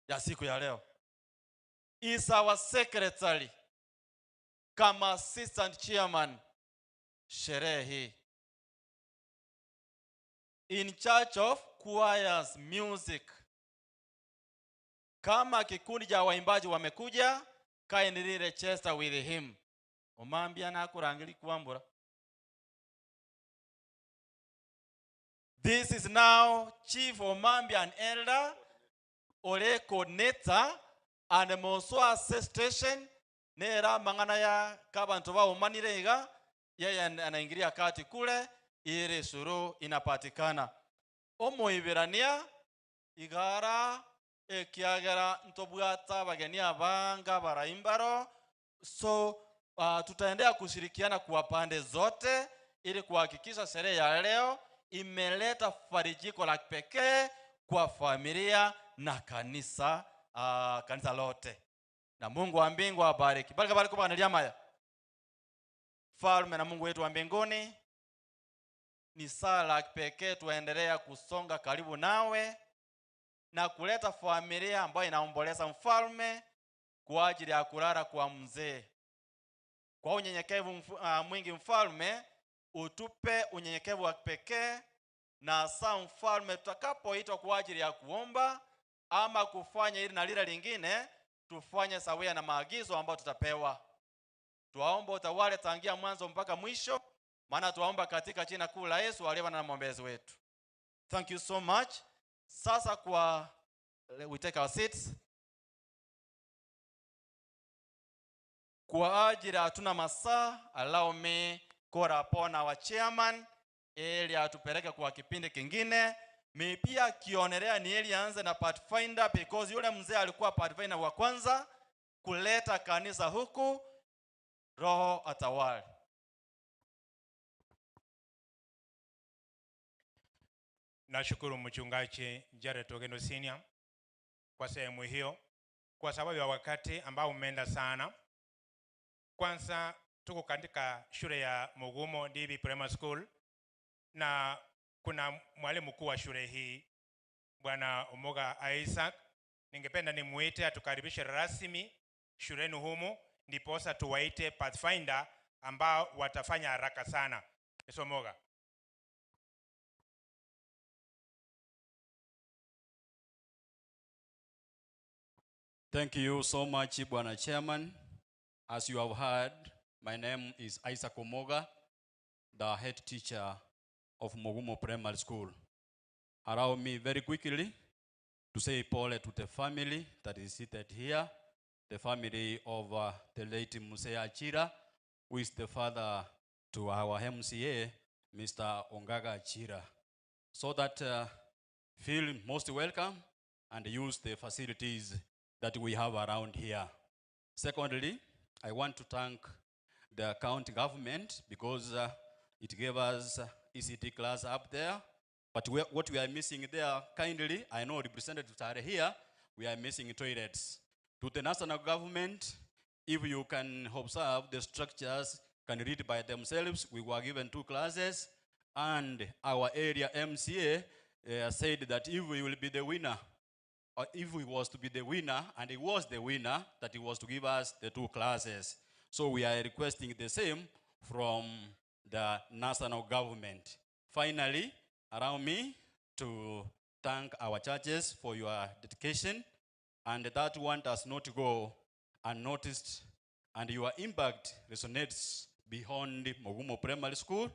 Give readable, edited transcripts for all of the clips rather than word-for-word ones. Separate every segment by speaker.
Speaker 1: Ya siku ya leo is our secretary kama assistant chairman sherehe hii in charge of choirs music kama kikundi cha waimbaji wamekuja kindly register with him omambia nakurangeri kwambura This is now Chief Omambi and Elder ore coordinator and Moswa ase station nere amang'ana ya kabanto baumanire iga yeye anaingilia kati kule ili suluhu inapatikana. Omoibirania iga ara ekiagera ntobwate abageni abange abarai mbaro so uh, tutaendelea kushirikiana kwa pande zote ili kuhakikisha sherehe ya leo imeleta farijiko la pekee kwa familia na kanisa uh, kanisa lote na Mungu wa mbingu abariki. Baraka baraka kwa maya. Falme na Mungu wetu wa mbinguni, ni sala pekee tuendelea kusonga karibu nawe na kuleta familia ambayo inaomboleza mfalme kwa ajili ya kulala kwa mzee. Kwa unyenyekevu uh, mwingi mfalme, utupe unyenyekevu wa pekee na saa mfalme, tutakapoitwa kwa ajili ya kuomba ama kufanya hili na lile lingine, tufanye sawia na maagizo ambayo tutapewa. Twaomba utawale tangia mwanzo mpaka mwisho, maana twaomba katika jina kuu la Yesu aliye Bwana na mwombezi wetu. Thank you so much. Sasa kwa we take our seats. Kwa ajili hatuna masaa, allow me call upon our chairman ili atupeleke kwa kipindi kingine. Mi pia kionelea ni ili anze na Pathfinder because yule mzee alikuwa Pathfinder wa kwanza kuleta kanisa huku. Roho atawale.
Speaker 2: Nashukuru mchungaji Jared Ogendo Senior kwa sehemu hiyo, kwa sababu ya wakati ambao umeenda sana. Kwanza tuko katika shule ya Mugumo DB Primary School na kuna mwalimu mkuu wa shule hii Bwana Omoga Isaac. Ningependa nimuite atukaribishe rasmi shuleni humu, ndiposa tuwaite Pathfinder ambao watafanya haraka sana. Yesu Omoga.
Speaker 3: Thank you so much, Bwana Chairman. As you have heard, my name is Isaac Omoga, the head teacher of Mugumo Primary School. Allow me very quickly to say pole to the family that is seated here, the family of the late Mzee Achira, who is the father to our MCA, Mr. Ongaga Achira. So that feel most welcome and use the facilities that we have around here. Secondly, I want to thank the county government because it gave us ECD class up there. But what we are missing there, kindly, I know representatives are here, we are missing toilets. To the national government, if you can observe the structures can read by themselves. We were given 2 classes, and our area MCA said that if we will be the winner, or if we was to be the winner, and he was the winner, that he was to give us the 2 classes. So we are requesting the same from the national government. Finally, allow me to thank our churches for your dedication, and that one does not go unnoticed, and your impact resonates beyond Mugumo Primary School.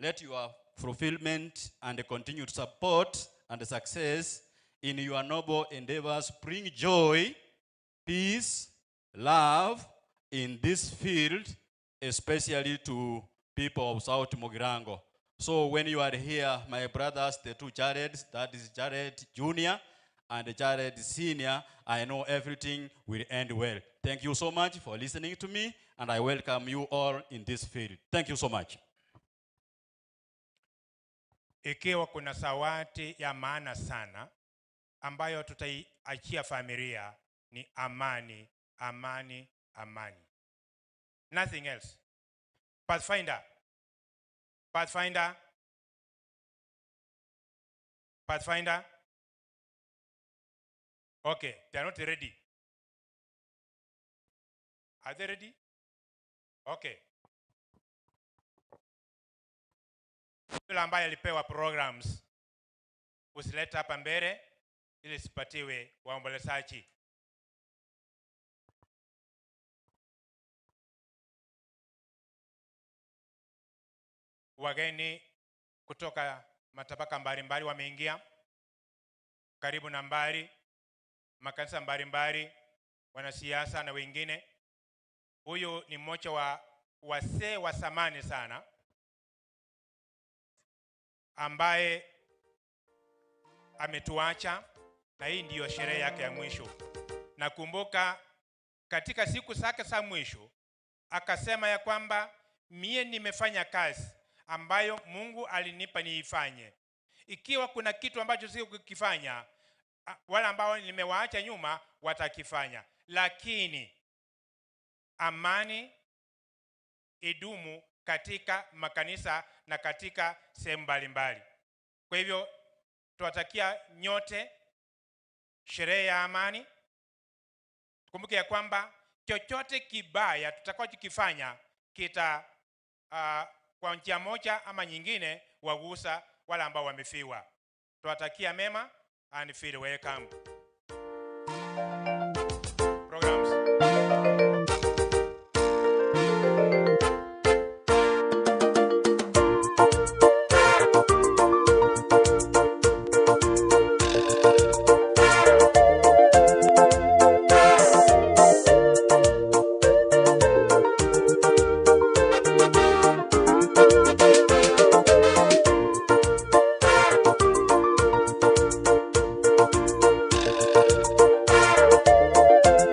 Speaker 3: Let your fulfillment and continued support and success in your noble endeavors bring joy, peace, love in this field, especially to people of South Mugirango. So when you are here, my brothers, the 2 Jareds, that is Jared Jr. and Jared Senior, I know everything will end well. Thank you so much for listening to me, and I welcome you all in this field. Thank you so much.
Speaker 2: Ikiwa kuna zawadi ya maana sana ambayo tutaiachia familia ni amani, amani, amani. Nothing else. Pathfinder. Pathfinder. Pathfinder. Okay, they are not ready. Are they ready? Okay. Yule ambaye alipewa programs usilete hapa mbele ili sipatiwe waombolezaji. Wageni kutoka matabaka mbalimbali wameingia, karibu na mbali, makanisa mbalimbali, wanasiasa na wengine. Huyu ni mmoja wa wasee wa zamani sana ambaye ametuacha, na hii ndiyo sherehe yake ya mwisho. Nakumbuka katika siku zake za mwisho akasema ya kwamba mie nimefanya kazi ambayo Mungu alinipa niifanye. Ikiwa kuna kitu ambacho sikukifanya, wale ambao nimewaacha nyuma watakifanya, lakini amani idumu katika makanisa na katika sehemu mbalimbali. Kwa hivyo tuwatakia nyote sherehe ya amani. Kumbuke ya kwamba chochote kibaya tutakachokifanya kita kwa njia moja ama nyingine wagusa wale ambao wamefiwa. Tuwatakia mema and feel welcome. Programs.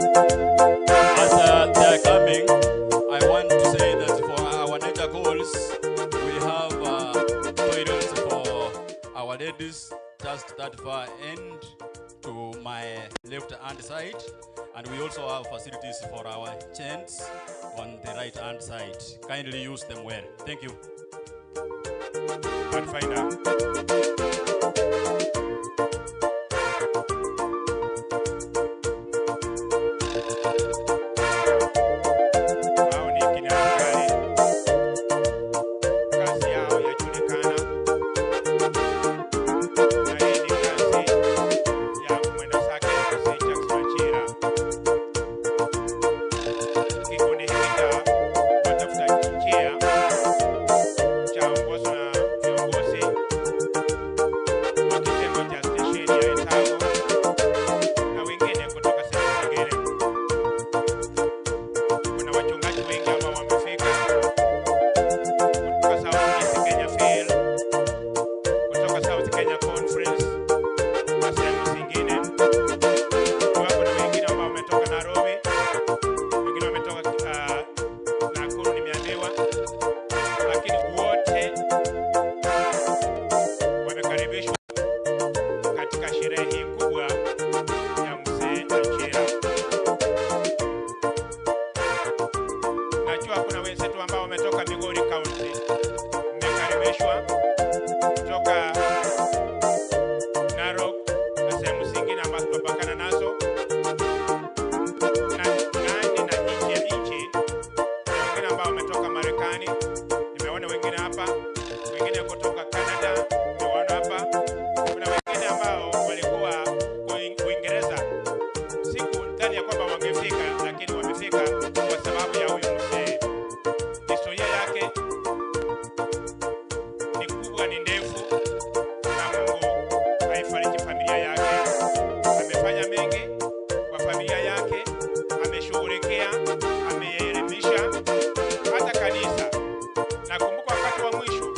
Speaker 3: As they are coming, I want to say that for our nature calls, we have toilets for our ladies just that far end to my left hand side, and we also have facilities for our gents on the right hand side. Kindly use them well. Thank you.
Speaker 2: Pathfinder. Hao ni kina askari, kazi yao yajulikana, na hii ni kazi ya mwendazake Mzee Jackson Wachira. Kikundi hiki cha watafuta njia chaongozwa na viongozi wa kitengo cha stesheni ya Etago na wengine kutoka sehemu zingine. Kuna wachungaji wengi ambao wamefika kutoka South East Kenya Field, kutoka South Kenya Conference na sehemu zingine. Wapo na wengine ambao wametoka Nairobi, wengine wametoka Nakuru nimeambiwa, lakini wote wamekaribishwa katika sherehe hii kubwa ya Mzee Achira. Najua kuna wenzetu ambao wametoka Migori County, mmekaribishwa kutoka Narok na sehemu zingine ambazo tunapakana nazo na ndani na nje ya nchi. Kuna wengine ambao wametoka Marekani, nimeona wengine hapa, wengine kutoka Canada, nimeona hapa. Kuna wengine ambao walikuwa Uingereza, sikudhani ya kwamba wangefika, lakini wamefika kwa sababu ya huyu mzee. Historia yake ni kubwa, ni ndefu, na Mungu aifariji familia yake. Amefanya mengi kwa familia yake, ameshughulikia, ameelimisha hata kanisa. Nakumbuka wakati wa mwisho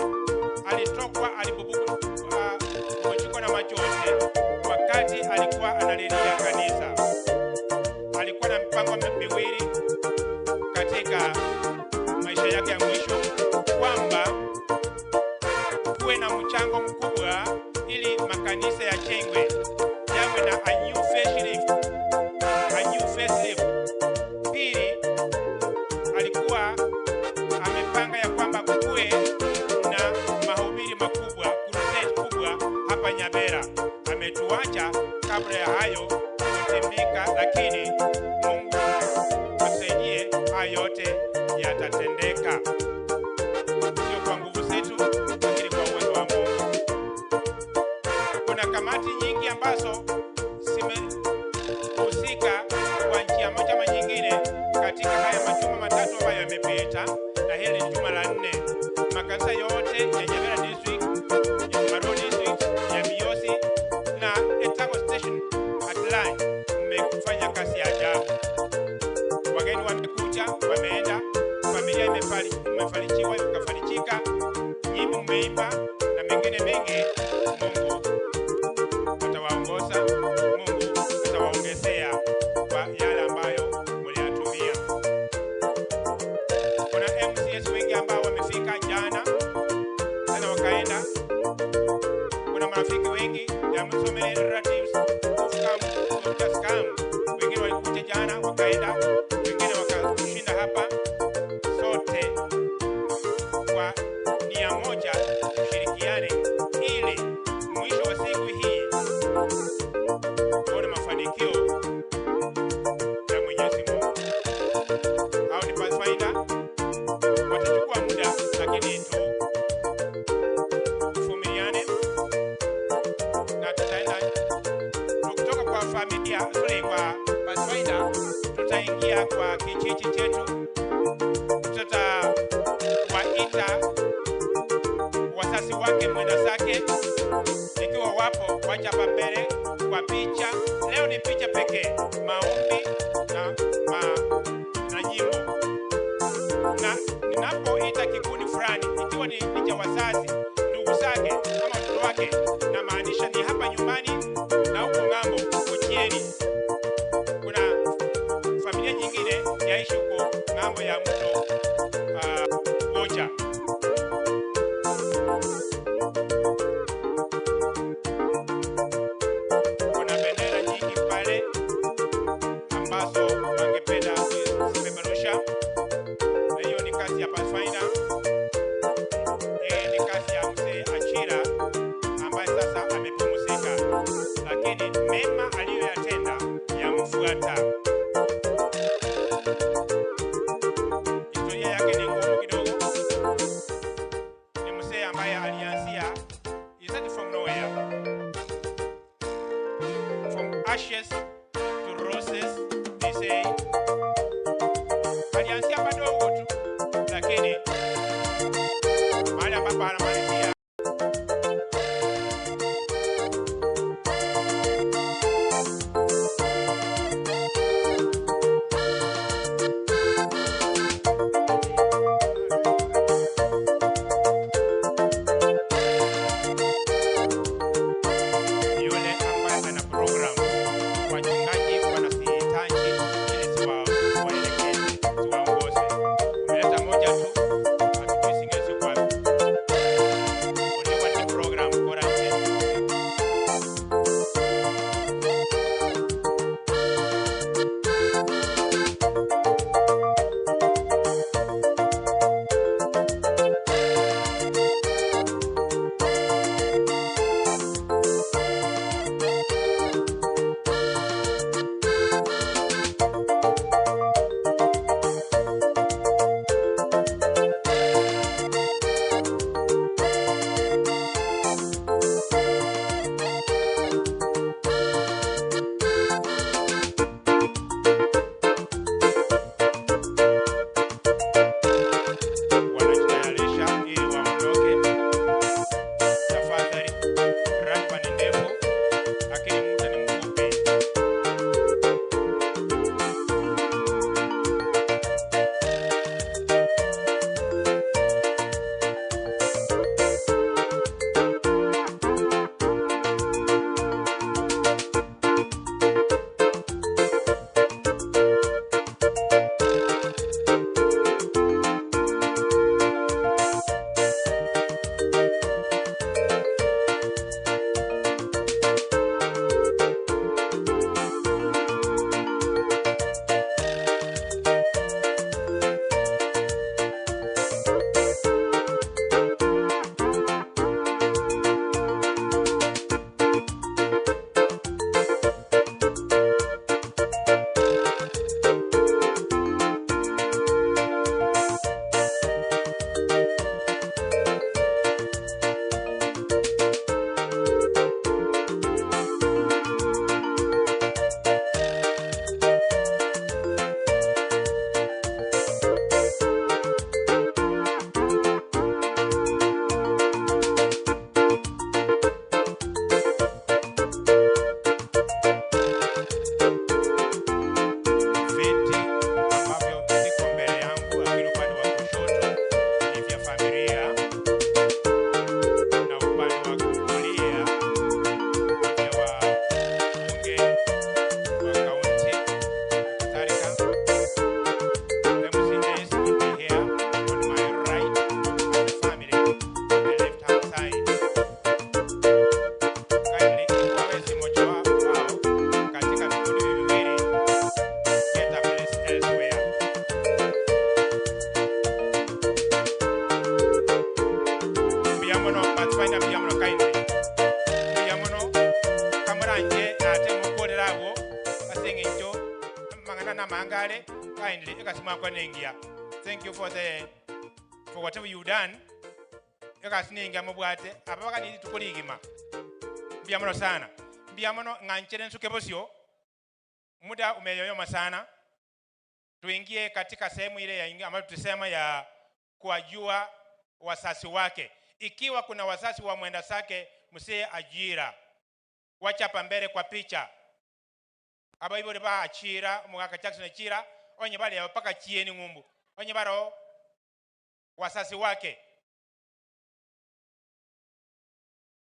Speaker 2: alitokwa, alibubujikwa na machozi wakati alikuwa analilia kanisa. Alikuwa na mipango miwili katika maisha yake ya mwisho, kwamba kuwe na mchango mkubwa ili makanisa yajengwe, yawe na a new facelift, a new facelift. Pili, alikuwa amepanga ya kwamba kuwe na mahubiri makubwa, crusade kubwa hapa Nyabera. Ametuacha kabla ya hayo kutimia. Tumelalamika, lakini Mungu atusaidie, haya yote yatatendeka, sio kwa nguvu zetu, lakini kwa uwezo wa Mungu. Kuna kamati nyingi ambazo zimehusika kwa njia moja ama nyingine katika haya majuma matatu ambayo yamepita, na hili ni juma la nne. Makanisa yote ya Nyamira District, ya Marua District, ya Miyosi na Etago Station at large mmefanya kazi ya ajabu. Wageni wamekuja, wameenda, familia imefarijiwa, ikafarijika, nyimbo mmeimba na mengine mengi. Mungu atawaongoza, Mungu atawaongezea kwa yale ambayo mliyatumia. Kuna MCS wengi ambao wamefika jana tena wakaenda. Kuna marafiki wengi, there are so many relatives who've come, who've just come. Wengine walikuja jana wakaenda, wengine wakashinda hapa. Sote kwa nia moja tushirikiane, ili mwisho wa siku hii tuone mafanikio ya Mwenyezi Mungu. Hao ni Pathfinder, watachukua muda, lakini tuvumiliane na tutaenda tukitoka kwa familia, sorry, kwa Pathfinder tutaingia kwa kijiji chetu, tutawaita wazazi wake mwenda zake, ikiwa wapo wacha hapa mbele kwa picha. Leo ni picha pekee, maombi na nyimbo. Na ninapoita kikundi fulani, ikiwa ni cha wazazi, ndugu zake ama watoto wake, namaanisha ni hapa nyumbani na huko ng'ambo Ochieni. Kuna familia nyingine yaishi huko ng'ambo ya mto Gocha. Kuna bendera nyingi pale ambazo wangependa kuzipeperusha, na hiyo ni kazi ya Pathfinder. Hii ni kazi ya mzee Achira ambaye sasa amepumzika, lakini mema aliyoyatenda yamfuata. Historia yake ni ngumu kidogo. Ni mzee ambaye alianzia, he started from nowhere, from ashes to roses, they say. Alianzia padogo tu, lakini mahali ambapo anamalizia. Yule ambaye ana program, wachungaji wanazihitaji ili Tata mokorera abwo ase eng'encho amang'ana na amangare kindly egasi mwakwana engiya. Thank you for the for whatever you done. Egasi nengiya mobwate aba bagani rituko rigima. Mbuya mono sana. Mbuya mono ng'anchere nsuke bosio. Muda umeyoyoma sana. Tuingie katika sehemu ile ya ambayo tulisema ya kuwajua wasasi wake. Ikiwa kuna wasasi wa mwenda zake msee ajira, wachapa mbele kwa picha abaibori ba achira omogaka Jackson achira onye bali paka chieni ng'umbu onye baro wasasi wake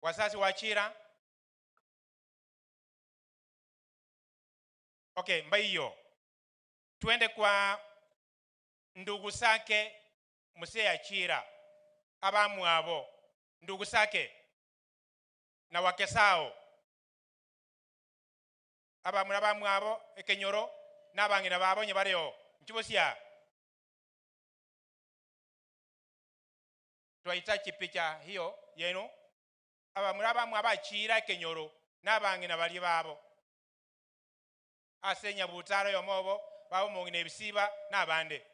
Speaker 2: wasasi wa Achira. Okay, mbaiyo twende kwa ndugu zake mzee Achira abamwabo ndugu zake na wake sao abamura bamwabo ekenyoro n'abang'ina babo nye bareo nchibosia twahitaji picha hiyo yenu. Abamura bamwe abachira ekenyoro n'abang'ina bari babo. Ase nyabutaro yomobo babo mong'ina ebisiba n'abande.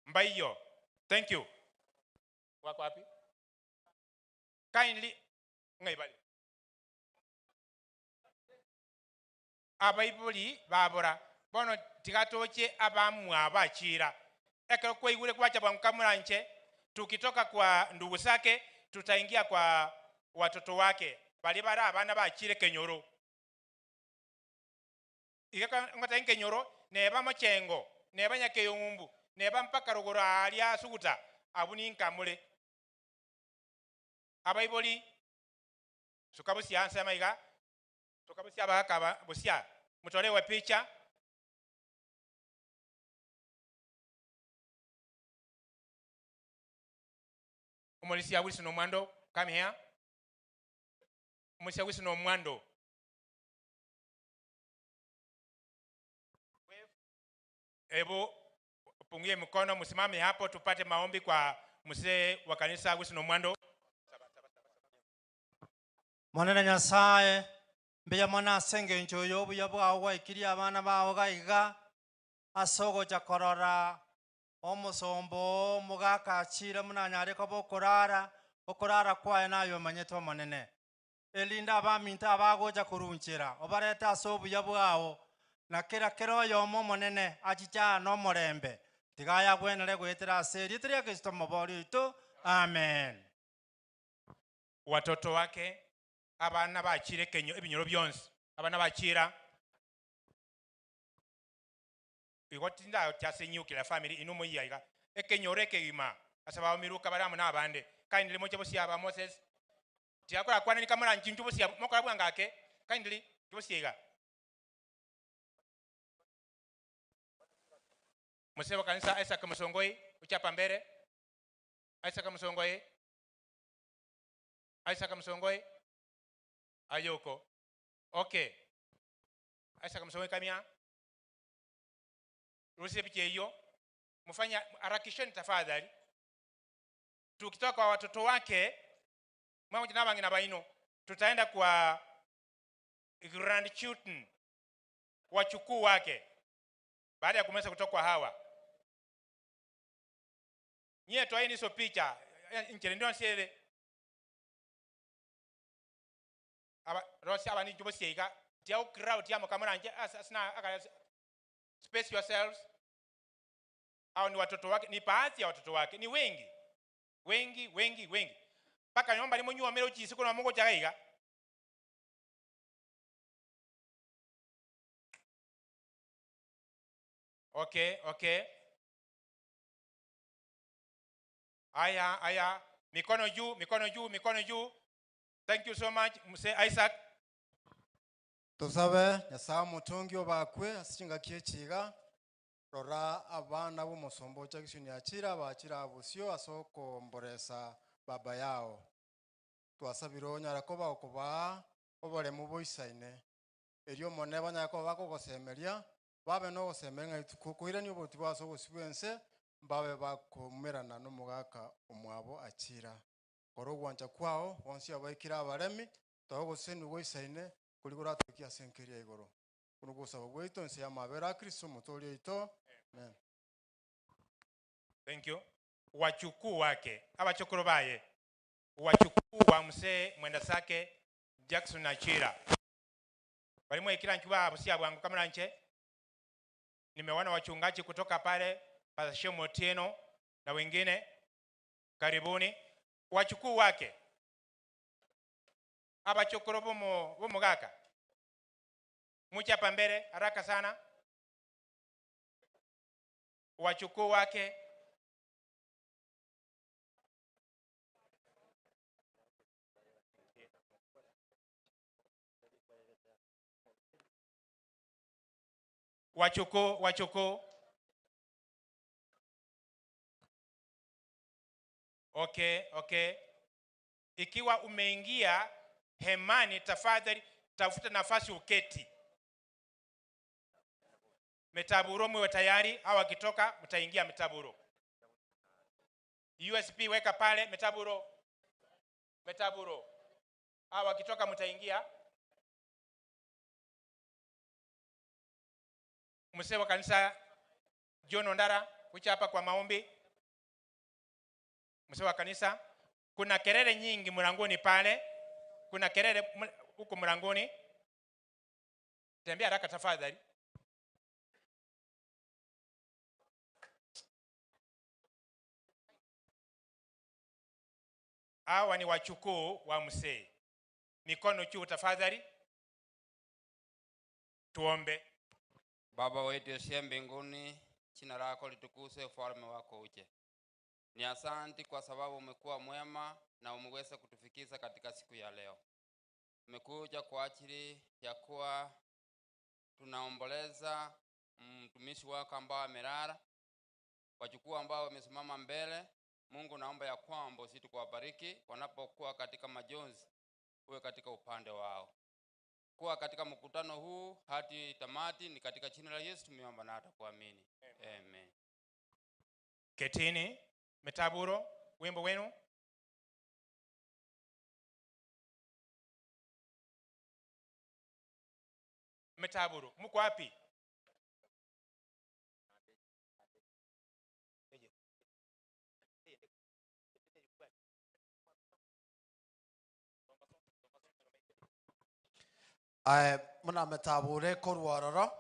Speaker 2: Mbaiyo thank you. Wako wapi? Kindly ngaibali abaibuli babora bono tigatoche abamwa abachira ekero kwaigure kwacha bwankamuranche tukitoka kwa ndugu zake tutaingia kwa watoto wake. Bali bara abana bachire kenyoro. Igeka ngata kenyoro neba mochengo neba nyakeyong'umbu neba mpaka ruguru aria suguta abu ninkamule abaiboli sukabusia nsema iga sukabusia bakaba busia mutolewe picha. Omulisia Wilson Omwando come here. Omulisia Wilson Omwando. Hebu pungie mkono msimame hapo tupate maombi kwa mzee wa kanisa Wilson Omwando.
Speaker 4: Monene nyasaye mbuya mono ase eng'encho oyo obuya bwago gwaikirie abana bago gaiga ase ogocha korora omosombo omogaka achire muna anyare koba okorara okorara kwaye naye omanyete omonene. Erinde abaminto abagocha korunchera obarete ase obuya bwago na kera kera oyomo omonene achicha na omorembe. Tiga yagwenere goetera ase erieta ria Kristo omobori oito. Amen.
Speaker 2: Watoto wake abana bachire kenyo ebinyoro byonsi abana bachira. Igo tinda kyasenyukira family ino muyiga iga. Ekenyoro ekegima ase baomiruka bari amo n'abande kindly moche bosia ba Moses. Tiakora kwana ni kamera nchinchu bosia mokora bwangake kindly bosia iga. Mzee wa kanisa Isaac Musongoi uchapa mbere. Isaac Musongoi. Isaac Musongoi ayoko. Okay. Isaac Musongoi kamia. Ruhusi picha hiyo. Mfanya harakisheni tafadhali. Tukitoka kwa watoto wake mmoja na bangina baino tutaenda kwa grandchildren wachukuu wake. Baada ya kumaliza kutoka kwa hawa. Nyie toeni hizo picha. Nche ndio nsiele aba rosi aba ni jubosi iga tia crowd ya mokamura nje asina aka space yourselves. Au ni watoto wake ni baadhi ya watoto wake ni wengi. Wengi wengi wengi. Paka nyomba limunywa mero chisi kuna mungu chagaiga okay okay. Aya aya. Mikono juu mikono juu mikono juu thank you so much mzee Isaac.
Speaker 4: Tusabe nyasaye omutungi obakwe ase chingaki echiga rora abana b'omosomba ocha gisioni achira bachira bosio ase okomboresa baba yao. Twasabire onyara koba okobaa oboremu boisaine. Erio omone banyara koba bakogosemeria babe nogosemeria ng'a rituko koirania oboruti bwa ase obosio bwa ense mbabe bakomerana n'omogaka omwabo achira.
Speaker 5: Kora ogwancha kwao, bonsi abaikire abaremi, toe ogosesenigwa goisaine koria koratokie ase enka eria igoro. Okwo nogosaba gwaito inse y'amabera a Kristo Omotoori oito. Amen.
Speaker 2: Thank you. Wachukuu wake, abachokoro baye, wachukuu wa mzee Mwendasake Jackson Achira. Bari mwaikire anchwa ba busia bwangu kamoranche. Nimeona wachungaji kutoka pale Pastor Shemu Otieno na wengine. Karibuni. Wachukuu wake. Abachokoro bomo bomogaka. Muche hapa mbele haraka sana. Wachukuu wake. Wachukuu, wachukuu. Okay, okay. Ikiwa umeingia hemani, tafadhali tafuta nafasi uketi. Metaburo mwe tayari, au akitoka mtaingia metaburo. USB weka pale metaburo, metaburo. Au akitoka mtaingia. Mzee wa kanisa John Ondara kuja hapa kwa maombi. Mzee wa kanisa, kuna kelele nyingi mlangoni pale, kuna kelele huko mlangoni. Tembea haraka tafadhali. Hawa ni wachukuu wa mzee. Mikono juu tafadhali. Tuombe.
Speaker 6: Baba wetu usiye mbinguni, jina lako litukuzwe, ufalme wako uje. Ni asanti kwa sababu umekuwa mwema na umeweza kutufikisha katika siku ya leo. Tumekuja kwa ajili ya kuwa tunaomboleza mtumishi wako ambao amelala, wachukuu ambao wamesimama mbele. Mungu, naomba ya kwamba usiti kuwabariki wanapokuwa katika majonzi, uwe katika upande wao. Kuwa katika mkutano huu hadi tamati, ni katika jina la Yesu tumeomba na hata kuamini. Amen.
Speaker 2: Ketini, Metaburo, wimbo wenu. Metaburo, mko wapi?
Speaker 4: Aye, buna metabure korwa ororo,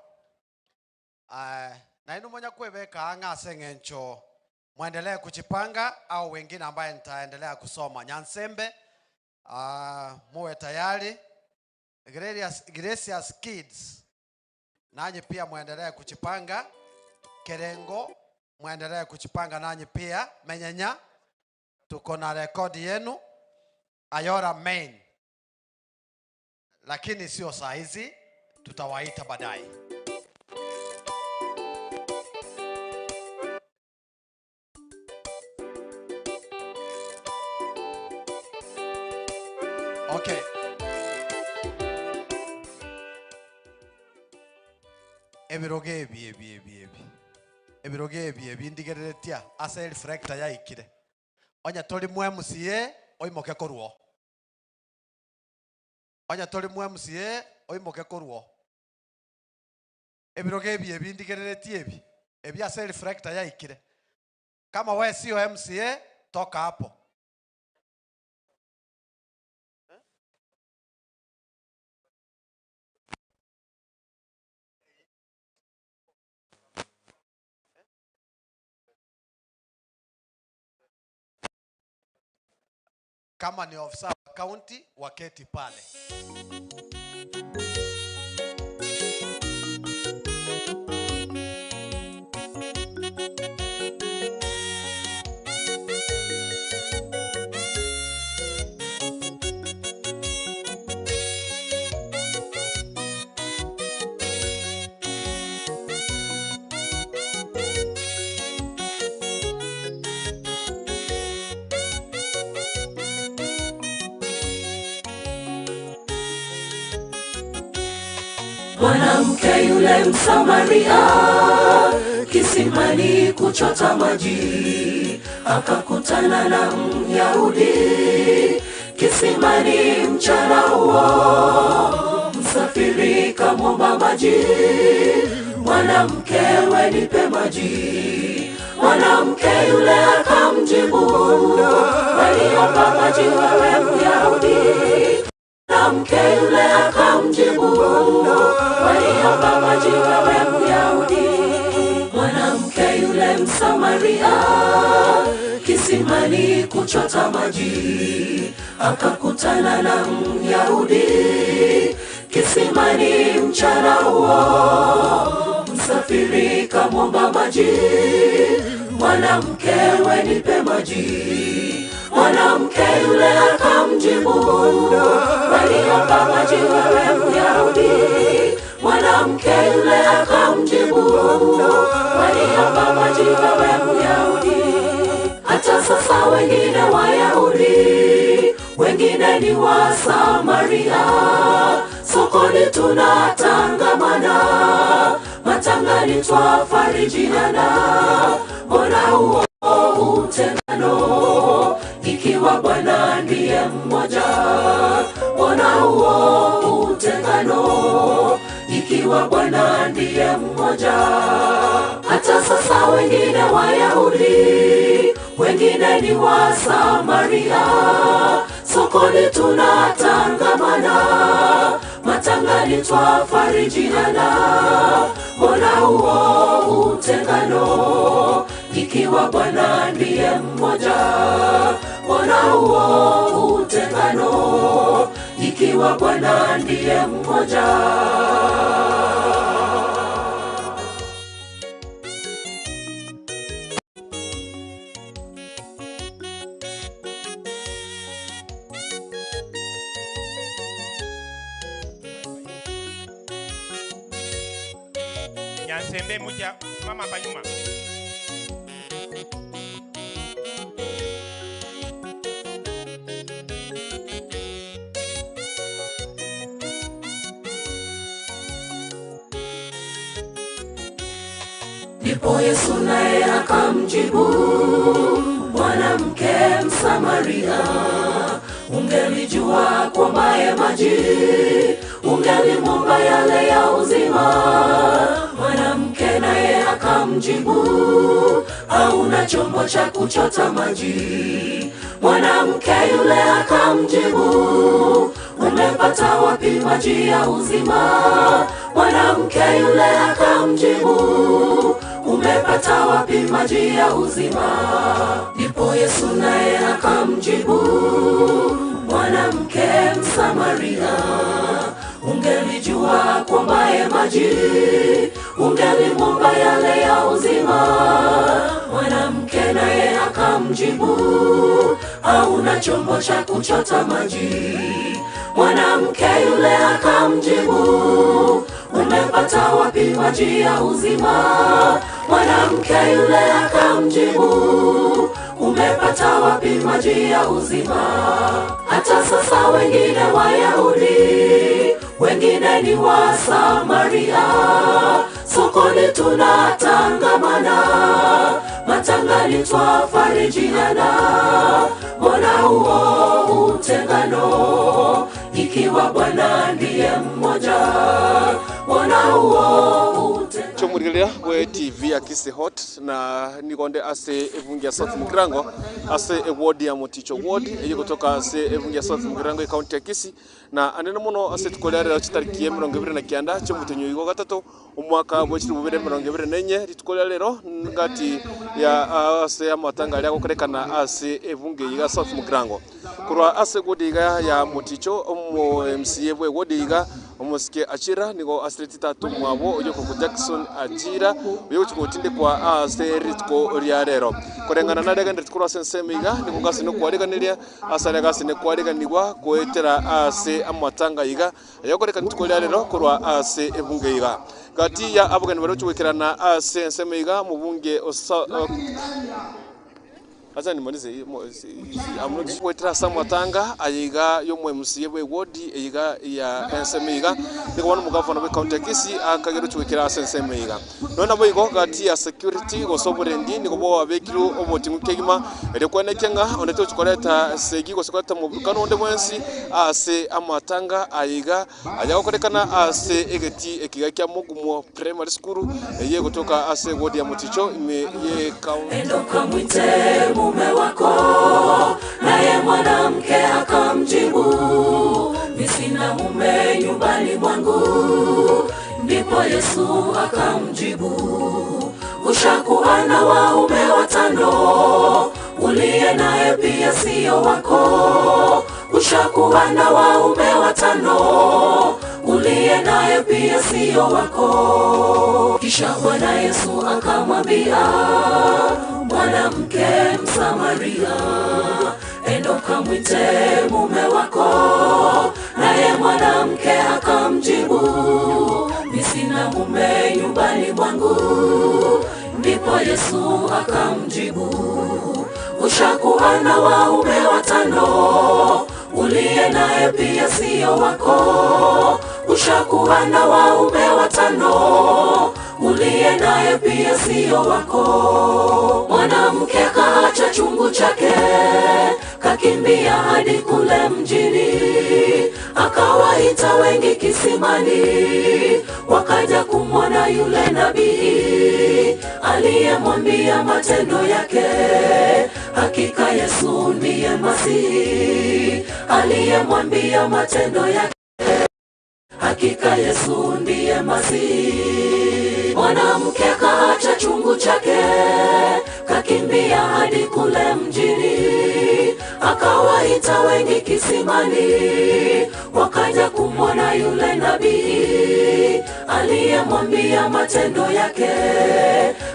Speaker 4: aye, nainwe monya kwebeka ang'e ase eng'encho mwendelee kuchipanga au wengine ambaye nitaendelea kusoma nyansembe ah, muwe tayari Gracious, Gracious Kids nanyi pia mwendelee kuchipanga Kerengo mwendelee kuchipanga nanyi pia Menyenya tuko na rekodi yenu Ayora Main lakini sio saa hizi, tutawaita baadaye. Okay. Ebirogo ebi ebi ebi ebi ebirogo ebi ebi ndigereretia ase reflector yaikire onye tori mwa MCA oimoke korwa oo. Onye tori mwa MCA oimoke korwa oo. Ebirogo ebi ebi ndigereretie ebi ebi ase reflector yaikire kama we sio MCA toka hapo. Kama ni ofisa wa county waketi pale.
Speaker 7: Mwanamke yule Msamaria kisimani kuchota maji, akakutana na Myahudi kisimani mchana huo. Msafiri kamwomba maji, mwanamke we nipe maji. Mwanamke yule akamjibu, waniomba maji wewe Myahudi? Mwanamke yule akamjibu, waniomba maji wewe Myahudi? Mwanamke yule Msamaria kisimani kuchota maji, akakutana na Myahudi kisimani mchana huo. Msafiri kamwomba maji, mwanamke we nipe maji. Mwanamke yule akamjibu, waniomba maji wewe Myahudi? Mwanamke yule akamjibu, waniomba maji wewe Myahudi? Hata sasa wengine Wayahudi, wengine ni Wasamaria. Sokoni tunatangamana, matangani twafarijiana. Mbona huo utengano, ikiwa Bwana ndiye mmoja? Mbona huo utengano, ikiwa Bwana ndiye mmoja? Hata sasa wengine Wayahudi, wengine ni Wasamaria. Sokoni tunatangamana, matangani twafarijiana. Mbona huo utengano, ikiwa Bwana ndiye mmoja? Mbona huo utengano, ikiwa Bwana ndiye mmoja?
Speaker 2: Nyansembe muja simama hapa nyuma.
Speaker 7: Ndipo Yesu naye akamjibu, mwanamke Msamaria, ungelijua kuombaye maji, ungelimwomba yale ya uzima. Mwanamke naye akamjibu, hauna chombo cha kuchota maji. Mwanamke yule akamjibu, umepata wapi maji ya uzima? Mwanamke yule akamjibu, umepata wapi maji ya uzima? Ndipo Yesu naye akamjibu, mwanamke Msamaria, ungelijua kuombaye maji, ungelimwomba yale ya uzima. Mwanamke naye akamjibu, hauna chombo cha kuchota maji. Mwanamke yule akamjibu, umepata wapi maji ya uzima? Mwanamke yule akamjibu, umepata wapi maji ya uzima? Hata sasa wengine Wayahudi, wengine ni Wasamaria. Sokoni tunatangamana, matangani twafarijiana. Mbona huo utengano, ikiwa Bwana ndiye mmoja? Mbona huo utengano?
Speaker 8: Chomurigeria bwe TV ya Kisii Hot na nikonde ase ebunge ya South Mugirango ase eward ya Moticho ward eye kutoka ase ebunge ya South Mugirango e county ya Kisii na anene mono ase tukoria chitariki ya 29 chomutenyo igo gatatu omwaka bwa 2024 rituko ria rero ngati ya ase amatanga aria agokorekana ase ebunge iga South Mugirango korwa ase ward iga ya Moticho omo MCA bwe ward iga omosike Achira nigo asireti tatu mwabo oyo koko Jackson Achira oyo gochigotindekwa ase rituko ria rero koreng'ana na riagendereti korwa ase ensemo iga nigo gase nokwariganiria ase aria gase nokwariganigwa goetera ase amatanga iga ayokoreka rituko ria rero korwa ase ebunge iga gati ya abageni baria gochigoikerana ase ensemo iga mobunge osa Acha nimalize hii, I'm not goetera ase amatanga aye iga y'omo MCA bwe eward eye iga ya ensemo iga, nigo bono omogavana bwe county ya Kisii akagerwa gochia ase ensemo iga. Nonya naboigo gati ya security gose oborendi nigo bwabekirwe oboting'u kegima erio kwenekia ng'a onde tochi koreta segi gose koreta moburukano onde bwensi ase amatanga aye iga ayagokorekana ase egetii ekiga kia Mogumo Primary School eye egotoka ase eward ya Moticho ime ye county.
Speaker 7: Enda ukamwite mume wako, naye mwanamke akamjibu, mi sina mume nyumbani mwangu. Ndipo Yesu akamjibu, ushakuwa na waume watano, uliye naye pia siyo wako. Ushakuwa na waume watano, uliye naye pia siyo wako. Kisha Bwana Yesu akamwambia mwanamke Msamaria, enda ukamwite mume wako. Naye mwanamke akamjibu, mi sina mume nyumbani mwangu. Ndipo Yesu akamjibu, ushakuwa na waume watano, uliye naye pia siyo wako. Ushakuwa na waume watano, uliye naye pia siyo wako. Mwanamke kaacha chungu chake, kakimbia hadi kule mjini, akawaita wengi kisimani, wakaja kumwona yule nabii aliyemwambia matendo yake. Hakika Yesu ndiye Masihi aliyemwambia matendo yake. Hakika Yesu ndiye Masihi. Mwanamke kaacha chungu chake, kakimbia hadi kule mjini, akawaita wengi kisimani, wakaja kumwona yule nabii aliyemwambia matendo yake.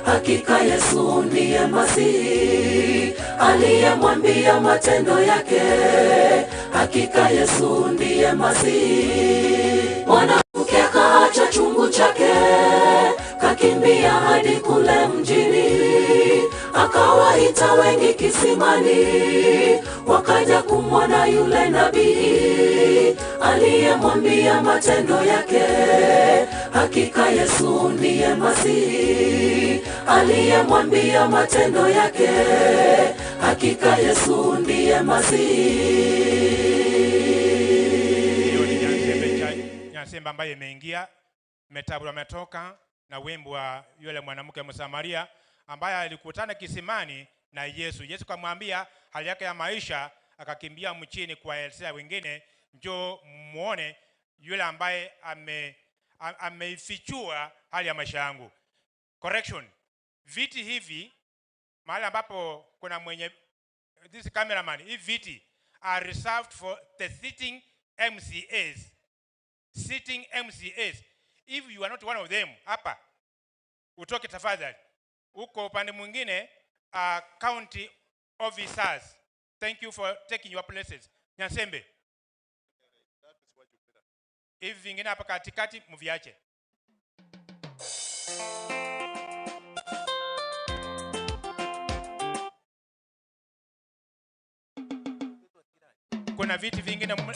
Speaker 7: Hakika Yesu ndiye Masihi aliyemwambia matendo yake. Hakika Yesu ndiye Masihi. Mwanamke kaacha chungu chake, kakimbia hadi kule mjini, akawaita wengi kisimani, wakaja kumwona yule nabii aliyemwambia matendo yake. Hakika Yesu ndiye Masihi aliyemwambia matendo yake. Hakika Yesu ndiye Masihi.
Speaker 2: Hiyo ni Nyansembe cha Nyansembe ambayo imeingia Metabura ametoka na wimbo wa yule mwanamke Msamaria ambaye alikutana kisimani na Yesu. Yesu kamwambia hali yake ya maisha, akakimbia mchini kuwaelezea wengine, njoo muone yule ambaye ameifichua hali ya maisha yangu. Correction, viti hivi mahali ambapo kuna mwenye this cameraman, hivi viti are reserved for the sitting MCAs. Sitting MCAs. If you are not one of them, hapa utoke tafadhali. Huko upande mwingine, county officers, thank you for taking your places. Nyansembe, hivi vingine hapa katikati mviache. Kuna viti vingine huko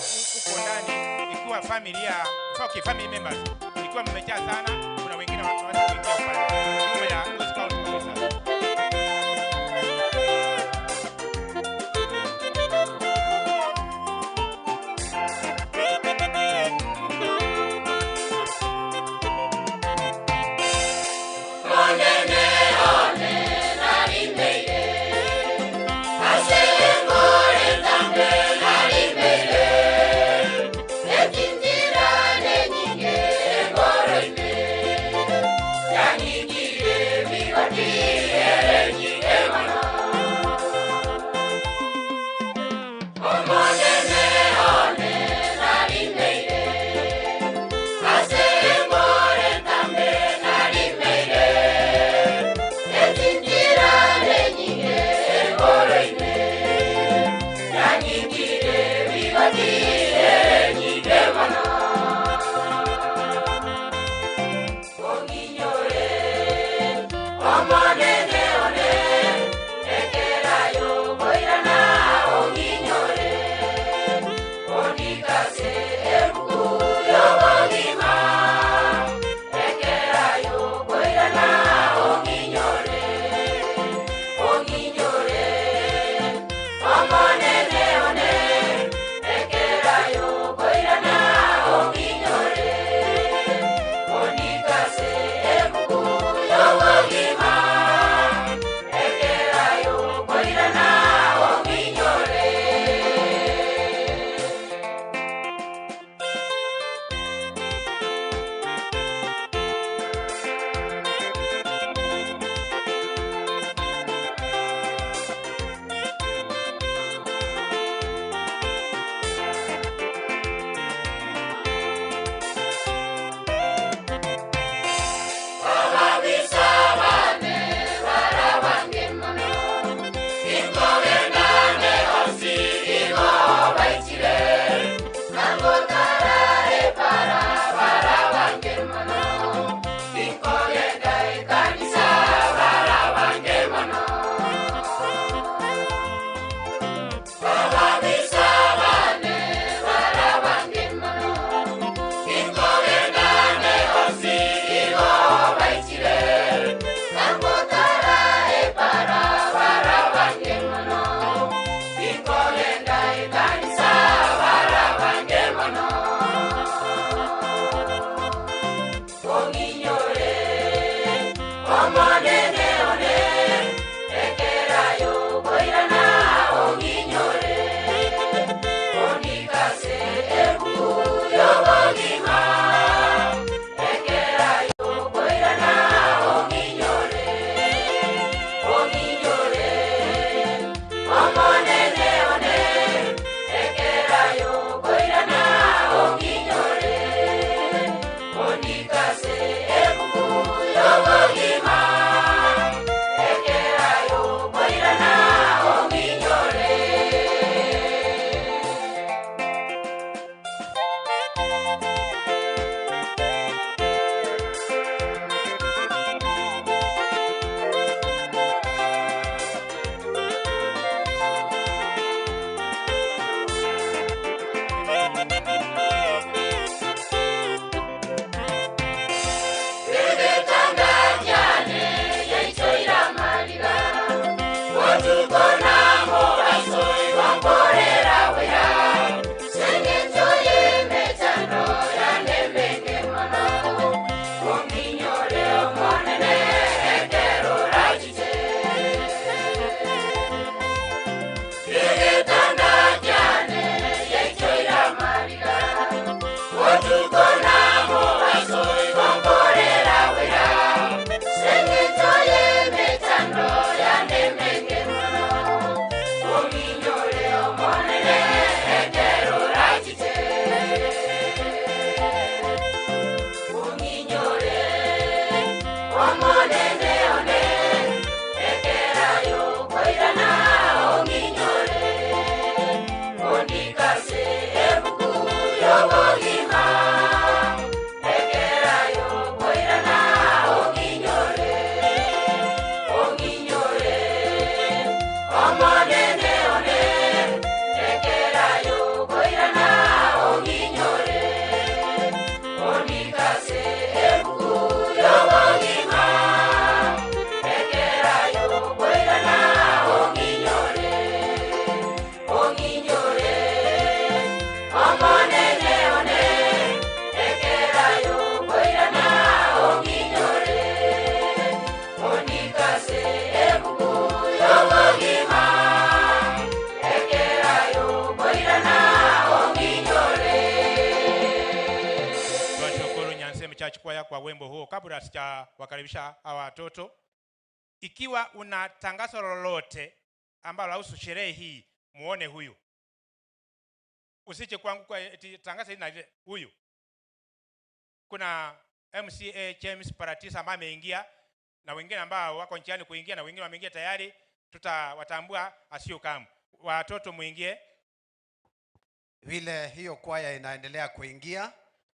Speaker 2: ndani, ikiwa familia, okay, family members, ikiwa mmejaa sana, kuna wengine wanaweza kuingia upande nyuma ya those county officers.
Speaker 9: Thank you.
Speaker 2: Twashukuru Nyansemi Church Choir kwa wimbo huo. Kabla sijawakaribisha hawa watoto, ikiwa una tangazo lolote ambalo lahusu sherehe hii, muone huyu. Usije kwangu kwa eti tangazo hili na lile, huyu. Kuna MCA James Paratisa ambaye ameingia na wengine ambao wako njiani kuingia na wengine wameingia tayari, tutawatambua asiyokamu. Watoto muingie.
Speaker 9: Vile hiyo kwaya inaendelea kuingia,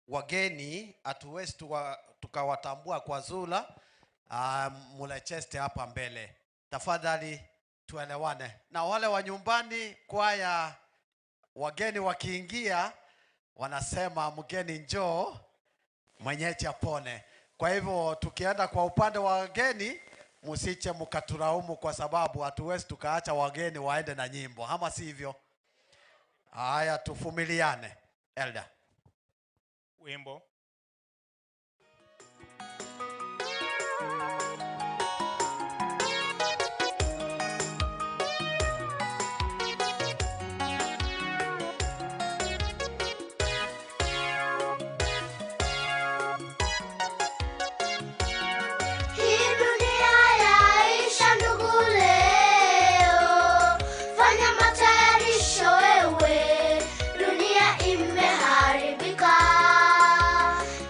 Speaker 9: wageni hatuwezi tukawatambua kwa zula. Mulecheste hapa mbele tafadhali, tuelewane. Na wale wa nyumbani, kwaya, wageni wakiingia wanasema mgeni njoo, mwenyeji apone. Kwa hivyo tukienda kwa upande wa wageni, msiche mkaturaumu kwa sababu hatuwezi tukaacha wageni waende na nyimbo, ama sivyo? Haya, tuvumiliane. Elda.
Speaker 2: Wimbo.
Speaker 10: Hii dunia yaisha ndugu leo, fanya matayarisho wewe, dunia imeharibika,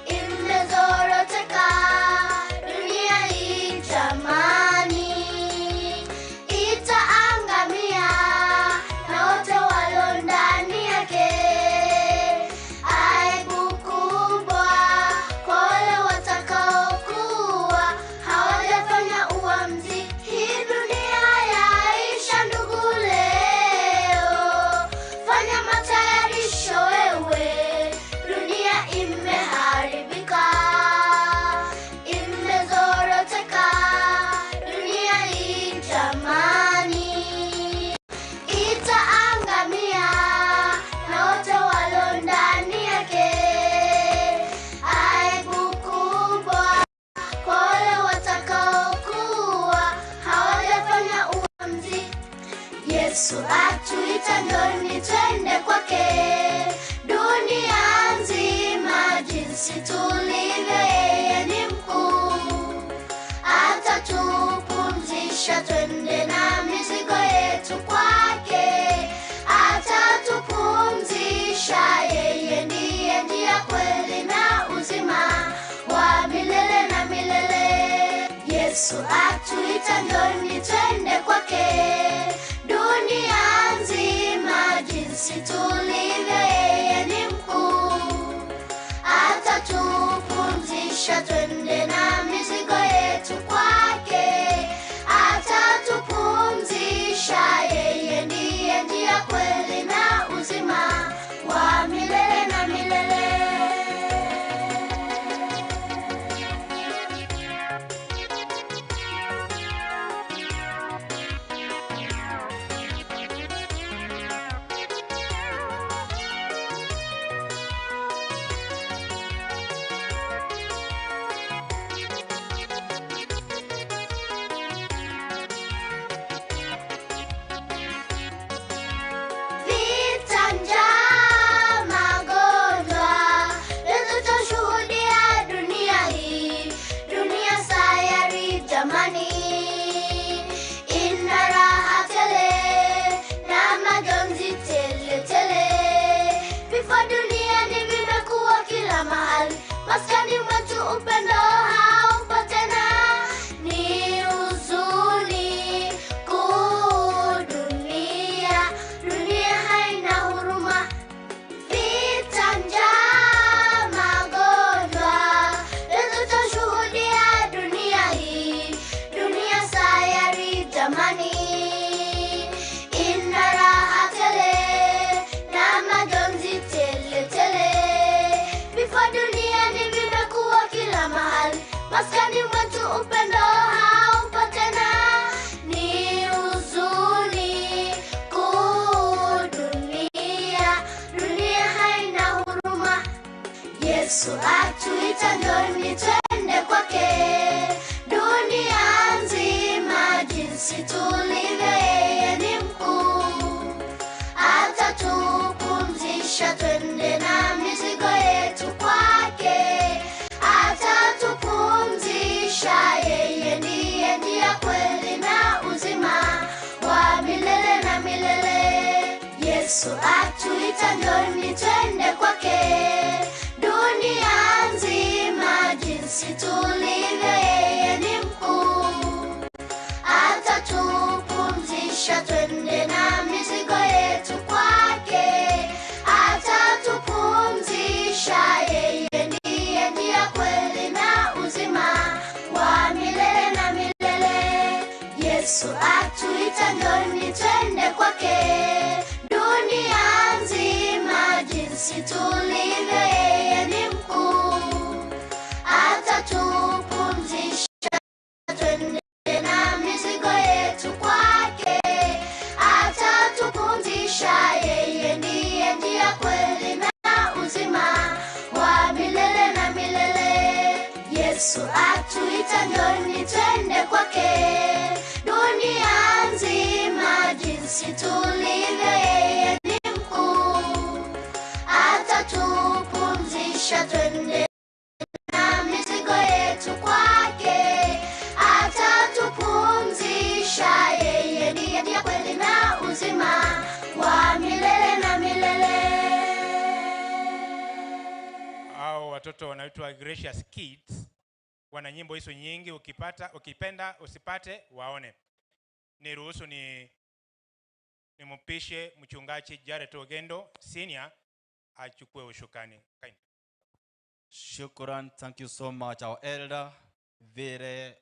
Speaker 10: imezoroteka, dunia hii jamani, itaangamia na wote walio ndani yake. Aibu kubwa kwa wale watakaokuwa hawajafanya uamuzi. Hii dunia yaisha ndugu leo, fanya matayarisho wewe, dunia imeharibika, imezoroteka, dunia hii jamani, itaangamia na wote walio ndani yake. Aibu kubwa kwa wale watakaokuwa hawajafanya uamuzi. Yesu atuita njoni, twende kwake. Dunia nzima jinsi tulivyo, yeye ni mkuu, atatupumzisha. Twende na mizigo yetu kwake, atatupumzisha. Yeye ndiye njia, kweli na uzima wa milele na milele. Yesu atuita njoni, twende kwake. Dunia nzima jinsi tulivyo, yeye ni mkuu, atatupumzisha. Twende na mizigo yetu kwake, atatupumzisha. Yeye ndiye njia, kweli na uzima wa milele na milele. Maskani mwetu upendo haupo tena, ni huzuni kuu dunia, dunia haina huruma. Vita, njaa, magonjwa yote twashuhudia dunia hii, dunia sayari jamani, ina raha tele na majonzi tele tele. Vifo duniani vimekuwa kila mahali, maskani mwetu upendo haupo tena, ni huzuni kuu dunia, dunia haina huruma. Yesu atuita njoni twende kwake, dunia nzima jinsi tulivyo, yeye ni mkuu, atatupumzisha, twende na mizigo yetu kwake, atatupumzisha, yeye ndiye njia, kweli na uzima wa milele na milele. Yesu atuita njoni twende kwake, dunia nzima jinsi tulivyo, yeye ni mkuu, atatupumzisha, twende na mizigo yetu kwake, atatupumzisha, yeye ndiye njia, kweli na uzima wa milele na milele. Yesu atuita njoni twende kwake, dunia nzima jinsi tulivyo, yeye ni mkuu, atatupumzisha, twende na mizigo yetu kwake, atatupumzisha, yeye ndiye njia, kweli na uzima wa milele na milele. Yesu atuita njoni twende kwake, dunia nzima jinsi tulivyo, yeye ni mkuu, atatupumzisha, twende na mizigo yetu kwake, atatupumzisha, yeye ndiye njia, kweli na uzima wa milele na milele.
Speaker 2: Hao watoto wanaitwa Gracious Kids, wana nyimbo hizo nyingi, ukipata ukipenda usipate waone. Niruhusu ni nimpishe mchungaji Jared Ogendo senior achukue ushukani. Kind.
Speaker 1: Shukran, thank you so much our elder. Vile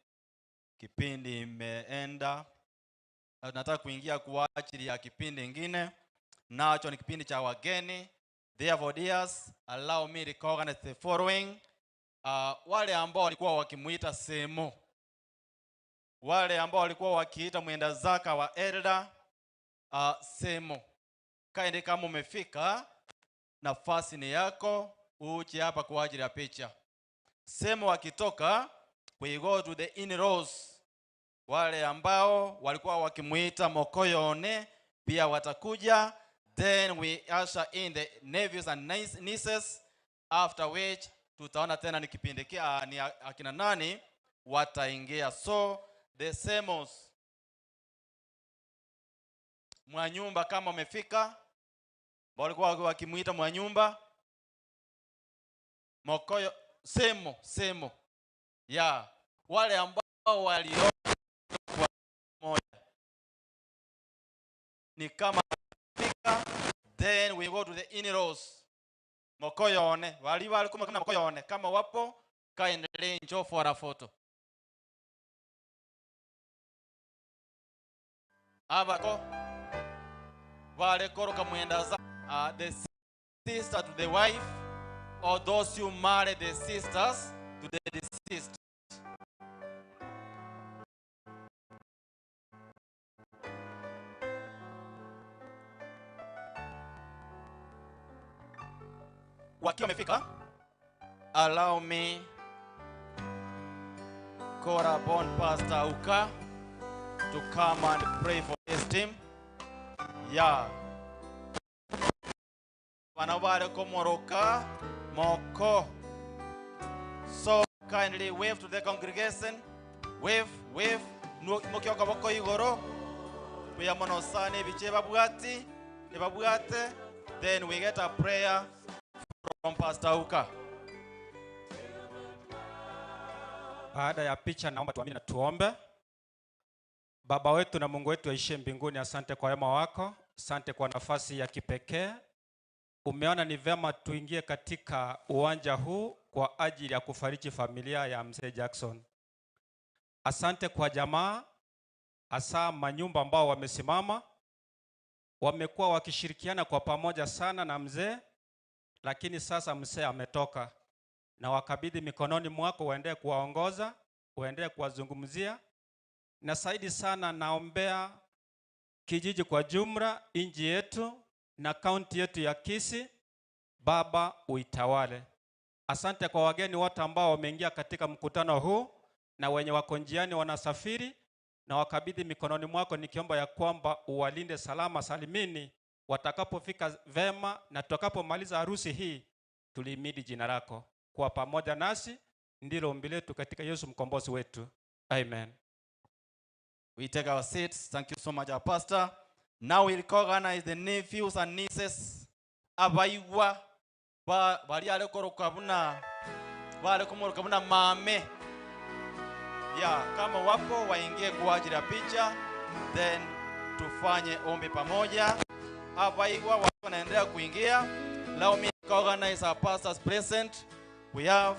Speaker 1: kipindi imeenda, na tunataka kuingia kwa ajili ya kipindi ingine, nacho ni kipindi cha wageni. Therefore dears, allow me recognize the following. Wale ambao walikuwa wakimuita Semo, wale ambao walikuwa wakiita mwenda zaka wa elder Semo, kaende kama umefika, nafasi ni yako, uje hapa kwa ajili ya picha. Semo akitoka, we go to the in-laws. Wale ambao walikuwa wakimuita Mokoyone pia watakuja, then we usher in the nephews and nieces, after which tutaona tena ni kipindi kia, ni akina nani wataingia. So the Semos, Mwanyumba kama umefika, walikuwa wakimuita Mwanyumba Mokoyo, Semo, Semo ya wale ambao walio kwa moja ni kama fika, then we go to the in-laws. Mokoyone wali wali kuma kama Mokoyone kama wapo kaendelee, njoo for a photo abako vale koroka mwenda za the sister to the wife or those who marry the sisters to the deceased. Wakiwa wamefika, allow me call upon Pastor Uka to come and pray for his team. Yeah. Bana bare komoroka moko. So kindly wave to the congregation. Wave, wave. Mokioka boko igoro. Kuya mono sana ebiche babwati, ebabwate. Then we get a prayer from Pastor Uka.
Speaker 4: Baada ya picha, naomba tuamini na tuombe. Baba wetu na Mungu wetu aishie mbinguni, asante kwa wema wako, asante kwa nafasi ya kipekee. Umeona ni vema tuingie katika uwanja huu kwa ajili ya kufariji familia ya mzee Jackson. Asante kwa jamaa, hasa manyumba ambao wamesimama, wamekuwa wakishirikiana kwa pamoja sana na mzee, lakini sasa mzee ametoka na wakabidhi mikononi mwako, uendelee kuwaongoza, uendelee kuwazungumzia, na zaidi sana naombea kijiji kwa jumla, nchi yetu na kaunti yetu ya Kisii. Baba uitawale. Asante kwa wageni wote ambao wameingia katika mkutano huu na wenye wako njiani wanasafiri, na wakabidhi mikononi mwako, nikiomba ya kwamba uwalinde salama salimini watakapofika vema, na tutakapomaliza harusi hii tulihimidi jina lako. Kuwa pamoja nasi ndilo ombi letu katika Yesu mkombozi wetu, amen.
Speaker 1: We take our seats. Thank you so much, our pastor. Now we recognize the nephews and nieces abaigwa ba bali alekoroka buna bale kumoroka buna mame ya kama wapo waingie kwa ajili ya picha, then tufanye ombi pamoja. Abaigwa watu wanaendelea kuingia. Allow me to organize our pastors present. We have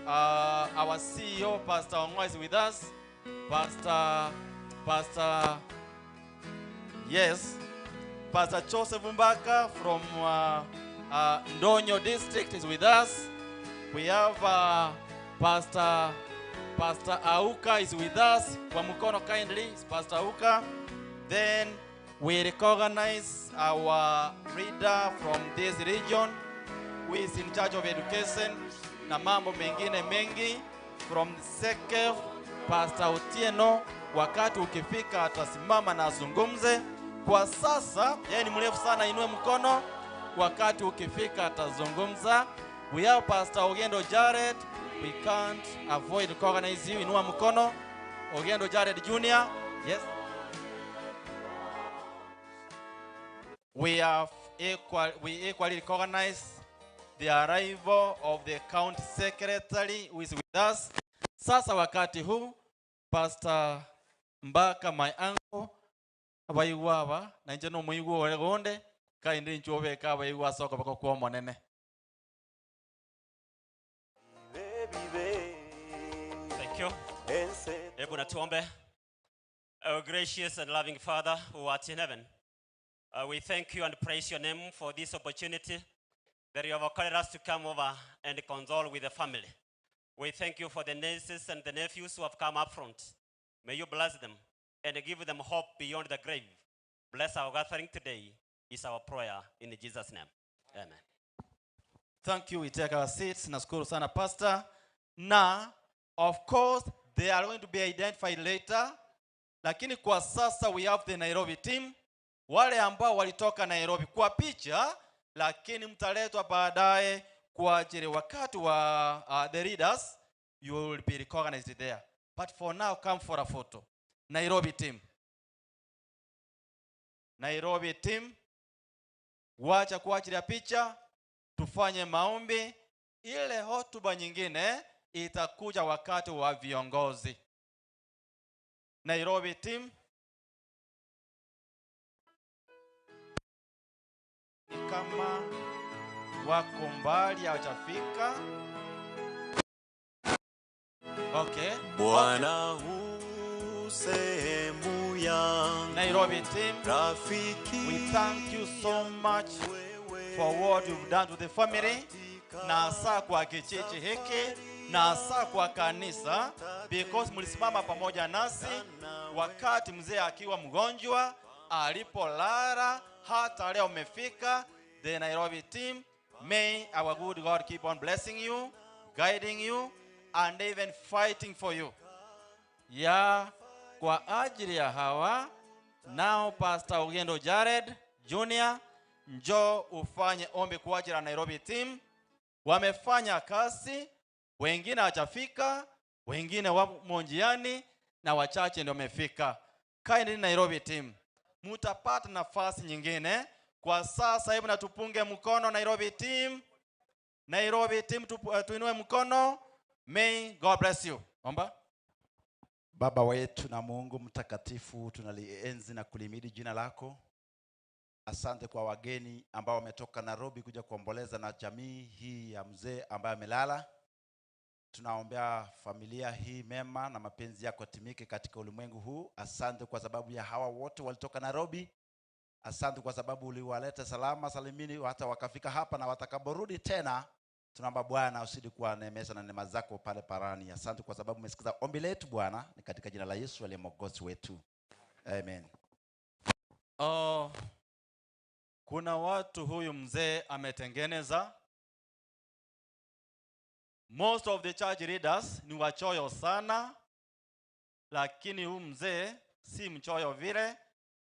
Speaker 1: our CEO Pastor Ongwa is with us. Pastor yes, Pastor Joseph Mbaka from Ndonyo District is with us. We have Pastor Auka is with us. Kwa mkono kindly, it's Pastor Auka. Then we recognize our leader from this region who is in charge of education na mambo mengine mengi from Sekef, Pastor Otieno. Wakati ukifika atasimama na azungumze. Kwa sasa yeye ni mrefu sana, inue mkono. Wakati ukifika atazungumza. We have Pastor Ogendo Jared. We can't avoid recognize you. Inua mkono. Ogendo Jared Jr. Yes. We have equal, we equally recognize the arrival of the county secretary who is with us. Sasa wakati huu Pastor Mbaka my uncle abaigwa aba na inche no muigwa ore gonde kainde inche obeka abaigwa ase okoboko kwa omonene.
Speaker 11: Thank you. Hebu na tuombe. Our gracious and loving Father who art in heaven, we thank you and praise your name for this opportunity that you have accorded us to come over and console with the family. We thank you for the nieces and the nephews who have come up front. May you bless them and give them hope beyond the grave. Bless our gathering today is our prayer in Jesus' name. Amen.
Speaker 1: Thank you. We take our seats. Nashukuru sana pastor. Na of course they are going to be identified later. Lakini kwa sasa we have the Nairobi team. Wale ambao walitoka Nairobi kwa picha, lakini mtaletwa baadaye kwa ajili wakati wa the leaders, you will be recognized there. But for now, come for a photo. Nairobi team. Nairobi team. Wacha kuachilia picha, tufanye maombi. Ile hotuba nyingine itakuja wakati wa viongozi. Nairobi team. Ni kama wako mbali hawajafika. Okay.
Speaker 12: Bwana hu sehemu yangu.
Speaker 1: Nairobi team.
Speaker 12: Rafiki
Speaker 1: We thank you so much for what you've done to the family na hasa kwa kijiji hiki na hasa kwa kanisa, because mlisimama pamoja nasi wakati mzee akiwa mgonjwa, alipolala, hata leo mmefika. The Nairobi team, may our good God keep on blessing you, guiding you and even fighting for you. Ya kwa ajili ya hawa nao, Pastor Ogendo Jared Jr, njoo ufanye ombi kwa ajili ya Nairobi team. Wamefanya kazi, wengine hawajafika, wengine wamo njiani na wachache ndio wamefika. Kindly Nairobi team, mutapata nafasi nyingine. Kwa sasa hebu na tupunge mkono Nairobi team. Nairobi team tuinue mkono. May God bless you. Omba.
Speaker 13: Baba wetu na Mungu mtakatifu, tunalienzi na kulihimidi jina lako. Asante kwa wageni ambao wametoka Nairobi kuja kuomboleza na jamii hii ya mzee ambaye amelala. Tunaombea familia hii mema na mapenzi yako yatimike katika ulimwengu huu. Asante kwa sababu ya hawa wote walitoka Nairobi. Asante kwa sababu uliwaleta salama salimini hata wakafika hapa na watakaporudi tena, tunaomba Bwana usidi kuwaneemesha na neema zako pale parani. Asante kwa sababu umesikiza ombi letu Bwana, ni katika jina la Yesu aliye Mwokozi wetu, amen.
Speaker 1: Oh, kuna watu huyu mzee ametengeneza. Most of the church leaders ni wachoyo sana, lakini huyu mzee si mchoyo vile,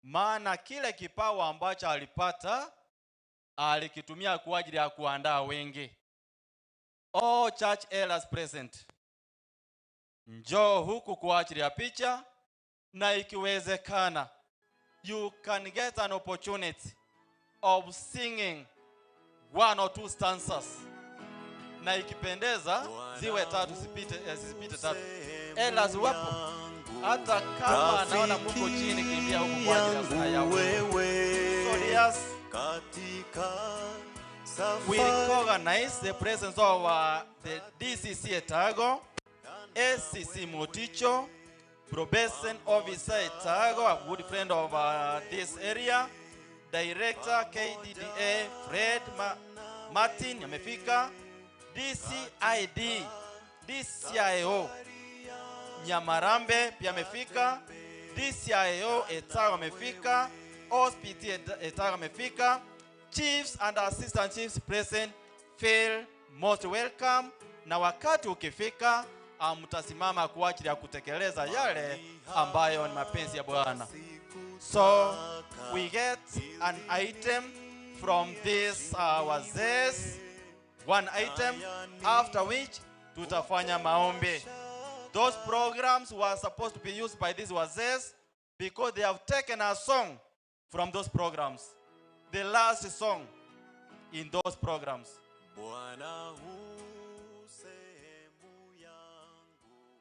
Speaker 1: maana kile kipawa ambacho alipata alikitumia kwa ajili ya kuandaa wengi. All church elders present, njoo huku kwa ajili ya picha, na ikiwezekana you can get an opportunity of singing one or two stanzas, na ikipendeza ziwe tatu, zisipite tatu. Elders wapo, hata kama naona muko chini, kimbia huku kwa ajili ya saa ya wimbo. So dears, we recognize the presence of the DCC Etago, ACC Moticho, Probation Officer Etago, a good friend of this area, Director KDDA Fred Martin amefika, DCID, DCIO Nyamarambe pia amefika, DCIO Etago amefika, OSPT Etago amefika, Chiefs and Assistant Chiefs present feel most welcome, na wakati ukifika mtasimama kwa ajili ya kutekeleza yale ambayo ni mapenzi ya Bwana. So we get an item from this wazee, one item, after which tutafanya maombi. Those programs were supposed to be used by these wazee because they have taken a song from those programs. The last song in those programs.
Speaker 12: Bwana hu sehemu yangu.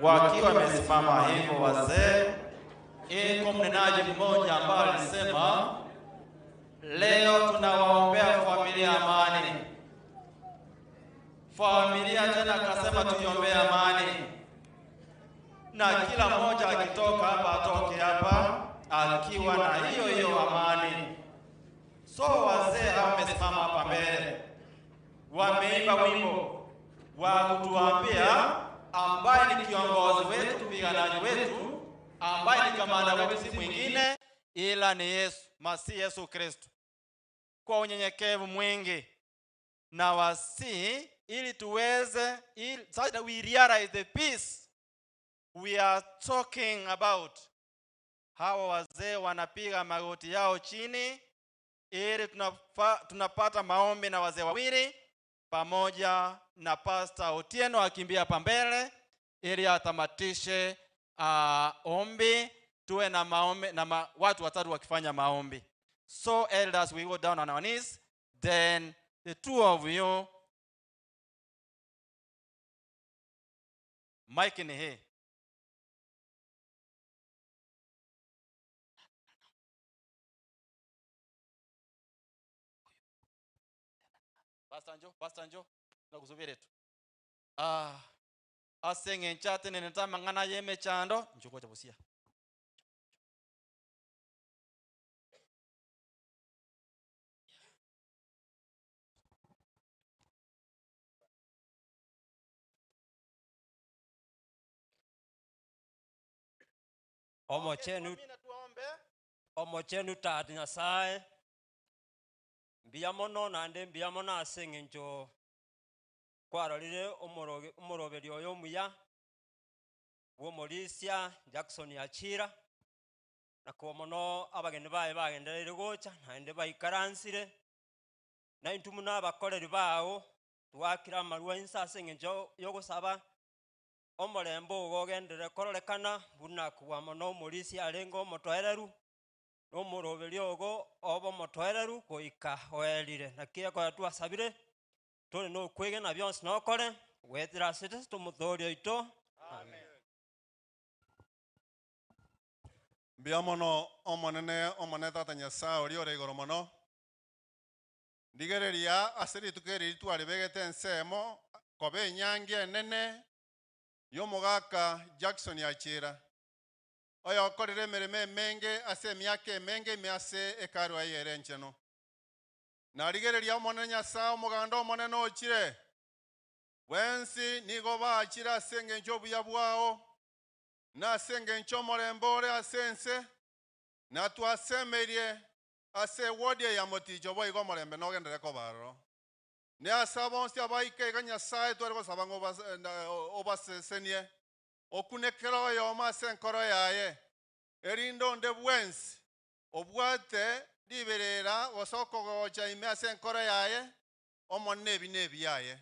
Speaker 1: Wakiwa wamesimama hivyo wazee, iko mnenaji mmoja ambaye alisema leo tunawaombea familia amani. Familia tena akasema tuiombee amani, na kila mmoja akitoka hapa atoke hapa akiwa na hiyo hiyo amani. So wazee hao wamesimama hapa mbele, wameimba wimbo wa kutuambia ambaye ni kiongozi wetu, mpiganaji wetu, ambaye ni kamanda wetu, si mwingine ila ni Yesu Masihi, Yesu Kristo. Kwa unyenyekevu mwingi na wasii, ili tuweze ili, so that we realize the peace we are talking about. Hawa wazee wanapiga magoti yao chini ili tunapata maombi na wazee wawili pamoja na Pastor Otieno akimbia hapa mbele ili atamatishe ombi. Tuwe na maombi na watu watatu wakifanya maombi. So elders, we go down on our knees, then the two of you, mic ni hii. Pastor Njo, Pastor Njo, nakusubiri tu. Asenge nchate neneta mang'ana yeme chando, nchuko cha busia.
Speaker 11: Omochenu omochenu tata Nyasaye mbuya mono naende mbuya mono ase eng'encho kwarorire omoroberi oyo omuya bw'omorisia Jackson Achira nakuo mono abageni baye bagendereire gocha naende baikaransire na intwe muno abakoreri bao twakire amarwa inse ase eng'encho yogosaba omorembe ogo ogendere kororekana buna kubwa mono omorisia arenge omotoereru n'omoroberi ogo obe omotoereru goika oerire naki ekero twasabire tore nokwegena bionsi nokore gwetera ase Kristo omotoori oito. Amen.
Speaker 14: Mbuya mono omonene omonene tata Nyasaye oria ore igoro mono. Ndigereria ase rituko eri twaribegete ensemo koba enyangi enene y'omogaka Jackson Achira oyo okorire emeremo emenge ase emiaka emenge ime ase ekarwa eye encheno. Narigereria omonene Nyasaye omoganda omonene ochire bwensi nigo baachire ase eng'encho obuya bwao na ase eng'encho omorembe ore ase ense na twasemerie ase ewodi ya moticho boigo omorembe nogendere kobaroro. Ne ase abonsi abaike iga Nyasaye tware gosaba ng'a obasesenie okunekera oyomo ase enkoro yaye erinde onde bwensi obwate riberera gose okogocha ime ase enkoro yaye omonene ebi na ebiaye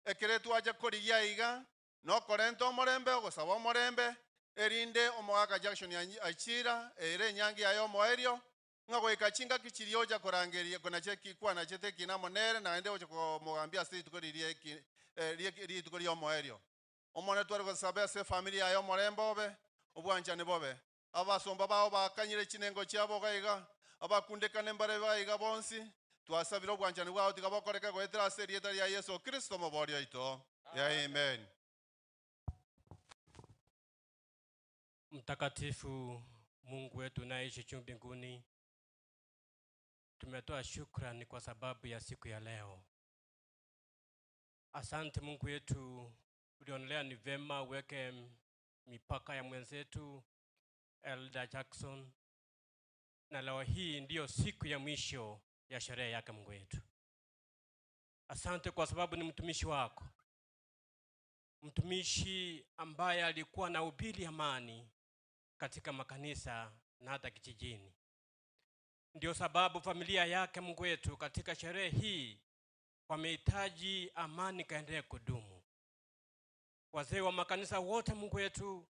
Speaker 14: ekere twacha korigia iga nokorenta omorembe ogosaba omorembe erinde omogaka Jackson Achira ere enyangi yaye omoerio ng'a goika chingaki chiria ocha korangeria konacheki kwanachete ekina monere naende ocha komogambia ase rituko riria rituko ria omoerio. Omone tware gosaba ase efamiri yaye omorembe obe obwanchani bobe abasomba bao bakanyire chinengo chiabo gaiga abakundekane mbare baiga bonsi twasabire obwanchani bwao tiga bokoreke goetera ase erieta ria Yesu Kristo omobori oito. Amen.
Speaker 15: Mtakatifu Mungu wetu unayeishi juu mbinguni, tumetoa shukrani kwa sababu ya siku ya leo. Asante Mungu wetu, ulionelea ni vema uweke mipaka ya mwenzetu Elder Jackson, na leo hii ndiyo siku ya mwisho ya sherehe yake Mungu wetu. Asante kwa sababu ni mtumishi wako, mtumishi ambaye alikuwa na ubiri amani katika makanisa na hata kijijini. Ndio sababu familia yake Mungu wetu katika sherehe hii wamehitaji amani kaendelee kudumu. Wazee wa makanisa wote Mungu wetu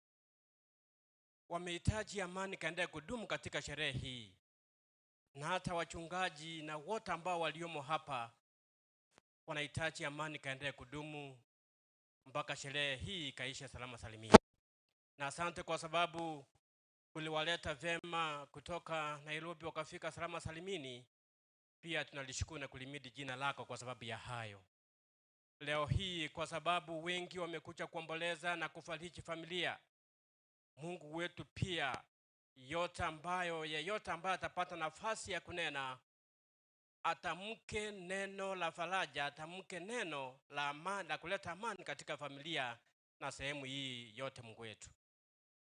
Speaker 15: wamehitaji amani kaendelee kudumu katika sherehe hii, na hata wachungaji na wote ambao waliomo hapa wanahitaji amani kaendelee kudumu mpaka sherehe hii ikaisha salama salimini. Na asante kwa sababu uliwaleta vyema kutoka Nairobi wakafika salama salimini. Pia tunalishukuru na kulimidi jina lako kwa sababu ya hayo. Leo hii kwa sababu wengi wamekuja kuomboleza na kufariji familia, Mungu wetu pia yote ambayo yeyote ambaye atapata nafasi ya kunena atamke neno la faraja, atamke neno la amani, la kuleta amani katika familia na sehemu hii yote. Mungu wetu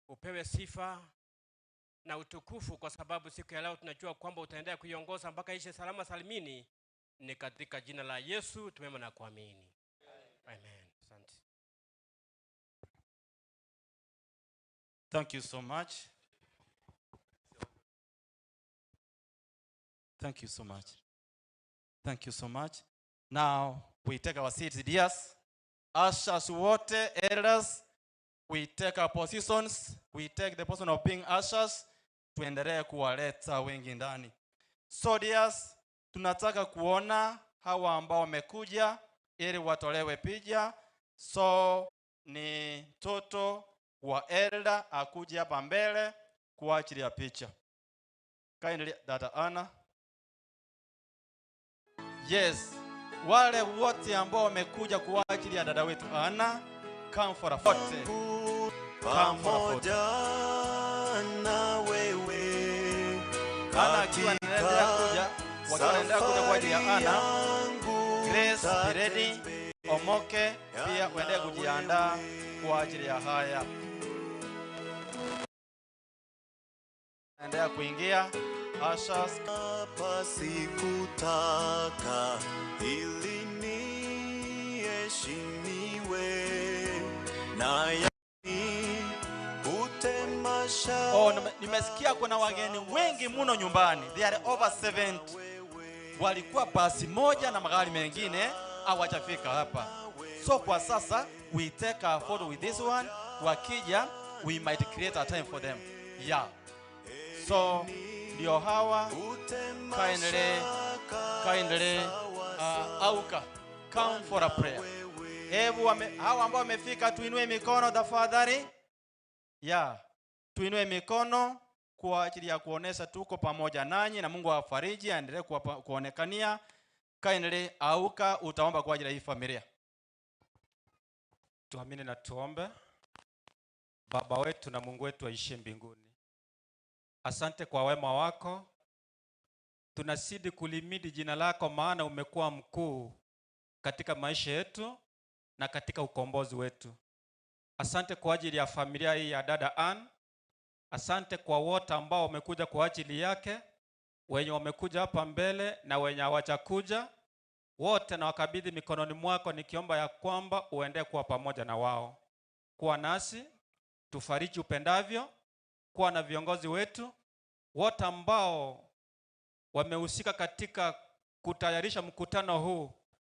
Speaker 15: upewe sifa na utukufu, kwa sababu siku ya leo tunajua kwamba utaendelea kuiongoza mpaka ishe salama salimini. Ni katika jina la Yesu tumeomba na kuamini, amen. Asante.
Speaker 1: Thank you so much. Thank you so much. Thank you so much. Now we take our seats, dears. Ushers wote, elders, we take our positions. We take the position of being ushers. Tuendelee kuwaleta wengi ndani. So dears, tunataka kuona hawa ambao wamekuja ili watolewe picha. So ni mtoto wa elder akuje hapa mbele kwa ajili ya picha. Kindly dada Anna. Yes, wale wote ambao wamekuja kwa ajili ya dada wetu Anna, come for a photo. Come for a photo.
Speaker 12: Pamoja na wewe
Speaker 1: Anna akiwa anaendelea kuja, wakiwa wanaendelea kuja kwa ajili ya Anna. Grace, be ready. Omoke pia uendelee kujiandaa kwa ajili ya haya. Endelea kuingia. Ushers.
Speaker 12: Hapa sikutaka ili niheshimiwe na yani kutemasha
Speaker 1: Oh, nimesikia kuna wageni wengi mno nyumbani. They are over 70. Walikuwa basi moja na magari mengine hawajafika hapa. So kwa sasa we take a photo with this one. Wakija we might create a time for them. Yeah. So ndio hawa kindly kindly auka come for a prayer. Hebu hawa ambao wamefika tuinue mikono tafadhali. Yeah. Tuinue mikono kwa ajili ya kuonesha tuko pamoja nanyi na Mungu awafariji, aendelee kuonekania. Kindly auka, utaomba kwa ajili ya hii familia.
Speaker 16: Tuamini na tuombe. Baba wetu na Mungu wetu aishie mbinguni, asante kwa wema wako. Tunazidi kulimidi jina lako, maana umekuwa mkuu katika maisha yetu na katika ukombozi wetu. Asante kwa ajili ya familia hii ya dada Ann. Asante kwa wote ambao wamekuja kwa ajili yake, wenye wamekuja hapa mbele na wenye hawajakuja, wote na wakabidhi mikononi mwako, nikiomba ya kwamba uende kuwa pamoja na wao, kuwa nasi, tufariji upendavyo, kuwa na viongozi wetu wote ambao wamehusika katika kutayarisha mkutano huu.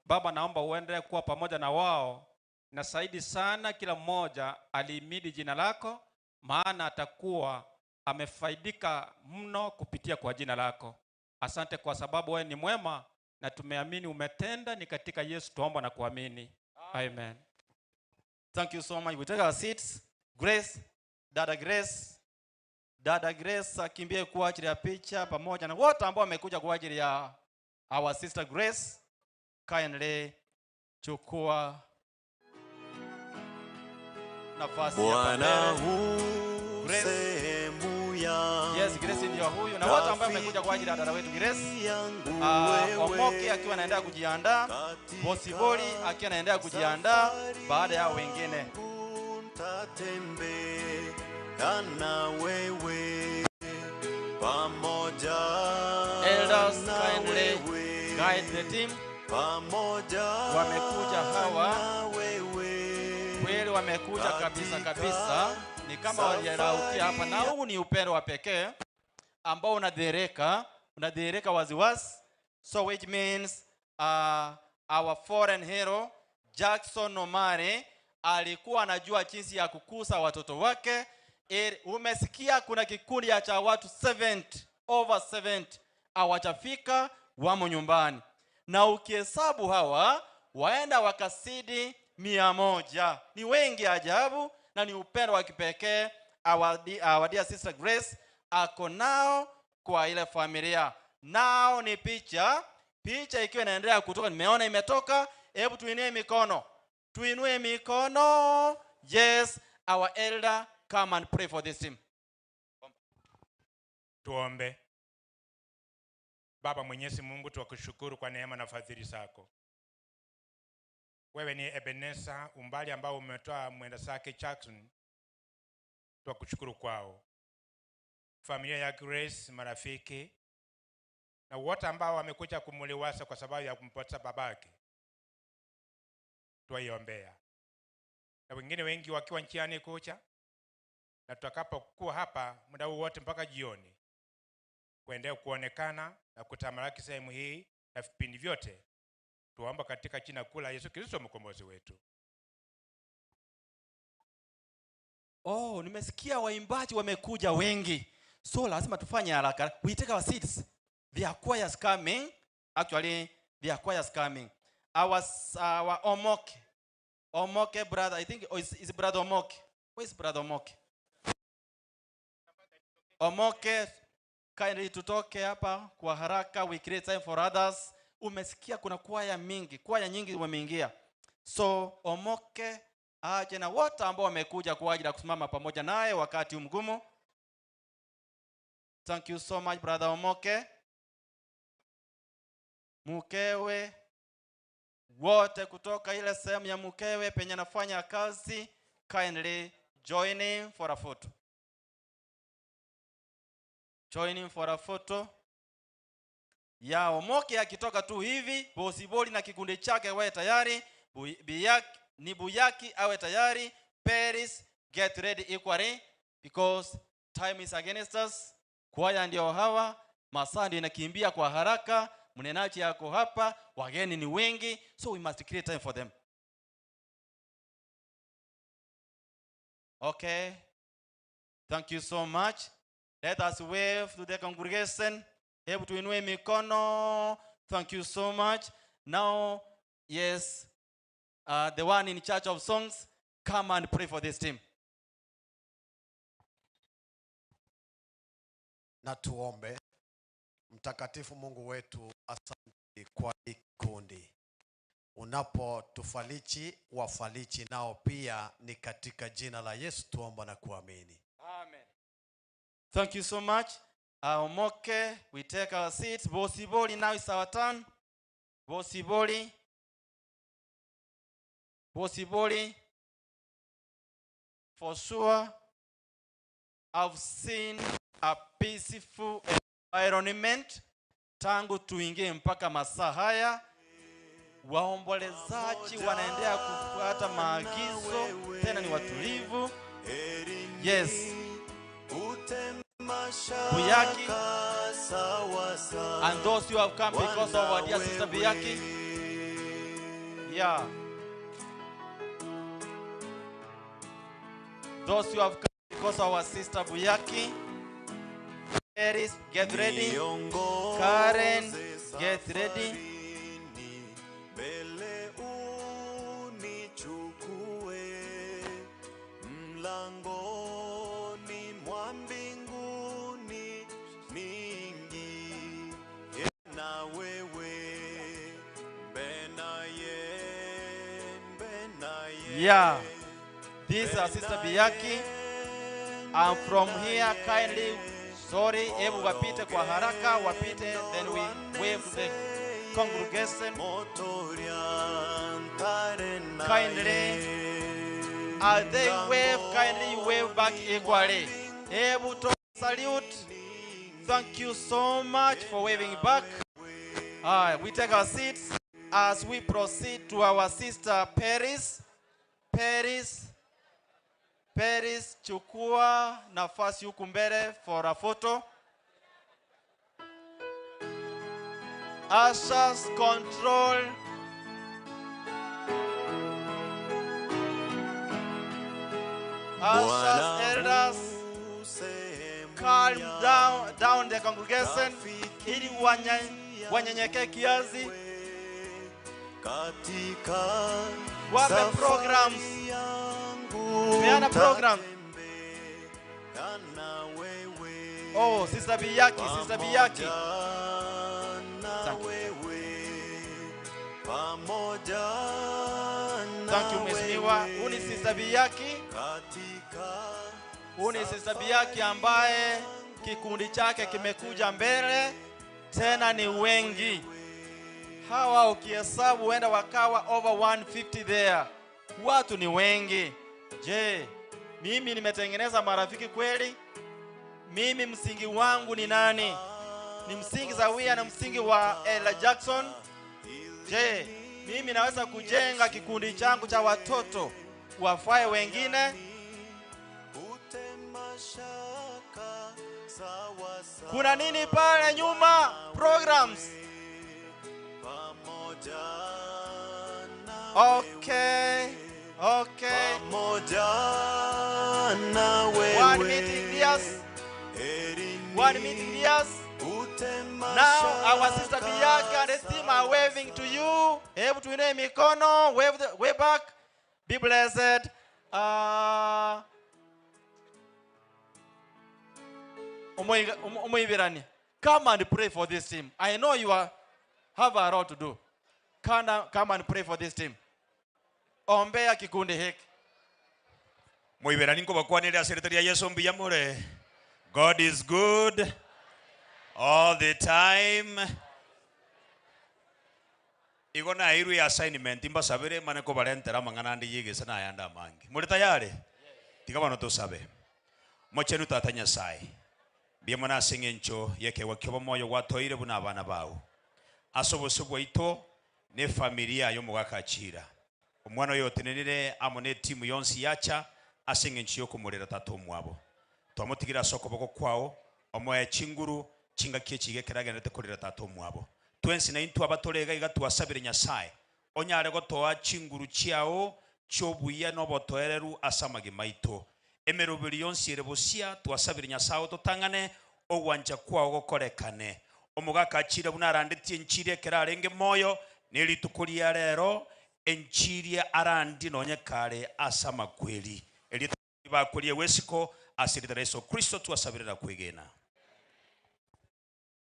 Speaker 16: Baba, naomba uendelee kuwa pamoja na wao, na zaidi sana kila mmoja alihimidi jina lako, maana atakuwa amefaidika mno kupitia kwa jina lako. Asante kwa sababu wewe ni mwema na tumeamini umetenda. Ni katika Yesu tuomba na kuamini, amen.
Speaker 1: Thank you so much. We take our seats. Grace, Dada Grace, Dada Grace akimbie kwa ajili ya picha pamoja na wote ambao wamekuja kwa ajili ya our sister Grace. Kindly chukua nafasi hapa
Speaker 12: Bwana
Speaker 1: mbele.
Speaker 12: hu
Speaker 1: Grace.
Speaker 12: sehemu yangu.
Speaker 1: Yes, Grace ndio huyu na wote ambao wamekuja kwa ajili ya dada wetu Grace.
Speaker 12: yangu wewe.
Speaker 1: Omoke akiwa anaendelea kujiandaa, Bosiboli akiwa anaendelea kujiandaa baada ya wengine.
Speaker 12: Nitatembea na wewe pamoja
Speaker 1: Elders
Speaker 12: na
Speaker 1: kindly
Speaker 12: wewe
Speaker 1: guide the team.
Speaker 12: pamoja
Speaker 1: Wamekuja hawa
Speaker 12: na wewe
Speaker 1: kweli, wamekuja kabisa kabisa, ni kama waliraukia hapa, na huu ni upendo wa pekee ambao unadhihirika, unadhihirika waziwazi. So which means our foreign hero Jackson Omari alikuwa anajua jinsi ya kukuza watoto wake. Umesikia kuna kikundi cha watu 70, over 70 hawajafika, wamo nyumbani, na ukihesabu hawa waenda wakasidi 100. Ni wengi ajabu. na ni upendo wa kipekee our, our dear sister Grace ako nao kwa ile familia. Nao ni picha, picha ikiwa inaendelea kutoka, nimeona imetoka. Hebu tuinue mikono, tuinue mikono. Yes, our elder come and pray for this team.
Speaker 2: Tuombe. Baba Mwenyezi Mungu, twakushukuru kwa neema na fadhili zako. Wewe ni Ebeneza, umbali ambao umetoa mwenda zake Jackson, twakushukuru kwao. Familia ya Grace, marafiki na wote ambao wamekuja kumuliwaza kwa sababu ya kumpoteza babake, twaiombea, na wengine wengi wakiwa njiani kucha, na tutakapokuwa hapa muda huu wote mpaka jioni, kuendelea kuonekana na kutamalaki sehemu hii na vipindi vyote, tuomba katika jina kuu la Yesu Kristo mkombozi wetu.
Speaker 1: Oh, nimesikia waimbaji wamekuja wengi, so lazima tufanye haraka. We take our seats. There are choirs coming. Actually, there are choirs coming. Our, our Omoke, Omoke brother, I think oh, is, is brother Omoke. Where is brother Omoke? Omoke, kindly tutoke hapa kwa haraka, we create time for others. Umesikia kuna kwaya mingi, kwaya nyingi wameingia. So Omoke aje na wote ambao wamekuja kwa ajili ya kusimama pamoja naye wakati huu mgumu. Thank you so much brother Omoke. Mkewe wote kutoka ile sehemu ya mkewe penye anafanya kazi, kindly join him for a photo. Join him for a photo. Ya Omoke akitoka tu hivi, Bosiboli na kikundi chake wawe tayari, Biyaki, ni Buyaki awe tayari, Paris get ready equally because time is against us. Kwaya ndio hawa, masaa ndio inakimbia kwa haraka, mnenaji yako hapa, wageni ni wengi, so we must create time for them. Okay. Thank you so much. Let us wave to the congregation. Hebu tuinue mikono. Thank you so much. Now, yes, the one in charge of songs, come and pray for this team.
Speaker 9: Na tuombe. Mtakatifu Mungu wetu, asante kwa hii kikundi. Unapotufariji, wafariji nao pia, ni katika jina la Yesu tuomba na kuamini.
Speaker 1: Amen. Thank you so much. Omoke, we take our seats. Bosiboli, now is our turn. Bosiboli. Bosiboli. For sure, I've seen a peaceful environment tangu tuingie mpaka masaa haya. Waombolezaji wanaendelea kufuata maagizo, tena ni watulivu. Yes. Buyaki and those who have come because of our dear sister Buyaki. Yeah. Those who have come because of our sister Buyaki. Paris, get ready. Karen, get ready.
Speaker 12: Mbele unichukue mlangoni mwa mbinguni niingie na wewe mbenaye mbenaye
Speaker 1: Yeah. This is our sister Biyaki. And from here, kindly, sorry, hebu wapite kwa haraka, wapite, then we wave to the congregation. Kindly, as they wave, kindly wave back equally. Hebu to salute. Thank you so much for waving back. All right, we take our seats as we proceed to our sister Paris. Paris, Paris, chukua nafasi huku mbele for a photo. Ushers control. Ushers, elders, calm down the congregation ili wanyenyekee kiasi.
Speaker 12: Katika
Speaker 1: Wape programs.
Speaker 12: safari yangu
Speaker 1: Peana program. Oh, Sister Biyaki, Sister Biyaki.
Speaker 12: na wewe pamoja na
Speaker 1: Thank you mheshimiwa. Huyu ni Sister Biyaki. Huyu ni Sister Biyaki ambaye kikundi chake kimekuja mbele tena ni wengi. Hawa ukihesabu huenda wakawa over 150 there. Watu ni wengi. Je, mimi nimetengeneza marafiki kweli? Mimi msingi wangu ni nani? Ni msingi sawia na msingi wa Ella Jackson? Je, mimi naweza kujenga kikundi changu cha watoto wafae wengine? Kuna nini pale nyuma? Programs. Okay. Okay.
Speaker 12: Pamoja na wewe
Speaker 1: One meeting yes. One meeting yes. Now our sister Bianca and his team are waving to you. Hebu tuinue mikono, wave the, way back. Be blessed. Umuibirani. Come and pray for this team. I know you are, have a lot to do. Come, come and pray for this team. Ombea kikundi hiki.
Speaker 17: Muiberani nkobakwanire ase rita ria Yesu mbuya more. God is good all the time. Igo nairwe ya assignment mbasabire mane kobarentera amang'ana ande yegese na ayande amange. Muri tayari? Tiga bono tosabe. Mochenu tata Nyasaye. Mbuya mono ase eng'encho yekewa kioba moyo gwatoire buna abana bao. Ase obosio bwaito ne familia y'omogaka Achira. Omwana oyo otenenire amo ne timu yonsi yacha ase eng'encho y'okomorera tata omwabo. Twamotigire ase okoboko kwao omoe chinguru chingaki echiga ekeragenderete korera tata omwabo. Twensi naintwe abatorega iga twasabire Nyasaye onyare gotoa chinguru chiao chiobuya n'obotoereru ase amagima aito. Emeroberi yonsi ere bosia twasabire Nyasaye ototang'ane ogwancha kwao gokorekane. Omogaka Achire buna arandetie enchiri ekero arenge moyo na erituko ria rero enchiri arandi nonye kare ase amakweri. Erio bakwerie wesiko ase rita ria Yesu Kristo twasabire na kwegena.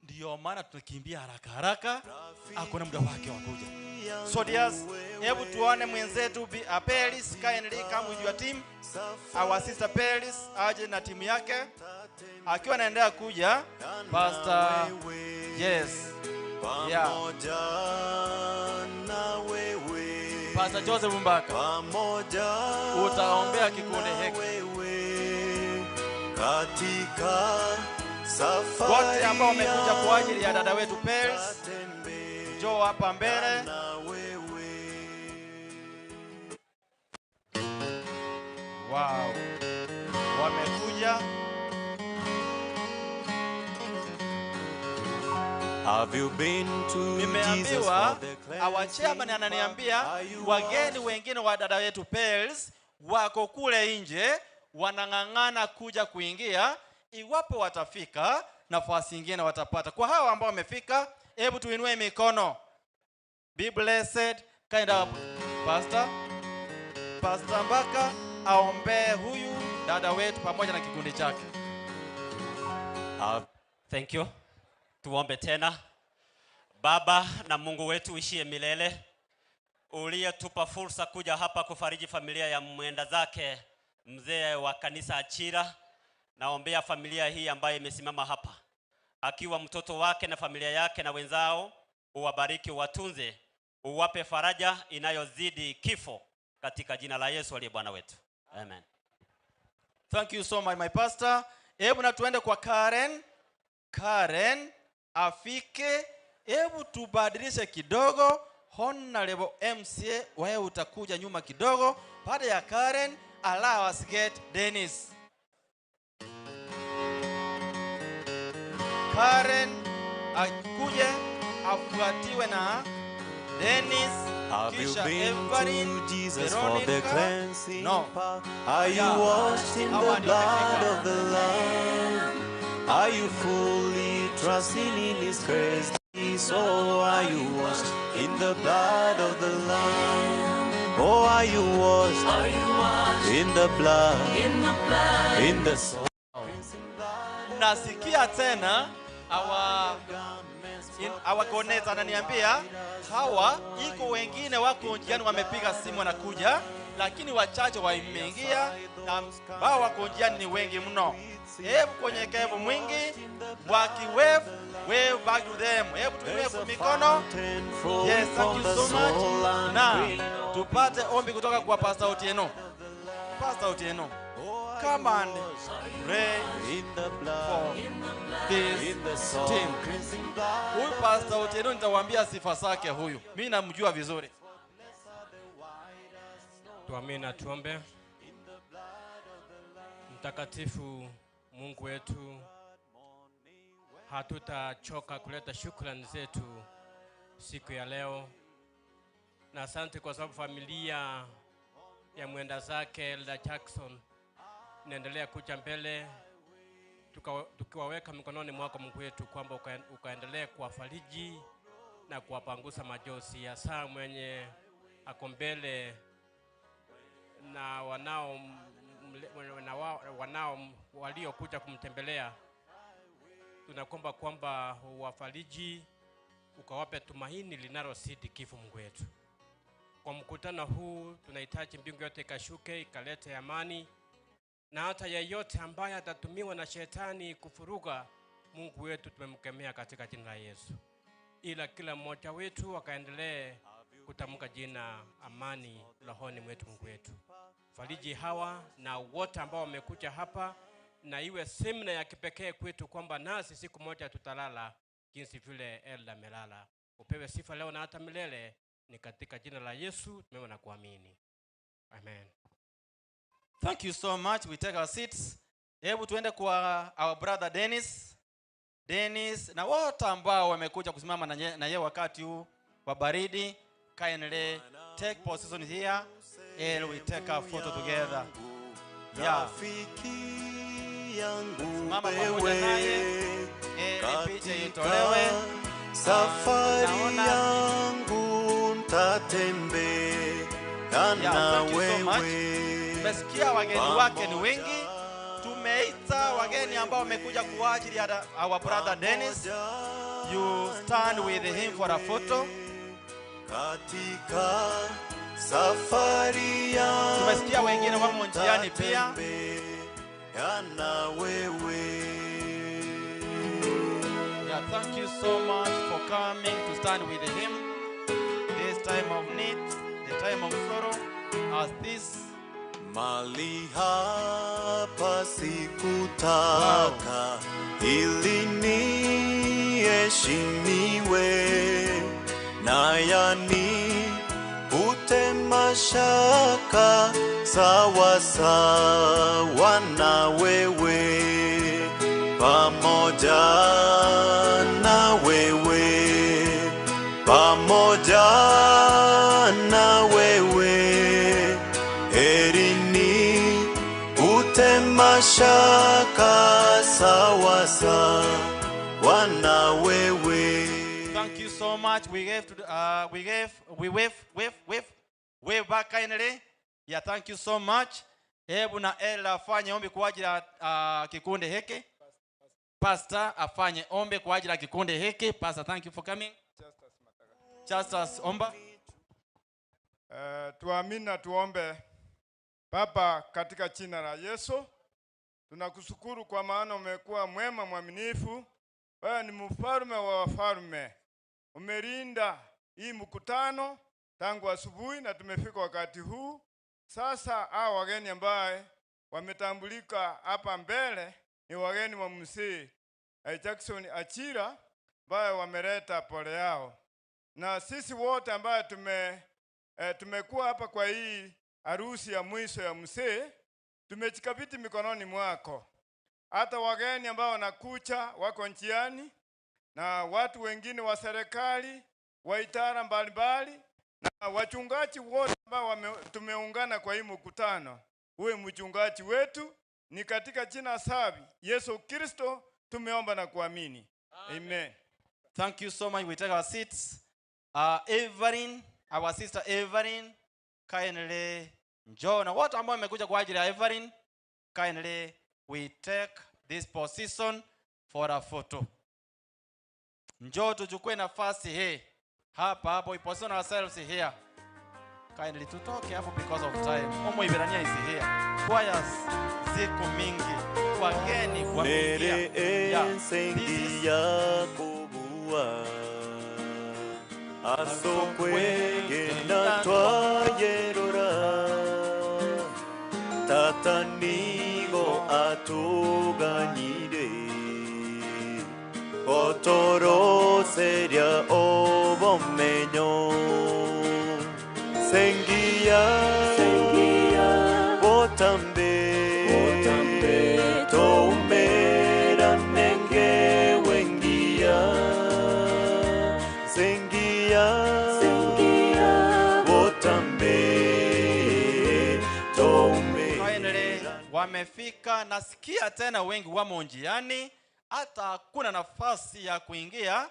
Speaker 1: Ndiyo maana tunakimbia haraka haraka, hakuna muda wake wa kuja. So dears, hebu tuone mwenzetu Bi Peris, kindly come with your team. Our sister Peris aje na timu yake. Akiwa anaendelea kuja, Pastor, yes. Yeah.
Speaker 12: pamoja na wewe
Speaker 1: Pastor Joseph Mbaka.
Speaker 12: pamoja
Speaker 1: Utaombea kikundi hiki.
Speaker 12: katika safari
Speaker 1: Wote ambao wamekuja kwa ajili ya dada wetu Peris, njoo hapa mbele. Wow. Wamekuja.
Speaker 12: Have you been to Jesus
Speaker 1: Nimeambiwa
Speaker 12: for the
Speaker 1: our chairman ananiambia wageni wengine wa dada wetu Pearls wako kule nje wanang'ang'ana kuja kuingia. Iwapo watafika, nafasi ingine watapata. Kwa hawa ambao wamefika, hebu tuinue mikono. Be blessed. Kind up, Pastor. Pastor Mbaka aombee huyu dada wetu pamoja na kikundi chake.
Speaker 11: Thank you. Tuombe tena. Baba na Mungu wetu uishie milele, uliyetupa fursa kuja hapa kufariji familia ya mwenda zake mzee wa kanisa Achira. Naombea familia hii ambayo imesimama hapa, akiwa mtoto wake na familia yake na wenzao, uwabariki, uwatunze, uwape faraja inayozidi kifo, katika jina la Yesu aliye Bwana wetu, amen.
Speaker 1: Thank you so much my pastor. Hebu na tuende kwa Karen. Karen afike. Hebu tubadilishe kidogo. Honorable MCA, wewe utakuja nyuma kidogo. Baada ya Karen, allow us get Dennis. Karen akuje afuatiwe na Dennis
Speaker 12: Have you
Speaker 1: kisha
Speaker 12: been
Speaker 1: Everin,
Speaker 12: to Jesus for the
Speaker 1: Veronica.
Speaker 12: cleansing
Speaker 1: No.
Speaker 12: power? Are you
Speaker 1: Yeah.
Speaker 12: washed in
Speaker 1: Hawa
Speaker 12: the
Speaker 1: ndio
Speaker 12: blood
Speaker 1: wamefika.
Speaker 12: of the Lamb? Are you fully trusting in His grace? Oh, are you washed in the blood of the Lamb? Oh, are you washed,
Speaker 7: Are you washed
Speaker 12: in the blood,
Speaker 7: in the blood,
Speaker 12: in the soul?
Speaker 1: Nasikia tena our in, our coordinator ananiambia hawa iko wengine wako njiani wamepiga simu wanakuja, lakini wachache wameingia na ambao wako njiani ni wengi mno. Hebu kwenye kevu mwingi wakiwave wave back to them. Hebu tuinue mikono. Yes, thank you so much. Na tupate ombi kutoka kwa Pastor Otieno. Pastor Otieno, come and pray for this team. Huyu Pastor Otieno nitawaambia sifa zake huyu. Mimi namjua vizuri.
Speaker 15: Tuamini na tuombe. Mtakatifu Mungu wetu, hatutachoka kuleta shukrani zetu siku ya leo, na asante kwa sababu familia ya mwenda zake Elder Jackson inaendelea kuja mbele, tukiwaweka mikononi mwako Mungu wetu, kwamba ukaendelee kuwafariji na kuwapangusa majozi, hasa mwenye ako mbele na wanao na wanao waliokuja kumtembelea. Tunakuomba kwamba uwafariji, ukawape tumaini linalozidi kifo, Mungu wetu. Kwa mkutano huu tunahitaji mbingu yote ikashuke ikalete amani, na hata yeyote ambaye atatumiwa na shetani kufuruga, Mungu wetu tumemkemea katika jina la Yesu, ila kila mmoja wetu akaendelee kutamka jina amani rohoni mwetu, Mungu wetu. Fariji hawa na wote ambao wamekuja hapa, na iwe semina ya kipekee kwetu kwamba nasi siku moja tutalala jinsi vile Elda amelala. Upewe sifa leo na hata milele, ni katika jina la Yesu tumeomba na kuamini, amen.
Speaker 1: Thank you so much. We take our seats. Hebu tuende kwa our brother Dennis. Dennis na wote ambao wamekuja kusimama na ye wakati huu wa baridi, kindly take position here and we take a photo together. Yeah.
Speaker 12: Rafiki yangu
Speaker 1: Simama pamoja naye
Speaker 12: wewe,
Speaker 1: ili picha itolewe.
Speaker 12: safari
Speaker 1: Naona-
Speaker 12: yangu ntatembea
Speaker 1: Yeah,
Speaker 12: na
Speaker 1: thank you so much.
Speaker 12: wewe.
Speaker 1: Tumesikia wageni wake ni wengi. Tumeita wageni ambao wamekuja kwa ajili ya our brother Dennis. You stand with him for a photo.
Speaker 12: Katika safari yangu
Speaker 1: Tumesikia wengine wamo njiani pia.
Speaker 12: ntatembea na wewe.
Speaker 1: Yeah, thank you so much for coming to stand with him this time of need, the time of sorrow, as this
Speaker 12: Mali hapa sikutaka ili niheshimiwe, na yani mashaka sawa sawa na wewe, pamoja na wewe, pamoja na wewe, heri ni mashaka sawa sawa na wewe.
Speaker 1: Thank you so much. We gave to the, we gave we wave wave wave wave back kindly. Yeah, thank you so much. Hebu na Ella afanye ombi kwa ajili ya kikundi hiki. Pastor afanye ombi kwa ajili ya kikundi hiki. Pastor, thank you for coming. Justus omba.
Speaker 5: Tuamini na tuombe. Baba, katika jina la Yesu tunakushukuru kwa maana umekuwa mwema mwaminifu. Wewe ni mfalme wa wafalme, umelinda hii mkutano tangu asubuhi na tumefika wakati huu sasa. Hao wageni ambaye wametambulika hapa mbele ni wageni wa mzee Jackson Achira ambaye wameleta pole yao, na sisi wote ambaye tumekuwa hapa kwa hii harusi ya mwisho ya mzee tumejikabidhi mikononi mwako. Hata wageni ambao wanakucha wako njiani na watu wengine wa serikali wa idara mbalimbali na wachungaji wote ambao tumeungana kwa hii mkutano, uwe mchungaji wetu, ni katika jina safi Yesu Kristo tumeomba na kuamini. Amen.
Speaker 1: Thank you so much. We take our seats. Evelyn, our sister Evelyn. Kindly njoo na wote ambao wamekuja kwa ajili ya Evelyn, kindly we take this position for a photo. Njoo tuchukue nafasi hii hapa hapo, we position ourselves here. Kindly tutoke hapo because of time. Omoiberania is here. Choirs ziko mingi, wageni wameingia.
Speaker 12: Nere
Speaker 1: Yeah. This is
Speaker 12: ensengi yakobua asokwegenda twayerora tata nigo atuganyire gotoroseria obomenyo sengia botambe toumera nenge wengia sengia botambe toumera
Speaker 1: Finally wamefika, nasikia tena wengi wamo njiani, hata hakuna nafasi ya kuingia.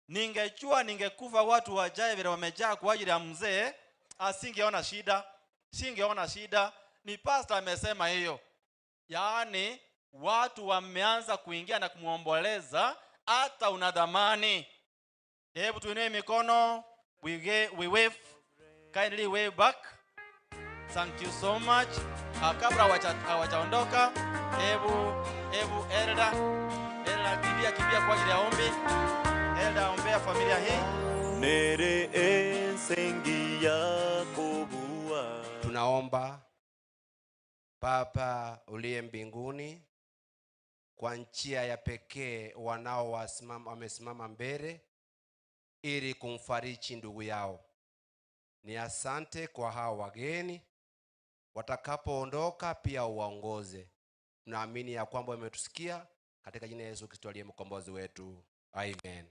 Speaker 1: Ningejua ningekufa watu wajae vile wamejaa kwa ajili ya mzee, asingeona shida, singeona shida. Ni pastor amesema hiyo, yaani watu wameanza kuingia na kumwomboleza, hata una dhamani. Hebu tuinue mikono, we wave, kindly wave back. Thank you so much. Kabla hawajaondoka, hebu hebu Elda, Elda kimbia kimbia kwa ajili ya ombi. Elda ombea familia hii.
Speaker 12: nere ensengi yakobua
Speaker 18: Tunaomba Baba uliye mbinguni, kwa njia ya pekee wanao wamesimama mbele ili kumfariji ndugu yao. Ni asante kwa hao wageni, watakapoondoka pia uwaongoze. Tunaamini ya kwamba umetusikia katika jina la Yesu Kristo aliye mkombozi wetu. Amen.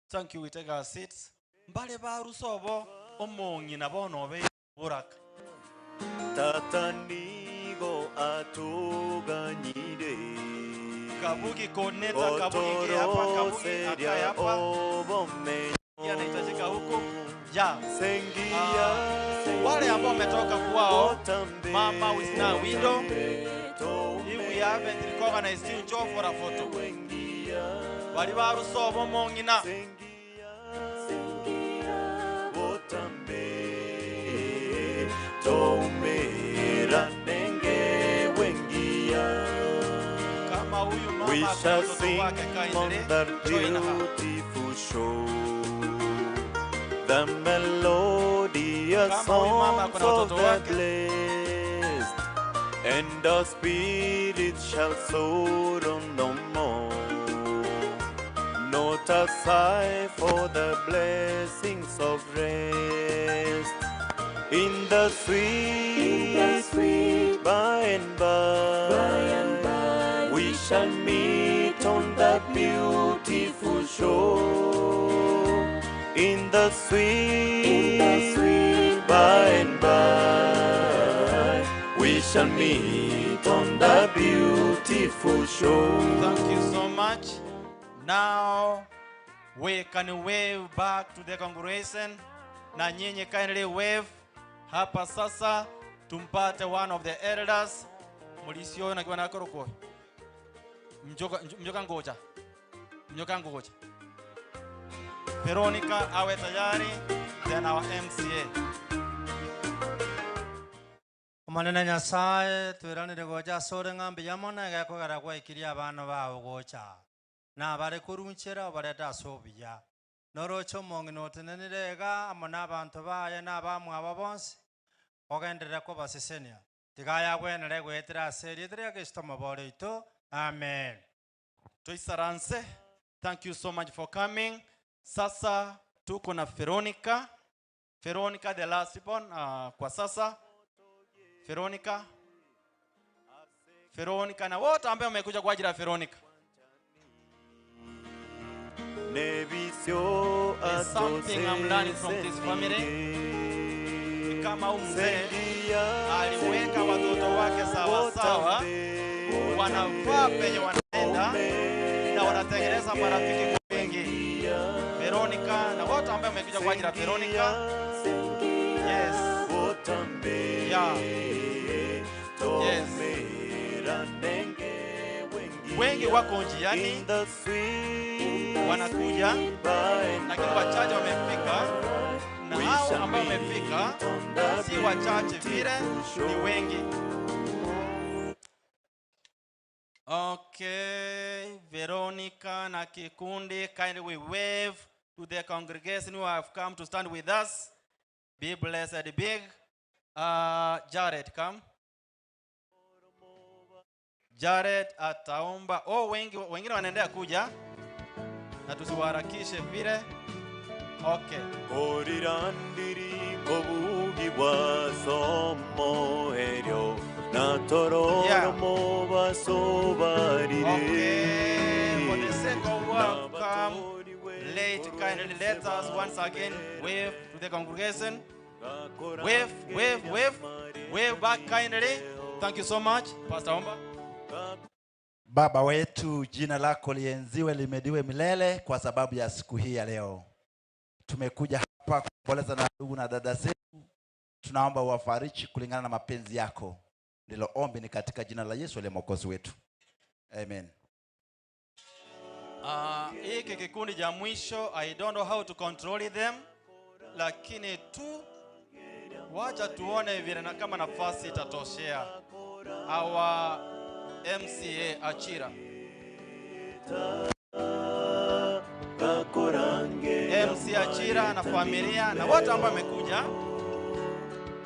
Speaker 1: Thank you. We take our seats. Mbale barusobo omong'ina bono be buraka.
Speaker 12: tata nigo atuganyire
Speaker 1: Kabugi coordinator, Kabugi ke hapa, Kabugi akae hapa.
Speaker 12: obomenyo
Speaker 1: Anahitajika huku. Ya.
Speaker 12: Sengia
Speaker 1: Wale ambao wametoka kwao, mama is now widow. If we haven't recognized you, njoo for a photo. Bali barusobo omong'ina.
Speaker 12: botambe toumera nenge wengia
Speaker 1: Kama huyu mama
Speaker 12: We
Speaker 1: ako na
Speaker 12: shall
Speaker 1: mtoto
Speaker 12: sing
Speaker 1: wake
Speaker 12: on
Speaker 1: kindly
Speaker 12: that
Speaker 1: join her.
Speaker 12: beautiful shore the melodious
Speaker 1: Kama huyu mama
Speaker 12: songs
Speaker 1: ako na
Speaker 12: of
Speaker 1: watoto
Speaker 12: the
Speaker 1: wake.
Speaker 12: blessed, and our spirit shall sorrow no more. Not a sigh for the blessings of rest. In the sweet, sweet by and by, we shall meet on that beautiful shore. In the sweet, by and by, we shall meet on that beautiful shore.
Speaker 1: Thank you so much. Now we can wave back to the congregation. Na nyinyi kindly wave hapa sasa, tumpate one of the elders mulisio na kiwana koroko mjoka mjoka ngoja mjoka ngoja Veronica awe tayari, then our MCA.
Speaker 4: Omonene Nyasaye tweranire gocha ase ore ng'a mbuya mono egekogera gwaikirie abana bao gocha nabare korunchera obarete ase obuya noroche omong'ina otenenire iga amo na abanto baye na abamwabo bonsi ogenderere kobasesenia tiga yagwenere gwetera ase erietera ria Kristo omobore oito amen.
Speaker 1: Toisaranse, thank you so much for coming. Sasa tuko na Veronica. Veronica the last born, kwa sasa Veronica. Veronica na wote ambao wamekuja kwa ajili ya Veronica.
Speaker 12: Nebisio
Speaker 1: There's something I'm learning from this family. Ni kama huyu mzee aliweka watoto wake sawa sawa, wanavaa penye wanaenda na wanatengeneza marafiki kwa wingi. Veronica na wote ambao wamekuja kwa ajili ya Veronica. Yes. Yeah. Yes. Wengi wako njiani wanakuja, lakini wachache wamefika, na hao ambao wamefika si wachache vile, ni wengi. Okay, Veronica na kikundi, kindly we wave to the congregation who have come to stand with us. Be blessed big. Jared, come. Jared ataomba. Oh, wengi wengine wanaendelea kuja na tusiwaharakishe vile. Okay.
Speaker 12: Korirandiri kobugi bwa somo eryo natororomo basobarire
Speaker 1: Okay, for the sake of work, come late. Kindly let us once again wave to the congregation. Wave, wave, wave, wave back kindly. Thank you so much, Pastor Omba.
Speaker 13: Baba wetu, jina lako lienziwe, limediwe milele kwa sababu ya siku hii ya leo. Tumekuja hapa kuomboleza na ndugu na dada zetu, tunaomba uwafariji kulingana na mapenzi yako. Ndilo ombi ni katika jina la Yesu aliye mwokozi wetu, amen.
Speaker 1: Hiki kikundi cha mwisho I don't know how to control them, lakini tu wacha tuone vile na kama nafasi itatoshea. Our MCA Achira. MC Achira na familia na wote ambao wamekuja.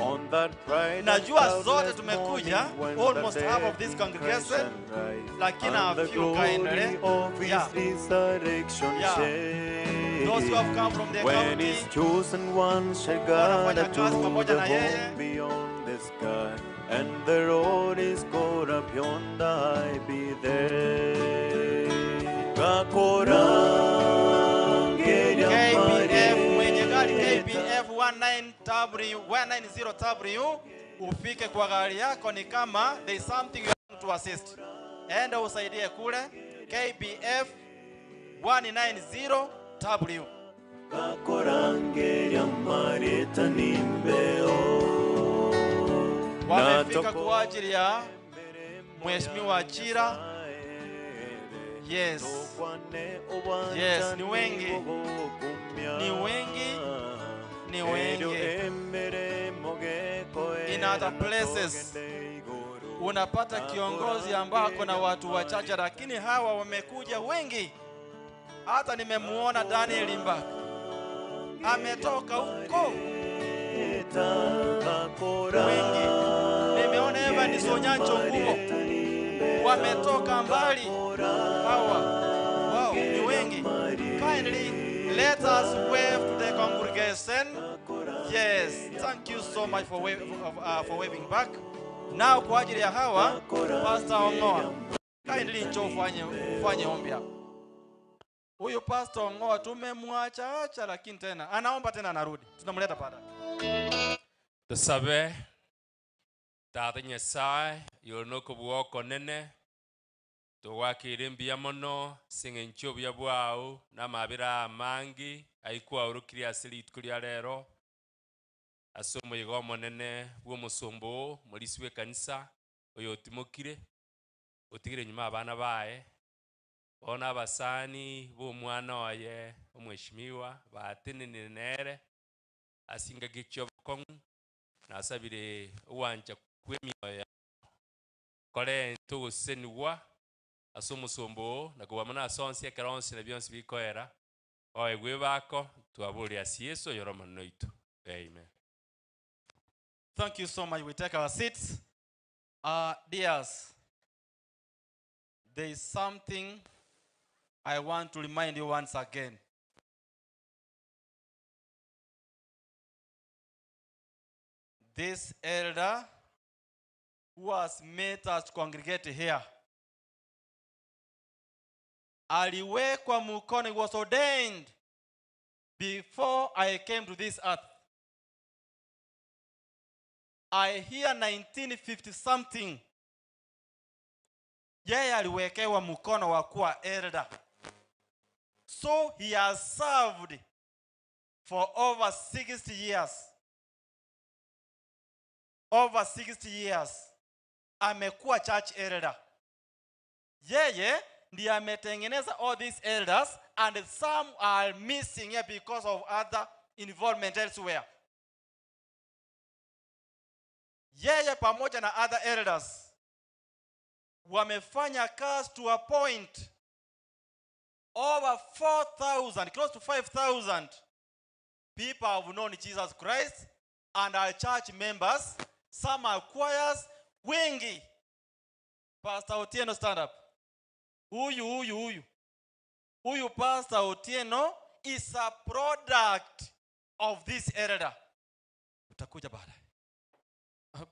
Speaker 12: On that bright and
Speaker 1: Najua zote
Speaker 12: cloudless
Speaker 1: tumekuja,
Speaker 12: morning when the
Speaker 1: almost half
Speaker 12: dead
Speaker 1: of this
Speaker 12: in
Speaker 1: congregation,
Speaker 12: Christ shall rise,
Speaker 1: lakini
Speaker 12: and
Speaker 1: a
Speaker 12: the
Speaker 1: few
Speaker 12: glory
Speaker 1: kindly.
Speaker 12: of his
Speaker 1: Yeah.
Speaker 12: resurrection
Speaker 1: Yeah.
Speaker 12: share.
Speaker 1: Those who have come from the
Speaker 12: When
Speaker 1: county,
Speaker 12: his chosen ones shall gather
Speaker 1: wanafanya kazi
Speaker 12: to
Speaker 1: pamoja
Speaker 12: the
Speaker 1: na yeye.
Speaker 12: home beyond the sky, and the road is called up yonder, I be there. Gakorangeria
Speaker 1: KBF mwenye gari KBF 19W 190W ufike kwa gari yako, ni kama there is something you want to assist, enda usaidie kule KBF 190W.
Speaker 12: Gakorangeria mareta nimbeo.
Speaker 1: Wamefika kwa ajili ya Mheshimiwa Achira. Yes. Yes, ni wengi. Ni wengi. Ni wengi. In other places unapata kiongozi ambako na watu wachache, lakini hawa wamekuja wengi. Hata nimemuona Daniel Mbaka ametoka huko wengi. Nimeona Evan Sonyancho Ngugo wametoka mbali hawa, wow, ni wengi. Kindly let us wave to the congregation. Yes, thank you so much for, wave, for waving back. Now kwa ajili ya hawa Pastor Ongoa, kindly njoo ufanye ufanye ombi hapa. Huyu Pastor Ongoa tumemwacha acha, lakini tena anaomba tena, anarudi, tunamleta baadaye.
Speaker 15: Tusabe tata nyasaye yolo kobua okonene togwakire mbuya mono ase eng'encho obuya bwao na amabera amangi aikwaorokirie ase rituko ria rero ase omoyiga omonene bwa omosomba oo morisi bwa ekanisa oyo otimokire otigire nyuma abana baye bono abasani ba omwana oye omweshimiwa batenenire nere ase engaki chia obokong'u nasabire owancha kwa emioyo yabo kore togosenigwa ase omosomba oo na kobua mono ase onsi ekero onsi na bionsi bikoera oegwe bako twaboria ase Yesu oyore omonene oito amen.
Speaker 1: Thank you so much. We take our seats. Dears, there is something I want to remind you once again. This elder who has made us to congregate here, aliwekwa mkono, he was ordained before I came to this earth. I hear 1950 something. Yeye aliwekewa mkono wa kuwa elder. So he has served for over 60 years. Over 60 years amekuwa church elder. Yeye ndiye ametengeneza all these elders and some are missing here because of other involvement elsewhere. Yeye pamoja na other elders wamefanya kazi to a point over 4,000, close to 5,000 people have known Jesus Christ and are church members. Some are choirs, wengi. Pastor Otieno, stand up. Huyu, huyu, huyu. Huyu Pastor Otieno is a product of this elder. Utakuja baadaye.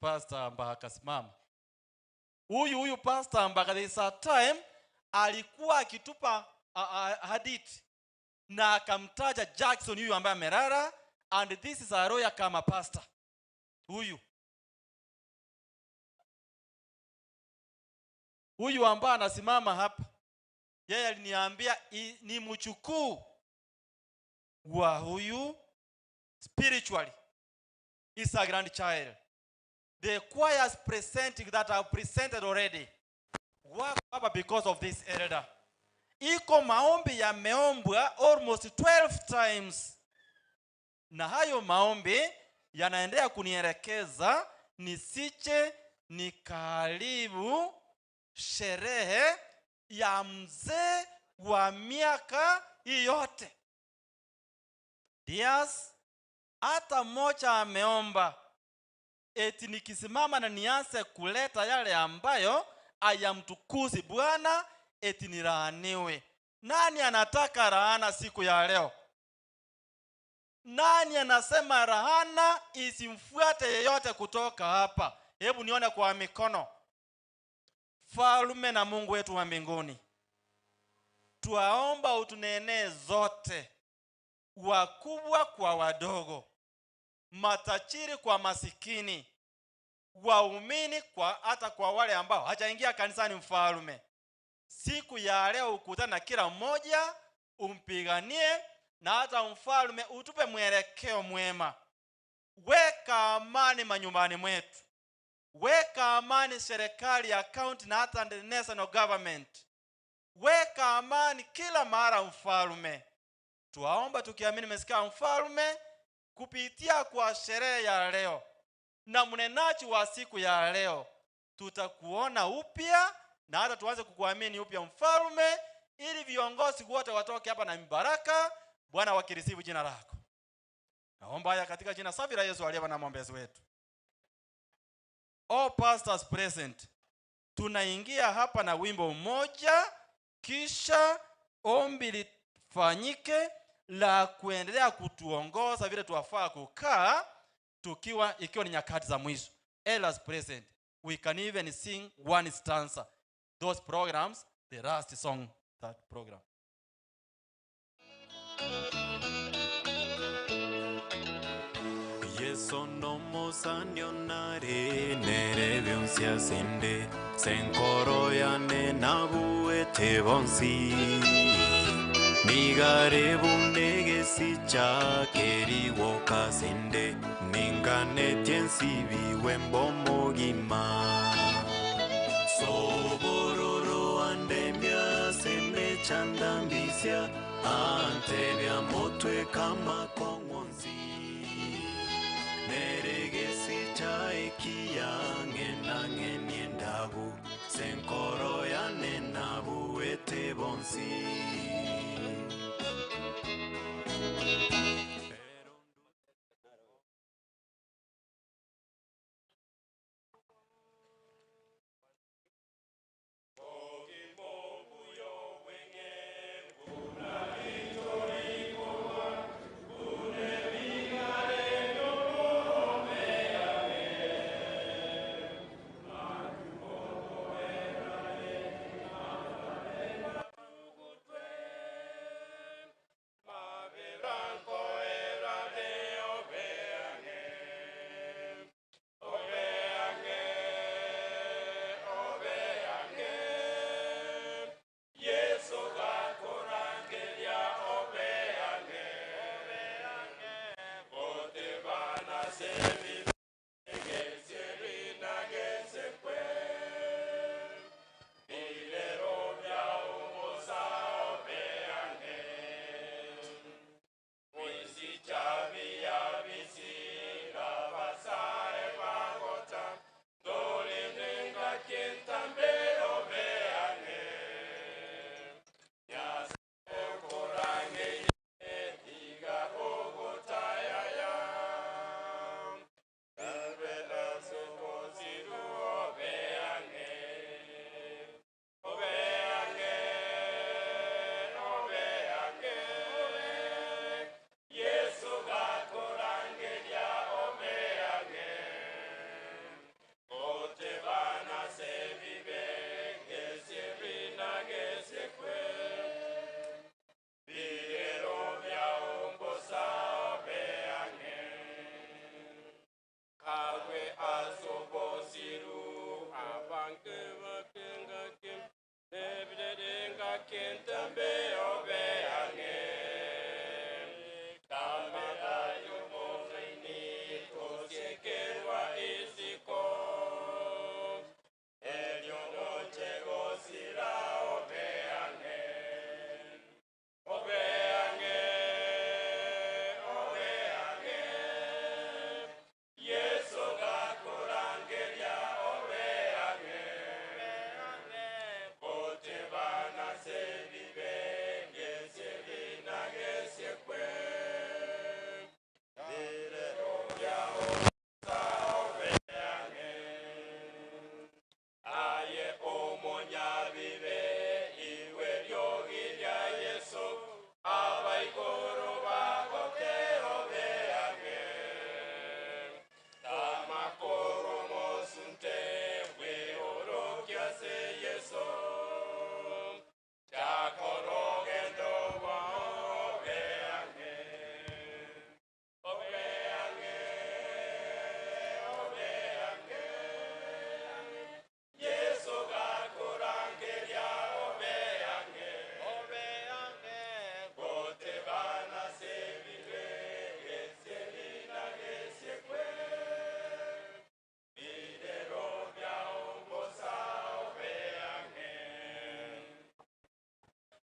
Speaker 1: Pastor Mbaka, simama. Huyu huyu Pastor Mbaka, there is a time alikuwa akitupa hadithi na akamtaja Jackson huyu ambaye amelala, and this is a lawyer kama pastor. Huyu huyu ambaye anasimama hapa, yeye aliniambia ni mchukuu wa huyu spiritually, is a grandchild. The choirs presenting that have presented already wako hapa because of this elder. Iko maombi yameombwa almost 12 times, na hayo maombi yanaendelea kunielekeza nisiche nikaribu sherehe ya mzee wa miaka hii yote. Dias, hata mmoja ameomba eti nikisimama na nianze kuleta yale ambayo hayamtukuzi Bwana eti nilaaniwe. Nani anataka laana siku ya leo? Nani anasema laana isimfuate yeyote kutoka hapa? Hebu nione kwa mikono. Falume na Mungu wetu wa mbinguni, twaomba utunenee zote, wakubwa kwa wadogo, matajiri kwa masikini, waumini kwa hata kwa wale ambao hajaingia kanisani. Mfalme, siku ya leo ukutane na kila mmoja, umpiganie, na hata mfalme utupe mwelekeo mwema. Weka amani manyumbani mwetu, weka amani serikali ya county na hata the national government, weka amani kila mara mfalme. Twaomba tukiamini umesikia mfalme, kupitia kwa sherehe ya leo na mnenaji wa siku ya leo, tutakuona upya na hata tuanze kukuamini upya mfalme, ili viongozi wote watoke hapa na mibaraka, Bwana wakirisifu jina lako. Naomba haya katika jina safi la Yesu aliye Bwana mwombezi wetu. All pastors present, tunaingia hapa na wimbo mmoja, kisha ombi lifanyike la kuendelea kutuongoza vile tuwafaa kukaa tukiwa, ikiwa ni nyakati za mwisho. Elders present, we can even sing one stanza. Those programs, the last song, that program.
Speaker 12: Yeso no mosanionare nere bionsi sende senkoro yane nabuete bonsi nigare bunege sichakeriwoka sende ninganetie nsibiwe mbomogima sobororo andemia semechandambisia antebia motwe kama kong'onzi neregesichaekiang'enang'eniendabu senkoro yane nabuete bonsi.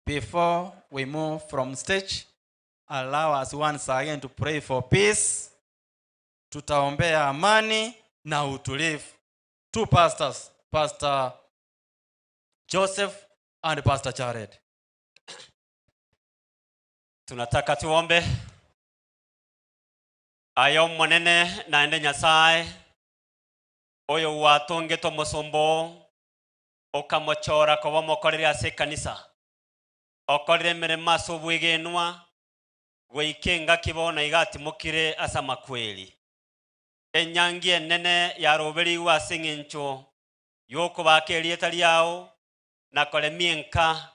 Speaker 1: Before we move from stage, allow us once again to pray for peace. Tutaombea amani na utulivu. Two pastors, Pastor Joseph and Pastor Jared.
Speaker 11: Tunataka tuombe. Aye Omonene naende Nyasae, oyo gwatongete omosomba oo, okamochora koba omokoreri ase ekanisa, okorire emeremo ase obwegenwa, goika engaki bono iga atimokire ase amakweri. Enyangi enene yaroberigwe ase eng'encho y'okobaaka erieta riao na koremia enka,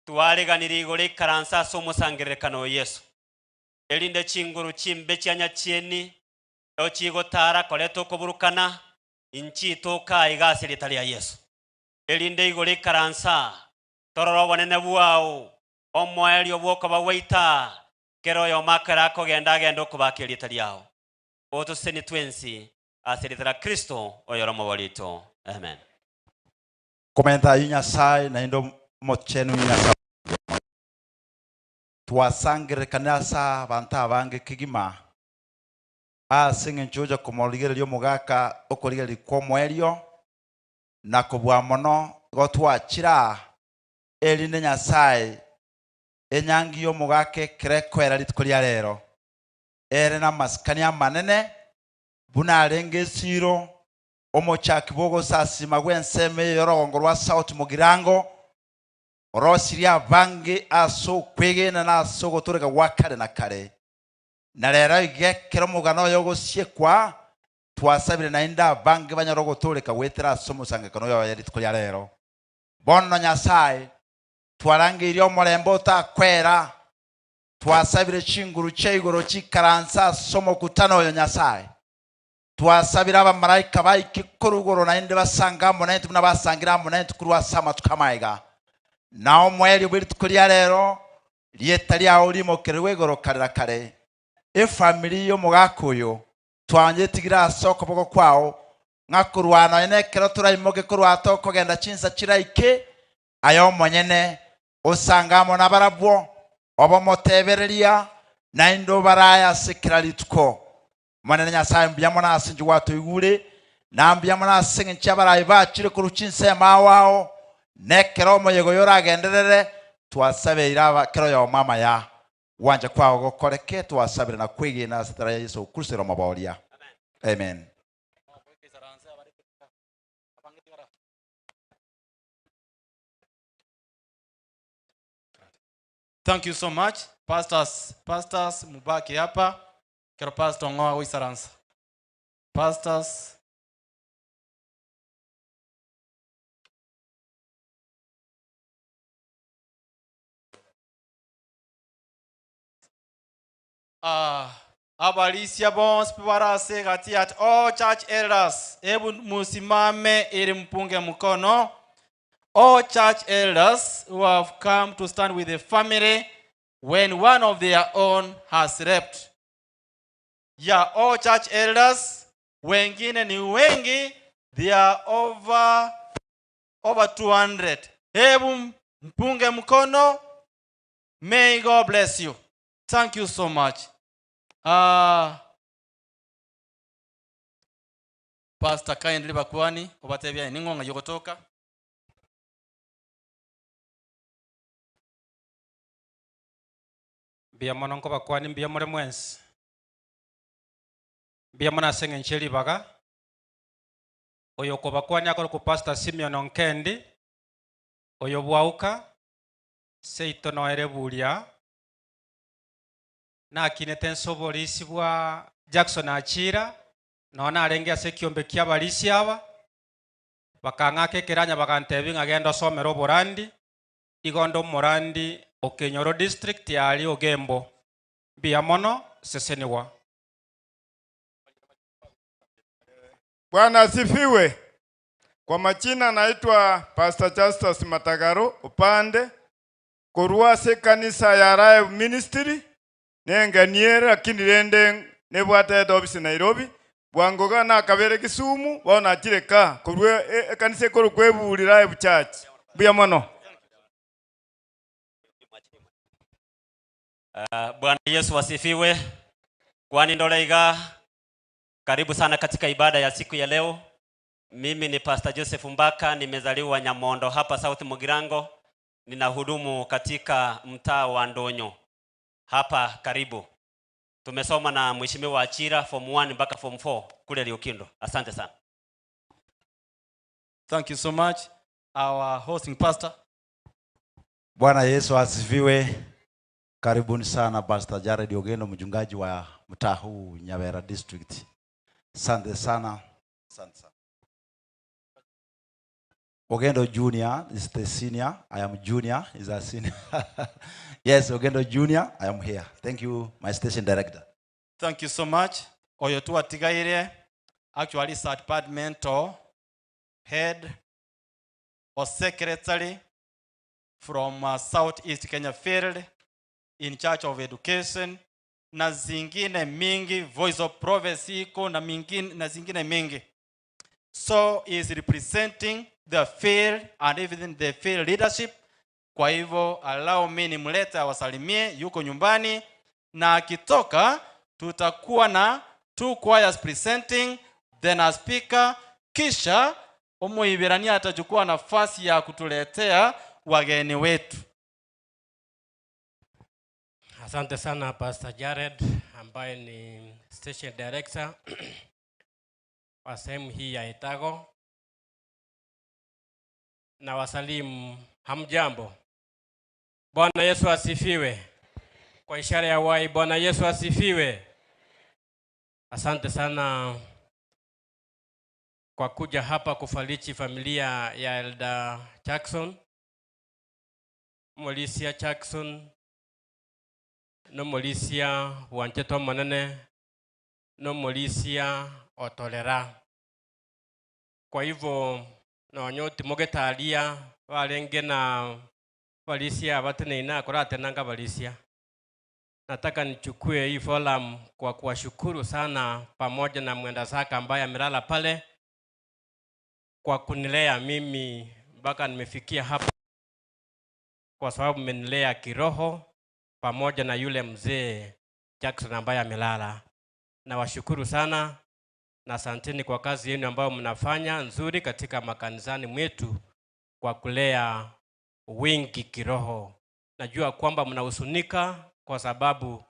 Speaker 11: twareganirie igoro ikaranse ase omosangererekano o Yeso, erinde chinguru chimbe chia nyachieni ochigotara koreta okoburukana, inchitoke aiga ase erieta ria Yeso, erinde igoro ikaranse aa, torore obonene bwao, omoerio bw'okoba gwaito aa, kera oyomo akere akogenda agende okobaaka erieta riao. Otosesenie twensi ase erieta ria Kristo oyore omobori oito. Amen.
Speaker 13: Komenta ayio Nyasae naende omochenu Nyasae Twasangererekanire ase abanto abange kegima, ase engencho ocha komorigereria omogaka okorigereria kw'omoerio, na kobua mono igo twachire aa, erinde Nyasae enyangi y'omogaka ekero ekoera rituko ria rero, ere namasikani amanene, buna arenge esiro, omochaki bw'ogosasima gw'ensemo eye y'orogongo rwa South Mugirango, Orosirie abange ase okwegena na ase ogotooreka gwa kare na kare. Na rero iga ekero omogano oye ogosiekwa, twasabire naende abange banyore ogotooreka goetera ase omosangererekano oyo oye rituko ria rero. Bono Nyasae, twarangeirie omorembe otakwera, twasabire chinguru chia igoro chikaranse ase omokutano oyo Nyasae. Twasabire abamalaika baike korwa igoro naende basange amo naintwe buna basangire amo naintwe korwa ase amatuko amaiga. Na omoerio bwe rituko ria rero, rieta riao rimokererwe igoro kare na kare. Efamiri y'omogaka oyo twanyetigire ase okoboko kwao, ng'a korwa nonya nekero toraimoke korwa tokogenda chinsa chiraike, aye omonyene osange amo nabarabwo, obomotebereria, naende obarae ase kera rituko. Omonene Nyasae, mbuya mono ase inche gwatoigure, na mbuya mono ase engencho y'abarai bachire korwa chinsemo ao ao, na ekero omoyega oyo oragenderere, twasabeire aba kera oyomo amaya. Gwancha kwao gokoreke, twasabire na kwegena ase etara ya Yeso Kristo ere Omoboria. Amen.
Speaker 1: Thank you so much pastors, pastors mubaki hapa Ekero pastor ong'o agoisaransa. Pastors. Ah, abarisia bonsi pi bare ase egati at all church elders, hebu musimame ili mpunge mkono. All church elders who have come to stand with the family when one of their own has slept. Yeah, all church elders, wengine ni wengi, they are over, over 200. Hebu mpunge mkono. May God bless you. Thank you so much. Uh, Pastor kindly bakwani obatebia ning'o ng'ai ogotoka.
Speaker 16: Mbuya mono nkobakwania, mbuya more mwensi. Mbuya mono ase eng'encho ye ribaga. Oyo okobakwania akorokwa Pastor Simeon Onkendi, oyo bwauka, seito noere buria, nakinete nse oborisi bwa Jackson Achira, nonye narenge ase ekiombe kia abarisia aba, bakang'aka ekeranya bagantebia ng'a genda osomere oborandi, Igo onde omorandi o Kenyoro District aria Ogembo. Mbuya mono, sesenigwa.
Speaker 5: Bwana asifiwe. Kwa majina naitwa Pastor Justus Matagaro Opande korwa ase ekanisa ya Live Ministry nenganie ere lakini rende nebwate head office Nairobi bwango iga nakabere Kisumu bono nachire ka korwa ekanisa ekorokwa Eburi Live Church. Mbuya mono.
Speaker 11: Uh, Bwana Yesu asifiwe. Kwani Ndoleiga, karibu sana katika ibada ya siku ya leo. Mimi ni Pastor Joseph Mbaka, nimezaliwa Nyamondo hapa South Mugirango, ninahudumu katika mtaa wa Ndonyo hapa karibu. Tumesoma na Mheshimiwa Achira form 1 mpaka form 4 kule Riokindo. Asante sana.
Speaker 1: Thank you so much. Our hosting pastor.
Speaker 13: Bwana Yesu asifiwe. Karibuni sana Pastor Jared Ogendo, mchungaji wa mtaa huu Nyawera District. Asante sana. Asante sana. Ogendo Junior is the senior. I am junior, is a senior. Yes, Ogendo Junior, I am here. Thank you, my station director.
Speaker 1: Thank you so much. Oyo tuwatigaire actually is a departmental head or secretary from Southeast Kenya Field in charge of education na zingine mingi, Voice of Prophecy iko na mingine, na zingine mingi. So he is representing the field and even the field leadership. Kwa hivyo allow me nimlete awasalimie, yuko nyumbani na akitoka tutakuwa na two choirs presenting then a speaker, kisha Omuiberania atachukua nafasi ya kutuletea wageni wetu.
Speaker 15: Asante sana Pastor Jared ambaye ni station director wa sehemu hii ya Etago. Na wasalimu hamjambo. Bwana Yesu asifiwe. Kwa ishara ya wai, Bwana Yesu asifiwe. Asante sana kwa kuja hapa kufariji familia ya Elder Jackson, Molisia Jackson, no Molisia Wancheto Monene, no Molisia Otolera. Kwa hivyo nonyo timogetaria barenge na balisia bateneina koratenanga balisia. Nataka nichukue hii forum kwa kuwashukuru sana pamoja na mwenda zake ambaye amelala pale kwa kunilea mimi mpaka nimefikia hapa, kwa sababu mmenilea kiroho pamoja na yule mzee Jackson ambaye amelala. Nawashukuru sana na asanteni kwa kazi yenu ambayo mnafanya nzuri katika makanisani mwetu kwa kulea wengi kiroho. Najua kwamba mnahuzunika kwa sababu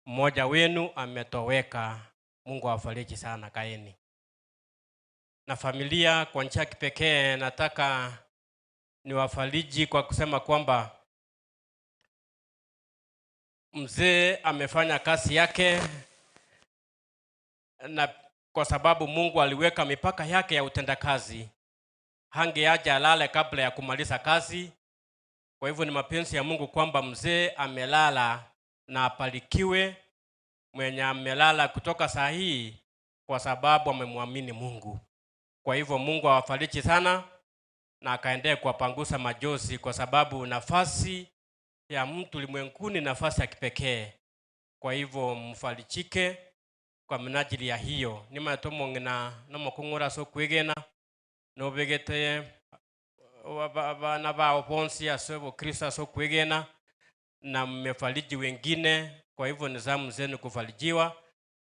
Speaker 15: mmoja wenu ametoweka. Mungu awafariji sana, kaeni na familia. Kwa njia ya kipekee nataka niwafariji kwa kusema kwamba mzee amefanya kazi yake, na kwa sababu Mungu aliweka mipaka yake ya utendakazi, hangeaja alale kabla ya kumaliza kazi. Kwa hivyo ni mapenzi ya Mungu kwamba mzee amelala na apalikiwe mwenye amelala kutoka saa hii, kwa sababu amemwamini Mungu. Kwa hivyo Mungu awafariji sana na akaendelee kuwapangusa majozi, kwa sababu nafasi ya mtu ulimwenguni nafasi ya kipekee. Kwa hivyo mfarijike kwa minajili ya hiyo. Nimatomong'ina nomokung'ura ase okwegena nobegete abana bao bonsi ase obokristo ase okwegena na mmefariji wengine. Kwa hivyo ni zamu zenu kufarijiwa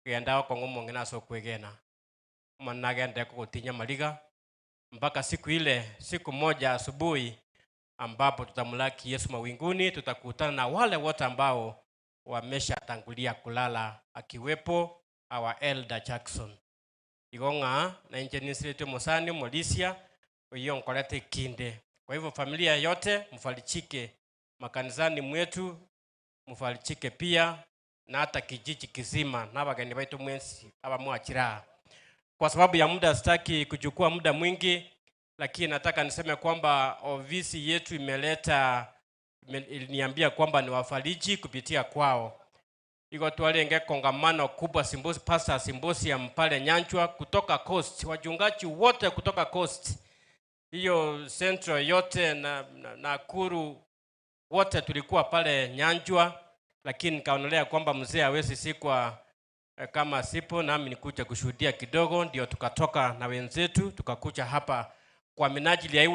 Speaker 15: genda okong'u omong'ina ase okwegena managende kugotinya mariga mpaka siku ile, siku moja asubuhi ambapo tutamlaki Yesu mawinguni. Tutakutana na wale wote ambao wameshatangulia kulala, akiwepo our elder Jackson. Igong'a na inche nisiretwe musani molisia oyo nkorete kinde. Kwa hivyo familia yote mfarichike, makanisani mwetu mfarichike pia, na hata kijiji kizima na abageni baitu mwensi abamwachira. Kwa sababu ya muda sitaki kuchukua muda mwingi, lakini nataka niseme kwamba ofisi yetu iliniambia kwamba ni wafariji kupitia kwao. Iko twalenge kongamano kubwa Pastor Symposium pale Nyanchwa kutoka Coast, wachungaji wote kutoka Coast hiyo Central yote na Nakuru wote tulikuwa pale Nyanchwa, lakini nikaonelea kwamba mzee hawezi sikwa kama sipo, nami nikuja kushuhudia kidogo, ndio tukatoka na wenzetu tukakuja hapa kwa minajili ya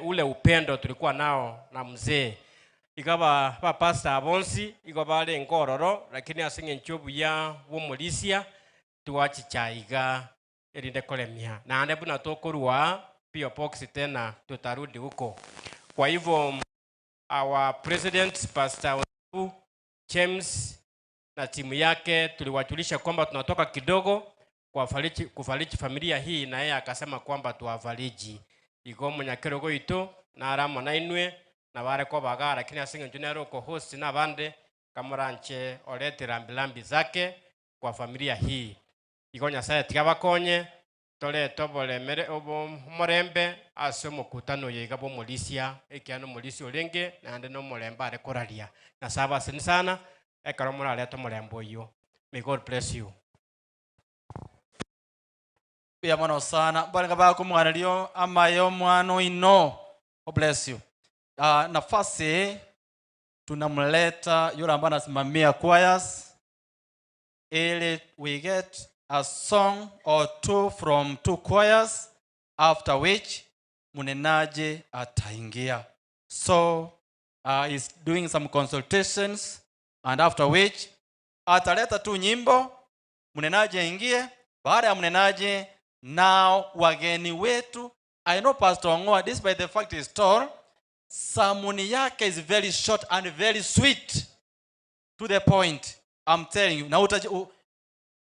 Speaker 15: ule upendo tulikuwa nao na mzee. Iga ba bapastor bonsi igo barenge ororo, lakini ase eng'encho y'obuya bw'omorisia twachicha iga erinde koremia. Naende buna tokorua P.O. Box tena tutarudi huko. Kwa hivyo our president Pastor Ondibu James na timu yake tuliwajulisha kwamba tunatoka kidogo kuwafariji, kufariji familia hii, na yeye akasema kwamba tuwafariji. Igo omonyakerogo oito nare amo nainwe nabare kobaga, lakini ase eng'encho nere okohost na abande kamoranche orete rambirambi zake kwa familia hii. Igo Nyasaye tiga abakonye torete oboremere omorembe ase omokutano oyo iga bw'omorisia, ekiagera nomorisia orenge naende nomorembe are koraria. Nyasaye abaseni sana ekero morarete omorembe oyio. May God bless you.
Speaker 1: Mbuya mono sana. Mbarenge bakomwaneria amaye omwana oino. God bless you. Uh, nafasi tunamleta yule ambaye anasimamia choirs ili we get a song or two from two choirs after which mnenaji ataingia. So he's doing some consultations and after which ataleta tu nyimbo mnenaji aingie. Baada ya mnenaji, nao wageni wetu. I know Pastor Ongoa, despite the fact he's tall, sermon yake is very short and very sweet to the point. I'm telling you. Now you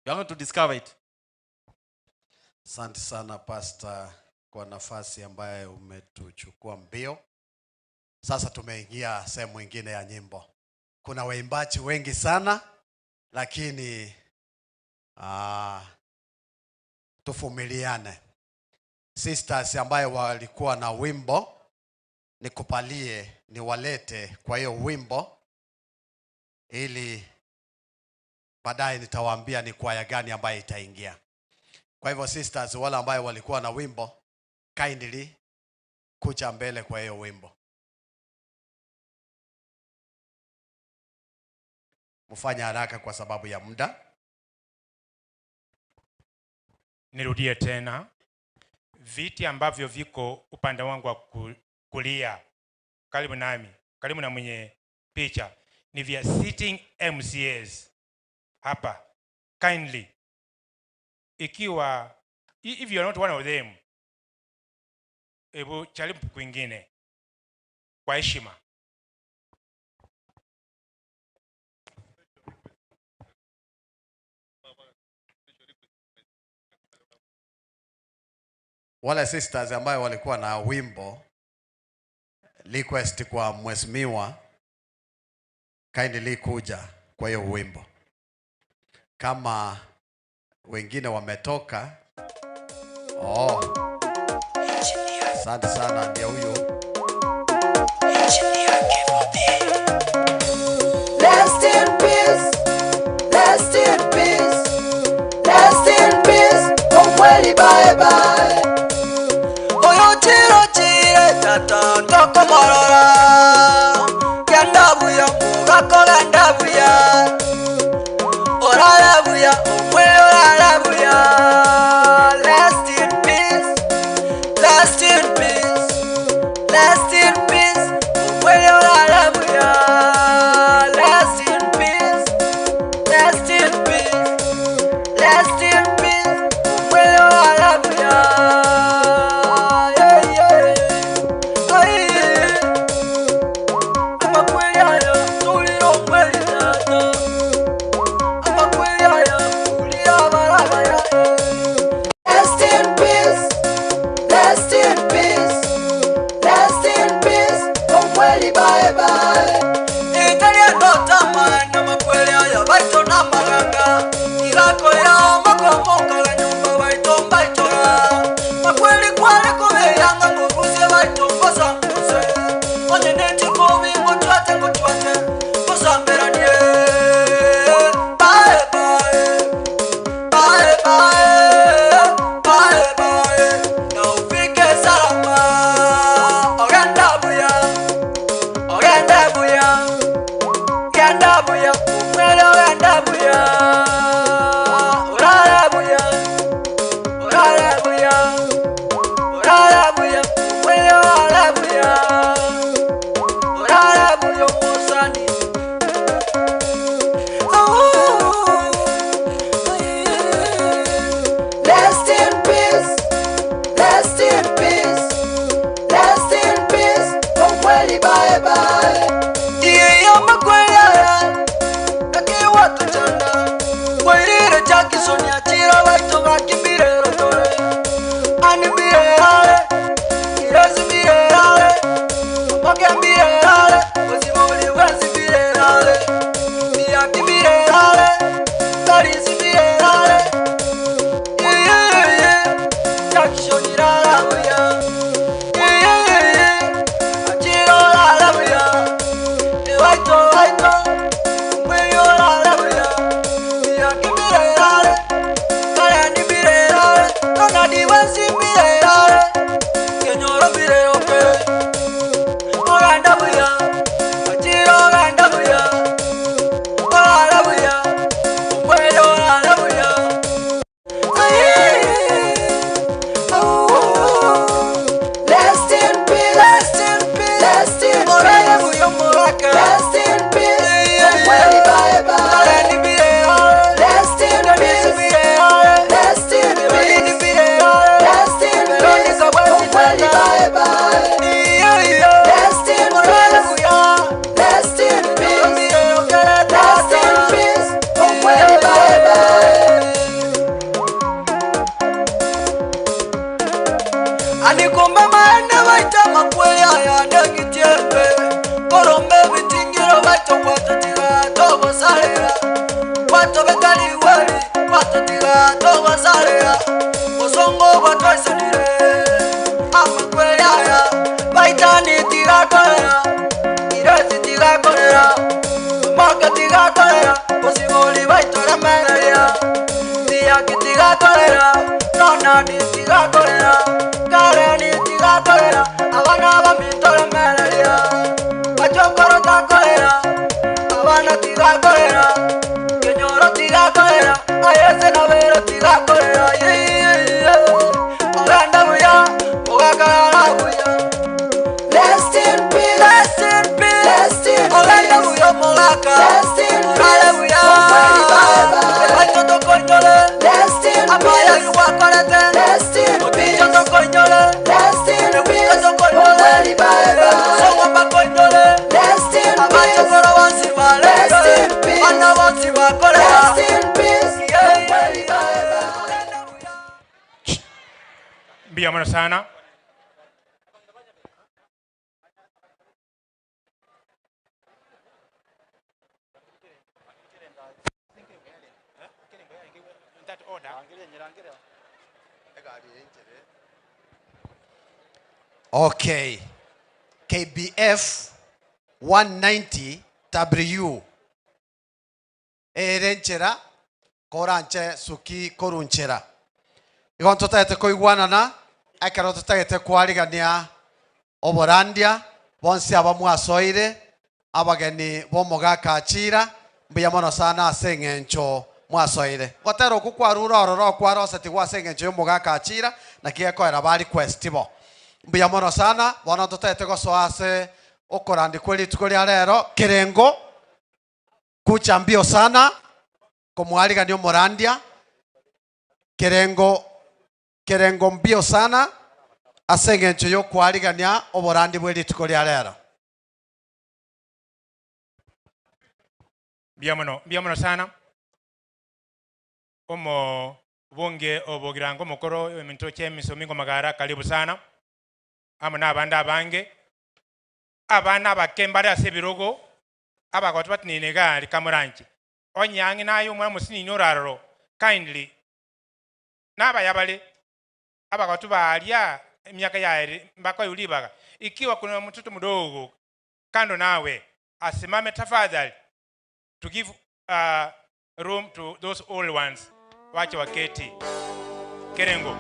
Speaker 1: are going to discover it.
Speaker 9: Asante sana Pastor kwa nafasi ambayo umetuchukua mbio. Sasa tumeingia sehemu ingine ya nyimbo. Kuna waimbaji wengi sana, lakini tuvumiliane. Sisters ambayo walikuwa na wimbo, nikupalie niwalete kwa hiyo wimbo, ili baadaye nitawaambia ni kwaya gani ambayo itaingia. Kwa hivyo sisters, wale ambayo walikuwa na wimbo, kindly kuja mbele kwa hiyo wimbo. Mfanye haraka kwa sababu ya muda.
Speaker 2: Nirudie tena, viti ambavyo viko upande wangu wa kulia karibu nami, karibu na mwenye picha, ni vya sitting MCAs hapa. Kindly, ikiwa if you are not one of them, hebu jaribu kwingine kwa heshima.
Speaker 9: Wale sisters ambayo walikuwa na wimbo request kwa mheshimiwa, kindly kuja kwa hiyo wimbo. Kama wengine wametoka, oh, asante sana, ndio huyo.
Speaker 7: Rest in peace, rest in peace, rest in peace, Omweli bye bye. Oyo chiro chire tata ndoko morora, genda buya mugako genda buya, orara buya Omweli orara buya. Rest in peace, rest in peace, rest in peace, Omweli orara buya. Rest in peace, rest in peace, rest in peace, Omweli orara buya. Yeah, yeah. Ay. Amakweli aya, tulira Omweli tata. Amakweli aya, tulira abarabaya. Rest in peace, rest in peace, rest in peace, Omweli bye bye. Italia nota mana makweli aya baito na maganga. Irakolera omakomo Amakweri aya negitiembe, koromba ebitingiro baito gwatotiga togosarera, gwatobeka rigweri gwatotiga togosarera, bosongo gwatoisanire. Amakweri aya baitani tigakorera, ireti tigakorera, omaka tigakorera, bosibori baitoremereria, tiaki tigakorera, ronadi tigakorera, kareni tigakorera, abana bamitoremereria, bachokoro takorera, abana tigakorera, kenyoro tigakorera, ayese nabero tigakorera, yeah. Ogenda buya, ogakarara buya. Rest in peace, rest in peace, rest in peace. Ogenda buya omogaka, rest in peace. Orare buya, baito tokoinyore, rest in peace. Amaya gwakorete, rest in peace. Oticho tokoinyore, rest in peace. Oticho tokoinyore, songo bakoinyore, rest in peace. Abachokoro bonsi bare, rest in peace. Bana bonsi bakorera, rest in peace. Yeah, yeah.
Speaker 2: Mbuya mono sana.
Speaker 9: Okay. KBF 190 W. Ere nchera koranche suki korunchera. Igo ntotagete koigwanana ekero totagete kwarigania oborandia bonsi aba mwasoire abageni bomogaka achira mbuya mono sana ase eng'encho mwasoire gotera oku kwarure ororo okwaroseti gwase eng'encho ya omogaka achira naki gekoera ba request bo mbuya mono sana bono totagete gosoa ase okorandi kwa rituko ria rero kerengo kucha mbio sana komwarigania omorandia kerengo kerengo mbio sana ase eng'encho ya okwarigania oborandi bwa rituko ria rero.
Speaker 2: Mbuya mono, mbuya mono sana. Omo bunge obogirango omokoro eminto chia Omingo Magara karibu sana. Amo na abande abange. Abana abake mbare ase ebirogo abagotu batinene egari kamoranche. Onye ang'e naye omwana omosinini oraroro kindly nabaya bare abagotu baria emiaka yaere mbakoe ribaga. Ikiwa kuna mtoto mdogo kando nawe asimame tafadhali to give room to those old ones wache waketi. Kerengo.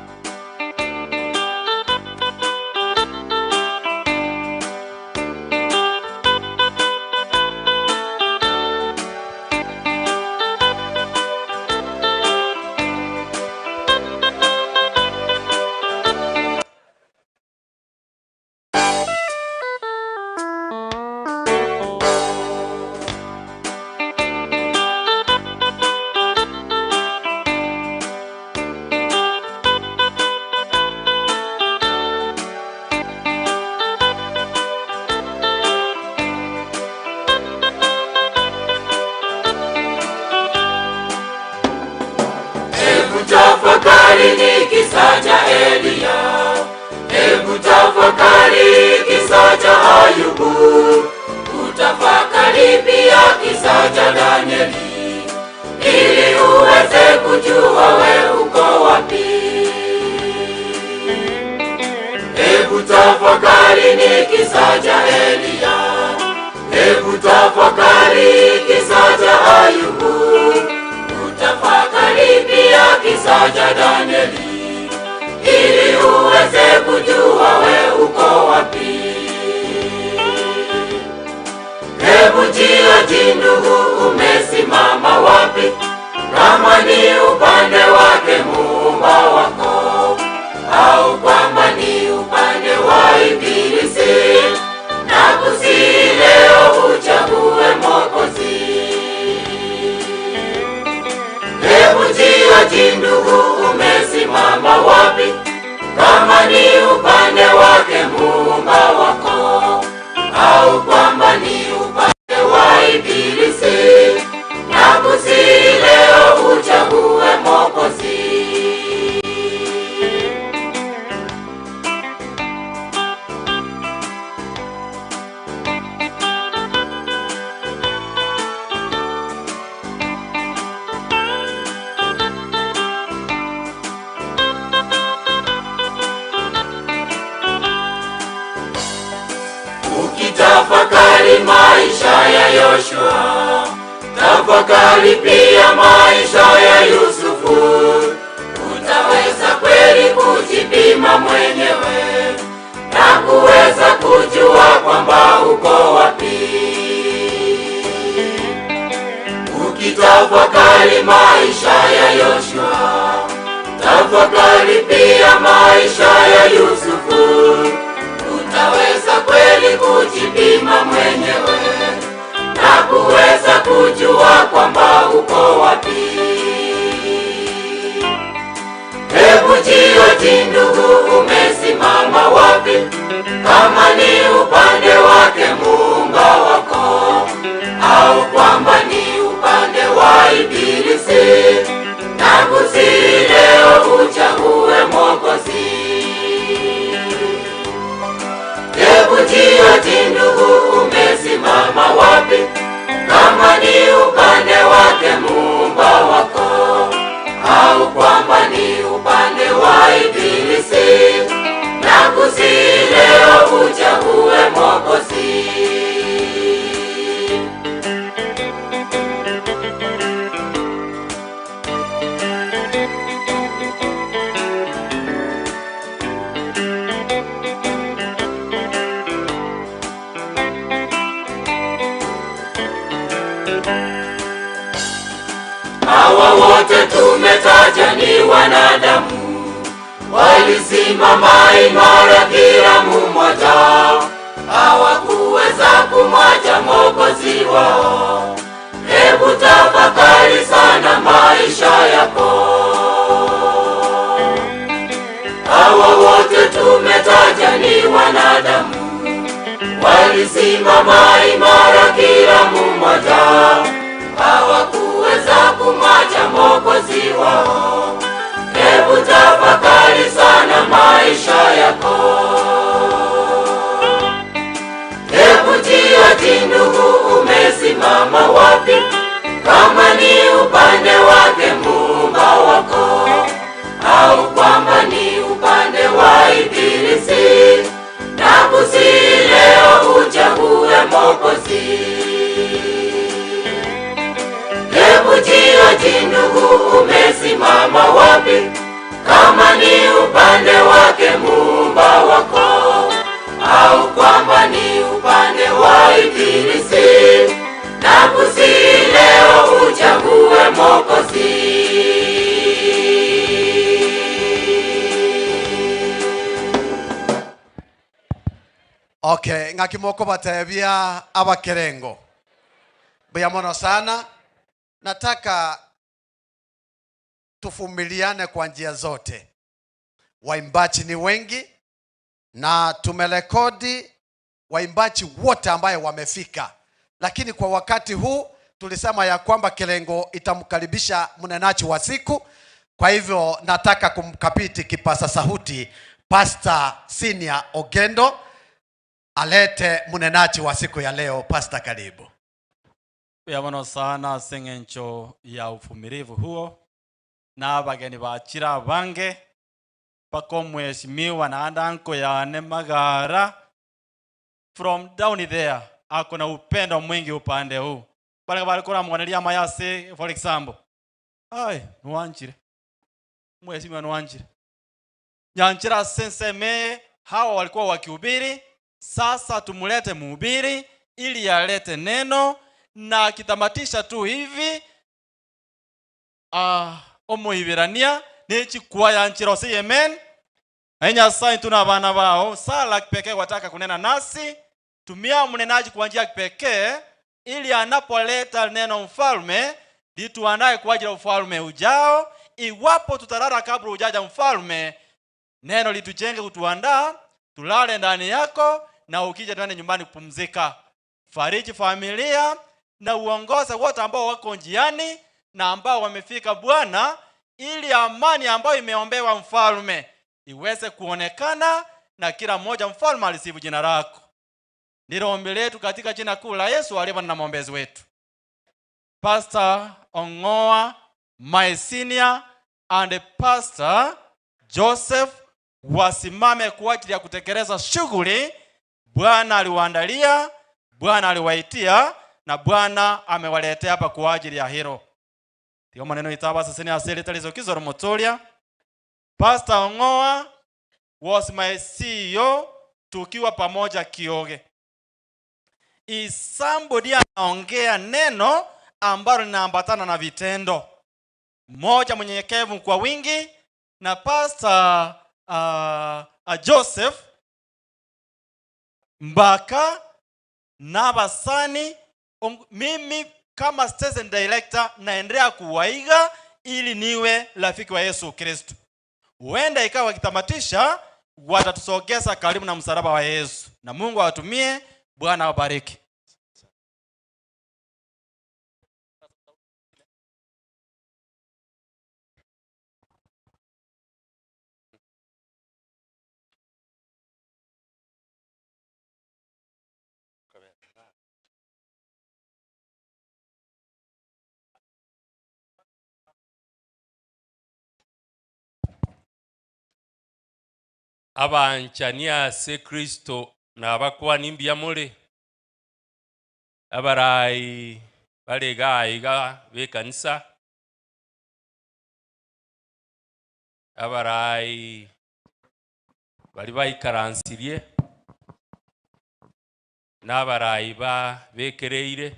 Speaker 19: Hebu tafakari ni kisa cha Eliya, hebu tafakari kisa cha Ayubu, utafakari pia kisa cha Danieli, ili uweze kujua we uko wapi. Hebu tafakari ni kisa cha Eliya, hebu tafakari kisa cha Ayubu, utafakari pia kisa cha Danieli, ili uweze kujua we uko wapi. Hebu jihoji ndugu, umesimama wapi? Kama ni upande wake muumba wako, au kwamba ni upande wa Ibilisi, nakusihi leo uchague Mwokozi. Hebu jihoji ndugu, umesimama wapi? Kama ni upande wake muumba wako, au kwamba ni upande wa Ibilisi, nakusihi leo uchague Mwokozi. Tafakari pia maisha ya Yusufu, utaweza kweli kujipima mwenyewe na kuweza kujua kwamba uko wapi. Ukitafakari maisha ya Yoshua, tafakari pia maisha ya Yusufu, utaweza kweli kujipima mwenyewe na kuweza kujua kwamba uko wapi. Hebu jihoji ndugu, umesimama wapi? Kama ni upande wake muumba wako, au kwamba ni upande wa Ibilisi, na kusihi leo uchague Mwokozi. Hebu jihoji ndugu, umesimama wapi? Kama ni upande wake muumba wako, au kwamba ni upande wa Ibilisi, na kusihi leo uchague Mwokozi. Hawa wote tumetaja ni wanadamu, walisimama imara kila mmoja, hawakuweza kumwacha Mwokozi wao. Hebu tafakari sana maisha yako. Hawa wote tumetaja ni wanadamu, walisimama imara kila mmoja, hawakuweza kumwacha Mwokozi wao. Hebu tafakari sana maisha yako. Hebu jihoji ndugu, umesimama wapi? Kama ni upande wake muumba wako, au kwamba ni upande wa Ibilisi, na kusihi leo uchague Mwokozi. Hebu jihoji ndugu, umesimama wapi? Kama ni upande wake muumba wako, au kwamba ni upande wa Ibilisi, na kusihi leo uchague Mwokozi.
Speaker 9: Okay, ng'akimoko batebia abakerengo mbuya mono sana. Nataka tuvumiliane kwa njia zote. Waimbaji ni wengi na tumerekodi waimbaji wote ambaye wamefika, lakini kwa wakati huu tulisema ya kwamba Kerengo itamkaribisha mnenaji wa siku. Kwa hivyo nataka kumkabidhi kipasa sauti Pastor Senior Ogendo alete mnenaji wa siku ya leo. Pastor, karibu.
Speaker 1: Yabono sana seng'encho ya uvumilivu huo na abageni bachira bange paka omweshimiwa naanda anko yane Magara from down there ako na upendo mwingi upande huu bale balikora mwanelia mayase for example ai nuwanjire mheshimiwa nuwanjire nyanjira senseme hawa walikuwa wakihubiri sasa tumlete mhubiri ili alete neno na akitamatisha tu hivi omuhibirania nechikwa yanchira say amen na nyasaye tuna abana bao sala kipekee wataka kunena nasi tumia mnenaji kwa njia ya kipekee ili anapoleta neno mfalme lituandae kwa ajili ya ufalme ujao iwapo tutalala kabla ujaja mfalme neno litujenge kutuandaa tulale ndani yako na ukija tuende nyumbani kupumzika fariji familia na uongoze wote ambao wako njiani na ambao wamefika bwana ili amani ambayo imeombewa mfalme iweze kuonekana na kila mmoja mfalme alisifu jina lako ndilo ombi letu katika jina kuu la yesu aliye bwana na mwombezi wetu pastor ongoa my senior and pastor joseph wasimame kwa ajili ya kutekeleza shughuli bwana aliwaandalia bwana aliwaitia Na Bwana amewaletea hapa kwa ajili ya hilo. Tiga Omonene oito abasesenie ase erieta ria Yeso Kristo ore Omotoria. Pastor Ong'oa was my CEO tukiwa pamoja Kioge. Is somebody anaongea neno ambalo linaambatana na vitendo. Mmoja mnyenyekevu kwa wingi na Pastor uh, Joseph Mbaka na abasani mimi kama station director naendelea kuwaiga ili niwe rafiki wa Yesu Kristo. Huenda ikawa wakitamatisha watatusogeza karibu na msalaba wa Yesu, na Mungu awatumie. Bwana awabariki.
Speaker 20: Abanchani ase Kristo nabakwani mbuya more, abarai bare iga aiga b'ekanisa, abarai baria baikaransirie, na abarai ba bekereire,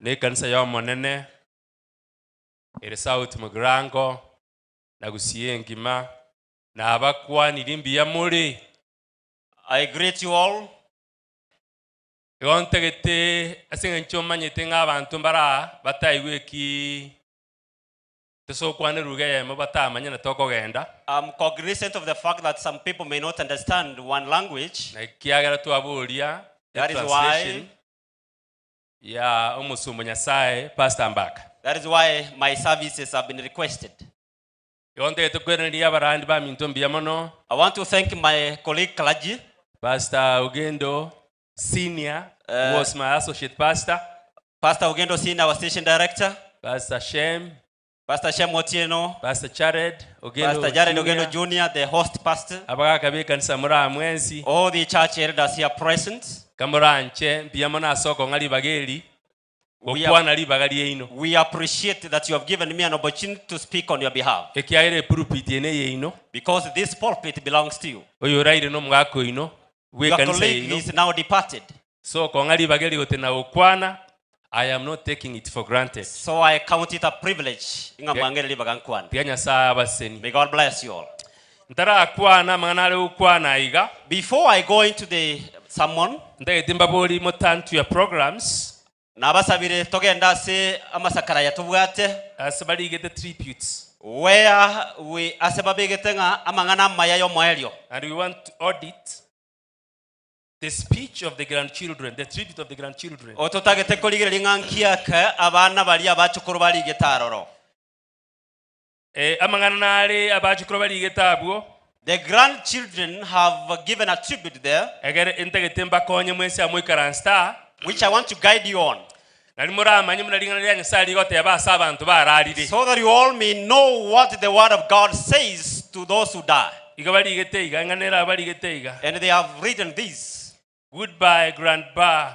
Speaker 20: na ekanisa y'Omonene ere South Mugirango na Gusii engima, nabakwanirie mbuya more.
Speaker 11: I greet you all.
Speaker 20: Igo ntagete ase eng'encho omanyete ng'a abanto mbare aa bataigwe eki tosokwane ruga eyemo batamanye na tokogenda.
Speaker 11: I'm cognizant of the fact that some people may not understand one language.
Speaker 20: Na ekiagera twaboria
Speaker 11: That is why
Speaker 20: translation ya omosomba Nyasaye Pastor Mbaka.
Speaker 11: That is why my services have been requested.
Speaker 20: Igo ntagete kwereneria abarandi baminto mbuya mono.
Speaker 11: I want to thank my colleague clergy.
Speaker 20: Pastor Ogendo Senior, who was my associate pastor.
Speaker 11: Pastor Ogendo Senior, our station director.
Speaker 20: Pastor Shem.
Speaker 11: Pastor Shem Otieno.
Speaker 20: Pastor Jared Ogendo
Speaker 11: Pastor Jared
Speaker 20: Junior.
Speaker 11: Ogendo Junior, the host pastor.
Speaker 20: Abagaka b'ekanisa muri aa mwensi.
Speaker 11: All the church elders here present.
Speaker 20: Kamoranche mbuya mono ase okong'a ribaga eri,
Speaker 11: We
Speaker 20: gokwana ribaga riaino.
Speaker 11: We appreciate that you have given me an opportunity to speak on your behalf.
Speaker 20: Ekiagera epulpit eye ney'eino.
Speaker 11: Because this pulpit belongs to you.
Speaker 20: Oyoraire nomogaka oino
Speaker 11: Your
Speaker 20: bw'ekanisa
Speaker 11: colleague
Speaker 20: yaino.
Speaker 11: is now departed.
Speaker 20: So okong'a ribaga eri gotena gokwana, I am not taking it for granted.
Speaker 11: So I count it a privilege ng'a mwang'ere ribaga nkwane.
Speaker 20: Tiga Nyasaye abaseni.
Speaker 11: May God bless you all.
Speaker 20: Ntarakwana amang'ana are gokwana iga.
Speaker 11: Before I go into the sermon,
Speaker 20: Ntagete mbabori mo turn to your programs.
Speaker 11: Nabasabire togende ase amasakara aya tobwate.
Speaker 20: Ase barigete tributes.
Speaker 11: Where we ase babegete ng'a amang'ana amaya y'omoerio.
Speaker 20: And we want to audit the speech of the grandchildren, the tribute of the grandchildren.
Speaker 11: Ototagete korigereria ng'a nki ake abana baria abachukuru barigete aroro.
Speaker 20: Eh, amang'ana nare abachukuru barigete abwo.
Speaker 11: The grandchildren have given a tribute there.
Speaker 20: Egere ntagete mbakonye mwensi amo ikaranse aa.
Speaker 11: Which I want to guide you on.
Speaker 20: Nari moramanye buna ring'ana ria Nyasaye rigoteba ase abanto bararire.
Speaker 11: So that you all may know what the word of God says to those who die.
Speaker 20: Iga barigete iga, ing'ana ere abarigete iga.
Speaker 11: And they have written this.
Speaker 20: Goodbye, grandpa.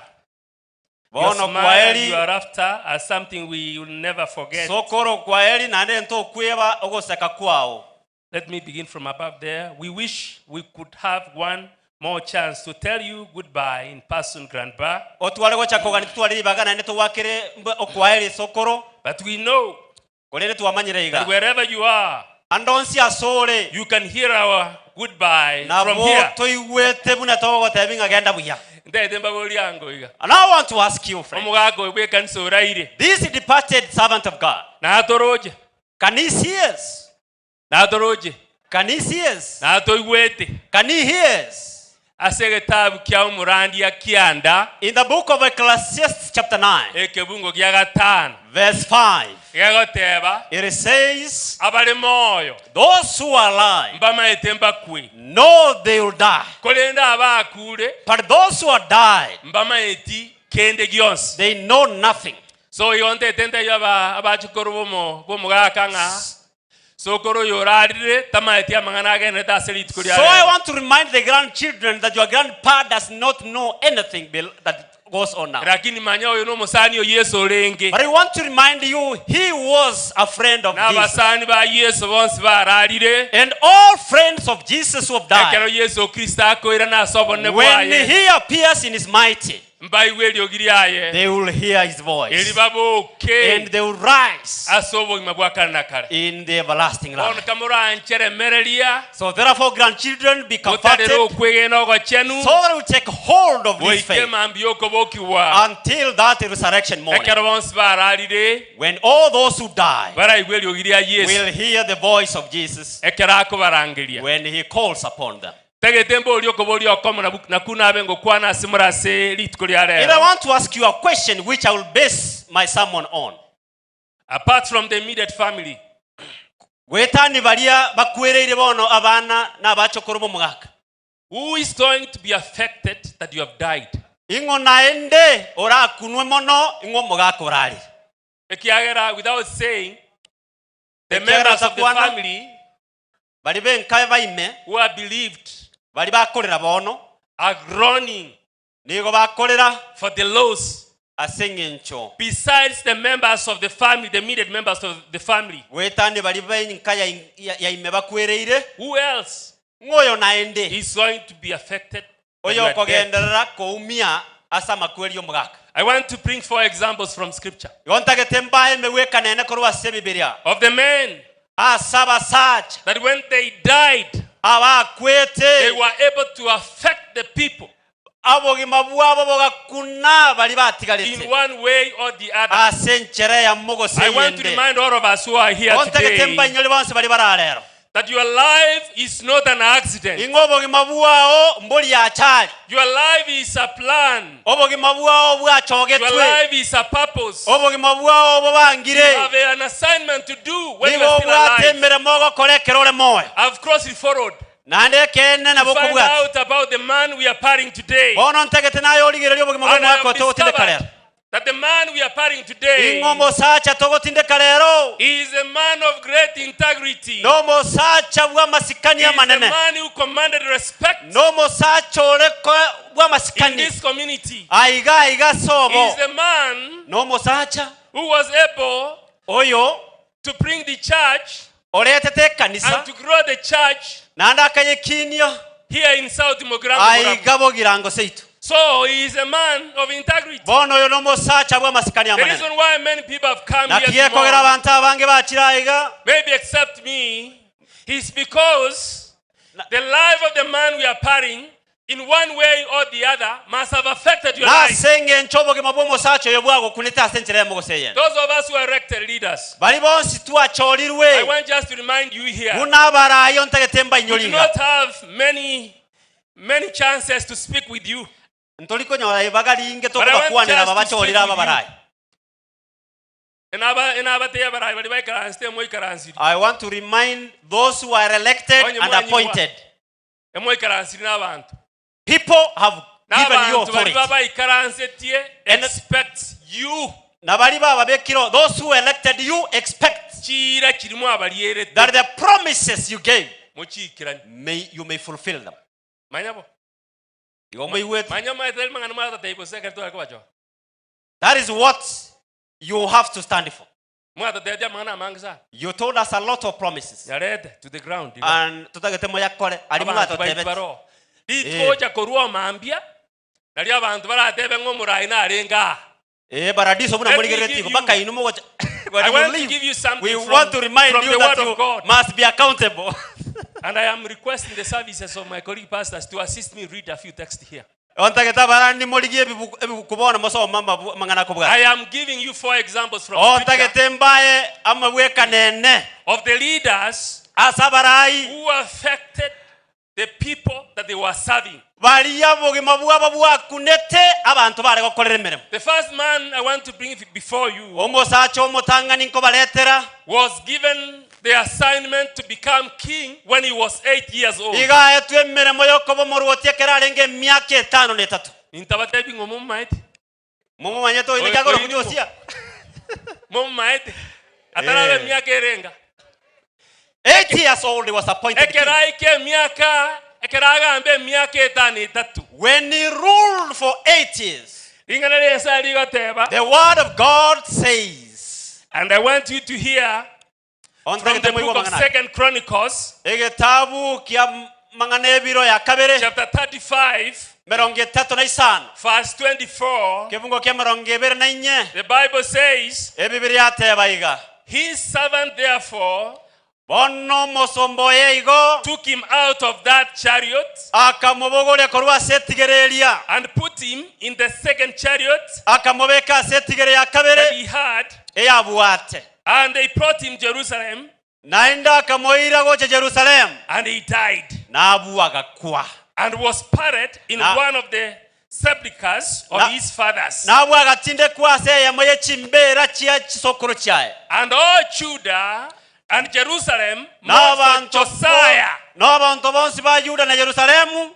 Speaker 20: Your
Speaker 11: Bono
Speaker 20: smile,
Speaker 11: kwaeri.
Speaker 20: your laughter are something we will never forget.
Speaker 11: Sokoro kwaeri naende ntokweba ogoseka kwao.
Speaker 20: Let me begin from above there. We wish we could have one more chance to tell you goodbye in person, grandpa.
Speaker 11: Otware gocha kogania totware ribaga naende togwakere mb- okwaeri sokoro.
Speaker 20: But we know
Speaker 11: Korende twamanyire iga.
Speaker 20: that wherever you are,
Speaker 11: Ande onsi ase ore.
Speaker 20: you can hear our goodbye from
Speaker 11: Nabo
Speaker 20: here.
Speaker 11: toigwete buna togogotebia ng'a genda buya.
Speaker 20: Ntaete mbaborie ango iga.
Speaker 11: And I want to ask you, friend.
Speaker 20: Omogaka oyo bw'ekanisa oraire.
Speaker 11: This departed servant of God.
Speaker 20: Natoroche.
Speaker 11: Can he see us?
Speaker 20: Natoroche.
Speaker 11: Can he see us?
Speaker 20: Natoigwete.
Speaker 11: Can he hear us?
Speaker 20: Ase egetabu kia omorandia kianda.
Speaker 11: In the book of Ecclesiastes chapter 9.
Speaker 20: Ekebungo gia gatano.
Speaker 11: Verse 5.
Speaker 20: Gegoteba.
Speaker 11: It says.
Speaker 20: Abare moyo.
Speaker 11: Those who are alive.
Speaker 20: Mbamaete mbakwe.
Speaker 11: Know they will die.
Speaker 20: Korende abakure.
Speaker 11: But those who are died.
Speaker 20: Mbamaeti kende gionsi.
Speaker 11: They know nothing.
Speaker 20: So igo ntete ntebie aba abachukuru bomo bomogaka ng'a sokoro oyo orarire tamaeti amang'ana agenderete ase rituko ria
Speaker 11: So I
Speaker 20: rero.
Speaker 11: want to remind the grandchildren that your grandpa does not know anything bel- that goes on now.
Speaker 20: Lakini manya oyo nomosani o Yesu orenge.
Speaker 11: But I want to remind you, he was a friend of Jesus.
Speaker 20: N'abasani ba Yesu bonsi bararire.
Speaker 11: And all friends of Jesus who have died,
Speaker 20: Ekero Yesu Kristo akoirana ase obonene
Speaker 11: when
Speaker 20: bwaye,
Speaker 11: he appears in his mighty,
Speaker 20: mbaigwe eriogi riaye.
Speaker 11: they will hear his voice.
Speaker 20: Eri baboke
Speaker 11: And they will rise
Speaker 20: ase obogima bwa kare na kare.
Speaker 11: in the everlasting
Speaker 20: Bono
Speaker 11: life.
Speaker 20: kamorancheremereria
Speaker 11: So therefore, grandchildren, be comforted
Speaker 20: mutarere
Speaker 11: so
Speaker 20: okwegena ogochenu
Speaker 11: that we take hold of this
Speaker 20: goike
Speaker 11: faith
Speaker 20: mambia okobokiwa
Speaker 11: until that resurrection morning.
Speaker 20: ekero bonsi bararire
Speaker 11: When all those who die
Speaker 20: baraigwa eriogi ria
Speaker 11: will
Speaker 20: Yesu
Speaker 11: hear the voice of Jesus
Speaker 20: ekero akobarangeria
Speaker 11: when he calls upon them.
Speaker 20: tagete mbori okoboria okomo naku nabe ngokwana ase morase rituko ria
Speaker 11: And I
Speaker 20: rero
Speaker 11: want to ask you a question which I will base my sermon on.
Speaker 20: apart from the immediate family
Speaker 11: Gwetani baria bakwereire bono abana n'abachokoro b'omogaka.
Speaker 20: who is going to be affected that you have died
Speaker 11: Ing'o naende orakunwe mono ing'o omogaka orari.
Speaker 20: ekiagera without saying the
Speaker 11: Ekiagera
Speaker 20: members of the
Speaker 11: takwana,
Speaker 20: family
Speaker 11: bari benkae baime
Speaker 20: who are believed
Speaker 11: bari bakorera bono
Speaker 20: are groaning
Speaker 11: nigo bakorera
Speaker 20: for the loss
Speaker 11: ase eng'encho
Speaker 20: besides the members of the family the immediate members of the family
Speaker 11: gwetani bari benka yaime bakwereire
Speaker 20: who else
Speaker 11: ng'oyo naende
Speaker 20: is going to be affected when you
Speaker 11: oyo
Speaker 20: are dead?
Speaker 11: okogenderera koumia ase amakweri omogaka
Speaker 20: I want to bring four examples from scripture
Speaker 11: igo ntagete mbae emegweka nene korwa ase ebibiria
Speaker 20: of the men
Speaker 11: ase abasacha
Speaker 20: that when they died
Speaker 11: abakwete
Speaker 20: they were able to affect the people
Speaker 11: abogima bwabo bogakuna bari
Speaker 20: in
Speaker 11: batigarete
Speaker 20: one way or the other.
Speaker 11: ase enchera ya mogose
Speaker 20: I want to
Speaker 11: yende
Speaker 20: remind all of us who are here
Speaker 11: igo ntagete
Speaker 20: today
Speaker 11: mbainyori bonsi bari bararero
Speaker 20: that your life is not an accident.
Speaker 11: ing'o obogima bwao mbori achari
Speaker 20: Your life is a plan.
Speaker 11: obogima bwao
Speaker 20: Your
Speaker 11: bwachogetwe
Speaker 20: life is a purpose.
Speaker 11: obogima bwao
Speaker 20: You
Speaker 11: bobangire
Speaker 20: have an assignment to do when you
Speaker 11: nigo
Speaker 20: are still
Speaker 11: obwate
Speaker 20: alive.
Speaker 11: emeremo ogokora ekero ore moyo
Speaker 20: I've crossed it forward
Speaker 11: naende ekene
Speaker 20: to
Speaker 11: nabo
Speaker 20: find
Speaker 11: okobwata
Speaker 20: out about the man we are parting today.
Speaker 11: bono ntagete naye origereria obogima bwa
Speaker 20: And I
Speaker 11: omwaka
Speaker 20: have
Speaker 11: togotindeka
Speaker 20: discovered
Speaker 11: rero
Speaker 20: that the man we are parting today
Speaker 11: ing'o omosacha togotindeka rero
Speaker 20: is a man of great integrity.
Speaker 11: n'omosacha bw'amasikani
Speaker 20: He is a
Speaker 11: amanene
Speaker 20: man who commanded respect
Speaker 11: n'omosacha ore
Speaker 20: in
Speaker 11: bw'amasikani
Speaker 20: this community.
Speaker 11: aiga aiga
Speaker 20: He
Speaker 11: sobo
Speaker 20: is a man
Speaker 11: n'omosacha
Speaker 20: who was able
Speaker 11: oyo
Speaker 20: to bring the church
Speaker 11: oretete ekanisa
Speaker 20: and to grow the church
Speaker 11: naende akayekinia
Speaker 20: here in South Mugirango.
Speaker 11: aiga bogirango seitu
Speaker 20: So he is a man of integrity.
Speaker 11: bono oyo n'omosacha bw'amasikani
Speaker 20: The
Speaker 11: amanene
Speaker 20: reason why many people have come here
Speaker 11: nakiekogera
Speaker 20: tomorrow,
Speaker 11: abantu abange bakira aiga
Speaker 20: maybe except me, is because the life of the man we are parting in one way or the other must have affected your life.
Speaker 11: nase eng'encho obogima bwa omosacha oyo bwagokunete ase enchera yamogoseyene
Speaker 20: Those of us who are elected leaders,
Speaker 11: bari bonsi
Speaker 20: I
Speaker 11: twachorirwe
Speaker 20: want just to remind you here,
Speaker 11: buna abarayo ntagete
Speaker 20: we do
Speaker 11: mbainyoriga
Speaker 20: not have many, many chances to speak with you.
Speaker 11: ntorikonyora ibaga ringe
Speaker 20: But I want
Speaker 11: tokobakwanera
Speaker 20: just
Speaker 11: aba
Speaker 20: to speak
Speaker 11: bachorire aba
Speaker 20: with you.
Speaker 11: barayi
Speaker 20: Enaba- enabate abarayi bari baikaranste moikaransiri
Speaker 11: I want to remind those who are elected
Speaker 20: Onye
Speaker 11: and
Speaker 20: mwanyi
Speaker 11: appointed.
Speaker 20: emoikaransiri n'abantu
Speaker 11: People have given you
Speaker 20: n'abantu bari
Speaker 11: authority.
Speaker 20: babaikaransetie expect you
Speaker 11: Na bari bababekiro, those who elected you expect
Speaker 20: chira kirimu abarierete
Speaker 11: that the promises you gave
Speaker 20: muchiikirani
Speaker 11: may you may fulfill them.
Speaker 20: manyabo
Speaker 11: Igo moigwete.
Speaker 20: manya maeteri mang'ana mwatateibo sekere twari
Speaker 11: That is what you have to stand for.
Speaker 20: mwatatetia mang'ana amange sana
Speaker 11: You told us a lot of promises.
Speaker 20: yarete to the ground igo.
Speaker 11: And tutagete moyakore ari
Speaker 20: Abantu baitu
Speaker 11: mwatotebete.
Speaker 20: baro rituocha korwa omambia nario abantu baratebe ng'o omorai narenge aa
Speaker 11: Eh paradiso buna
Speaker 20: Let me
Speaker 11: murigereti
Speaker 20: give
Speaker 11: igo
Speaker 20: you-
Speaker 11: baka inu mogocha. When
Speaker 20: I
Speaker 11: you
Speaker 20: want to
Speaker 11: leave,
Speaker 20: give you something
Speaker 11: we
Speaker 20: from,
Speaker 11: want to remind
Speaker 20: from
Speaker 11: you
Speaker 20: the
Speaker 11: that
Speaker 20: word
Speaker 11: you
Speaker 20: of God.
Speaker 11: must be accountable.
Speaker 20: And I am requesting the services of my colleague pastors to assist me read a few texts here.
Speaker 11: Ontagete abarani morigie ebibuku bono mosoma mang'ana kobwata.
Speaker 20: I am giving you four examples from scripture
Speaker 11: Ontagete mbae amabwekanene
Speaker 20: of the leaders
Speaker 11: ase abarai
Speaker 20: who affected the people that they were serving.
Speaker 11: baria bogima bwabo bwakunete abantu bare gokorera emeremo
Speaker 20: The first man I want to bring before you
Speaker 11: omosacha omotang'ani nkobaretera
Speaker 20: was given the assignment to become king when he was 8 years old.
Speaker 11: iga aetwe emeremo yokoba omorwoti ekero arenge emiaka etano na etato
Speaker 20: Nintabatebi ng'o mumaete.
Speaker 11: mumumanyete oine kiagoro kunyosia
Speaker 20: Mumaete. Atarabe
Speaker 11: Eh.
Speaker 20: emiaka erenga.
Speaker 11: 8 years old he was appointed king.
Speaker 20: Ekero aike emiaka ekero agambe emiaka etano etatu.
Speaker 11: When he ruled for 8 years.
Speaker 20: Ring'ana ria Nyasaye rigoteba.
Speaker 9: The word of God says.
Speaker 20: And I want you to hear from the book of Second Chronicles.
Speaker 9: Egetabu kia mang'ana ebiro ya kabere.
Speaker 20: Chapter 35.
Speaker 9: Merongo etato na isano.
Speaker 20: Verse 24.
Speaker 9: Kebungo kia merongo ebere na inye.
Speaker 20: The Bible says.
Speaker 9: Ebibiri yateba iga.
Speaker 20: His servant therefore
Speaker 9: Bono omosomba oye igo.
Speaker 20: Took him out of that chariot.
Speaker 9: Akamobogoria korwa ase etigere eria.
Speaker 20: And put him in the second chariot.
Speaker 9: Akamobeka ase etigere ya kabere.
Speaker 20: That he had.
Speaker 9: Eyabwate.
Speaker 20: And they brought him Jerusalem.
Speaker 9: Naende akamoira gocha Jerusalemu.
Speaker 20: And he died.
Speaker 9: Na abwo agakwa.
Speaker 20: And was buried in
Speaker 9: Na-
Speaker 20: one of the sepulchres of
Speaker 9: Na-
Speaker 20: his fathers.
Speaker 9: Na abwo agatindekwa ase eyemo ye chimbeera chia chisokoro chiaye.
Speaker 20: And all Judah and Jerusalem mourned for
Speaker 9: N'abanto
Speaker 20: Josiah.
Speaker 9: n'abanto bonsi ba Yuda na Yerusalemu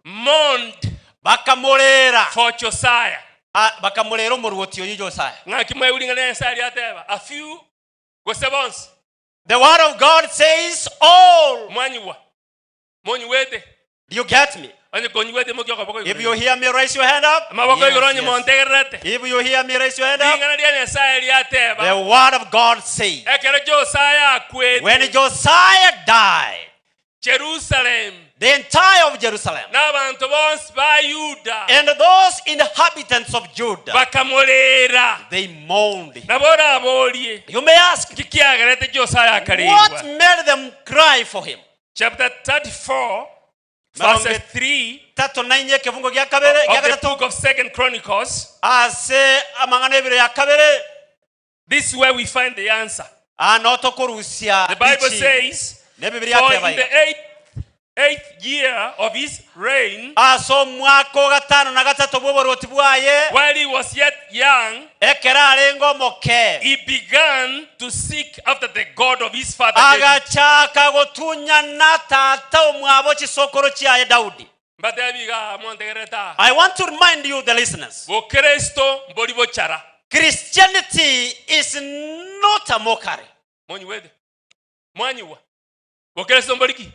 Speaker 20: mourned
Speaker 9: bakamorera
Speaker 20: for Josiah.
Speaker 9: Ah, bakamorera omorwoti oyo Josiah.
Speaker 20: Ng'aki mwaigure ring'ana ria Nyasaye riateba, a few gose bonsi.
Speaker 9: The word of God says all.
Speaker 20: Mwanyigwa. Monyigwete.
Speaker 9: Do you get me?
Speaker 20: Onye konyigwete mokia okoboko igoro.
Speaker 9: If you hear me, raise your hand up.
Speaker 20: Amaboko igoro onye montegererete.
Speaker 9: If you hear me, raise your hand up.
Speaker 20: Ring'ana ria Nyasaye riateba.
Speaker 9: The word of God says,
Speaker 20: Ekero Josiah akwete.
Speaker 9: when Josiah died,
Speaker 20: Jerusalem.
Speaker 9: The entire of Jerusalem.
Speaker 20: N'abanto bonsi ba Yuda.
Speaker 9: And those inhabitants of Judah.
Speaker 20: Bakamorera.
Speaker 9: They mourned.
Speaker 20: Nabo oraborie.
Speaker 9: You may ask.
Speaker 20: Nki kiagerete Josiah akarerwa?
Speaker 9: What made them cry for him?
Speaker 20: Chapter 34 verses 3
Speaker 9: Tatu na inye ekefungo gia kabere gia
Speaker 20: of the
Speaker 9: gatato
Speaker 20: book of Second Chronicles.
Speaker 9: ase amang'ana ebere ya kabere.
Speaker 20: This is where we find the answer.
Speaker 9: Ano tokorusia
Speaker 20: The Bible
Speaker 9: richibo.
Speaker 20: says,
Speaker 9: N'Ebibilia
Speaker 20: for
Speaker 9: yateba
Speaker 20: in the
Speaker 9: iga.
Speaker 20: eighth year of his reign,
Speaker 9: Ase omwaka o gatano na gatato bw'oborwoti bwaye,
Speaker 20: while he was yet young,
Speaker 9: ekero arenge omoke,
Speaker 20: he began to seek after the God of his father David.
Speaker 9: agachaka gotunyana tata omwabo chisokoro chiaye Daudi.
Speaker 20: Mbatebi iga montegererete aa.
Speaker 9: I want to remind you, the listeners,
Speaker 20: Bokristo mbori bochara.
Speaker 9: Christianity is not a mockery.
Speaker 20: Monyigwete? Mwanyigwa? Bokristo mbori ki?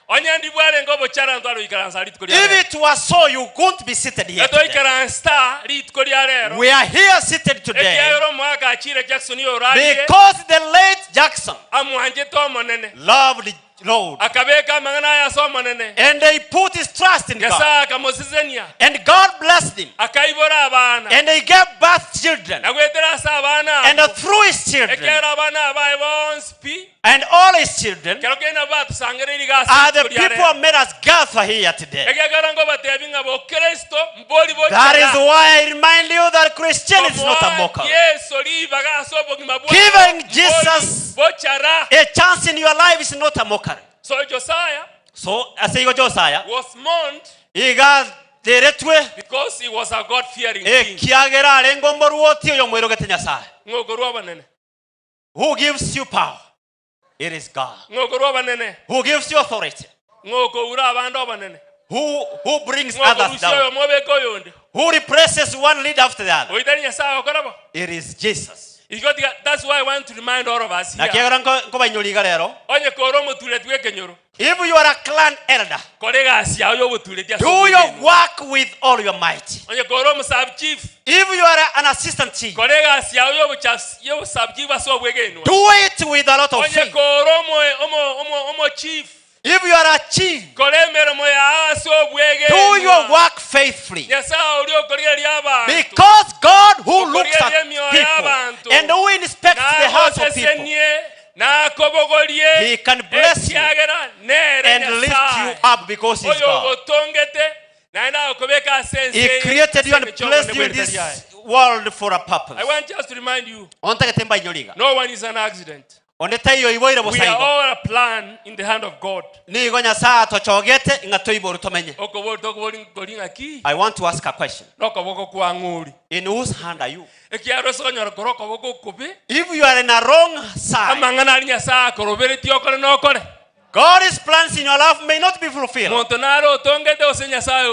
Speaker 20: Onye ndi bwarenge obochara ntware goikaransa rituko ria
Speaker 9: If
Speaker 20: rero.
Speaker 9: it was so, you couldn't be seated here today.
Speaker 20: Etoikaransa rituko ria rero.
Speaker 9: We are here seated today
Speaker 20: Ekiagera omwaka achire Jackson orarire
Speaker 9: because the late Jackson
Speaker 20: amwanchete Omonene.
Speaker 9: loved Lord.
Speaker 20: Akabeka amang'ana aye ase Omonene.
Speaker 9: And they put his trust in God.
Speaker 20: Nyasaye akamosesenia.
Speaker 9: And God blessed him.
Speaker 20: Akaibora abana.
Speaker 9: And he gave birth children.
Speaker 20: Na goetera ase abana
Speaker 9: And
Speaker 20: abwo.
Speaker 9: through his children
Speaker 20: Ekero abana abaye bonsi pi.
Speaker 9: and all his children
Speaker 20: Ekero kende nabo batusangereiri iga ase
Speaker 9: are the
Speaker 20: rituko ria
Speaker 9: people who
Speaker 20: rero.
Speaker 9: made us gather here today.
Speaker 20: Ekiagera ngobatebi ng'a bokristo mbori
Speaker 9: That is
Speaker 20: bochara.
Speaker 9: why I remind you that Christianity is not a
Speaker 20: Komoa
Speaker 9: mockery.
Speaker 20: Yeso ribaga ase obogima bwao
Speaker 9: Giving
Speaker 20: mbori
Speaker 9: Jesus
Speaker 20: bochara.
Speaker 9: a chance in your life is not a mockery.
Speaker 20: So Josiah
Speaker 9: So ase igo Josiah
Speaker 20: was mourned
Speaker 9: iga teretwe
Speaker 20: because he was a God-fearing king.
Speaker 9: ekiagera arenge omorwoti oyo omwerogete Nyasaye.
Speaker 20: Ng'okorwa abanene.
Speaker 9: Who gives you power? It is God.
Speaker 20: Ng'okorwa abanene.
Speaker 9: Who gives you authority?
Speaker 20: Ng'okoura abande abanene.
Speaker 9: Who brings others
Speaker 20: Ng'okorusia
Speaker 9: down?
Speaker 20: oyomo obeke oyonde.
Speaker 9: Who replaces one leader after the other?
Speaker 20: Oitari Nyasaye okora bo.
Speaker 9: It is Jesus.
Speaker 20: Igo tiga, that's why I want to remind all of us here.
Speaker 9: Nakiagera nkobainyora iga rero.
Speaker 20: Onye kore omotureti bw'ekenyoro.
Speaker 9: If you are a clan elder,
Speaker 20: Kora egasi yao y'obotureti ase
Speaker 9: do your
Speaker 20: obogeni.
Speaker 9: work with all your might.
Speaker 20: Onye kore omo-sub chief.
Speaker 9: If you are an assistant chief,
Speaker 20: Kora egasi yao y'obo-sub chief ase obwegenwa.
Speaker 9: do it with a lot of
Speaker 20: Onye
Speaker 9: faith.
Speaker 20: kore omo chief.
Speaker 9: If you are a chief,
Speaker 20: Kora emeremo yao ase obwegenwa.
Speaker 9: do your work faithfully.
Speaker 20: Nyasaye oria okorigereria abanto.
Speaker 9: Because God who looks at
Speaker 20: Okorigereria emioyo
Speaker 9: people
Speaker 20: y'abanto.
Speaker 9: and who inspects the hearts of people,
Speaker 20: Nagosesenie, nakobogorie,
Speaker 9: He can bless you
Speaker 20: ekiagera nere
Speaker 9: and lift
Speaker 20: Nyasaye.
Speaker 9: you up because He's
Speaker 20: Oyo
Speaker 9: God.
Speaker 20: ogotongete, naende agokobeka ase ense
Speaker 9: He
Speaker 20: eye,
Speaker 9: created you and
Speaker 20: ase
Speaker 9: placed you in
Speaker 20: emechongo
Speaker 9: this
Speaker 20: nebweritari
Speaker 9: world for a
Speaker 20: I
Speaker 9: purpose.
Speaker 20: want just to remind you,
Speaker 9: Ontagete mbainyore iga.
Speaker 20: no one is an accident.
Speaker 9: Onde taiyo iboire
Speaker 20: We are
Speaker 9: bosaigo.
Speaker 20: all a plan in the hand of God.
Speaker 9: Nigo Nyasaye atochogete ng'a toiboru tomenye.
Speaker 20: Okobori tokobori nkori ng'aki,
Speaker 9: I want to ask a question.
Speaker 20: nokoboko kwa ng'ori.
Speaker 9: In whose hand are you?
Speaker 20: Ekiagera ase okonyora kore okoboko okobe,
Speaker 9: If you are in a wrong side,
Speaker 20: amang'ana aria Nyasaye akoroberetie okore nokore.
Speaker 9: God's plans in your life may not be fulfilled.
Speaker 20: Monto nare otongete ose Nyasaye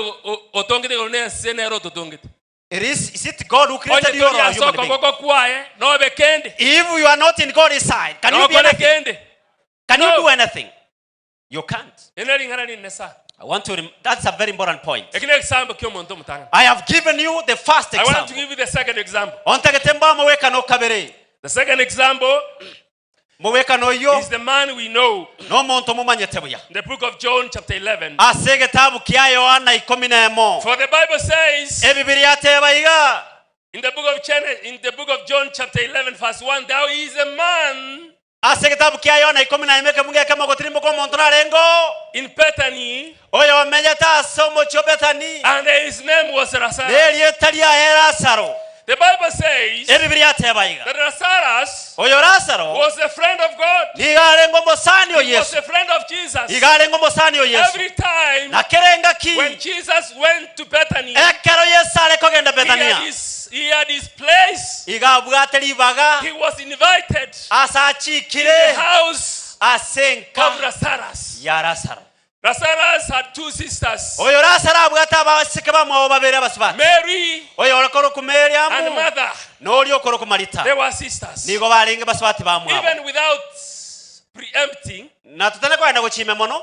Speaker 20: otongete igoro na ense nere ototongete.
Speaker 9: It is, is it God who created
Speaker 20: Onye
Speaker 9: you or
Speaker 20: tori
Speaker 9: a
Speaker 20: ase
Speaker 9: human being?
Speaker 20: okoboko kwaye, nobe kende.
Speaker 9: If you are not in God's side, can you be
Speaker 20: Nokore
Speaker 9: anything?
Speaker 20: kende.
Speaker 9: Can you
Speaker 20: No.
Speaker 9: do anything? You can't.
Speaker 20: Ene ring'ana rinene sana.
Speaker 11: I want to rem- that's a very important point.
Speaker 20: Eki nekisambo kia omonto omotang'ani.
Speaker 11: I have given you the first
Speaker 20: I want to
Speaker 11: example.
Speaker 20: give you the second example.
Speaker 11: Ontagete mba mowekano kabere.
Speaker 20: The second example
Speaker 11: Mowekano oyo
Speaker 20: is the man we know
Speaker 11: nomonto momanyete buya.
Speaker 20: in the book of John chapter 11.
Speaker 11: Ase egetabu kia Yohana ikomi na emo.
Speaker 20: For the Bible says
Speaker 11: Ebibiri ateba iga.
Speaker 20: in the book of Gen- in the book of John chapter 11 verse 1 there is a man
Speaker 11: Ase egetabu kia Yohana ikomi na emo ekebunga ekemo gotirimboka omonto narengo.
Speaker 20: in Bethany
Speaker 11: Oyo omenyete ase omochie o Bethany.
Speaker 20: and his name was Lazarus.
Speaker 11: Nerieta riaye Lazaro.
Speaker 20: The Bible says
Speaker 11: Ebibiri ateba iga.
Speaker 20: that Lazarus
Speaker 11: Oyo Lazaro
Speaker 20: was a friend of God.
Speaker 11: nigo arenge omosani o
Speaker 20: He was
Speaker 11: Yesu.
Speaker 20: a friend of Jesus.
Speaker 11: Iga arenge omosani o Yesu.
Speaker 20: Every time
Speaker 11: Na kerenga ki
Speaker 20: when Jesus went to Bethany,
Speaker 11: ekero Yesu are kogenda
Speaker 20: he had
Speaker 11: Bethania.
Speaker 20: his, he had his place.
Speaker 11: Iga abwate ribaga
Speaker 20: He was invited
Speaker 11: ase
Speaker 20: in
Speaker 11: achikire
Speaker 20: the house
Speaker 11: ase enka
Speaker 20: of Lazarus.
Speaker 11: ya Lazaro.
Speaker 20: Lazarus had two sisters,
Speaker 11: Oyo Lazaro abwate abasike bamwabo babere abasubati.
Speaker 20: Mary
Speaker 11: Oyo okoroku
Speaker 20: and
Speaker 11: Mariamu
Speaker 20: Martha.
Speaker 11: nori okoroku Marita.
Speaker 20: They were sisters.
Speaker 11: Nigo barenge basubati bamwabo.
Speaker 20: Even without preempting,
Speaker 11: Na tutane kwenda gochime mono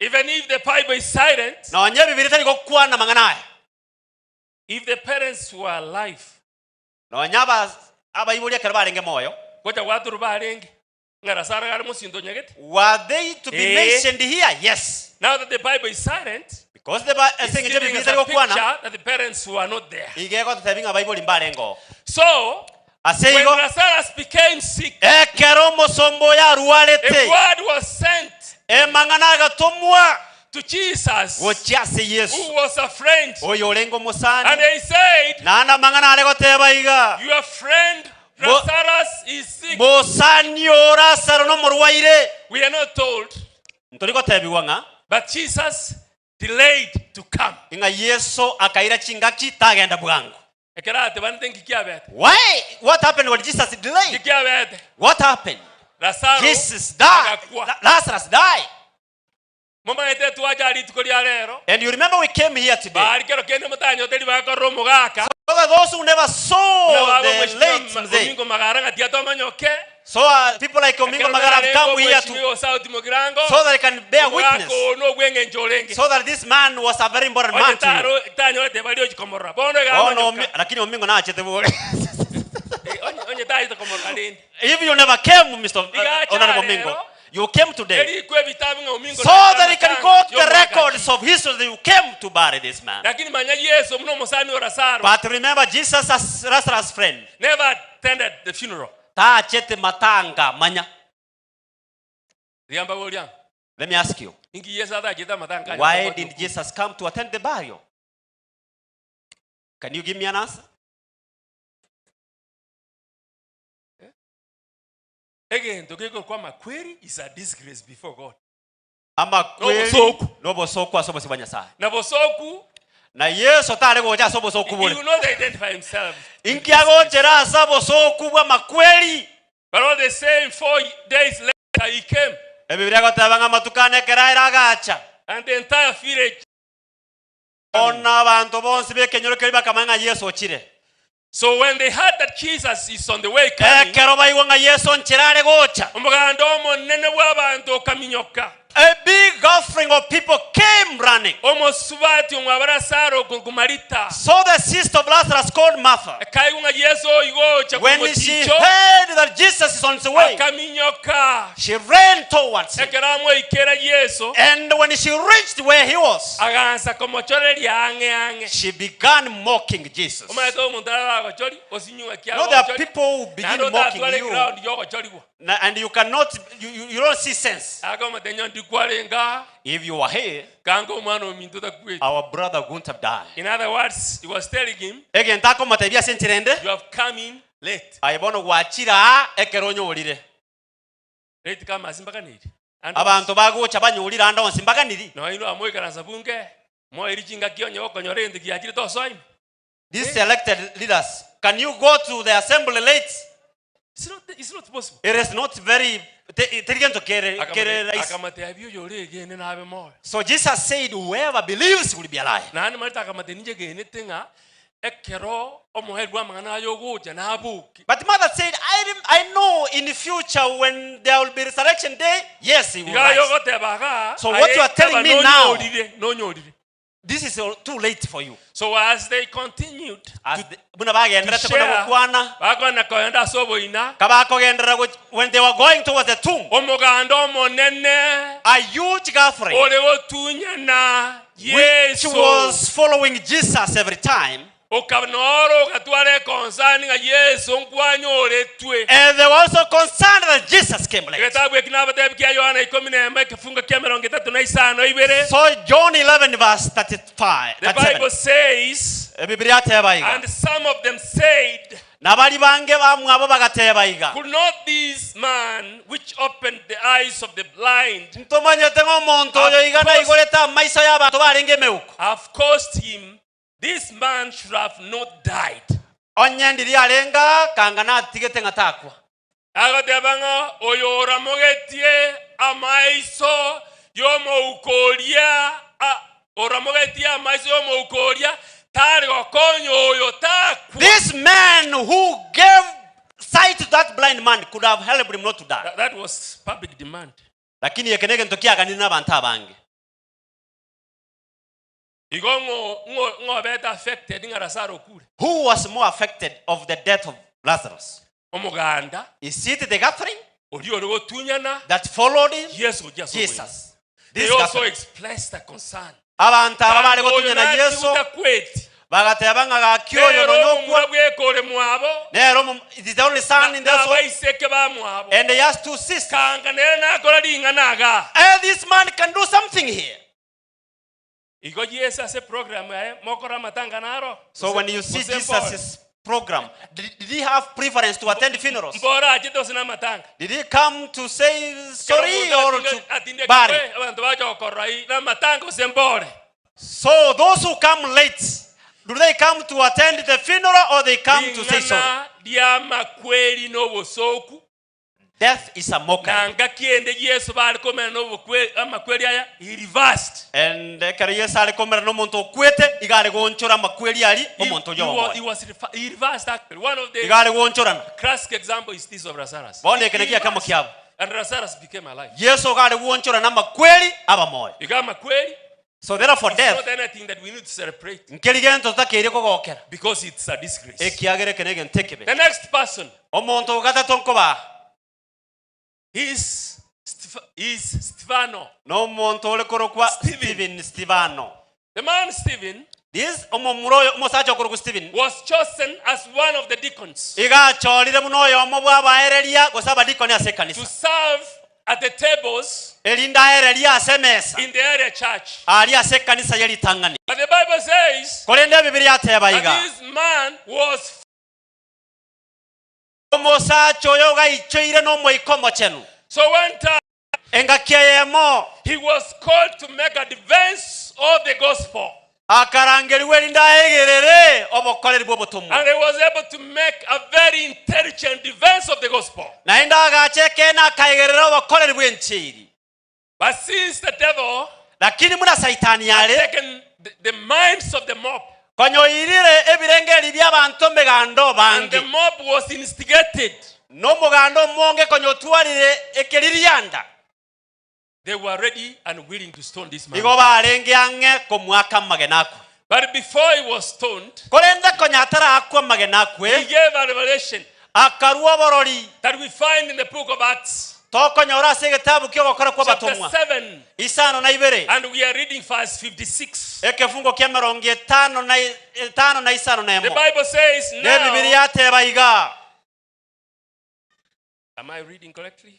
Speaker 20: even if the Bible is silent,
Speaker 11: nonye bibiri tari gokwana mang'ana aya.
Speaker 20: if the parents were alive,
Speaker 11: Nonye aba abaibori ekero barenge moyo.
Speaker 20: gocha gwaturu barenge ng'a Lazaro ari mosinto onyagete.
Speaker 11: Were they to be
Speaker 20: Eh.
Speaker 11: mentioned here? Yes.
Speaker 20: Now that the Bible is silent,
Speaker 11: Because the ba-
Speaker 20: it's
Speaker 11: ase eng'encho
Speaker 20: giving
Speaker 11: bibiri
Speaker 20: us
Speaker 11: tari
Speaker 20: a
Speaker 11: gokwana
Speaker 20: picture that the parents were not there.
Speaker 11: iga egototebia ng'a abaibori mbarengo.
Speaker 20: So,
Speaker 11: Ase
Speaker 20: when
Speaker 11: igo
Speaker 20: Lazarus became sick,
Speaker 11: ekero omosomba oyo
Speaker 20: a
Speaker 11: arwarete
Speaker 20: word was sent
Speaker 11: emang'ana agatomwa
Speaker 20: to Jesus,
Speaker 11: gochia ase
Speaker 20: who
Speaker 11: Yesu
Speaker 20: was a friend.
Speaker 11: oyo orenge
Speaker 20: And
Speaker 11: omosani
Speaker 20: he said,
Speaker 11: naende amang'ana are goteba iga
Speaker 20: Your friend
Speaker 11: Mo-
Speaker 20: Lazarus is sick.
Speaker 11: mosani o Lazaro nomorwaire
Speaker 20: We are not told,
Speaker 11: ntori gotebiwa ng'a
Speaker 20: but Jesus delayed to come.
Speaker 11: ng'a Yesu akaira chingaki tagenda bwango.
Speaker 20: Ekero atebanete nkikiabete.
Speaker 11: Why? What happened when Jesus delayed?
Speaker 20: Nkikiabete.
Speaker 11: What happened?
Speaker 20: Lazaro
Speaker 11: Jesus died.
Speaker 20: agakwa.
Speaker 11: Lazarus died.
Speaker 20: Momaete twacha rituko ria rero.
Speaker 11: And you remember we came here today.
Speaker 20: Bari kero kende motanyoteri bakorora omogaka.
Speaker 11: So that those who never saw the late Mzee.
Speaker 20: Omingo Magara ng'ati atomanyoke.
Speaker 11: So people like Omingo Magara have come here to,
Speaker 20: Sauti Mugirango.
Speaker 11: so that they can bear witness.
Speaker 20: Omogaka ono obweng'encho orenge.
Speaker 11: So that this man was a very important man
Speaker 20: Onye
Speaker 11: to you.
Speaker 20: taro- tanyorete bari ochikomorora. Bono iga
Speaker 11: Oh, no,
Speaker 20: amanyoka.
Speaker 11: lakini Omingo nachete bure.
Speaker 20: Onye taete komorora rende.
Speaker 11: If you never came, Mr.
Speaker 20: Igacha
Speaker 11: Honorable Omingo,
Speaker 20: rero.
Speaker 11: you came today.
Speaker 20: Erikwe ebitabu ng'a Omingo
Speaker 11: So that you can go to the
Speaker 20: yomogachi.
Speaker 11: records of history that you came to bury this man.
Speaker 20: Lakini manya Yesu muno omusani o Lazaro
Speaker 11: But remember, Jesus as Lazarus' friend.
Speaker 20: never attended the funeral.
Speaker 11: Tachete matanga manya.
Speaker 20: Riamba boria.
Speaker 11: Let me ask you,
Speaker 20: Inki Yesu atachete amatanga.
Speaker 11: why did Jesus come to attend the burial? Can you give me an answer?
Speaker 20: Egento gekorwa amakweri is a disgrace before God.
Speaker 11: Amakweri
Speaker 20: Nobosoku.
Speaker 11: nobosoku ase obosio bwa Nyasaye.
Speaker 20: Na bosoku
Speaker 11: Na Yesu tare gocha ase obosoku
Speaker 20: he
Speaker 11: bore.
Speaker 20: will not identify himself.
Speaker 11: Inki agochera ase obosoku bwa makweri.
Speaker 20: But all the same, 4 days later he came
Speaker 11: Ebibilia goteba ng'a amatukano ekero aere agacha.
Speaker 20: and the entire village.
Speaker 11: Ona abanto bonsi bekenyoro keri bakamanya ng'a Yesu ochire.
Speaker 20: So when they heard that Jesus is on the way coming,
Speaker 11: Ekero baigwa ng'a Yesu nchera are gocha.
Speaker 20: omoganda omonene bw'abanto okaminyoka.
Speaker 11: A big offering of people came running.
Speaker 20: Omosubati omwaba Lazaro okorokwa Marita.
Speaker 11: So the sister of Lazarus called Martha.
Speaker 20: Akaigwa ng'a Yesu oigocha
Speaker 11: When she
Speaker 20: komochicho,
Speaker 11: heard that Jesus is on his way,
Speaker 20: akaminyoka.
Speaker 11: she ran towards him.
Speaker 20: Ekero amoikera Yesu,
Speaker 11: And when she reached where he was,
Speaker 20: agansa komochoreria ang'e ang'e.
Speaker 11: she began mocking Jesus.
Speaker 20: Omanyete omonto aragochori, osinywa
Speaker 11: You know, there are people who begin
Speaker 20: Naende
Speaker 11: mocking
Speaker 20: otatware
Speaker 11: you,
Speaker 20: ground yogochorigwa.
Speaker 11: and you cannot, you don't see sense.
Speaker 20: Akamotenya ndikwarenga,
Speaker 11: If you were here,
Speaker 20: kanga omwana ominto takwete.
Speaker 11: our brother wouldn't have died.
Speaker 20: In other words, he was telling him,
Speaker 11: Egento akomotebia ase enchera
Speaker 20: you have come in late.
Speaker 11: aye bono gwachira ekero onyorire
Speaker 20: Late kama asimbakaniri.
Speaker 11: abanto bagocha banyorire ande onsi mbaganiri
Speaker 20: No ino amoikaransa bunge, moiri chingaki onye okonyora egento giachire tosoime.
Speaker 11: These selected leaders, can you go to the assembly late?
Speaker 20: It's not possible.
Speaker 11: It is not very teri gento kere kere rahisi.
Speaker 20: Akamatebia oyo ore egene nabe moyo.
Speaker 11: So Jesus said, whoever believes will be alive.
Speaker 20: Naende Marita akamate ninche egenete ng'a Ekero omoerio bw'amang'ana aya ogocha naboke.
Speaker 11: But Martha said, I, rem- I know in the future when there will be resurrection day, yes, he will
Speaker 20: Iga aye
Speaker 11: rise.
Speaker 20: ogoteba igaa,
Speaker 11: So what you are
Speaker 20: aye
Speaker 11: telling
Speaker 20: aba
Speaker 11: me now-
Speaker 20: nonyorire, nonyorire.
Speaker 11: This is all too late for you.
Speaker 20: So as they continued
Speaker 11: As the- buna bagenderete
Speaker 20: to
Speaker 11: kona
Speaker 20: share,
Speaker 11: gokwana
Speaker 20: bakona koenda ase oboina,
Speaker 11: kabakogenderera go- when they were going towards the tomb,
Speaker 20: omoganda omonene
Speaker 11: a huge gathering
Speaker 20: ore gotunyana
Speaker 11: which
Speaker 20: Yeso
Speaker 11: was following Jesus every time,
Speaker 20: okanora ogatwara ekonsani ng'a Yeso nkwanyoretwe.
Speaker 11: and they were also concerned that Jesus came late.
Speaker 20: Egetabu eki nabatebi kia Yohana ikomi na emo ekefungo kia emerongo etato na isano ibere.
Speaker 11: So John 11 verse 35,
Speaker 20: The Bible
Speaker 11: 37.
Speaker 20: says,
Speaker 11: Biblia ateba iga.
Speaker 20: and some of them said,
Speaker 11: Nabari bange bamwabo bagateba iga.
Speaker 20: Could not this man which opened the eyes of the blind
Speaker 11: Ntomanyete ng'omonto oyo iga naigorete amaiso y'abanto barenge emeuko.
Speaker 20: have caused him? This man should have not died.
Speaker 11: Onye ndiri arenge aa, kanga natigete ng'a takwa.
Speaker 20: Agoteba ng'a oyo oramogetie amaiso y'omouko oria, a- oramogetie amaiso y'omouko oria, tari gokonya oyo takwa.
Speaker 11: This man who gave sight to that blind man could have helped him not to die.
Speaker 20: That, that was public demand.
Speaker 11: Lakini eke negento kiaganire n'abanto abange.
Speaker 20: Igo ng'o ng'o ng'obete affected ng'a Lazaro okure.
Speaker 11: Who was more affected of the death of Lazarus?
Speaker 20: Omoganda.
Speaker 11: Is it the gathering
Speaker 20: Oria ore gotunyana
Speaker 11: that followed him?
Speaker 20: Yesu gochia ase oboina.
Speaker 11: Jesus.
Speaker 20: They
Speaker 11: This
Speaker 20: also
Speaker 11: gathering.
Speaker 20: expressed a concern.
Speaker 11: Abanto aba bare
Speaker 20: Oyo
Speaker 11: gotunyana
Speaker 20: naki
Speaker 11: Yesu
Speaker 20: utakweti.
Speaker 11: bagateba ng'a gaki oyo
Speaker 20: Nero
Speaker 11: nonya okwa
Speaker 20: omomura bweka ore mwabo.
Speaker 11: nero omo- it is the only son in the household
Speaker 20: Nabaiseke bamwabo.
Speaker 11: and he has two sisters.
Speaker 20: Kanga nere nakora ring'ana iga.
Speaker 11: And this man can do something here.
Speaker 20: Igo Yesu ase program yaye mokora amatanga naro.
Speaker 11: So when you see
Speaker 20: Gose mbore.
Speaker 11: Jesus' program, did, did he have preference to attend funerals?
Speaker 20: Mbore achete gose namatanga.
Speaker 11: Did he come to say sorry
Speaker 20: Kero
Speaker 11: or
Speaker 20: omonto
Speaker 11: to
Speaker 20: atinde
Speaker 11: bury?
Speaker 20: kwe, abanto bacha gokorora i namatanga gose mbore.
Speaker 11: So those who come late, do they come to attend the funeral or they come to say sorry?
Speaker 20: Ring'ana ri'amakweri na obosoku.
Speaker 11: Death is a mockery.
Speaker 20: Na ngaki ende Yeso bare komera nobokwe amakweri aya, he reversed.
Speaker 11: And ekero Yeso are komera nomonto okwete, iga are goonchora amakweri aria
Speaker 20: He,
Speaker 11: omonto
Speaker 20: he,
Speaker 11: oria
Speaker 20: was, he,
Speaker 11: omoyo.
Speaker 20: was, he reversed actually. One of the
Speaker 11: Iga are goonchorana.
Speaker 20: classic example is this of Lazarus.
Speaker 11: Bono
Speaker 20: He
Speaker 11: eke naki ekemo
Speaker 20: reversed.
Speaker 11: kiabo.
Speaker 20: And Lazarus became alive.
Speaker 11: Yeso iga are goonchorana amakweri aba moyo.
Speaker 20: Iga amakweri
Speaker 11: So therefore
Speaker 20: it's
Speaker 11: death
Speaker 20: not anything that we need to celebrate
Speaker 11: nkeri gento totakeire kogokera
Speaker 20: because it's a disgrace.
Speaker 11: ekiagera eke negento ekebe.
Speaker 20: The next person
Speaker 11: Omonto ogatato nkobaa
Speaker 20: is, is Stefano.
Speaker 11: nomonto ore korokwa Stephen Stefano.
Speaker 20: The man Stephen
Speaker 11: This omomura oyo omosacha okorokwa Stephen
Speaker 20: was chosen as one of the deacons
Speaker 11: iga achorire buna oyomo bw'abaereria gose abadikoni ase
Speaker 20: to
Speaker 11: ekanisa
Speaker 20: serve at the tables
Speaker 11: erinde aererie ase emesa
Speaker 20: in the area church.
Speaker 11: aria ase ekanisa ye ritang'ani.
Speaker 20: But the Bible says
Speaker 11: Korende Ebibilia yateba
Speaker 20: that
Speaker 11: iga,
Speaker 20: this man was
Speaker 11: Omosacha oyo gaichoire n'Omoika Omochenu.
Speaker 20: So one time
Speaker 11: Engaki eyemo
Speaker 20: he was called to make a defense of the gospel.
Speaker 11: akarangerigwa erinde aegerere obokoreri bw'obotomwa.
Speaker 20: And he was able to make a very intelligent defense of the gospel.
Speaker 11: Naende agacha ekeene akaegerera obokoreri bw'enchiri.
Speaker 20: But since the devil
Speaker 11: Lakini buna Saitani
Speaker 20: had
Speaker 11: are,
Speaker 20: taken the, the minds of the mob,
Speaker 11: konya oirire ebirengererio bi'abanto emeganda
Speaker 20: and the
Speaker 11: obange,
Speaker 20: mob was instigated,
Speaker 11: na omoganda omonge konya otwarire ekeririanda,
Speaker 20: they were ready and willing to stone this man.
Speaker 11: igo barenge ang'e komoaka amagena akwe.
Speaker 20: But before he was stoned,
Speaker 11: Korende konya ataraakwa amagena akwe,
Speaker 20: he gave a revelation
Speaker 11: akarua oborori
Speaker 20: that we find in the book of Acts,
Speaker 11: tokonyora ase egetabu ki'ogokora
Speaker 20: chapter
Speaker 11: kw'abatomwa
Speaker 20: 7,
Speaker 11: isano na ibere
Speaker 20: and we are reading verse 56.
Speaker 11: ekefungo kia emerongo etano na etano na isano na
Speaker 20: The
Speaker 11: emo
Speaker 20: Bible says,
Speaker 11: ne Bibilia
Speaker 20: Now,
Speaker 11: yateba iga
Speaker 20: am I reading correctly?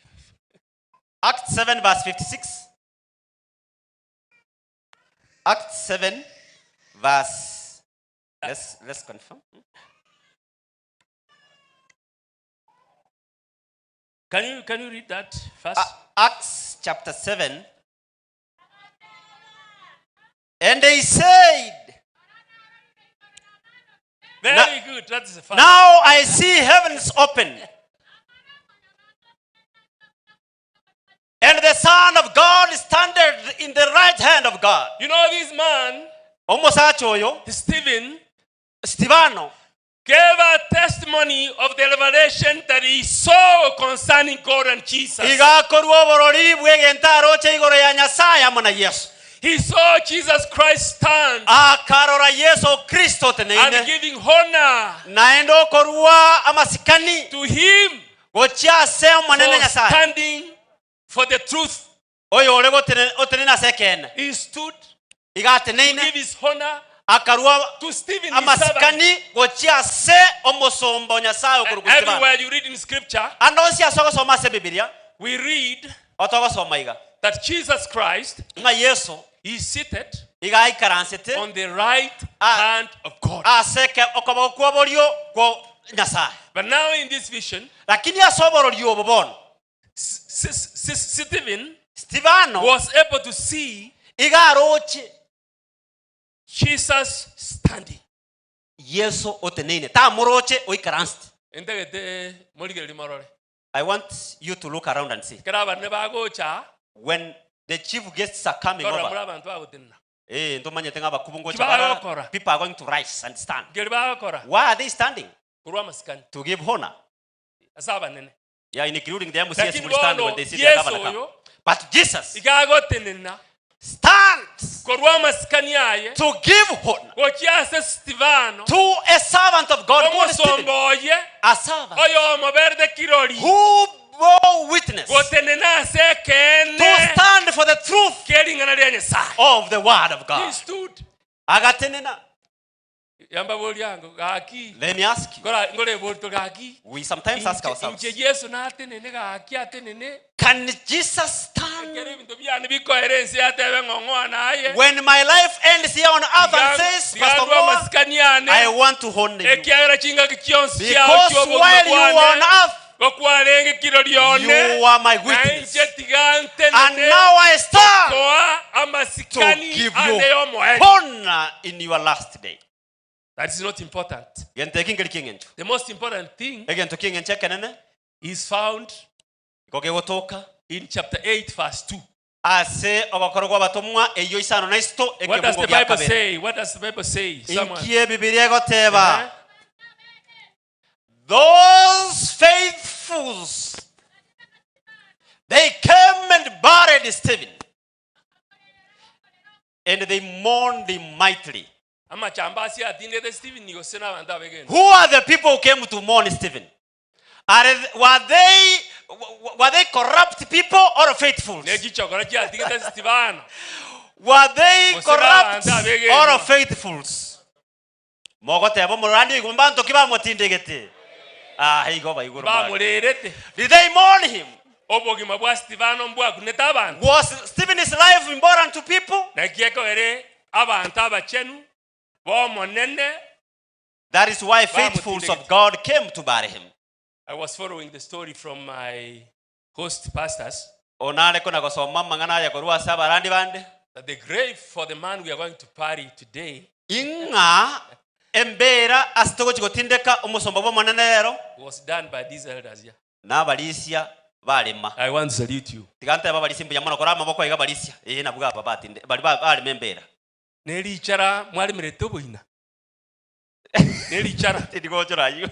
Speaker 11: Acts 7 verse 56 Acts 7 verse let's, let's confirm
Speaker 20: Can you, can you read that first?
Speaker 11: Acts chapter 7 and they said
Speaker 20: Very good. That is the first.
Speaker 11: Now I see heavens open and the Son of God standeth in the right hand of God.
Speaker 20: You know this man,
Speaker 11: Omosacha oyo
Speaker 20: Stephen,
Speaker 21: Stefano
Speaker 20: gave a testimony of the revelation that he saw concerning God and Jesus.
Speaker 21: Iga akorua oborori bw'egento aroche igoro ya Nyasae amo na Yeso.
Speaker 20: He saw Jesus Christ stand
Speaker 21: Akarora Yeso Kristo
Speaker 20: and
Speaker 21: oteneine,
Speaker 20: giving honor
Speaker 21: naende okorua amasikani
Speaker 20: to him
Speaker 21: gochia ase Omonene
Speaker 20: for
Speaker 21: Nyasae,
Speaker 20: standing for the truth.
Speaker 21: oyore gotene- otenene ase ekeene.
Speaker 20: He stood
Speaker 21: Iga ateneine,
Speaker 20: to give his honor
Speaker 21: akarua
Speaker 20: to Stephen, his servant.
Speaker 21: amasikani gochia ase omosomba o Nyasae okorokwa Stefano.
Speaker 20: Everywhere you read in scripture,
Speaker 21: Ande onsi ase ogosoma ase Ebibilia,
Speaker 20: we read
Speaker 21: otogosoma iga
Speaker 20: that Jesus Christ
Speaker 21: ng'a Yeso
Speaker 20: is seated
Speaker 21: iga aikaransete
Speaker 20: on the right hand of God.
Speaker 21: ase eke- okoboko kw'oborio kwa Nyasae.
Speaker 20: But now in this vision,
Speaker 21: Lakini ase oborori obo bono
Speaker 20: Stephen
Speaker 21: Stefano
Speaker 20: was able to see
Speaker 21: iga aroche
Speaker 20: Jesus standing.
Speaker 21: Yeso oteneine tamoroche oikaransete.
Speaker 20: Entagete morigererie morore.
Speaker 21: I want you to look around and see.
Speaker 20: Ekero abanene bagocha,
Speaker 21: When the chief guests are coming
Speaker 20: torora
Speaker 21: over,
Speaker 20: muri abanto bagotenena.
Speaker 21: eh, ntomanyete ng'a abakubu ngocha
Speaker 20: Ki bagokora?
Speaker 21: bara, people are going to rise and stand.
Speaker 20: Nkeri bagokora?
Speaker 21: Why are they standing?
Speaker 20: Korwa amasikani.
Speaker 21: To give honor.
Speaker 20: Ase abanene.
Speaker 21: Yeah, including the MCS
Speaker 20: Lakini
Speaker 21: will stand
Speaker 20: bono
Speaker 21: when they see the
Speaker 20: Yeso
Speaker 21: governor come.
Speaker 20: oyo
Speaker 21: But Jesus
Speaker 20: iga agotenena
Speaker 21: stands
Speaker 20: korwa amasikani aye
Speaker 21: to give honor
Speaker 20: gochia ase Stefano
Speaker 21: to a servant of God called Stephen,
Speaker 20: omosomba oye
Speaker 21: a servant
Speaker 20: oyo omoberete kirori
Speaker 21: who bore witness
Speaker 20: gotenena ase ekeene
Speaker 21: to stand for the truth
Speaker 20: kering'ana ria Nyasaye
Speaker 21: of the word of
Speaker 20: He
Speaker 21: God.
Speaker 20: stood
Speaker 21: Agatenena.
Speaker 20: Yambaboria ango gaki
Speaker 21: Let me ask you.
Speaker 20: Ngora ngore gaki
Speaker 21: We sometimes ask ourselves,
Speaker 20: Inche Yesu natenene gaki atenene
Speaker 21: can Jesus stand
Speaker 20: Ekero ebinto biane bikoera ense yatebe ng'ong'o naye
Speaker 21: when my life ends here on earth and says, Pastor
Speaker 20: Tiga ndwe
Speaker 21: Moa,
Speaker 20: amasikani ane
Speaker 21: I want to honor you.
Speaker 20: ekiagera chingaki chionsi chiao
Speaker 21: Because
Speaker 20: chi'obogima
Speaker 21: while you were on
Speaker 20: bwane
Speaker 21: earth,
Speaker 20: gokwarenge kirori one
Speaker 21: you were my
Speaker 20: na
Speaker 21: witness.
Speaker 20: inche tiga
Speaker 21: And
Speaker 20: ntenene
Speaker 21: now I stand
Speaker 20: koa
Speaker 21: to
Speaker 20: amasikani
Speaker 21: give
Speaker 20: ane
Speaker 21: you
Speaker 20: y'omoerio.
Speaker 21: honor in your last day.
Speaker 20: That is not important.
Speaker 21: Gento eki nkeri ki'eng'encho.
Speaker 20: The most important thing
Speaker 21: Egento ki'eng'encho ekenene
Speaker 20: is found
Speaker 21: igo kegotoka
Speaker 20: in chapter 8 verse 2.
Speaker 21: ase ogokora kw'abatomwa eyio isano na isato
Speaker 20: What does
Speaker 21: ekebungo
Speaker 20: the
Speaker 21: gia
Speaker 20: Bible
Speaker 21: kabere.
Speaker 20: say? What does the Bible say? Someone.
Speaker 21: Inki Ebibilia egoteba?
Speaker 20: Uh-huh.
Speaker 21: Those faithfuls, they came and buried Stephen, and they mourned him mightily.
Speaker 20: Amachamba ase atindete Stephen gose nabanto abegeni.
Speaker 21: Who are the people who came to mourn Stephen? Are, were, they, were they corrupt people or faithful?
Speaker 20: Ne chichokora chiatigete Stefano.
Speaker 21: Were they
Speaker 20: Gose
Speaker 21: corrupt
Speaker 20: nabanto abegenwa.
Speaker 21: or faithfuls? Mogoteba omorandi oigwe mbanto ki bamotindegete? Ah, igo baigure omorandi.
Speaker 20: Bamorerete.
Speaker 21: Did they mourn him?
Speaker 20: Obogima bwa Stefano mbwakunete abanto.
Speaker 21: Was Stephen's life important to people?
Speaker 20: Naki ekogere abanto abachenu b'Omonene
Speaker 21: That is why faithfuls of God came to bury him.
Speaker 20: I was following the story from my host pastors
Speaker 21: Onare kona gosoma amang'ana aya korwa ase abarandi bande.
Speaker 20: that the grave for the man we are going to bury today
Speaker 21: Ing'a embera ase togochi gotindeka omosomba bw'Omonene rero
Speaker 20: was done by these elders here.
Speaker 21: nabarisia barema.
Speaker 20: I want to salute you.
Speaker 21: Tiga ntebe abarisia mbuya mono kora amaboko aiga abarisia. Ee nabwo aba batinde bari barema embera.
Speaker 20: Nerichara mwarimerete oboina. Nerichara.
Speaker 21: Tindigochora ayio.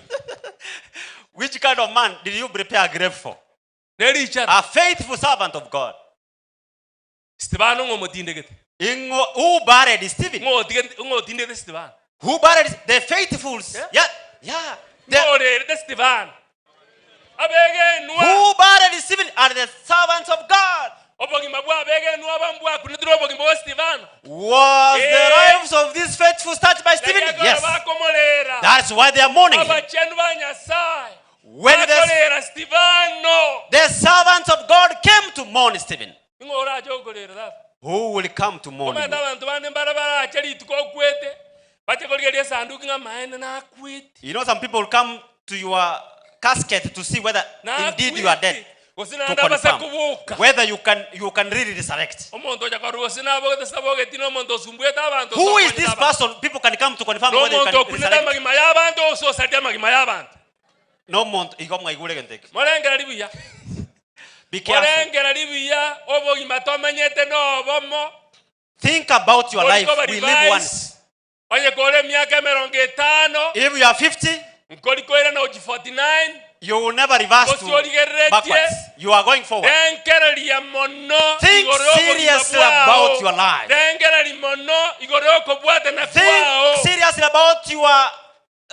Speaker 21: Which kind of man did you prepare a grave for?
Speaker 20: Nerichara.
Speaker 21: A faithful servant of God.
Speaker 20: Stefano ng'omotindegete.
Speaker 21: Ing'o who buried Stephen?
Speaker 20: Ng'otindegete Stefano.
Speaker 21: Who buried the faithfuls? Yeah, yeah. The,
Speaker 20: Ng'orerete Stefano. Abegenwa.
Speaker 21: who buried Stephen are the servants of God.
Speaker 20: Obogima bwa abegenwa abambwakunetire obogima bwa Stefano.
Speaker 21: Was the
Speaker 20: Eh.
Speaker 21: lives of these faithful touched by Stephen? Yes.
Speaker 20: Bakomorera.
Speaker 21: That's why they are mourning him.
Speaker 20: Abachenu ba Nyasaye.
Speaker 21: When the,
Speaker 20: Bakorera Stefano.
Speaker 21: the servants of God came to mourn Stephen,
Speaker 20: Ing'o orache gokorera tata.
Speaker 21: who will come to mourn
Speaker 20: Omanyete
Speaker 21: you?
Speaker 20: abanto bande mbare barache rituko okwete bache korigereria esanduki ng'a amaene nakwete.
Speaker 21: You know, some people will come to your casket to see whether indeed you are dead.
Speaker 20: Gose
Speaker 21: To
Speaker 20: naende abase
Speaker 21: confirm
Speaker 20: koboka.
Speaker 21: whether you can, you can really resurrect.
Speaker 20: Omonto ocha korwa gose nabogete sabogeti na omonto osumbuete abanto
Speaker 21: Who is
Speaker 20: osokonyete
Speaker 21: this
Speaker 20: abanto.
Speaker 21: person? People can come to confirm whether you
Speaker 20: Nomonto
Speaker 21: can
Speaker 20: okunete
Speaker 21: resurrect.
Speaker 20: amagima y'abanto ose osaria amagima y'abanto.
Speaker 21: No monto, igo mwaigure gento eke.
Speaker 20: Morengera ribuya.
Speaker 21: Be careful.
Speaker 20: Morengera ribuya obogima tomenyete nobomo.
Speaker 21: Think about your life.
Speaker 20: Orikoba
Speaker 21: We live
Speaker 20: revise.
Speaker 21: once.
Speaker 20: Onye kore emiaka emerongo etano
Speaker 21: If you are 50,
Speaker 20: nkori koirana gochi 49
Speaker 21: you will never reverse
Speaker 20: Gose
Speaker 21: to
Speaker 20: origereretie.
Speaker 21: backwards. You are going forward.
Speaker 20: Rengereria mono
Speaker 21: Think
Speaker 20: igoro y'obogima
Speaker 21: seriously
Speaker 20: bwao.
Speaker 21: about your life.
Speaker 20: Rengereria mono igoro y'okobwatana
Speaker 21: Think
Speaker 20: kwao.
Speaker 21: seriously about your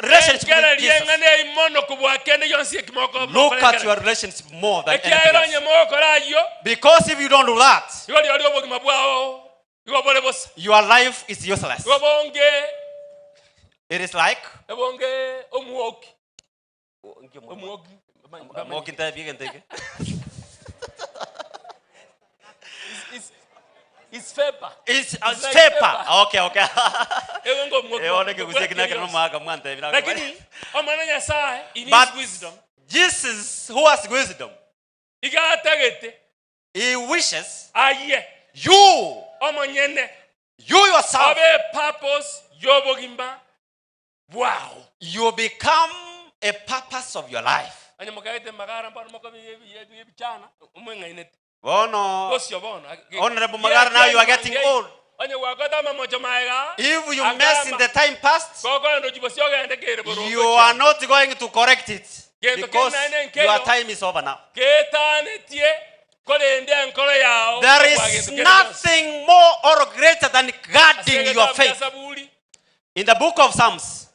Speaker 21: relationship with
Speaker 20: Rengereria
Speaker 21: Jesus.
Speaker 20: eng'ana eyio mono kobua kende gionsi eki moko-
Speaker 21: Look at your
Speaker 20: mokorengereria.
Speaker 21: relationship more than anything
Speaker 20: Ekiagera
Speaker 21: else.
Speaker 20: onye mogokora ayio
Speaker 21: Because if you don't do that,
Speaker 20: igo rirorio obogima bwao igo bore bosa.
Speaker 21: your life is useless.
Speaker 20: Igo bonge
Speaker 21: It is like
Speaker 20: ebonge omwoki. Omwoki.
Speaker 21: Omwoki ntebi egento eke.
Speaker 20: It's paper.
Speaker 21: It's,
Speaker 20: It's like
Speaker 21: paper.
Speaker 20: paper.
Speaker 21: Okay, okay.
Speaker 20: Ewe ngo omwoki.
Speaker 21: Eh, one kigusia kinakera nomwaka mwantebi nako.
Speaker 20: Lakini omwana Nyasaye in his
Speaker 21: But
Speaker 20: wisdom
Speaker 21: Jesus, who has wisdom,
Speaker 20: iga atagete
Speaker 21: he wishes
Speaker 20: aye
Speaker 21: you,
Speaker 20: omonyene
Speaker 21: you yourself,
Speaker 20: obe purpose y'obogima bwao.
Speaker 21: you become a purpose of your life.
Speaker 20: Onye mokagete magara mbano moko ebichana omweng'ainete.
Speaker 21: Bono,
Speaker 20: Gosio bono.
Speaker 21: Honorable Magara, now you are getting old.
Speaker 20: Onye gwakota amamocho maega.
Speaker 21: If you mess in the time past,
Speaker 20: Gokoenda ochibosia ogende kere borongo
Speaker 21: you are not going to correct it
Speaker 20: Gento
Speaker 21: because
Speaker 20: kende nkeyo.
Speaker 21: your time is over now.
Speaker 20: Ketanetie korende enkoro yao.
Speaker 21: There is nothing more or greater than guarding your faith.
Speaker 20: Saburi
Speaker 21: In the book of Psalms,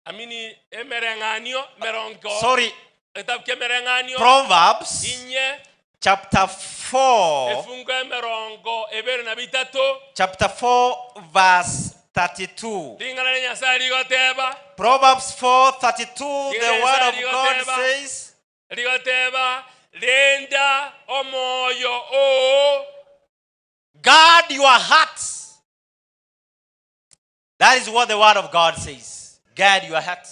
Speaker 20: amini emereng'anio merongo.
Speaker 21: Sorry.
Speaker 20: Ekitabu kia emereng'anio.
Speaker 21: Proverbs
Speaker 20: Inye
Speaker 21: chapter 4,
Speaker 20: efungo emerongo ebere na bitato.
Speaker 21: chapter 4, verse 32.
Speaker 20: Ring'ana ria Nyasaye rigoteba.
Speaker 21: Proverbs 4 32, the
Speaker 20: Ring'ana
Speaker 21: word
Speaker 20: ria
Speaker 21: of
Speaker 20: Nyasaye
Speaker 21: God
Speaker 20: rigoteba.
Speaker 21: says,
Speaker 20: Rigoteba renda omoyo oo.
Speaker 21: Guard your heart. That is what the word of God says. Guard your heart.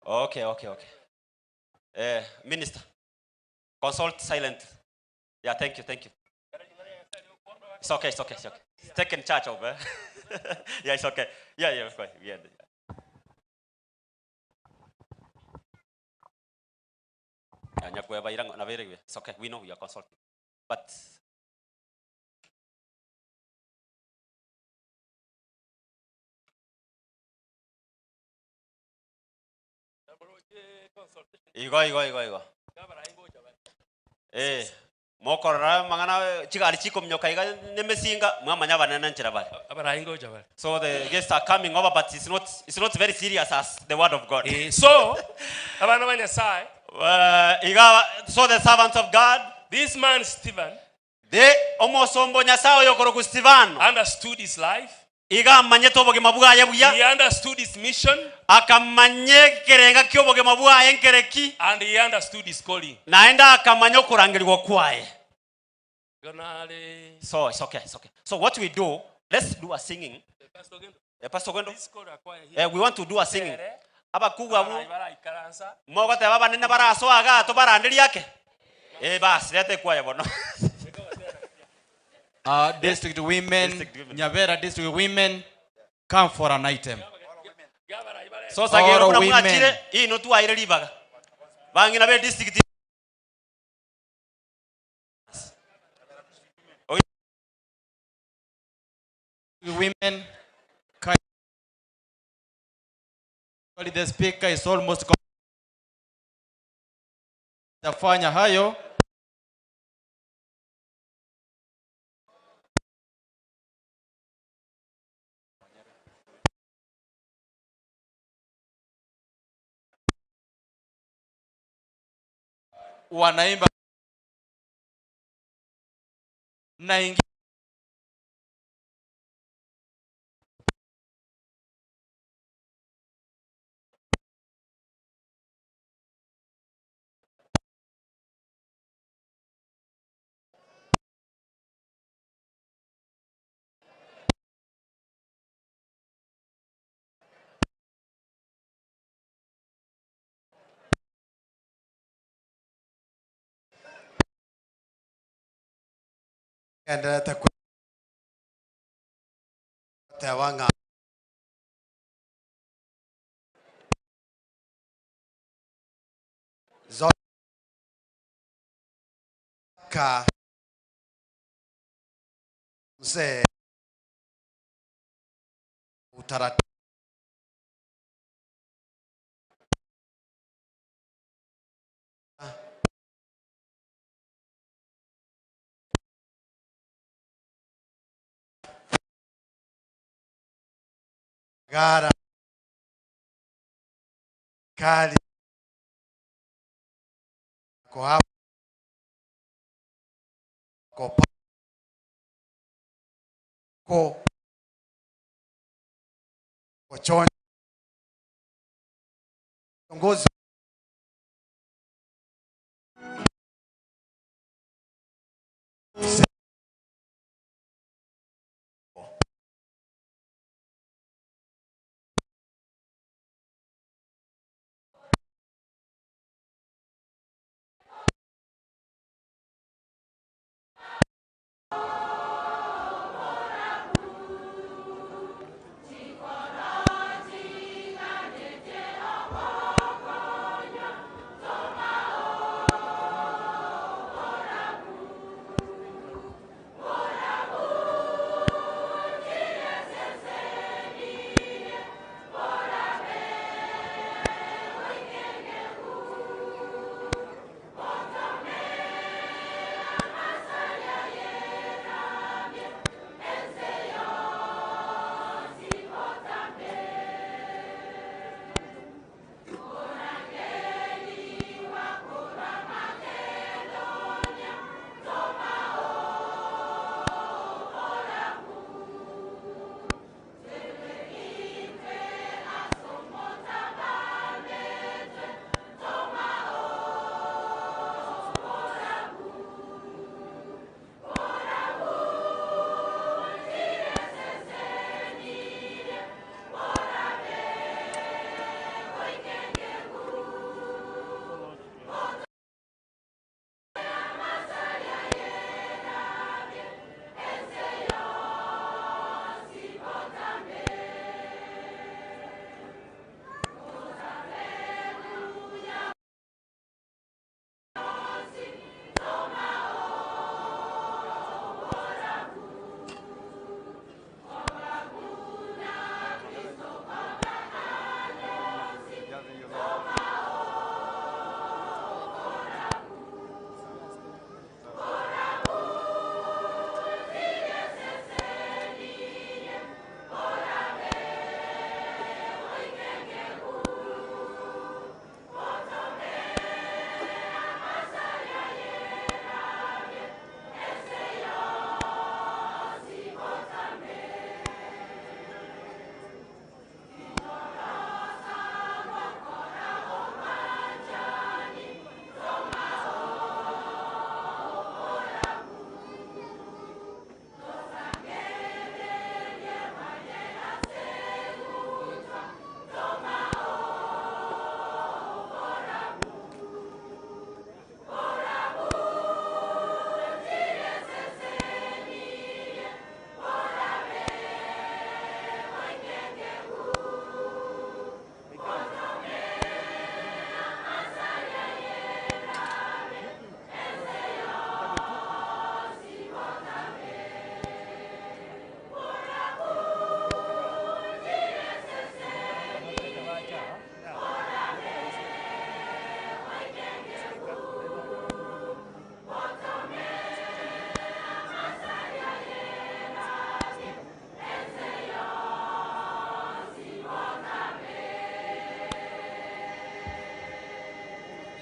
Speaker 21: Okay, okay, okay. Minister, consult silent. Yeah, thank you, thank you. It's okay, it's okay, it's okay. It's taken charge of, eh? Yeah, it's okay. Yeah, yeah, of course. Yeah. Yeah, nyakweba irang'o- nabere gwe. It's okay, we know you are consulting. But igo igo igo igo eh mokorora mang'ana chigari chikomnyoka iga nemesinga mwamanya banene nchera bare
Speaker 20: Abarayi ngocha bare.
Speaker 21: so the guests are coming over but it's not it's not very serious as the word of god
Speaker 20: Eh, so abana ba Nyasaye
Speaker 21: iga so the servants of god
Speaker 20: this man Stephen
Speaker 21: the omosombo nyasaye oyo koroku Stefano
Speaker 20: understood his life.
Speaker 21: iga amanyete obogima bwaye buya
Speaker 20: He understood his mission
Speaker 21: akamanya ekerenga kia obogima bwaye nkereki
Speaker 20: and he understood his calling.
Speaker 21: naende akamanya okurangerigwa kwaye
Speaker 20: Gonale.
Speaker 21: so it's okay it's okay so what we do let's do a singing
Speaker 20: Pastor Ogendo.
Speaker 21: eh, pastor Ogendo
Speaker 20: This call acquire here.
Speaker 21: eh, we want to do a singing abakubwa abu
Speaker 20: Abarayi baraikaransa.
Speaker 21: mogoteba abanene barasoaga ato baranderia ake eh, basi leta ekwaya bono
Speaker 1: District women, Nyabera district women, come for an item.
Speaker 21: so sagero
Speaker 1: All
Speaker 21: buna
Speaker 1: women.
Speaker 21: mwachire ino twaire ribaga bang'ina be district
Speaker 1: Women, kindly the speaker is almost tafanya hayo. Wanaimba naingia
Speaker 9: Endelete gweteba ng'a zo ka mzee. utaratibu gara kali ko hapa ko ko kochonjo kiongozi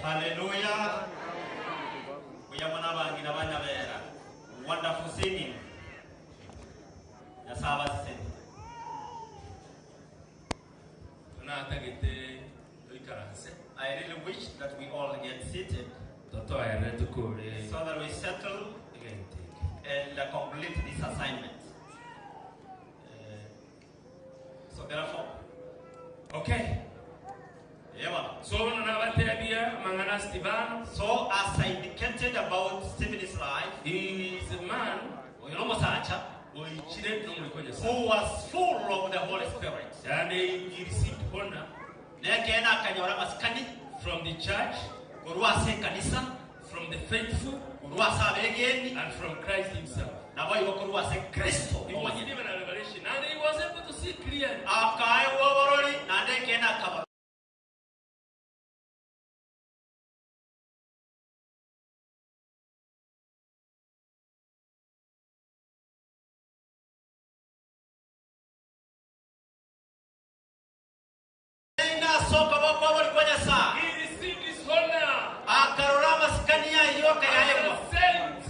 Speaker 11: Hallelujah. Uyamona bangina banyabera. Wonderful singing. Nyasaba sing.
Speaker 20: Tunatagete toikaranse
Speaker 1: I really wish that we all get seated
Speaker 20: totoere tukure
Speaker 1: so that we settle
Speaker 20: egenti
Speaker 1: and complete this assignment. So therefore,
Speaker 20: okay
Speaker 1: yeah.
Speaker 20: so bono nabatebia mang'ana Stefano
Speaker 1: So as I indicated about Stephen's life,
Speaker 20: he is a man
Speaker 1: uyu nomusacha
Speaker 20: oichire n'omuriko Nyasaye
Speaker 1: who was full of the Holy Spirit.
Speaker 20: yani he received honor
Speaker 1: Nekena akanyora masikani
Speaker 20: from the church
Speaker 1: korwa ase ekanisa
Speaker 20: from the faithful
Speaker 1: korwa ase abegeni
Speaker 20: and from Christ himself.
Speaker 4: Nabo igokorwa ase Kristo
Speaker 20: He was
Speaker 4: omonyene.
Speaker 20: given a revelation and he was able to see clearly.
Speaker 4: Akaegwa oborori naende ekende akabora. Nasoka bokwa kwa Nyasaye.
Speaker 20: He received his honor
Speaker 4: Akarora amasikani yayo
Speaker 20: as a
Speaker 4: akayaegwa.
Speaker 20: saint.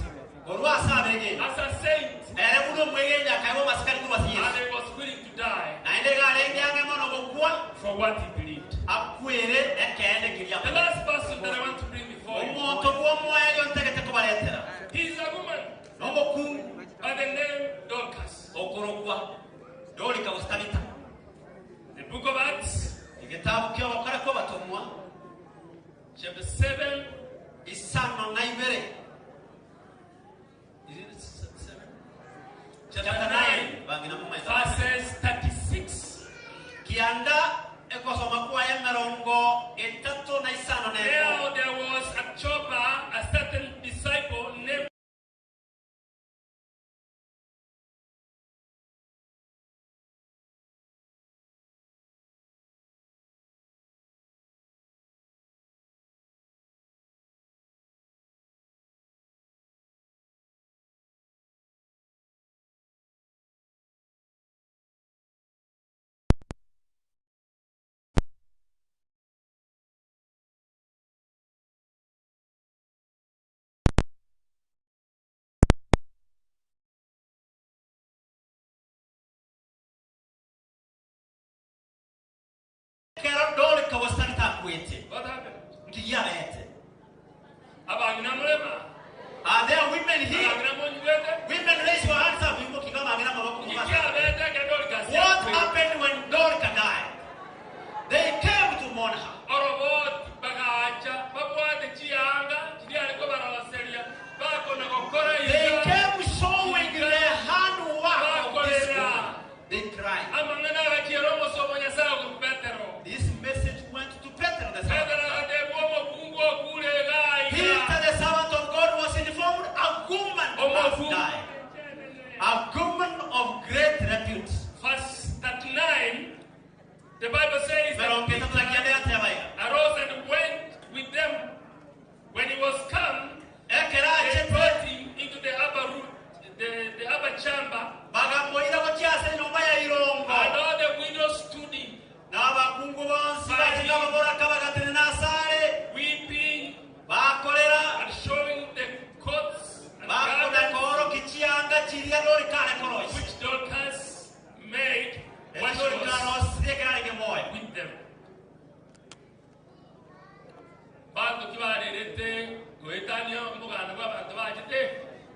Speaker 4: Korwa ase abegeni.
Speaker 20: As a saint.
Speaker 4: Ere buna omwegeni akaegwa amasikani korwa ase
Speaker 20: And
Speaker 4: Yesu.
Speaker 20: he was willing to die
Speaker 4: Naende iga arenge ang'e mono gokwa
Speaker 20: for what he believed.
Speaker 4: akwere ekende kiria.
Speaker 20: The last person that I want to bring before you,
Speaker 4: Omonto bw'omoerio ntegete kobaretera.
Speaker 20: he is a woman
Speaker 4: N'omokungu
Speaker 20: by the name Dorcas.
Speaker 4: okorokwa Dorika gose Tabitha.
Speaker 20: The book of Acts,
Speaker 4: Egetabu ki'obokora kw'abatomwa
Speaker 20: chapter 7,
Speaker 4: isano na ibere.
Speaker 20: is it 7?
Speaker 4: Chapter
Speaker 20: Chapter
Speaker 4: 9
Speaker 20: 9,
Speaker 4: bangina mu maitho.
Speaker 20: verses 36.
Speaker 4: Kianda ekosoma kwaye emirongo etatu na isano na
Speaker 20: Now
Speaker 4: emo.
Speaker 20: there was at Joppa a certain disciple named
Speaker 4: Kero Dorika gose Tabitha akwete.
Speaker 20: What happened?
Speaker 4: Nkigiabete.
Speaker 20: Abangina mulema.
Speaker 4: Are there women here?
Speaker 20: Abangina munywete.
Speaker 4: Women raise your hands up. You kiga bangina maboko mumasa.
Speaker 20: Nkigiabete ke Dorcas.
Speaker 4: What happened when Dorika died? They came to mourn her.
Speaker 20: Oroboti bagacha babwate chiyanga chiri ariko barabaseria bakona gokora
Speaker 4: They
Speaker 20: iga.
Speaker 4: came showing their handwork of this
Speaker 20: Bakorera.
Speaker 4: woman. They cried.
Speaker 20: Amang'ana agachiera omosomo Nyasaye oku Petero.
Speaker 4: This message went to Peter the servant.
Speaker 20: Petero agatebwa omokungu okure iga iga.
Speaker 4: Peter the servant of God was informed a woman has
Speaker 20: Omokungu.
Speaker 4: died. A woman of great repute.
Speaker 20: Verse 39, the Bible says that
Speaker 4: Mirongo itatu na kianda yateba iga.
Speaker 20: arose and went with them. When he was come,
Speaker 4: Ekero
Speaker 20: they
Speaker 4: achete
Speaker 20: brought him into the upper room, the upper chamber,
Speaker 4: bagamoira gochia ase enyomba ya irongo.
Speaker 20: and all the widows stood in,
Speaker 4: N'abakungu bonsi bakinga baboraka bagatenena asare
Speaker 20: weeping
Speaker 4: bakorera
Speaker 20: and showing the coats and
Speaker 4: bakona
Speaker 20: garments
Speaker 4: kooroki chianga chiria Dorika arekoroisia.
Speaker 20: which Dorcas made when she
Speaker 4: Dorika
Speaker 20: was
Speaker 4: arosirie ekero arenge moyo.
Speaker 20: with them. Bantu kibarerete goetania omoganda bwa abantu bachete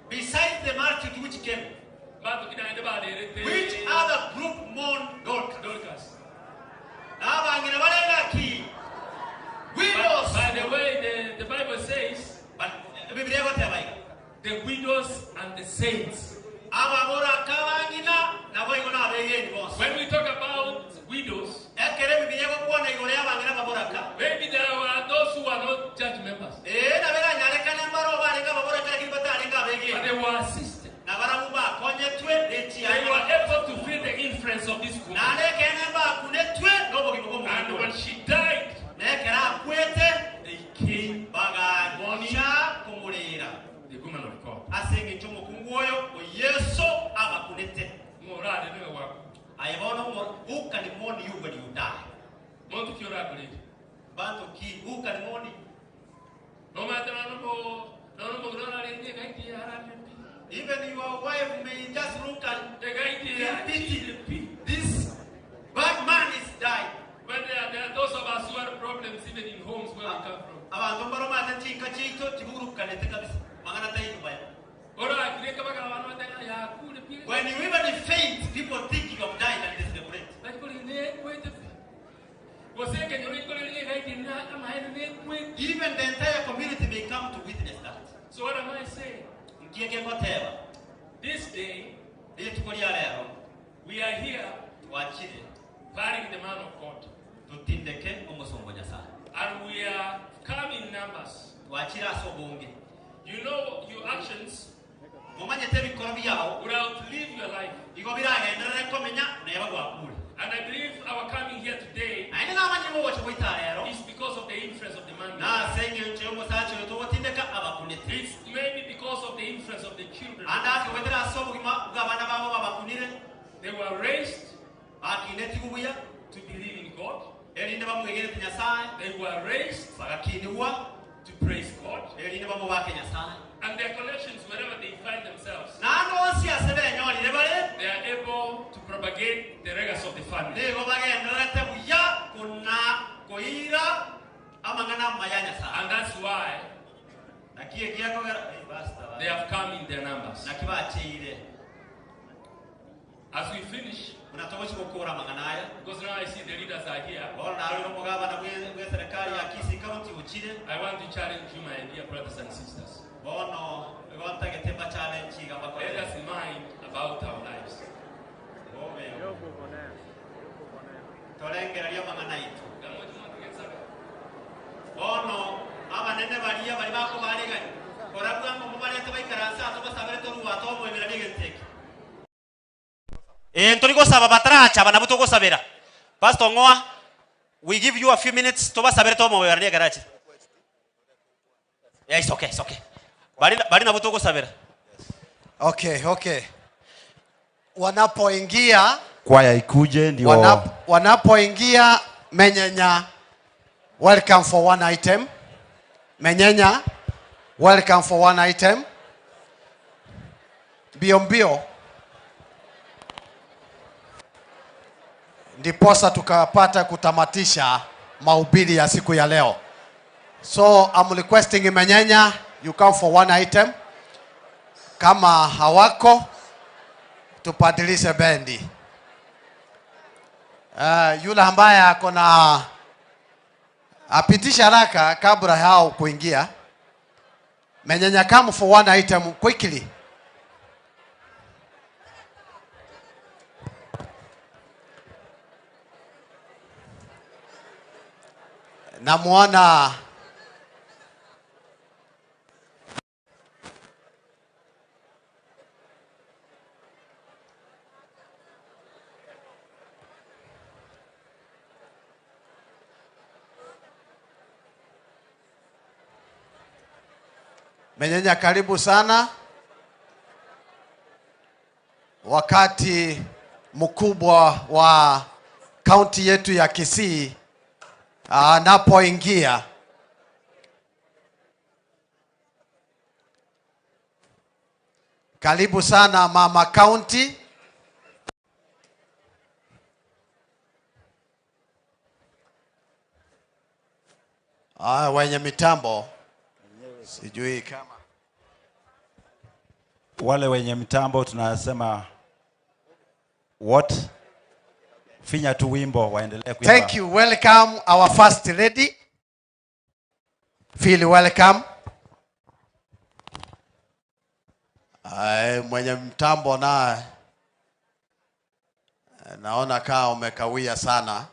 Speaker 4: Besides the multitude which came,
Speaker 20: bantu kinaende barerete
Speaker 4: which other group mourned Dorcas?
Speaker 20: Dorcas.
Speaker 4: N'abangina barengaki widows.
Speaker 20: By the way, the Bible says
Speaker 4: But Biblia egoteba iga.
Speaker 20: the widows and the saints.
Speaker 4: Ababoraka abangina nabo igo n'abegeni bonsi.
Speaker 20: When we talk about widows,
Speaker 4: Ekero Biblia egokwana igoro y'abangina baboraka.
Speaker 20: maybe there were those who are not church members,
Speaker 4: Ee naberanyarekana mbaro barenge ababoraka lakini batarenge
Speaker 20: but
Speaker 4: abegeni.
Speaker 20: they were assisted.
Speaker 4: Nabarabu bakonyetwe
Speaker 20: They were
Speaker 4: n'echianga.
Speaker 20: able to feel the influence of this woman.
Speaker 4: Naende ekene mbakunetwe n'obogima
Speaker 20: And
Speaker 4: bw'omonto.
Speaker 20: when she died,
Speaker 4: Nekero akwete
Speaker 20: they came
Speaker 4: bagacha kumurira.
Speaker 20: the woman of God.
Speaker 4: Ase eng'encho omokungu oyo o Yesu abakunete.
Speaker 20: Ng'orare niwe wako.
Speaker 4: Aye bono who can mourn you when you die?
Speaker 20: Muntu ki orakorire?
Speaker 4: Bantu ki who can mourn you?
Speaker 20: No matter no mo no no mo rarenge gaiti arare pi.
Speaker 4: Even your wife may just look and
Speaker 20: The gaiti
Speaker 4: feel pity. This bad man is dying.
Speaker 20: But there are those of us who have problems even in homes where we come from.
Speaker 4: Abantu mbaromate chinka chiito chiburukanete kabisa. Mang'ana tainyuma ya.
Speaker 20: Orakire kabaga abantu batanga yakure pi.
Speaker 4: When you even faint, people thinking of dying and they celebrate.
Speaker 20: Bakuri ne kwete pi. Gose kenyoro ikore ne gaiti na amaene ne kwete.
Speaker 4: Even the entire community may come to witness that.
Speaker 20: So what am I saying?
Speaker 4: Nkieke ngoteba.
Speaker 20: This day
Speaker 4: Rituko ria rero
Speaker 20: we are here
Speaker 4: twachire
Speaker 20: burying the man of God.
Speaker 4: tutindeke omusongo Nyasaye.
Speaker 20: And we are come in numbers.
Speaker 4: Twachire ase obonge.
Speaker 20: You know your actions.
Speaker 3: Omanyete ebikoro biao
Speaker 20: will outlive your life.
Speaker 3: Igo biragenderere komenya neba gwakure.
Speaker 20: And I believe our coming here today
Speaker 3: Naende namanyire mogocha goita rero
Speaker 20: is because of the influence of the man.
Speaker 3: Nase eng'encho y'omosacha oyo togotindeka abakunete.
Speaker 20: It's maybe because of the influence of the children.
Speaker 3: Ande ase goetera ase obogima bw'abana babo babakunire.
Speaker 20: They were raised
Speaker 3: Bakinetigwe buya
Speaker 20: to believe in God.
Speaker 3: Erinde bamwegenete Nyasae.
Speaker 20: They were raised
Speaker 3: Bagakinigwa
Speaker 20: to praise God.
Speaker 3: Erinde bamobake Nyasae.
Speaker 20: And their connections, wherever they find themselves,
Speaker 3: Naende onsi ase benyorire bare,
Speaker 20: they are able to propagate the legacy of the family.
Speaker 3: Nigo bagendererete buya kona koira amang'ana amaya a Nyasae.
Speaker 20: And that's why
Speaker 3: Naki egiakogera eh, pastor,
Speaker 20: they have come in their numbers.
Speaker 3: Naki bacheire.
Speaker 20: As we finish,
Speaker 3: Buna togochia gokora amang'ana aya,
Speaker 20: because now I see the leaders are here,
Speaker 3: bono narorire omogabana bwe bw'eserekari ya Kisii County ochire.
Speaker 20: I want to challenge you, my dear brothers and sisters.
Speaker 3: Bono igo ntagete mbachallenge iga mbakore.
Speaker 20: Let us mind about our lives.
Speaker 3: Torengereria amang'ana aito. Bono abanene baria baria bakobaarigania, kora bwango mobarete baikaranse ase obasabere torue ase omoiberania egento eke.
Speaker 21: Ee, ntori gosaba bataracha aba nabwo togosabera. Pastor Ong'oa, we give you a few minutes tobasabere tomoberanie ekero achire. Yeah, it's okay, it's okay. Bari, bari nabwo togosabera.
Speaker 9: Okay, okay. Wanapoingia
Speaker 13: Kwaya ikuje ndio
Speaker 9: wanapoingia Menyenya, welcome for one item. Menyenya, welcome for one item. Mbio mbio ndiposa tukapata kutamatisha mahubiri ya siku ya leo. So I'm requesting Menyenya, you come for one item. Kama hawako tupadilishe bendi. Yule ambaye ako na apitisha haraka kabla hao kuingia. Menyenya, come for one item quickly. Namuona Menyenya, karibu sana. Wakati mkubwa wa kaunti yetu ya Kisii anapoingia, karibu sana mama kaunti. Wenye mitambo sijui kama
Speaker 13: wale wenye mitambo tunasema what, finya tu wimbo waendelee kuimba.
Speaker 9: Thank you. Welcome our first lady. Feel welcome. Ay, mwenye mtambo naye naona kaa umekawia sana.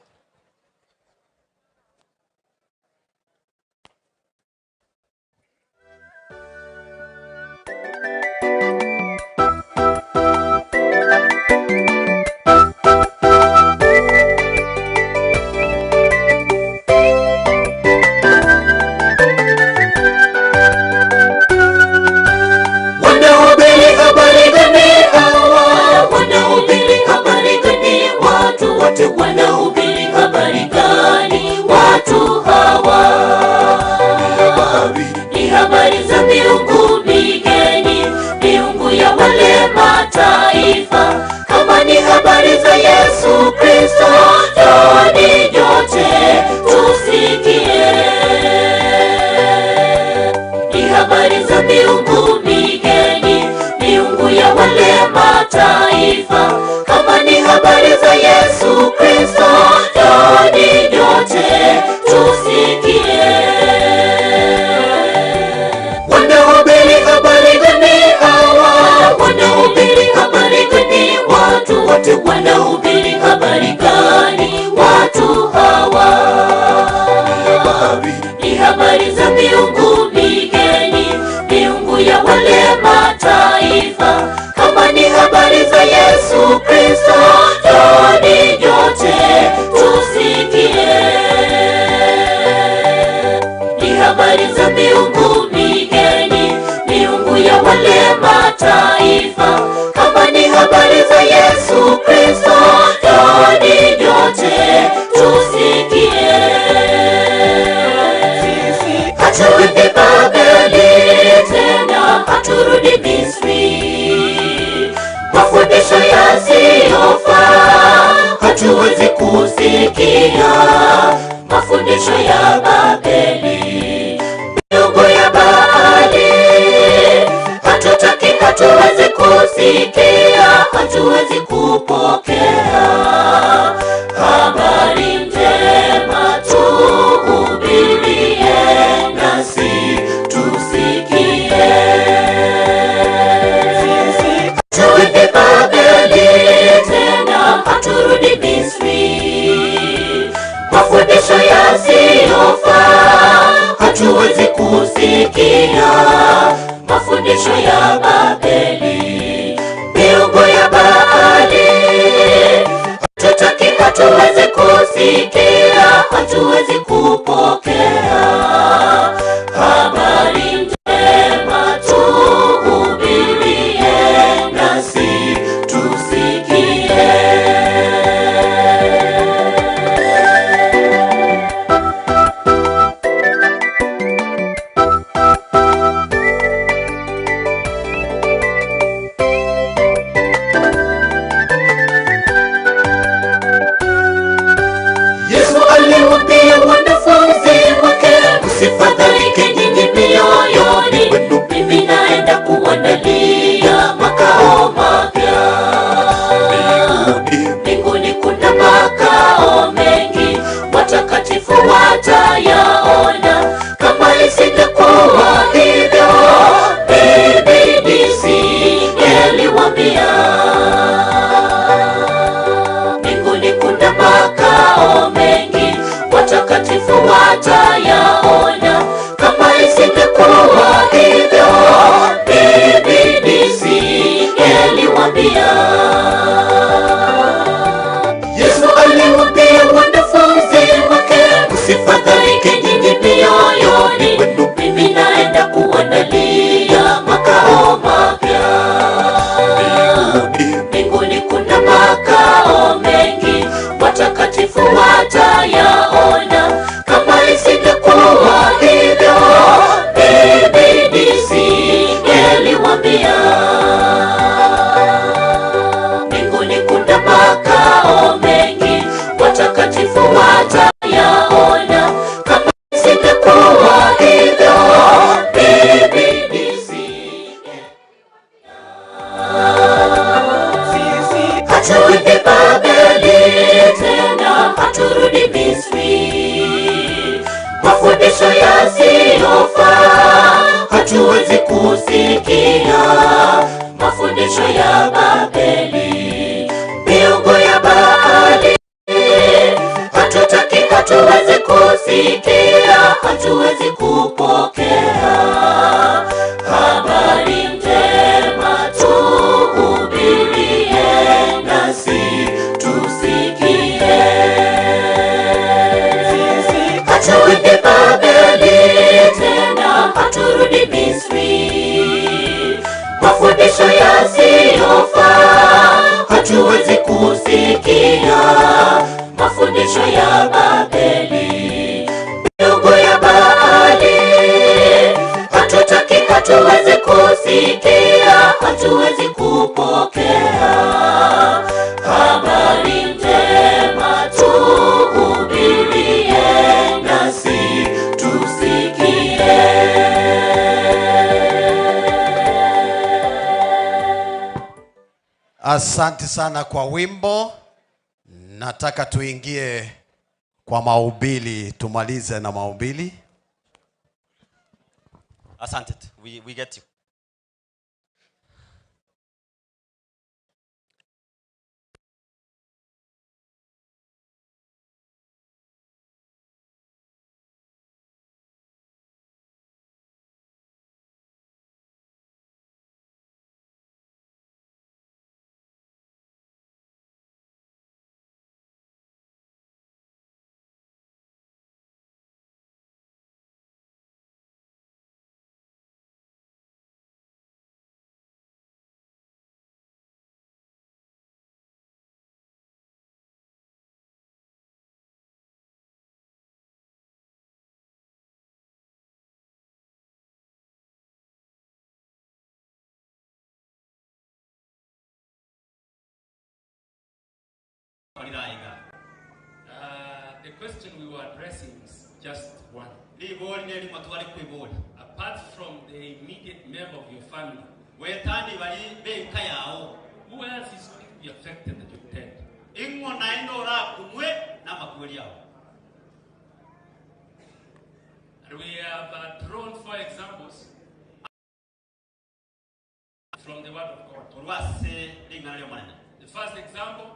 Speaker 19: Wanahubiri habari gani hawa? Wanahubiri habari gani? Watu wote wanahubiri. kusikia mafundisho ya Babeli, miungu ya Baali. Hatutaki, hatuwezi kusikia, hatuwezi kupokea habari njema tuhubirie, nasi tusikie. Turudi Babeli tena, haturudi Misri. Mafundisho yasiyofaa hatuwezi kusikia, mafundisho ya Babeli, miungu ya Baali. Hatutaki, hatuwezi kusikia, hatuwezi kupokea habari njema tuhubirie, nasi tusikie. Yesu aliwaambia wanafunzi wake, msifadhaike nyinyi mioyoni mwenu, mimi naenda kuandalia makao mapya. Mbinguni kuna makao mengi, watakatifu watayaona. Kama isingekuwa hivyo, mimi nisingeliwaambia. Mbinguni kuna makao mengi, watakatifu watayaona. Kama isingekuwa hivyo, mimi nisingeliwaambia. Yesu aliwaambia wanafunzi wake, msifadhaike nyinyi mioyoni mwenu, mimi naenda kuandalia makao mapya. Mbinguni kuna makao mengi, watakatifu watayaona. Kama isingekuwa hivyo, mimi nisingeliwaambia. Mbinguni kuna makao mengi, watakatifu watayaona. Kama isingekuwa hivyo, mimi Haturudi Babeli tena, haturudi Misri. Mafundisho yasiyofaa hatuwezi kusikia, mafundisho ya Babeli, miungu ya Baali. Hatutaki, hatuwezi kusikia, hatuwezi kupokea habari njema tuhubirie, nasi tusikie. Haturudi Babeli tena, haturudi Misri. Mafundisho yasiyofaa hatuwezi kusikia, mafundisho ya Babeli, miungu ya Baali. Hatutaki, hatuwezi kusikia, hatuwezi kupokea habari njema tuhubirie, nasi tusikie.
Speaker 9: Asante sana kwa wimbo. Nataka tuingie kwa mahubiri, tumalize na mahubiri.
Speaker 21: Asante. We get you.
Speaker 3: Barirayiga.
Speaker 20: question we were addressing is just one.
Speaker 3: Ribori nerimo tware kwibori.
Speaker 20: Apart from the immediate member of your family,
Speaker 3: Gwetani bari benka yao.
Speaker 20: who else is going to be affected that you're dead?
Speaker 3: Ing'o naende orakumwe n'amakweri ao.
Speaker 20: And we have drawn four examples from the Word of God.
Speaker 3: Korwa ase ring'ana ria omonene.
Speaker 20: The first example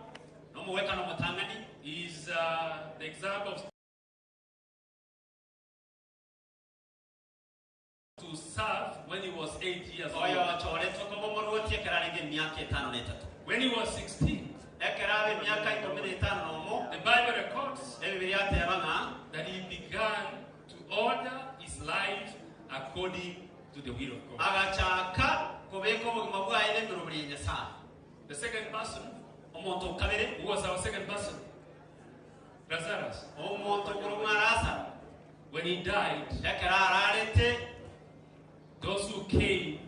Speaker 3: Nomowekano omotang'ani
Speaker 20: is the example of to serve when he was 8 years
Speaker 3: oyo
Speaker 20: old.
Speaker 3: ochoretwe koba omorwoti ekero arenge emiaka etano na etato.
Speaker 20: When he was 16,
Speaker 3: Ekero abe emiaka ikomi na etano na omo,
Speaker 20: the Bible records
Speaker 3: ebibiri ateba ng'a
Speaker 20: that he began to order his life according to the will of God.
Speaker 3: agachaka kobeka obogima bwaye na emiroberi ya Nyasaye.
Speaker 20: The second person,
Speaker 3: Omonto okabere,
Speaker 20: who was our second person? Lazarus.
Speaker 3: omonto okoromwa Lazaro,
Speaker 20: When he died,
Speaker 3: ekero ararete,
Speaker 20: those who came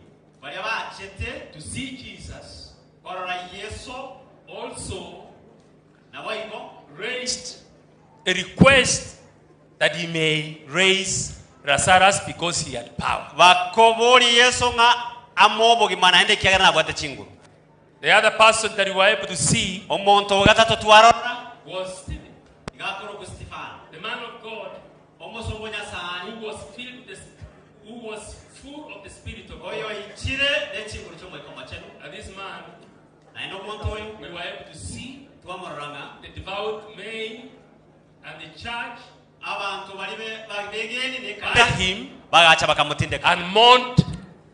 Speaker 3: baria bachete
Speaker 20: to see Jesus
Speaker 3: korora Yeso
Speaker 20: also
Speaker 3: nabo igo
Speaker 20: raised a request that he may raise Lazarus because he had power.
Speaker 3: bakobori Yeso ng'a amo obogima naende ekiagera nabwate chinguru.
Speaker 20: The other person that we were able to see
Speaker 3: Omonto ogatato twarora
Speaker 20: was Stephen,
Speaker 3: igakorokwa Stefano,
Speaker 20: the man of God
Speaker 3: omosongo Nyasaye
Speaker 20: who was filled with the, who was full of the Spirit of
Speaker 3: oyo
Speaker 20: God.
Speaker 3: ichire nechinguru chiomoika omochenu.
Speaker 20: And this man,
Speaker 3: Naende omonto oyo
Speaker 20: we were able to see
Speaker 3: twamorora ng'a
Speaker 20: the devout men and the church
Speaker 3: abantu bari begeni
Speaker 20: led him
Speaker 3: bagacha bakamutindeka
Speaker 20: and mourned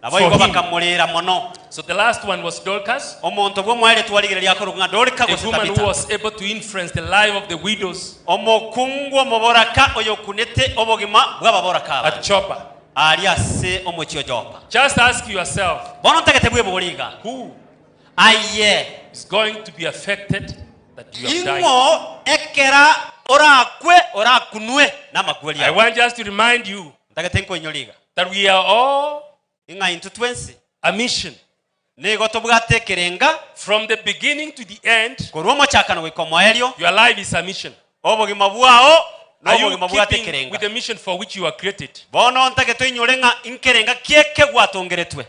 Speaker 3: nabo
Speaker 20: for
Speaker 3: igo
Speaker 20: him.
Speaker 3: bakamurira mono.
Speaker 20: So the last one was Dorcas,
Speaker 3: Omonto bw'omwaere twarigire riakorokwa ng'a Dorika
Speaker 20: a
Speaker 3: gose
Speaker 20: woman who
Speaker 3: Tabitha.
Speaker 20: was able to influence the life of the widows
Speaker 3: Omokungu omoboraka oyo okunete obogima bw'ababoraka aba
Speaker 20: at Joppa.
Speaker 3: ari ase omochi o Jopa.
Speaker 20: Just ask yourself,
Speaker 3: Bono ntagete bweboriga
Speaker 20: who
Speaker 3: aye
Speaker 20: is going to be affected that you have died?
Speaker 3: ing'o ekera orakwe orakunwe n'amakweri
Speaker 20: I
Speaker 3: ao.
Speaker 20: want just to remind you
Speaker 3: Ntagete nkoinyoriga
Speaker 20: that we are all
Speaker 3: ing'a intwe twensi
Speaker 20: a mission.
Speaker 3: nigo tobwate ekerenga
Speaker 20: From the beginning to the end,
Speaker 3: korwa omochakano goika omoerio
Speaker 20: your life is a mission.
Speaker 3: obogima bwao
Speaker 20: Are you
Speaker 3: n'obogima bwate
Speaker 20: keeping
Speaker 3: ekerenga.
Speaker 20: with the mission for which you are created?
Speaker 3: Bono ntagete oinyore ng'a nkerenga kieke gwatongeretwe.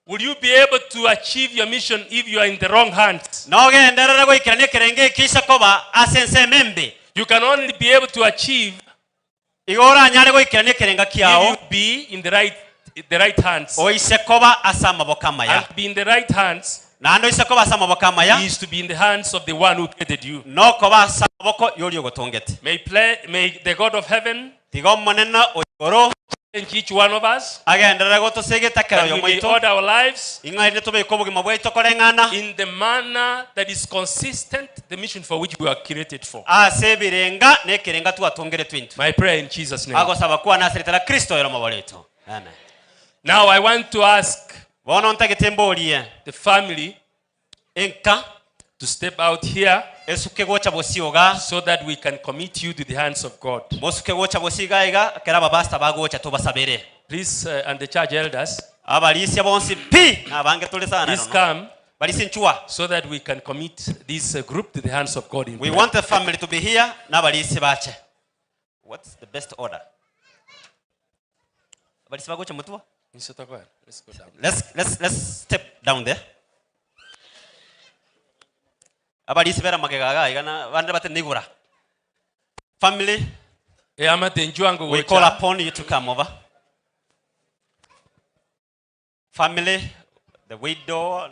Speaker 20: Will you be able to achieve your mission if you are in the wrong hands?
Speaker 3: Nogenderere goikerania ekerenga eki ase koba ase ensemo embe.
Speaker 20: You can only be able to achieve
Speaker 3: Igo oranyare goikerania ekerenga
Speaker 20: if
Speaker 3: kiao
Speaker 20: you be in the right hands.
Speaker 3: oise koba ase amaboko amaya.
Speaker 20: And to be in the right hands
Speaker 3: Naende oise koba ase amaboko amaya
Speaker 20: is to be in the hands of the one who created you.
Speaker 3: nokoba ase amaboko yoria ogotongete.
Speaker 20: May the God of heaven
Speaker 3: Tiga omonene oigoro
Speaker 20: challenge each one of us
Speaker 3: agenderere gotosegeta kero
Speaker 20: that we may
Speaker 3: yomoito
Speaker 20: order our lives
Speaker 3: ing'a ere tobeke obogima bwaito koreng'ana
Speaker 20: in the manner that is consistent the mission for which we are created for.
Speaker 3: ase ebirenga na ekerenga twatongeretwe intwe.
Speaker 20: My prayer in Jesus' name.
Speaker 3: Agosaba kwana ase ritara Kristo ero omoboreto. Amen.
Speaker 20: Now I want to ask
Speaker 3: Bono ntagete mborie
Speaker 20: the family
Speaker 3: enka
Speaker 20: to step out here
Speaker 3: esuke gocha bosioga
Speaker 20: so that we can commit you to the hands of God.
Speaker 3: mosuke gocha bosiga iga kera ababasta bagocha tobasabere.
Speaker 20: Please, and the church elders,
Speaker 3: Abarisia bonsi pi nabange tore sana
Speaker 20: please
Speaker 3: nono.
Speaker 20: come
Speaker 3: Barisia nchua.
Speaker 20: so that we can commit this group to the hands of God in
Speaker 3: We
Speaker 20: prayer.
Speaker 3: want the family to be here n'abarisi bache. What's the best order? Abarisi bagocha mutua?
Speaker 20: Let's go down.
Speaker 3: Let's step down there. Abarisi bera magega ga iga na bande bate nigura. Family,
Speaker 20: Amate njuango
Speaker 3: we
Speaker 20: gocha.
Speaker 3: call upon you to come over. Family, the widow,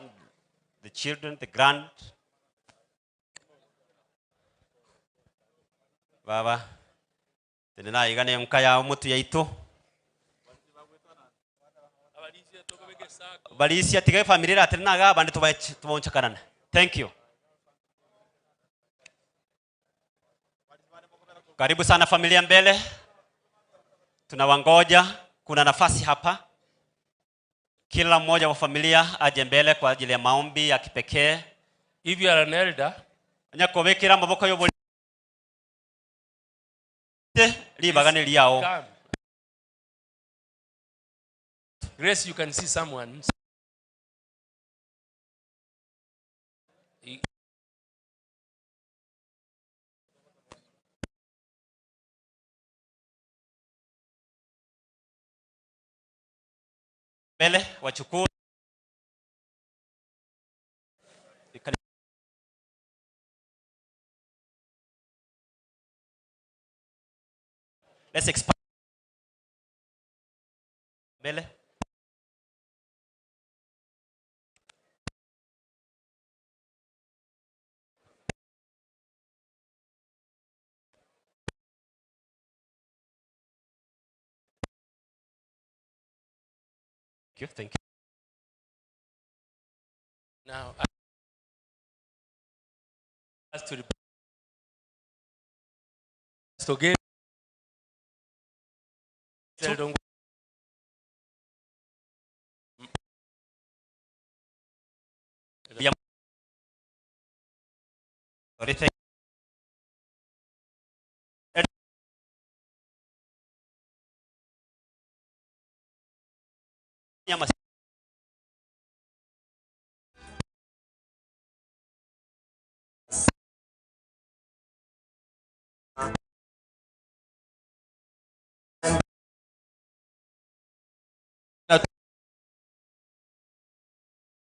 Speaker 3: the children, the grand. Baba, tenena iga ne nka ya omutu yaito. Barisia tiga family ra tenena ga bande tubonchakarana. Thank you. Karibu sana familia mbele. Tunawangoja, kuna nafasi hapa. Kila mmoja wa familia aje mbele kwa ajili ya maombi ya kipekee.
Speaker 20: If you are an elder,
Speaker 3: Nyakobekera amaboko y'obori libagane liao.
Speaker 20: come. Grace, you can see someone.
Speaker 21: Mbele wachukue. Let's expand. Mbele. Thank you. Thank you.
Speaker 20: Now, as to the to get
Speaker 21: Yeah. Sorry, thank Nyama.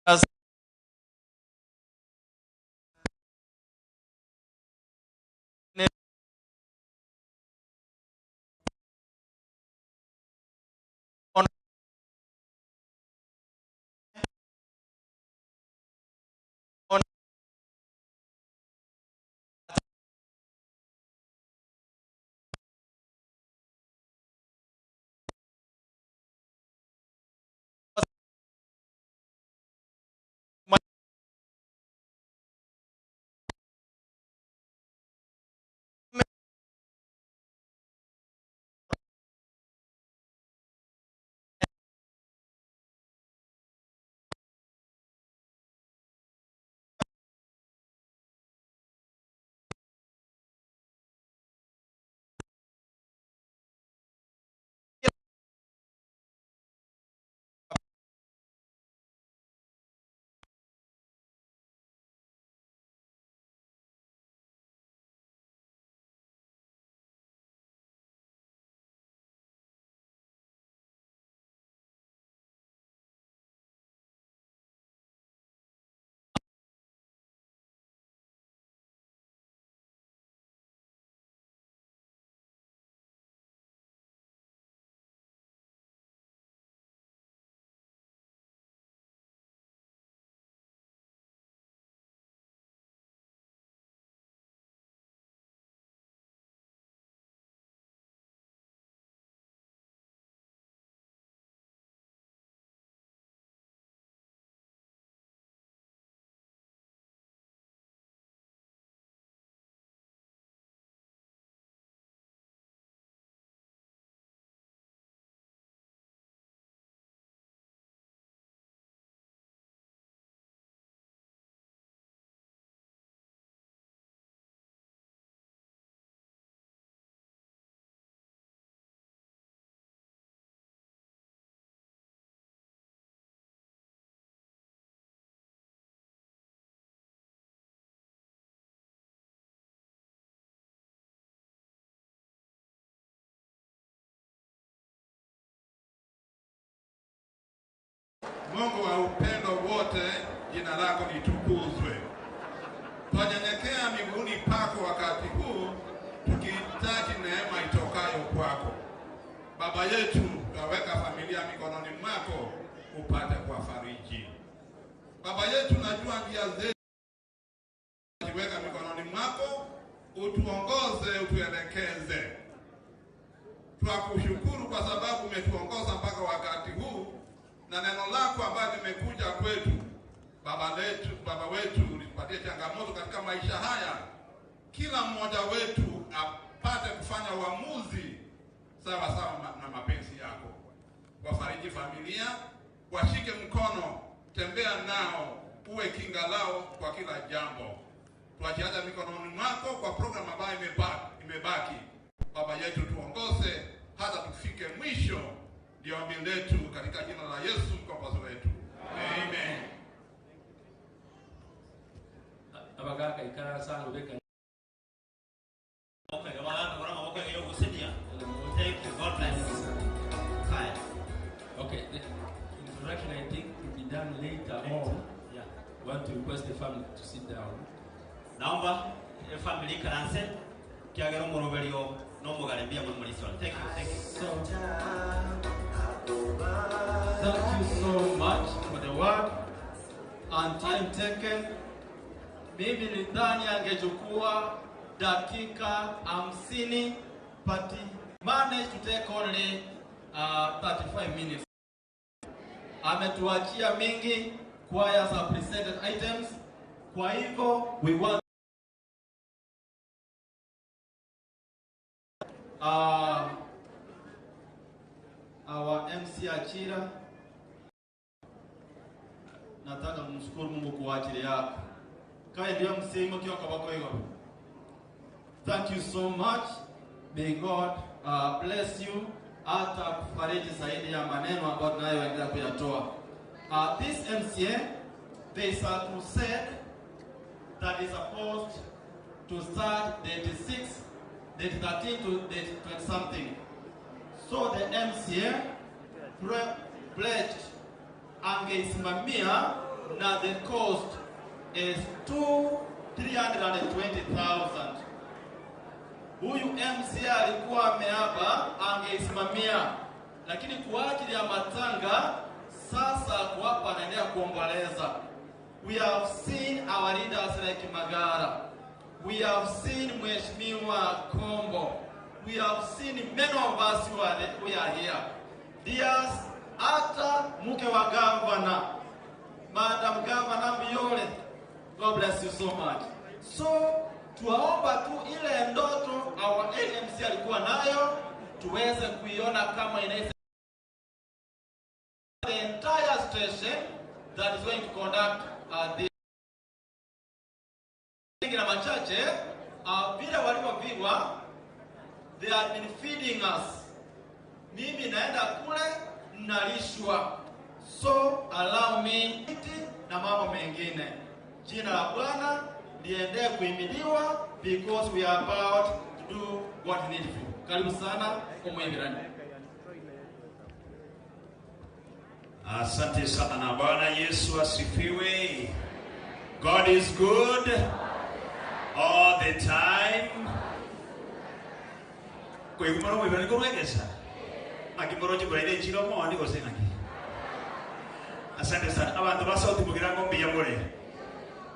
Speaker 1: As on on
Speaker 6: Mungu wa upendo wote, jina lako litukuzwe. Twanyenyekea miguuni pako wakati huu tukihitaji neema itokayo kwako. Baba yetu, twaweka familia mikononi mwako upate kuwafariji. Baba yetu, najua njia zetu jiweka mikononi mwako, utuongoze, utuelekeze. Twakushukuru kwa sababu umetuongoza mpaka wakati huu na neno lako ambayo limekuja kwetu. Baba letu, baba wetu, ulitupatia changamoto katika maisha haya, kila mmoja wetu apate kufanya uamuzi sawa sawa na mapenzi yako. Wafariji familia, washike mkono, tembea nao, uwe kinga lao kwa kila jambo. Twajiacha mikononi mwako kwa programu ambayo imebaki. Baba yetu, tuongoze hata tufike mwisho. Ndio ombi letu katika jina la Yesu mkombozi wetu, amen.
Speaker 20: Abagaka ikara sana ubeka
Speaker 3: Okay, wagaka kora maboko yo gusinia. Thank you. God bless. Haya.
Speaker 20: Okay, the introduction.
Speaker 8: done later on.
Speaker 3: Yeah.
Speaker 8: We want to request the family to sit down.
Speaker 3: Naomba efamily ikaranse kiagera omoroberio na omogare mbuya muri muri Thank you, thank you.
Speaker 1: So, thank you so much for the work and time taken. Mimi nilidhani angechukua dakika hamsini but he managed to take only 35 minutes. Ametuachia mingi choirs have presented items. Kwa hivyo we want our MC Achira, nataka kumshukuru Mungu kwa ajili yako. Kae ndio msimu kiwa kwa bako hiyo. Thank you so much. May God bless you hata kufariji zaidi ya maneno ambayo tunayoendelea kuyatoa. This MCA, there is a crusade that is supposed to start date 6, date 13 to date 20 something. So the MCA pledged angeisimamia na the cost is 320,000. Huyu MCA alikuwa ameapa angeisimamia, lakini kwa ajili ya matanga sasa kuwapa anaendelea kuomboleza. We have seen our leaders like Magara. We have seen Mheshimiwa Kombo. We have seen many of us who are, we are here. Dears, hata mke wa gavana, Madam Governor Mbiole, God bless you so much. So tuwaomba tu ile ndoto our AMC alikuwa nayo tuweze kuiona kama inaweza the entire station that is going to conduct the na machache vile walivyoviwa they have been feeding us. Mimi naenda kule nalishwa, so allow me na mambo mengine. Jina la Bwana liendelee kuhimidiwa because we are about to do what needful. Karibu sana Omwegerani.
Speaker 17: Asante sana. Bwana Yesu asifiwe. God is good all the time. Koigumara mwibani korwegesa akimoroche buraire chiro mondi gose ng'aki. Asante sana abantu basauti mugirango mbuya more.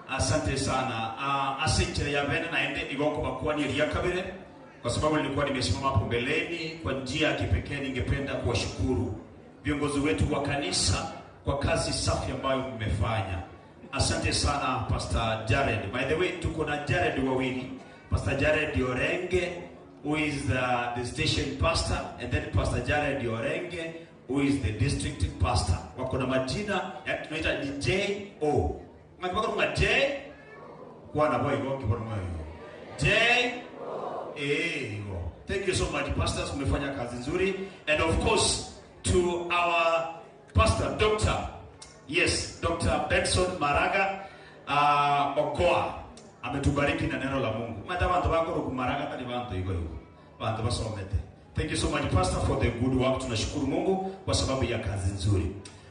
Speaker 17: Asante sana. Ase inchera ya bene naende igoko bakwani eria kabere kwa sababu nilikuwa nimesimama hapo mbeleni. Kwa njia ya kipekee ningependa kuwashukuru viongozi wetu wa kanisa kwa kazi safi ambayo mmefanya. Asante sana Pastor Jared. By the way, tuko na Jared wawili. Pastor Jared Orenge who is the station pastor and then Pastor Jared Orenge who is the district pastor. Wako na majina ya tunaita ni J O. Ngakibaka kuna J kwa na boy go kibona moyo. J A go. Thank you so much pastors, umefanya kazi nzuri and of course to our pastor doctor, yes, Dr. Benson Maraga Okoa ametubariki na neno la Mungu. Mata bantu bakoro kumaraga tali bantu iko iko. Bantu basomete. Thank you so much pastor for the good work. Tunashukuru Mungu kwa sababu ya kazi nzuri.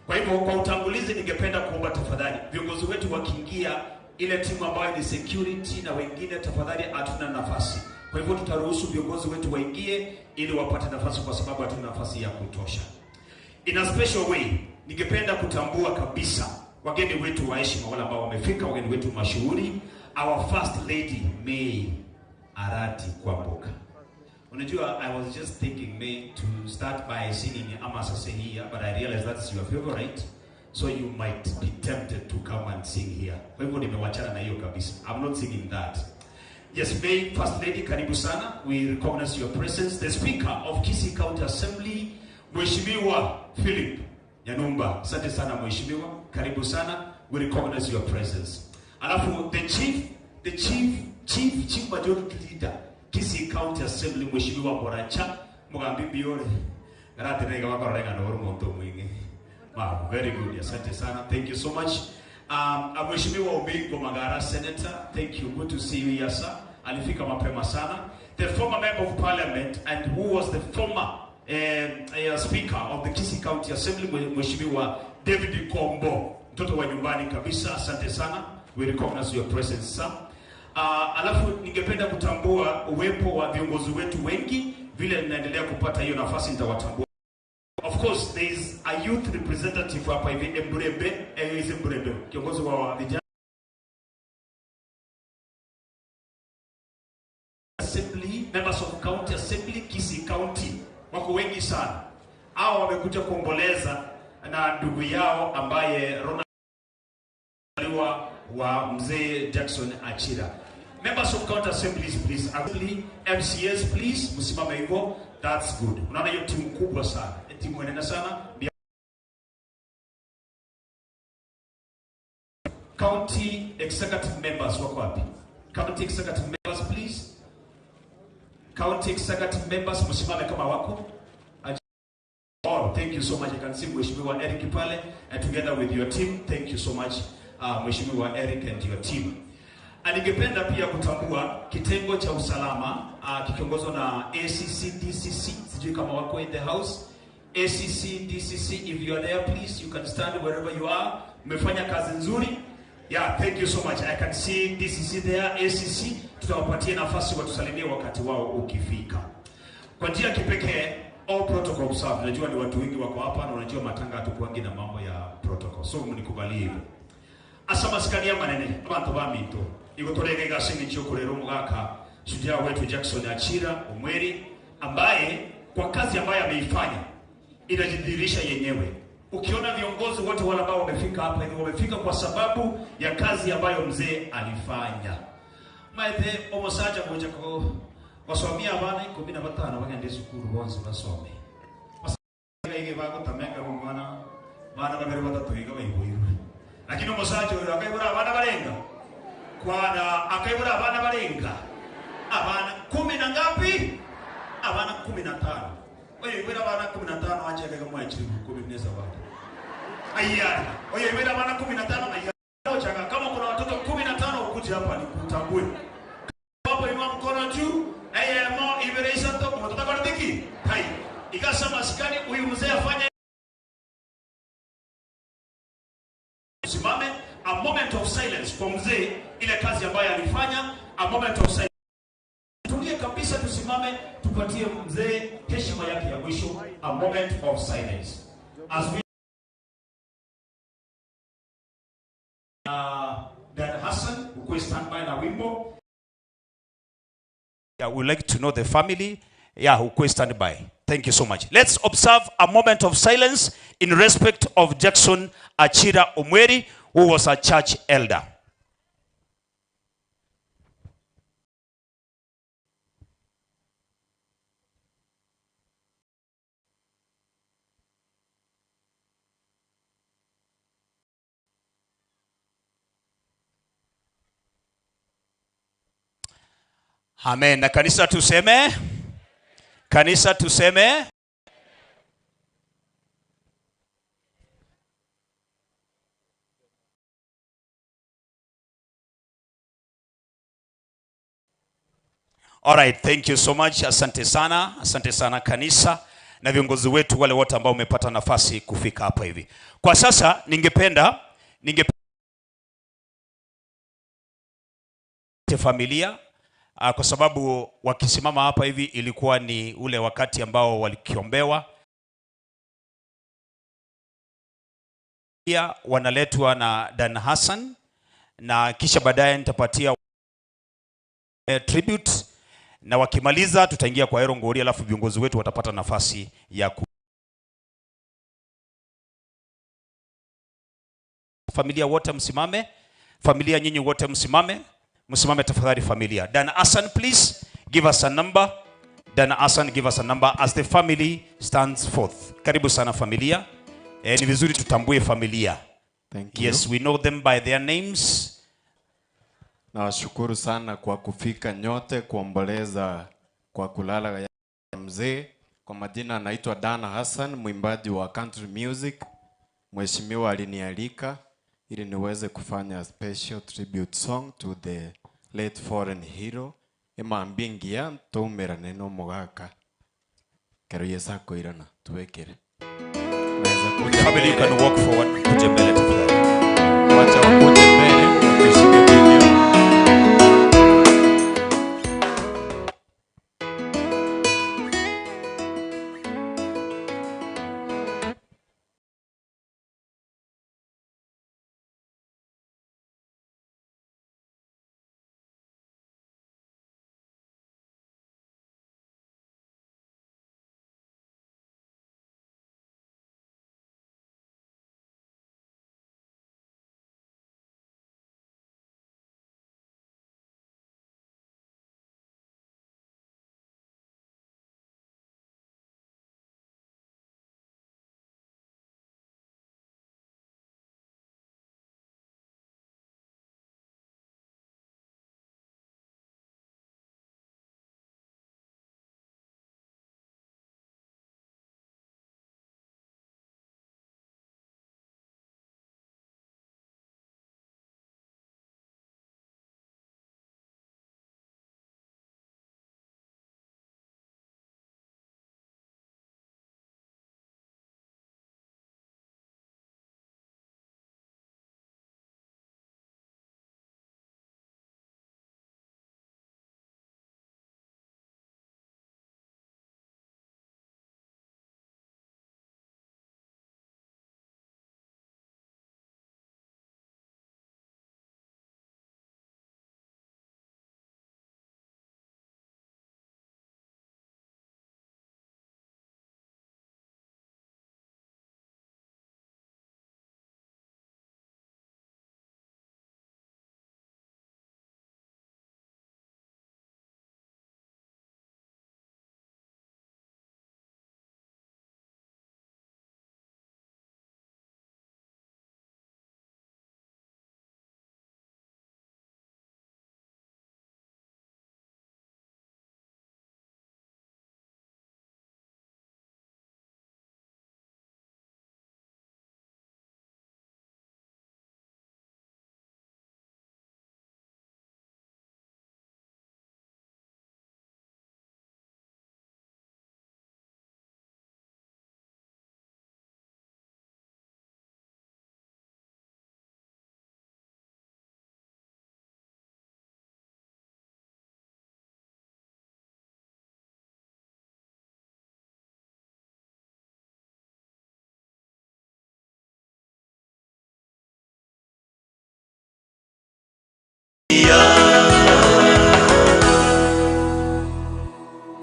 Speaker 17: Kwa hivyo kwa utangulizi, ningependa kuomba tafadhali viongozi wetu wakiingia, ile timu ambayo ni security na wengine, tafadhali hatuna nafasi. Kwa hivyo tutaruhusu viongozi wetu waingie ili wapate nafasi, kwa sababu hatuna nafasi ya kutosha. In a special way, ningependa kutambua kabisa wageni wetu wa heshima, wale ambao wamefika, wageni wetu mashuhuri, our first lady May Arati Kwamboka. Unajua, I was just thinking May to start by singing Ama Sase here, but I realized that's your favorite, so you might be tempted to come and sing here. Kwa hivyo nimewachana na hiyo kabisa. I'm not singing that. Yes, May, First Lady, karibu sana. We recognize your presence. The Speaker of Kisii County Assembly, Mheshimiwa Philip Nyanumba. Asante sana Mheshimiwa, karibu sana. We recognize your presence. Alafu the chief majority leader Kisii County Assembly Mheshimiwa Moracha Mugambi Biore. Garate nega wakorenga na orumonto mwingi. Wow, very good. Asante sana. Thank you so much. Mheshimiwa Omingo Magara, Senator, thank you. Good to see you here, sir. Alifika mapema sana. The former member of parliament and who was the former Speaker of the Kisii County Assembly, Mheshimiwa David Kombo, mtoto wa nyumbani kabisa, asante sana. We recognize your presence sir. Alafu ningependa kutambua uwepo wa viongozi wetu wengi, vile ninaendelea kupata hiyo nafasi nitawatambua. Of course there is a youth representative hapa hivi Emburebe, is Emburebe, kiongozi wa vijana Assembly, members of County Assembly, Kisii County wako wengi sana. Hao wamekuja kuomboleza na ndugu yao ambaye Ronald aliwa wa mzee Jackson Achira. Members of County Assemblies please, Assembly, MCAs please, msimame hivyo, that's good. Unaona hiyo timu kubwa sana, timu enene sana. County executive members wako wapi? County executive members please. County executive members msimame kama wako. Oh, thank you so much. I can see Mheshimiwa Eric pale and together with your team. Thank you so much, Mheshimiwa Eric and your team. Na ningependa pia kutambua kitengo cha usalama kikiongozwa na ACC DCC. Sijui kama wako in the house. ACC DCC, if you are there please, you can stand wherever you are. Mmefanya kazi nzuri. Yeah, thank you so much. I can see DCC there, ACC. Tutawapatia nafasi watusalimie wakati wao ukifika. Kwa njia ya kipekee, all protocol observed. Najua ni watu wengi wako hapa na unajua matanga hatukuangi na mambo ya protocol. So mnikubalie hivyo. Asa masikania manene abantu baminto igotorega igasingi kurero mugaka shujaa wetu Jackson Achira Omweri ambaye kwa kazi ambayo ameifanya inajidhihirisha yenyewe. Ukiona viongozi wote wale ambao wamefika hapa hivi wamefika kwa sababu ya kazi ambayo mzee alifanya. Maithe omusacha gocha ko basomia abana 15 bagende sukuru bonse basome. Ige bagotameka omwana bana babere batatu iga baiboirwe. Lakini omusacha oyo akaibura abana barenga kwana akaibura abana barenga abana kumi na ngapi? Abana 15. Oyo ibura abana 15 acheke kama chiru kumi neza watu. Ayari. Oyo ibura abana 15 ayari. Chaka kama kuna watoto 15 ukuje hapa nikutambue. Hapo inua mkono juu. Eye mo ibereisha to mtoto kwa tiki. Hai. Igasa maskani huyu mzee afanye simame, a moment of silence kwa mzee, ile kazi ambayo alifanya, a moment of silence. Tulie kabisa, tusimame, tupatie mzee heshima yake ya mwisho, a moment of silence. As we Dan Hassan, ukue standby na wimbo. Yeah, we'd like to know the family. Yeah, ukue standby. Thank you so much. Let's observe a moment of silence in respect of Jackson Achira Omweri, who was a church elder. Amen. Na kanisa tuseme, kanisa tuseme. All right, thank you so much. Asante sana, asante sana kanisa na viongozi wetu wale wote ambao umepata nafasi kufika hapa hivi. Kwa sasa ningependa familia kwa sababu wakisimama hapa hivi ilikuwa ni ule wakati ambao walikiombewa. Pia wanaletwa na Dan Hassan na kisha baadaye nitapatia tribute na wakimaliza tutaingia kwa Aaron Ngori, alafu viongozi wetu watapata nafasi ya ku familia wote msimame, familia nyinyi wote msimame, msimame tafadhali familia. Dan Hassan please give us a number. Dan Hassan give us a number as the family stands forth. Karibu sana familia. Ni vizuri tutambue familia.
Speaker 10: Thank you.
Speaker 17: Yes, we know them by their names.
Speaker 10: Nawashukuru sana kwa kufika nyote kuomboleza kwa kulala ya mzee. Kwa majina anaitwa Dan Hassan, mwimbaji wa country music. Mheshimiwa alinialika ili niweze kufanya special tribute song to the late foreign hero emambingia tuumirane no mugaka kero Yesu akoirana tubekere. Naweza
Speaker 17: Family, you can walk forward. Kuje mbele tafadhali.
Speaker 10: Wacha wakuje mbele wakishike video.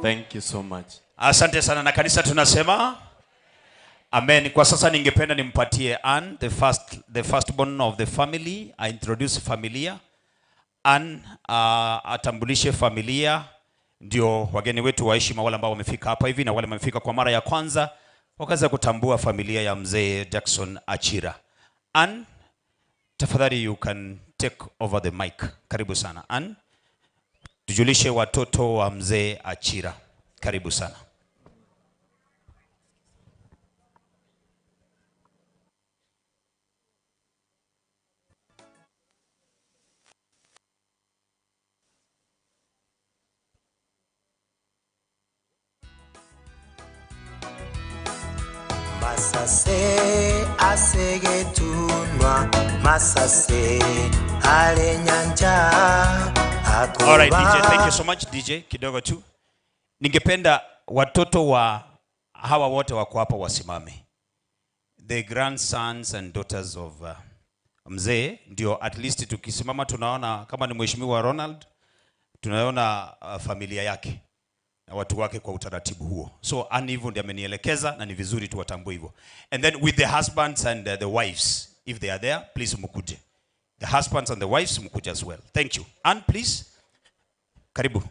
Speaker 10: Thank you so much.
Speaker 17: Asante sana na kanisa tunasema amen. Kwa sasa ningependa nimpatie Ann the first the firstborn of the family, I introduce familia. Ann atambulishe familia, ndio wageni wetu wa heshima wale ambao wamefika hapa hivi na wale wamefika kwa mara ya kwanza wakaweza kutambua familia ya mzee Jackson Achira. Ann, tafadhali you can take over the mic. Karibu sana Ann, tujulishe watoto wa mzee Achira. Karibu sana.
Speaker 14: Masase asegetunwa masase ale nyanja
Speaker 17: All right, DJ, thank you so much DJ, kidogo tu. Ningependa watoto wa hawa wote wako hapa wasimame. The grandsons and daughters of mzee ndio at least tukisimama tunaona kama ni mheshimiwa Ronald tunaona familia yake na watu wake kwa utaratibu huo. So Ann hivyo ndiye amenielekeza na ni vizuri tuwatambue hivyo. And then with the husbands and the wives if they are there please mkuje. The husbands and the wives mkuje as well. Thank you. Ann please. Karibu.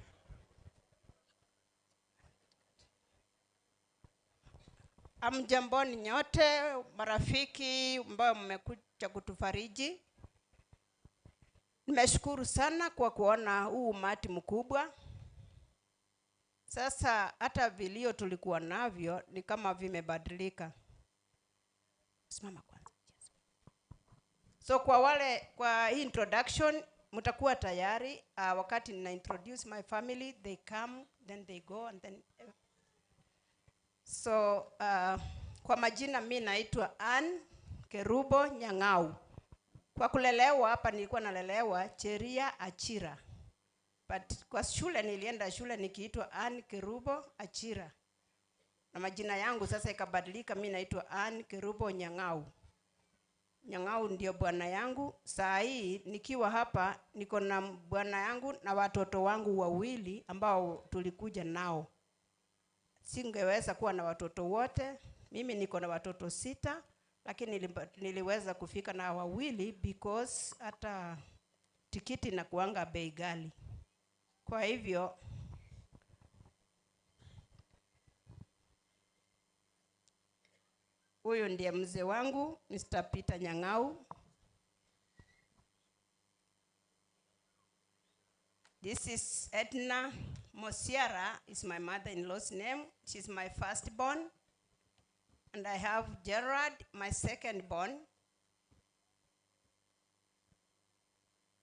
Speaker 22: Amjamboni nyote marafiki ambao mmekuja kutufariji. Nimeshukuru sana kwa kuona huu umati mkubwa. Sasa hata vilio tulikuwa navyo ni kama vimebadilika. Simama kwanza. So kwa wale kwa hii introduction mtakuwa tayari wakati nina introduce my family they come then they go and then so Kwa majina mi naitwa Ann Kerubo Nyang'au. Kwa kulelewa hapa nilikuwa nalelewa Cheria Achira. But kwa shule nilienda shule nikiitwa Ann Kerubo Achira. Na majina yangu sasa ikabadilika, mi naitwa Ann Kerubo Nyang'au. Nyang'au ndio bwana yangu. Saa hii nikiwa hapa niko na bwana yangu na watoto wangu wawili ambao tulikuja nao. Singeweza kuwa na watoto wote. Mimi niko na watoto sita, lakini niliweza kufika na wawili because hata tikiti na kuanga bei ghali. Kwa hivyo huyu ndiye mzee wangu Mr. Peter Nyang'au. This is Edna Mosiara, is my mother-in-law's name. She's my firstborn. And I have Gerard, my secondborn.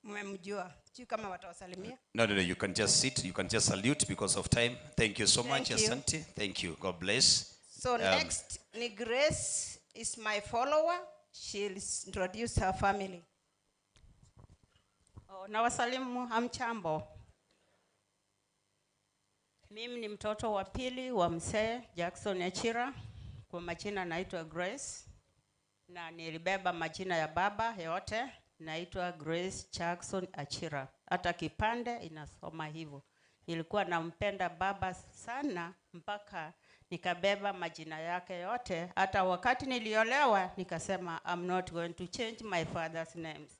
Speaker 22: Mmemjua. Sijui kama watawasalimia.
Speaker 17: No, no, no, you can just sit, you can just salute because of time. Thank you so much,
Speaker 22: Thank you.
Speaker 17: Asante. Thank you. God bless.
Speaker 22: So next, ni Grace is my follower. She'll introduce her family.
Speaker 12: Oh, nawasalimu hamchambo. Mimi ni mtoto wa pili wa mzee Jackson Achira. Kwa majina naitwa Grace na nilibeba majina ya baba yote, naitwa Grace Jackson Achira. Hata kipande inasoma hivyo. Nilikuwa nampenda baba sana mpaka nikabeba majina yake yote. Hata wakati niliolewa nikasema I'm not going to change my father's names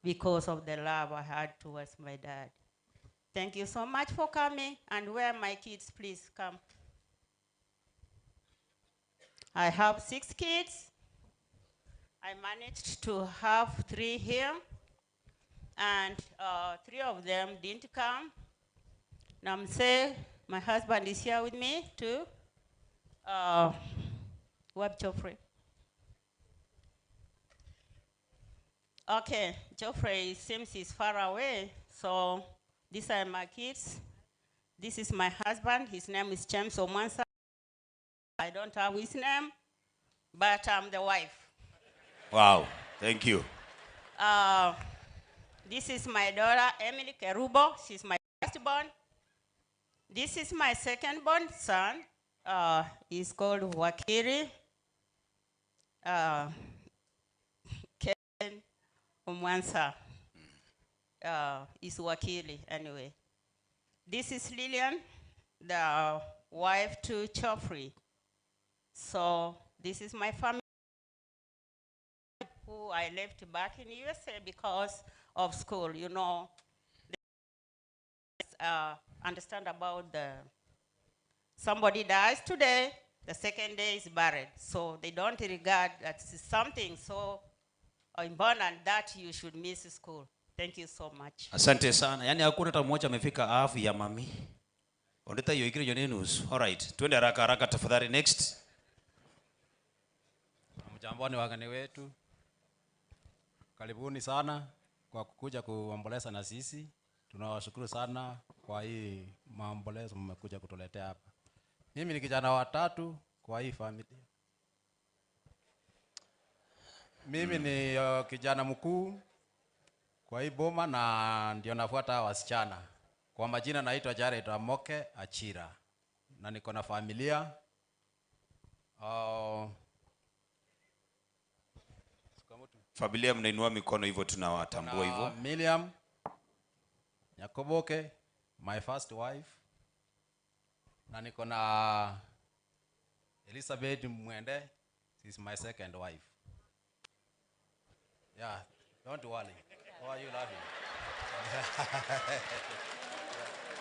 Speaker 12: because of the love I had towards my dad. Thank you so much for coming, and where are my kids, please come. I have 6 kids. I managed to have 3 here, and 3 of them didn't come. Namse, my husband is here with me too. Web Geoffrey. Okay, Geoffrey seems he's far away, so these are my kids. This is my husband. His name is James Omwansa. I don't have his name, but I'm the wife.
Speaker 17: Wow, thank you.
Speaker 12: This is my daughter, Emily Kerubo. She's my firstborn. This is my secondborn son. He's called Wakiri. Ken Omwansa. Is Wakili anyway. This is Lillian, the wife to Geoffrey. So this is my family who I left back in USA because of school. You know, understand about the somebody dies today, the second day is buried. So they don't regard that it's something so important that you should miss school. Thank you so much.
Speaker 17: Asante sana. Yaani hakuna hata mmoja amefika half ya mami. Ondeta hiyo ikire jone nusu. All right. Twende haraka haraka tafadhali next.
Speaker 18: Mjamboni wageni wetu. Karibuni sana kwa kukuja kuomboleza na sisi. Tunawashukuru sana kwa hii maombolezo mmekuja kutuletea hapa. Mimi ni kijana wa tatu kwa hii familia. Mimi ni kijana mkuu kwa hii boma na ndio nafuata wasichana. Kwa majina naitwa Jared Amoke Achira na niko na familia.
Speaker 17: Familia mnainua mikono hivyo tunawatambua
Speaker 18: Na
Speaker 17: hivyo.
Speaker 18: Miriam Nyakoboke, my first wife. Na niko na Elizabeth Mwende, she's my second wife. Yeah, don't worry. Why are you laughing?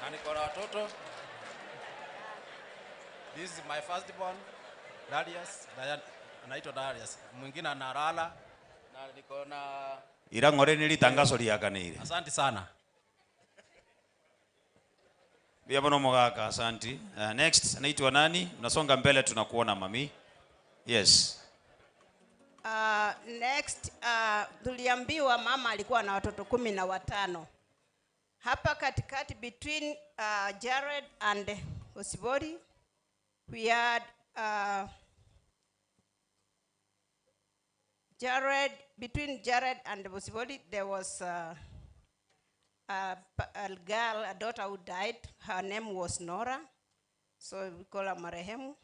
Speaker 18: Na niko na watoto. This is my first born, Darius. Diane, anaitwa Darius. Mwingine analala. Na niko na
Speaker 17: Ira ngore ni litangazo liakanire.
Speaker 18: Asante sana.
Speaker 17: Bia bono mogaka, asante. Next, anaitwa nani? Unasonga mbele tunakuona mami. Yes.
Speaker 22: Next, tuliambiwa mama alikuwa na watoto 15. Hapa katikati between Jared and Osibori, we had Jared, between Jared and Bosibori, there was a, a, a girl, a daughter who died. Her name was Nora. So we call her Marehemu.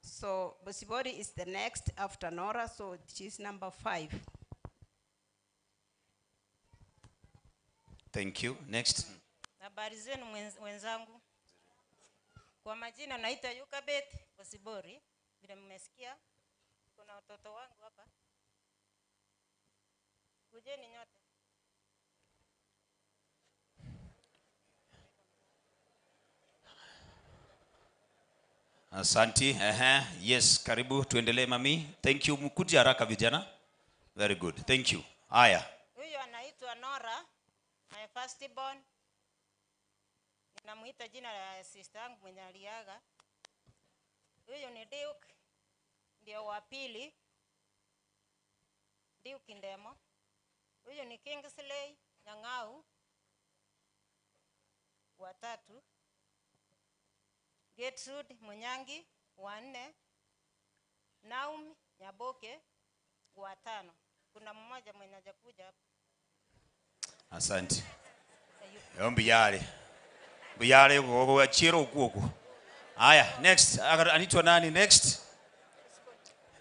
Speaker 22: So Bosibori is the next after Nora, so she's number five.
Speaker 17: Thank you. Next.
Speaker 5: Habari zenu wenzangu. Kwa majina naitwa Yukabeth Bosibori, vile mmesikia. Kuna watoto wangu hapa. Kujeni nyote.
Speaker 17: Asanti. Ehe. Yes, karibu tuendelee mami. Thank you. Mkuje haraka vijana. Very good. Thank you. Haya.
Speaker 5: Huyu anaitwa Nora, my first born. Ninamuita jina la sister yangu mwenye aliaga. Huyu ni Duke, ndio wa pili. Duke Ndemo. Huyu ni Kingsley Nyang'au wa tatu. Gertrude Munyangi wa nne. Naomi Nyaboke wa tano. Kuna mmoja mwenye hajakuja hapa.
Speaker 17: Asante. Mbiyale. Mbiyale kwa chiro huko. Haya, next. Anaitwa nani next?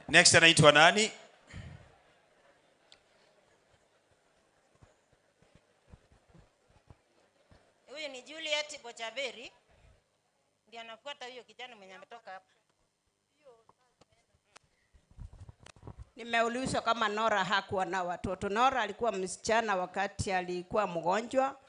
Speaker 17: Next anaitwa nani?
Speaker 5: Huyu ni Juliet Bochaberi, ndiye anafuata huyo kijana mwenye ametoka hapa.
Speaker 22: Nimeulizwa kama Nora hakuwa na watoto. Nora alikuwa msichana wakati alikuwa mgonjwa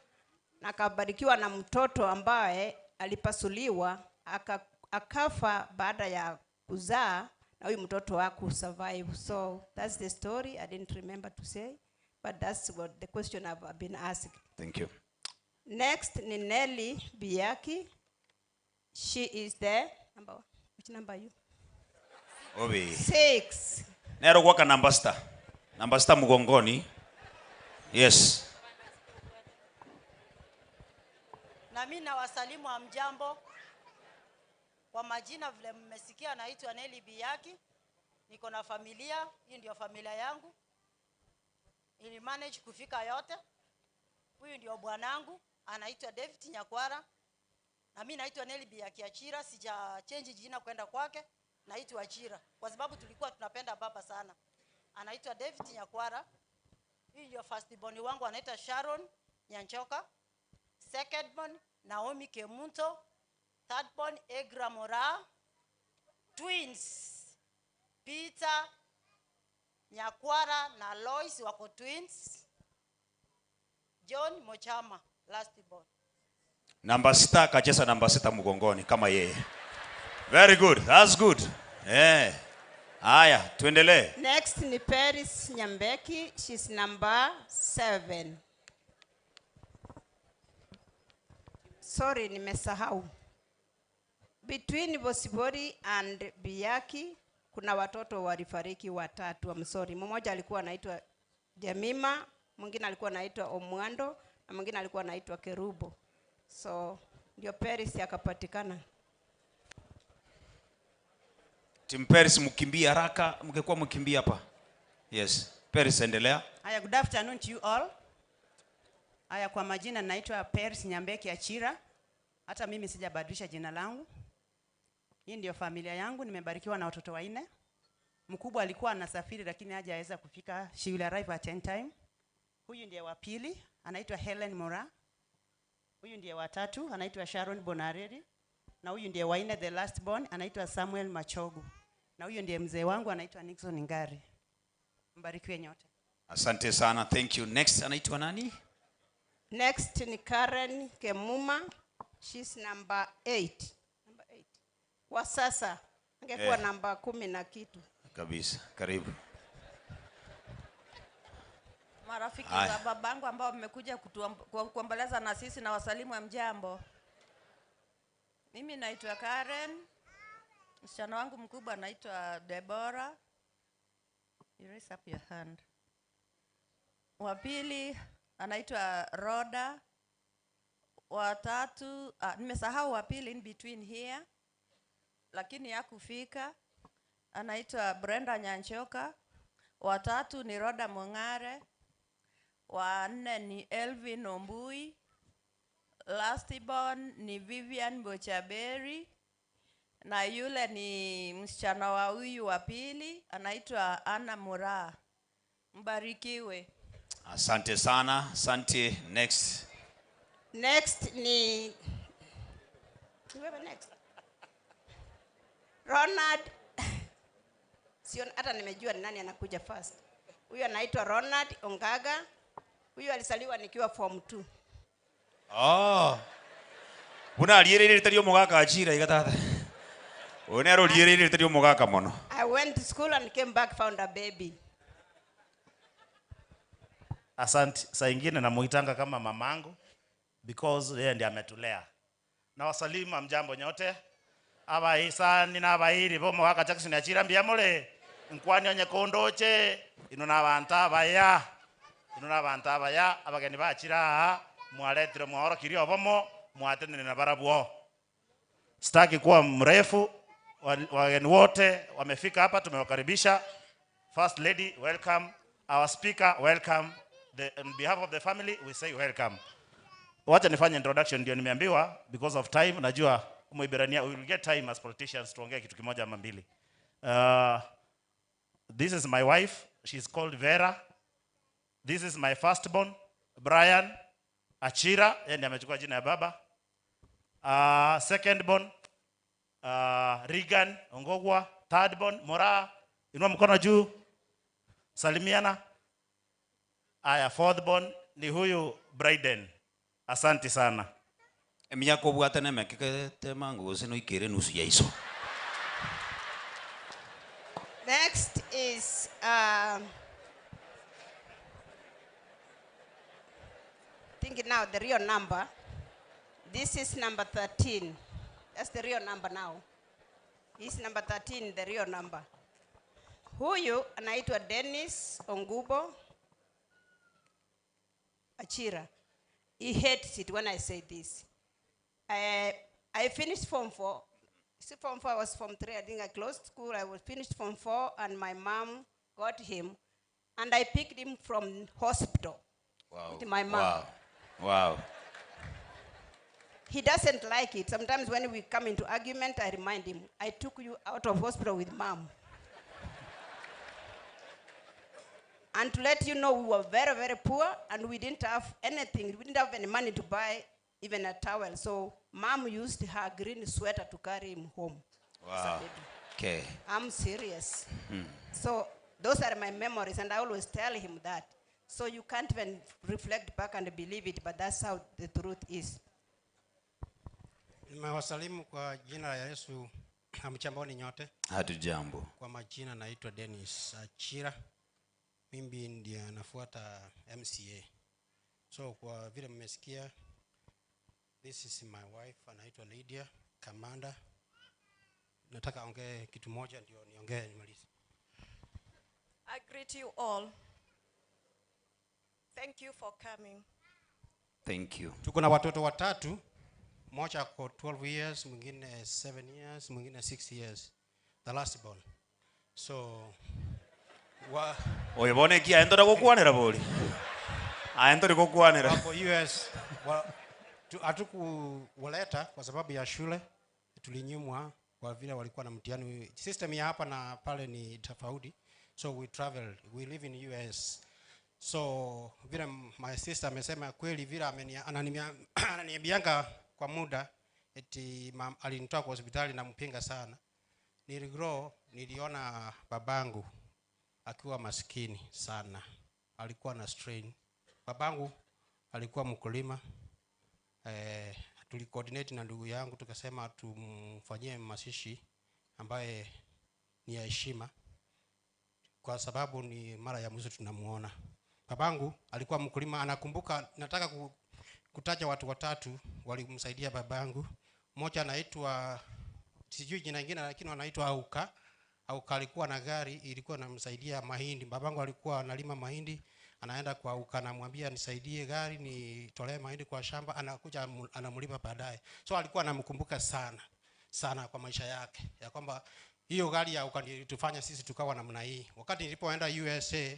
Speaker 22: na akabarikiwa na mtoto ambaye alipasuliwa aka, akafa baada ya kuzaa na huyu mtoto hakusurvive. So that's the story. I didn't remember to say, but that's what the question I've been asked.
Speaker 17: Thank you.
Speaker 22: Next ni Nelly Biaki. She is the number, which number are you?
Speaker 17: Obi.
Speaker 22: Six.
Speaker 17: Nero gwaka namba sita. Namba sita mgongoni. Yes.
Speaker 16: Na mimi nawasalimu hamjambo. Kwa majina vile mmesikia, naitwa Nelly Biaki, niko na familia. Hii ndio familia yangu, ili manage kufika yote. Huyu ndio bwanangu anaitwa David Nyakwara, na mimi naitwa Nelly Biaki Achira. Sija change jina kwenda kwake, naitwa Achira kwa sababu tulikuwa tunapenda baba sana. Anaitwa David Nyakwara. Huyu ndio first born wangu anaitwa Sharon Nyanchoka. Second born Naomi Kemunto, third born Egra Mora, twins Peter Nyakwara na Lois wako twins, John Mochama last born.
Speaker 17: Namba sita akacheza namba sita mgongoni kama yeye. Very good. That's good. Eh. Haya, tuendelee.
Speaker 22: Next ni Paris Nyambeki. She's number seven. Sorry, nimesahau. Between Bosibori and Biaki kuna watoto walifariki watatu. I'm sorry. Mmoja alikuwa anaitwa Jemima, mwingine alikuwa anaitwa Omwando na mwingine alikuwa anaitwa Kerubo. So ndio Paris akapatikana.
Speaker 17: Team Paris mkimbie haraka, mngekuwa mkimbie hapa. Yes. Paris endelea.
Speaker 23: Haya, good afternoon to you all. Haya, kwa majina naitwa Paris Nyambeki Achira. Hata mimi sijabadilisha jina langu. Hii ndio familia yangu, nimebarikiwa na watoto wanne. Mkubwa alikuwa anasafiri lakini hajaweza kufika. She will arrive at any time. Huyu ndiye wa pili, anaitwa Helen Mora. Huyu ndiye wa tatu, anaitwa Sharon Bonareri. Na huyu ndiye wa nne, the last born, anaitwa Samuel Machogu. Na huyu ndiye mzee wangu anaitwa Nixon Ngari. Mbarikiwe nyote.
Speaker 17: Asante sana. Thank you. Next anaitwa nani?
Speaker 22: Next ni Karen Kemuma. She's number eight. Number eight. Kwa sasa angekuwa
Speaker 17: Eh.
Speaker 22: namba kumi na kitu.
Speaker 17: Kabisa. Karibu.
Speaker 24: Marafiki
Speaker 17: Haya.
Speaker 24: wa babangu ambao mmekuja kuomboleza na sisi na wasalimu wa mjambo. Mimi naitwa Karen, msichana wangu mkubwa anaitwa Deborah. You raise up your hand. Wa pili anaitwa Roda. Wa tatu nimesahau wa pili in between here, lakini hakufika. Anaitwa Brenda Nyanchoka. Watatu ni Roda Mong'are. Wa nne ni Elvin Ombui. Last born ni Vivian Bochaberi na yule ni msichana wa huyu wa pili anaitwa Anna Muraa. Mbarikiwe.
Speaker 17: Asante sana. Asante. Next.
Speaker 22: Next ni ni wewe next. Ronald sio hata nimejua ni nani anakuja first. Huyu anaitwa Ronald Ongaga. Huyu alizaliwa nikiwa form 2.
Speaker 17: Oh. Buna ariereire ri omogaka achira iga tata. Oyo nere oriereire ri omogaka mono.
Speaker 22: I went to school and came back found a baby.
Speaker 2: Asante. Saa ingine namuitanga kama mamangu because yeye ndiye ametulea. Na wasalimu amjambo nyote. Abaisani n'abairi bo omogaka Jackson Achira mbuya more nkwani onye kondoche ino n'abantu abaya ino n'abantu abaya abageni bachira aha mwaretire mwaorokirie obomo mwatenene na barabwo. Sitaki kuwa mrefu, wageni wote wamefika hapa, tumewakaribisha. First Lady, welcome. Our speaker, welcome. On behalf of the family, we say welcome. Wacha nifanye introduction, ndio nimeambiwa because of time. Najua Muibrania, we will get time as politicians tuongee kitu kimoja ama mbili. This is my wife, she's called Vera. This is my firstborn, Brian Achira, yeye ndiye amechukua jina ya baba. Second born, Regan Ongogwa. Third born, Mora. Inua mkono juu. Salimiana. Aya, fourth born ni huyu Bryden. Asante sana.
Speaker 17: Emiaka obwate nemeke temango gose noikere nusu ya iso.
Speaker 22: Next is think now the real number. This is number 13. That's the real number now. This number 13, the real number. Huyu anaitwa Dennis Ongubo Achira. He hates it when I say this. I finished Form 4. See, Form 4, I was Form 3. I think I closed school. I was finished Form 4, and my mom got him. And I picked him from hospital.
Speaker 17: Wow.
Speaker 22: With my mom.
Speaker 17: Wow. Wow.
Speaker 22: He doesn't like it. Sometimes when we come into argument, I remind him, I took you out of hospital with mom. And to let you know, we were very, very poor, and we didn't have anything. We didn't have any money to buy even a towel. So mom used her green sweater to carry him home.
Speaker 17: Wow. Okay.
Speaker 22: I'm serious. So those are my memories, and I always tell him that. So you can't even reflect back and believe it, but that's how the truth is.
Speaker 7: Nimewasalimu kwa jina la Yesu. Hamjamboni nyote?
Speaker 17: Hatujambo.
Speaker 7: Kwa majina naitwa Dennis Achira. Mimi ndiye nafuata MCA. So kwa vile mmesikia, this is my wife anaitwa Lydia Kamanda. Nataka ongee kitu moja ndio niongee nimalize.
Speaker 11: I greet you all. Thank you for coming.
Speaker 17: Thank you.
Speaker 7: Tuko na watoto watatu, mmoja ako 12 years, mwingine 7 years, mwingine 6 years. The last born. So wa
Speaker 17: Oyo bono eki aye ntori gokwanera bori. Aye ntori gokwanera.
Speaker 7: Wako US wa, tu, hatukuwaleta kwa sababu ya shule, tulinyimwa kwa vile walikuwa na mtihani. System ya hapa na pale ni tofauti, so we traveled, we live in US. So vile my sister amesema kweli, vile ananiambianga kwa muda eti alinitoa kwa hospitali na mpinga sana. Niligrow, niliona babangu akiwa maskini sana, alikuwa na strain. Babangu alikuwa mkulima. Tulicoordinate na ndugu yangu tukasema tumfanyie mazishi ambaye ni ya heshima, kwa sababu ni mara ya mwisho tunamuona. Babangu alikuwa mkulima, anakumbuka. Nataka kutaja watu watatu walimsaidia babangu. Mmoja anaitwa sijui jina lingine, lakini anaitwa Auka. Auka alikuwa na gari ilikuwa inamsaidia mahindi. Babangu alikuwa analima mahindi, anaenda kwa Auka anamwambia nisaidie gari nitolee mahindi kwa shamba, anakuja anamlipa baadaye. So alikuwa anamkumbuka sana sana kwa maisha yake, ya kwamba Hiyo gari ya uka ilitufanya sisi tukawa namna hii. Wakati nilipoenda USA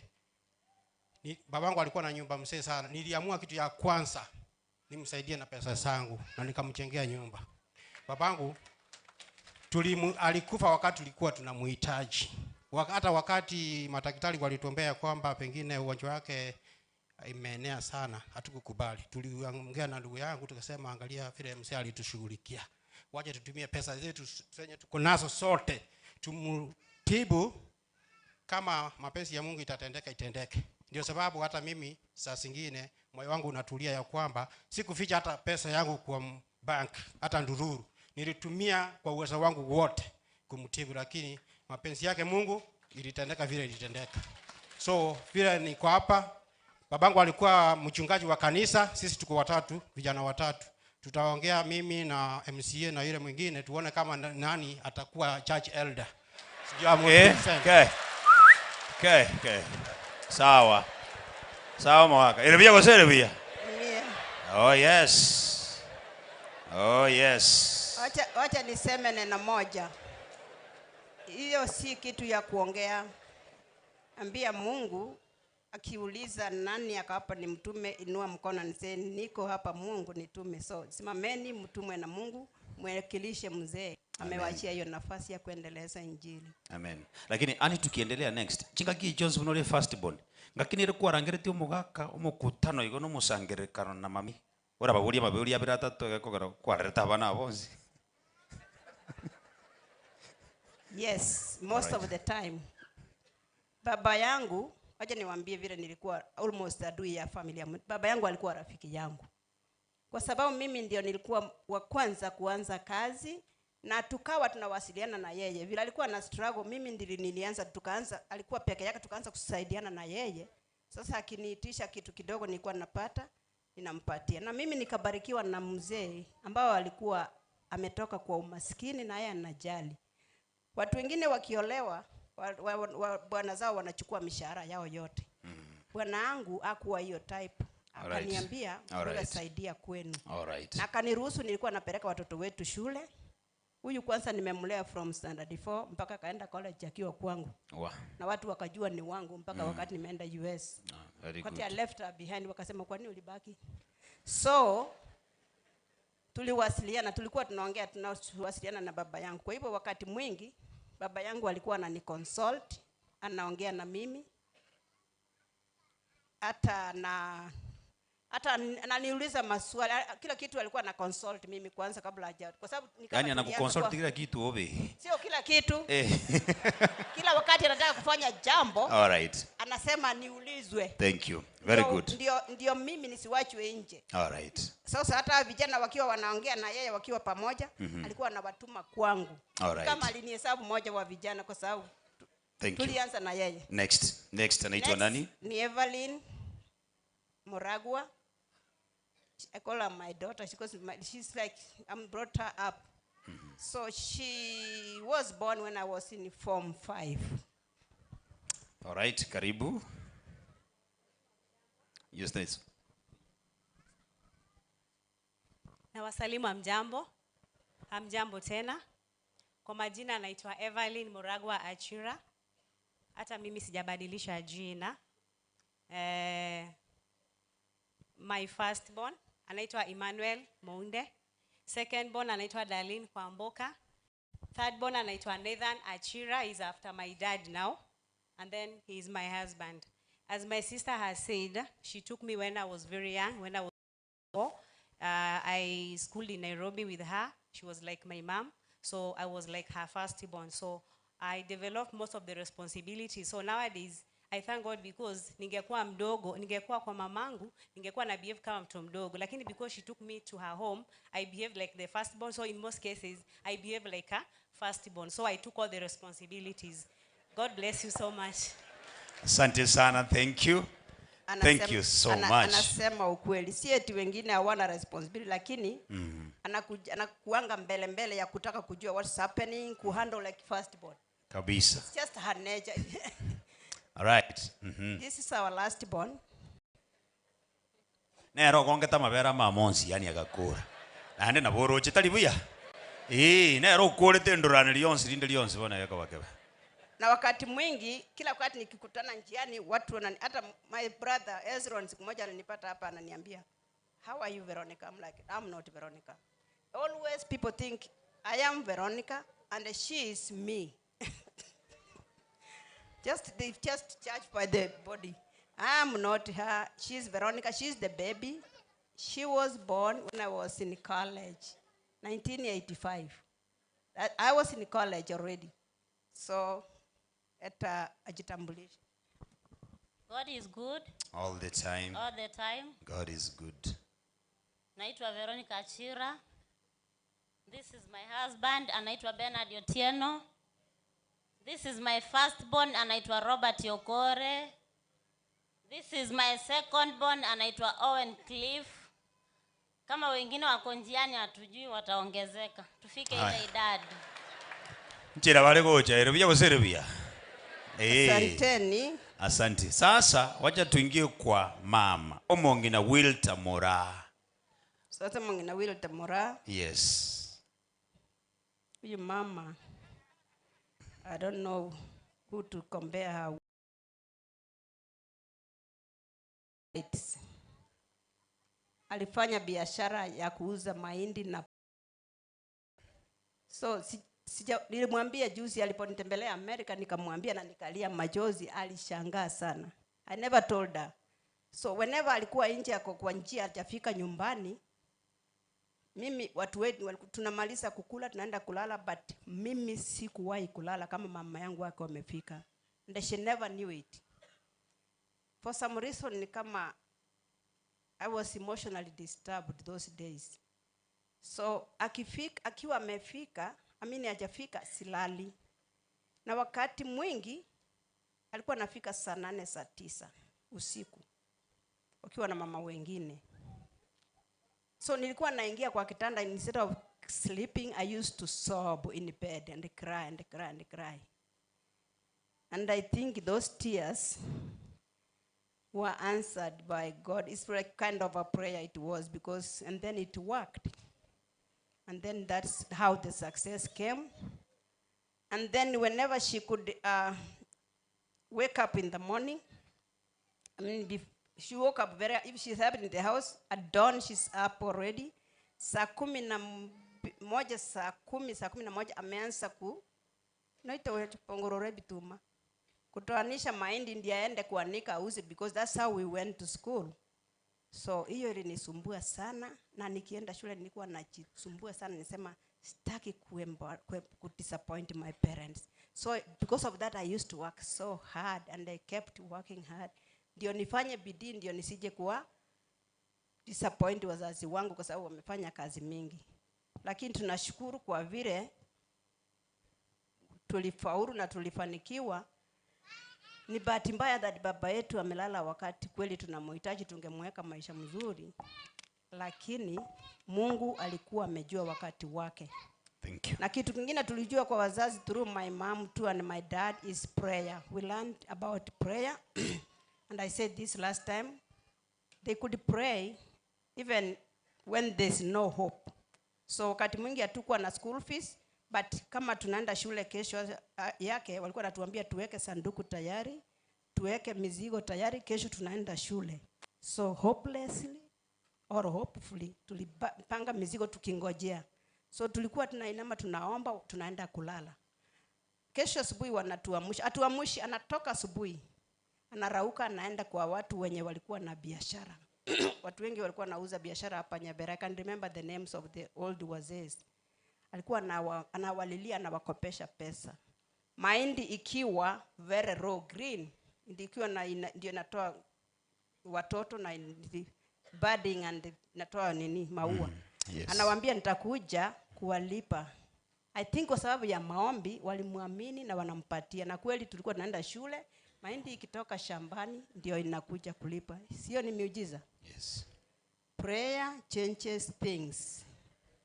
Speaker 7: ni, babangu alikuwa na nyumba mzee sana. Niliamua kitu ya kwanza nimsaidie na pesa zangu na nikamjengea nyumba. Babangu tulimu, alikufa wakati tulikuwa tunamhitaji. Hata wakati madaktari walituombea kwamba pengine ugonjwa wake imeenea sana, hatukukubali. Tuliongea na ndugu yangu tukasema, angalia vile mzee alitushughulikia, wacha tutumie pesa zetu zenye tuko nazo sote tumtibu, kama mapenzi ya Mungu itatendeka itendeke. Ndio sababu hata mimi saa zingine moyo wangu unatulia ya kwamba sikuficha hata pesa yangu kwa bank, hata ndururu nilitumia kwa uwezo wangu wote kumtibu, lakini mapenzi yake Mungu ilitendeka vile ilitendeka. So vile niko hapa, babangu alikuwa mchungaji wa kanisa, sisi tuko watatu, vijana watatu. Tutaongea mimi na MCA na yule mwingine tuone kama nani atakuwa church elder. Sijui
Speaker 17: Eh, okay. Okay, okay. Sawa. Sawa mwaka. Ilivia gose ilivia. Oh yes. Oh yes.
Speaker 22: Wacha, wacha niseme neno moja. Hiyo si kitu ya kuongea. Ambia Mungu akiuliza nani akawapa ni mtume, inua mkono niseme niko hapa, Mungu nitume. So simameni mtumwe na Mungu, mwekilishe mzee. Amewachia hiyo nafasi ya kuendeleza Injili.
Speaker 17: Amen. Lakini ani tukiendelea next. Chingaki Jones bunore first born. Ngakini ere kwarangeretie omogaka omokutano igo nomosangerekano na mami. Ora baburia baburia abere atato egekogera kwarerete abana bonsi.
Speaker 22: Yes, most
Speaker 17: Alright.
Speaker 22: of the time. Baba yangu, wacha niwaambie vile nilikuwa almost adui ya familia. Baba yangu alikuwa rafiki yangu. Kwa sababu mimi ndio nilikuwa wa kwanza kuanza kazi na tukawa tunawasiliana na yeye. Vile alikuwa na struggle, mimi ndili nilianza tukaanza, alikuwa peke yake tukaanza kusaidiana na yeye. Sasa akiniitisha kitu kidogo nilikuwa napata, ninampatia. Na mimi nikabarikiwa na mzee ambao alikuwa ametoka kwa umaskini na yeye anajali. Watu wengine wakiolewa wa, wa, wa, bwana zao wanachukua mishahara yao yote. Bwana wangu hakuwa hiyo type. Akaniambia wewe saidia kwenu.
Speaker 17: Alright.
Speaker 22: Na akaniruhusu, nilikuwa napeleka watoto wetu shule. Huyu kwanza nimemlea from standard 4 mpaka akaenda college akiwa kwangu.
Speaker 17: Wow.
Speaker 22: Na watu wakajua ni wangu mpaka wakati nimeenda US.
Speaker 17: Very
Speaker 22: Wakati
Speaker 17: good.
Speaker 22: I left her behind wakasema kwa nini ulibaki? So tuliwasiliana, tulikuwa tunaongea, tunawasiliana na baba yangu. Kwa hivyo wakati mwingi baba yangu alikuwa ananiconsult, anaongea na mimi hata na hata ananiuliza maswali, kila kitu alikuwa na consult mimi kwanza kabla haja, kwa sababu ni kama
Speaker 17: Yaani
Speaker 22: tulianza
Speaker 17: anakuconsult kila kitu obe.
Speaker 22: Sio kila kitu.
Speaker 17: Eh.
Speaker 22: Kila wakati anataka kufanya jambo.
Speaker 17: Alright.
Speaker 22: Anasema niulizwe.
Speaker 17: Thank you. Very
Speaker 22: Ndio-
Speaker 17: good.
Speaker 22: Ndio, ndio mimi nisiwachwe nje.
Speaker 17: Alright.
Speaker 22: Sasa hata vijana wakiwa wanaongea na yeye wakiwa pamoja, alikuwa anawatuma kwangu.
Speaker 17: Alright.
Speaker 22: Kama alinihesabu mmoja wa vijana kwa sababu
Speaker 17: Thank you.
Speaker 22: tulianza na yeye.
Speaker 17: Next. Next anaitwa nani?
Speaker 22: Ni Evelyn Moragwa. I call her my daughter because she's like, I'm brought her up. So she was born when I was in form 5.
Speaker 17: All right, karibu. Yes, nice.
Speaker 4: Na wasalimu hamjambo. Hamjambo tena. Kwa majina anaitwa Evelyn Moragwa Achira. Hata mimi sijabadilisha jina. My first born anaitwa Emmanuel Mounde. Second born anaitwa Darlene Kwamboka. Third born anaitwa Nathan Achira, is after my dad now. And then he is my husband. As my sister has said, she took me when I was very young, when I was 4. I schooled in Nairobi with her. She was like my mom. So I was like her firstborn. So I developed most of the responsibilities. So nowadays, I thank God because ningekuwa mdogo, ningekuwa kwa mamangu, ningekuwa na behave kama mtoto mdogo. Lakini because she took me to her home, I behaved like the firstborn. So in most cases, I behave like a firstborn. So I took all the responsibilities. God bless you so much.
Speaker 17: Asante sana, thank you. Thank you so much.
Speaker 22: Anasema ukweli, si eti wengine hawana responsibility, lakini anakuanga mbele mbele ya kutaka kujua what's happening, kuhandle like firstborn.
Speaker 17: Kabisa.
Speaker 22: It's just her nature.
Speaker 17: All right.
Speaker 22: This is our last born.
Speaker 17: Nero gongeta mabera ma monsi yani agakura. Naende nabo oroche tari buya. Ee, nere okorete endorano rionsi rinde rionsi bono egekoba kebe.
Speaker 22: Na wakati mwingi, kila wakati nikikutana njiani watu wanani, hata my brother Ezron siku moja alinipata hapa ananiambia, how are you Veronica? I'm like, I'm not Veronica. Always people think I am Veronica and she is me. Just they just judge by the body. I'm not her. She's Veronica. She's the baby. She was born when I was in college, 1985. I was in college already. So, eta ajitambulishe.
Speaker 9: God is good
Speaker 17: All the time.
Speaker 9: all the time.
Speaker 17: God is good.
Speaker 9: Naitwa Veronica Achira. This is my husband, anaitwa Bernard Otieno. This is my firstborn, anaitwa Robert Yokore. This is my secondborn, anaitwa Owen Cliff. Kama wengine wako njiani hatujui wataongezeka. Tufike ile
Speaker 17: Haya.
Speaker 9: idadi.
Speaker 17: Nchira bale gocha ere buya gose ere buya. Eh.
Speaker 22: Asanteni.
Speaker 17: Asante. Sasa wacha tuingie kwa mama Omongina Wilta Mora.
Speaker 22: Sasa Mongina Wilta Mora,
Speaker 17: Yes.
Speaker 22: huyu mama, I don't know who to compare her with. Alifanya biashara ya kuuza mahindi na so si, sija, nilimwambia juzi aliponitembelea Amerika, nikamwambia na nikalia machozi, alishangaa sana. I never told her. So whenever alikuwa nje ako kwa njia hajafika nyumbani, mimi watu wetu tunamaliza kukula tunaenda kulala, but mimi sikuwahi kulala kama mama yangu wake wamefika, and she never knew it. For some reason ni kama I was emotionally disturbed those days. So akifika, akiwa amefika, amini hajafika, silali. Na wakati mwingi alikuwa anafika saa 8 saa 9 usiku wakiwa na mama wengine. So nilikuwa naingia kwa kitanda, instead of sleeping I used to sob in bed and cry and cry and cry. And I think those tears were answered by God. It's like kind of a prayer it was, because, and then it worked. And then that's how the success came. And then whenever she could wake up in the morning, I mean, she woke up very, if she's up in the house, at dawn she's up already. Saa kumi na moja, saa kumi, saa kumi na moja, ameanza ku, naita wetu pongorore bituma. Kutoanisha mahindi ndiye aende kuanika auze, because that's how we went to school. So hiyo ilinisumbua sana, na nikienda shule nilikuwa najisumbua sana, nisema sitaki kudisappoint my parents. So because of that I used to work so hard and I kept working hard. Ndio nifanye bidii ndio nisije kuwa disappoint wazazi wangu kwa sababu wamefanya kazi mingi. Lakini tunashukuru kwa vile tulifaulu na tulifanikiwa. Ni bahati mbaya that baba yetu amelala wakati kweli tunamhitaji, tungemweka maisha mzuri. Lakini Mungu alikuwa amejua wakati wake.
Speaker 17: Thank you.
Speaker 22: Na kitu kingine tulijua kwa wazazi through my mom too and my dad is prayer. We learned about prayer. And I said this last time. They could pray even when there's no hope. So wakati mwingi hatukuwa na school fees, but kama tunaenda shule kesho yake walikuwa wanatuambia tuweke sanduku tayari, tuweke mizigo tayari, kesho tunaenda shule. So hopelessly or hopefully tulipanga mizigo tukingojea. So tulikuwa tunainama tunaomba, tunaenda kulala. Kesho asubuhi wanatuamsha, atuamshi anatoka asubuhi. Anarauka anaenda kwa watu wenye walikuwa na biashara. Watu wengi walikuwa wanauza biashara hapa Nyabera. I can remember the names of the old wazees. Alikuwa anawalilia, anawakopesha pesa. Mahindi ikiwa very raw green, ndio ikiwa na ina, ndio inatoa watoto na budding and inatoa nini maua. Anawaambia nitakuja kuwalipa. I think kwa sababu ya maombi walimwamini na wanampatia. Na kweli tulikuwa tunaenda shule, mahindi ikitoka shambani ndio inakuja kulipa. Sio ni miujiza?
Speaker 17: Yes.
Speaker 22: Prayer changes things.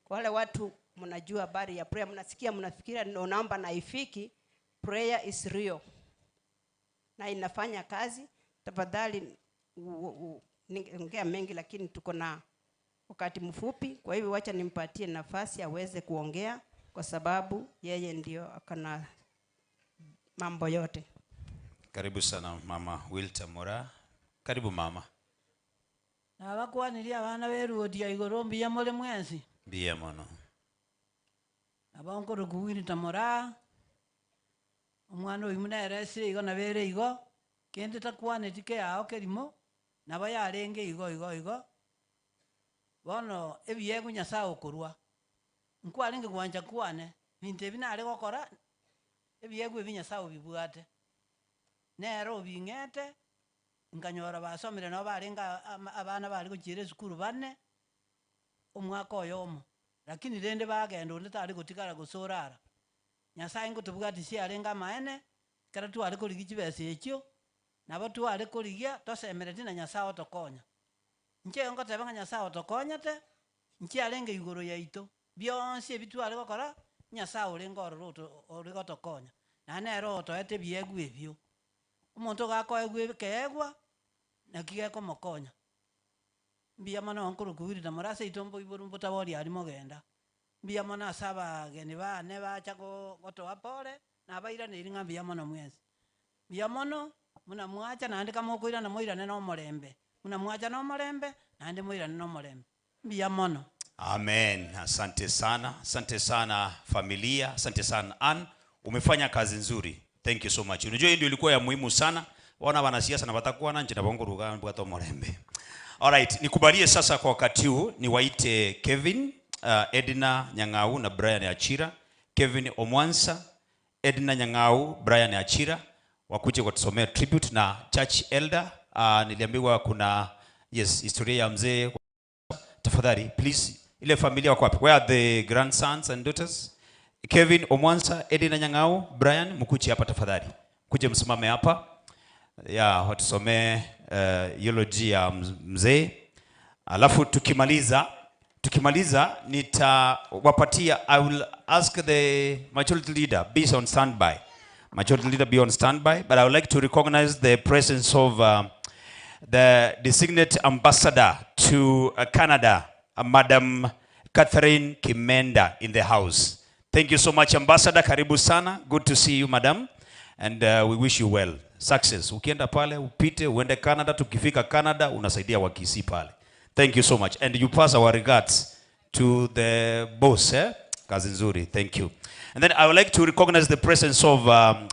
Speaker 22: Kwa wale watu mnajua habari ya prayer, mnasikia mnafikiria ndio unaomba na ifiki, prayer is real. Na inafanya kazi. Tafadhali ningeongea mengi lakini tuko na wakati mfupi, kwa hivyo wacha nimpatie nafasi aweze kuongea. kwa sababu yeye ndio akona mambo yote.
Speaker 17: Karibu sana mama Wilta Mora. Karibu mama.
Speaker 13: Nabakwanirie abana beruotia igoro mbuya more mwensi.
Speaker 17: Mbuya mono.
Speaker 13: Nabo nkoroku Wilta Moraa, omwana oyio buna eresire igo nabo ere igo, kende takwaneti keyao kerimo, nabo yarenge igo igo igo. Bono ebiegwa Nyasaye okorwa, nkwarenge gwancha kwane, binto ebi nare gokora, ebiegwa ebi Nyasaye obibwate. Nere obing'ete, nkanyora basomire nabo barenge abana bare gochiera esukuru bane, omwaka oyomo, lakini rende bagenda onde tari gotigara gose orara. Nyasaye ngotobwatisia arenge amaene, ekero tware korigia chibesa echio, nabo tware korigia tosemeretie na Nyasaye otokonya. Inche ngoteba ng'a Nyasaye otokonyete, nchiarenge igoro yaito, bionsi ebi tware gokora, Nyasaye orenge ororo oto ore gotokonya, naende nere otoete ebiegwa ebio. Omonto iga akoegwa ekeegwa, naki gekomokonya. Mbuya mono nkorokwa Wilda Murasa seito mboiborwe mbotabori aria mogenda. Mbuya mono ase abageni bane bacha go gotoa pole, nabairaneiri ng'a mbuya mono mwensi. Mbuya mono, buna mwacha naende kama mokoirana moirane na omorembe, buna mwacha na omorembe, naende moirane na omorembe. Mbuya mono.
Speaker 17: Amen. Asante sana. Asante sana familia. Asante sana Ann. Umefanya kazi nzuri. Thank you so much. Unajua hii ndio ilikuwa ya muhimu sana. Wana wanasiasa na watakuwa na nchi na bongo ruga mbwa morembe. Alright, nikubalie sasa kwa wakati huu niwaite Kevin, Edna Nyang'au na Brian Achira. Kevin Omwansa, Edna Nyang'au, Brian Achira wakuje watusomea tribute na church elder. Niliambiwa kuna yes, historia ya mzee. Tafadhali please, ile familia wako wapi? Where are the grandsons and daughters? Kevin Omwansa, Edna Nyang'au, Brian, mkuje hapa tafadhali. Kuje msimame hapa. Ya, watusomee eulogy ya mzee. Alafu tukimaliza tukimaliza nitawapatia, I will ask the majority leader be on standby. Majority leader be on standby, but I would like to recognize the presence of the designate ambassador to Canada, Madam Catherine Kimenda in the house. Thank you so much, Ambassador. Karibu sana. Good to see you, madam. And we wish you well. Success. Ukienda pale, upite, uende Canada. Tukifika Canada, unasaidia Wakisii pale. Thank you so much. And you pass our regards to the boss. Eh? Kazi nzuri. Thank you. And then I would like to recognize the presence of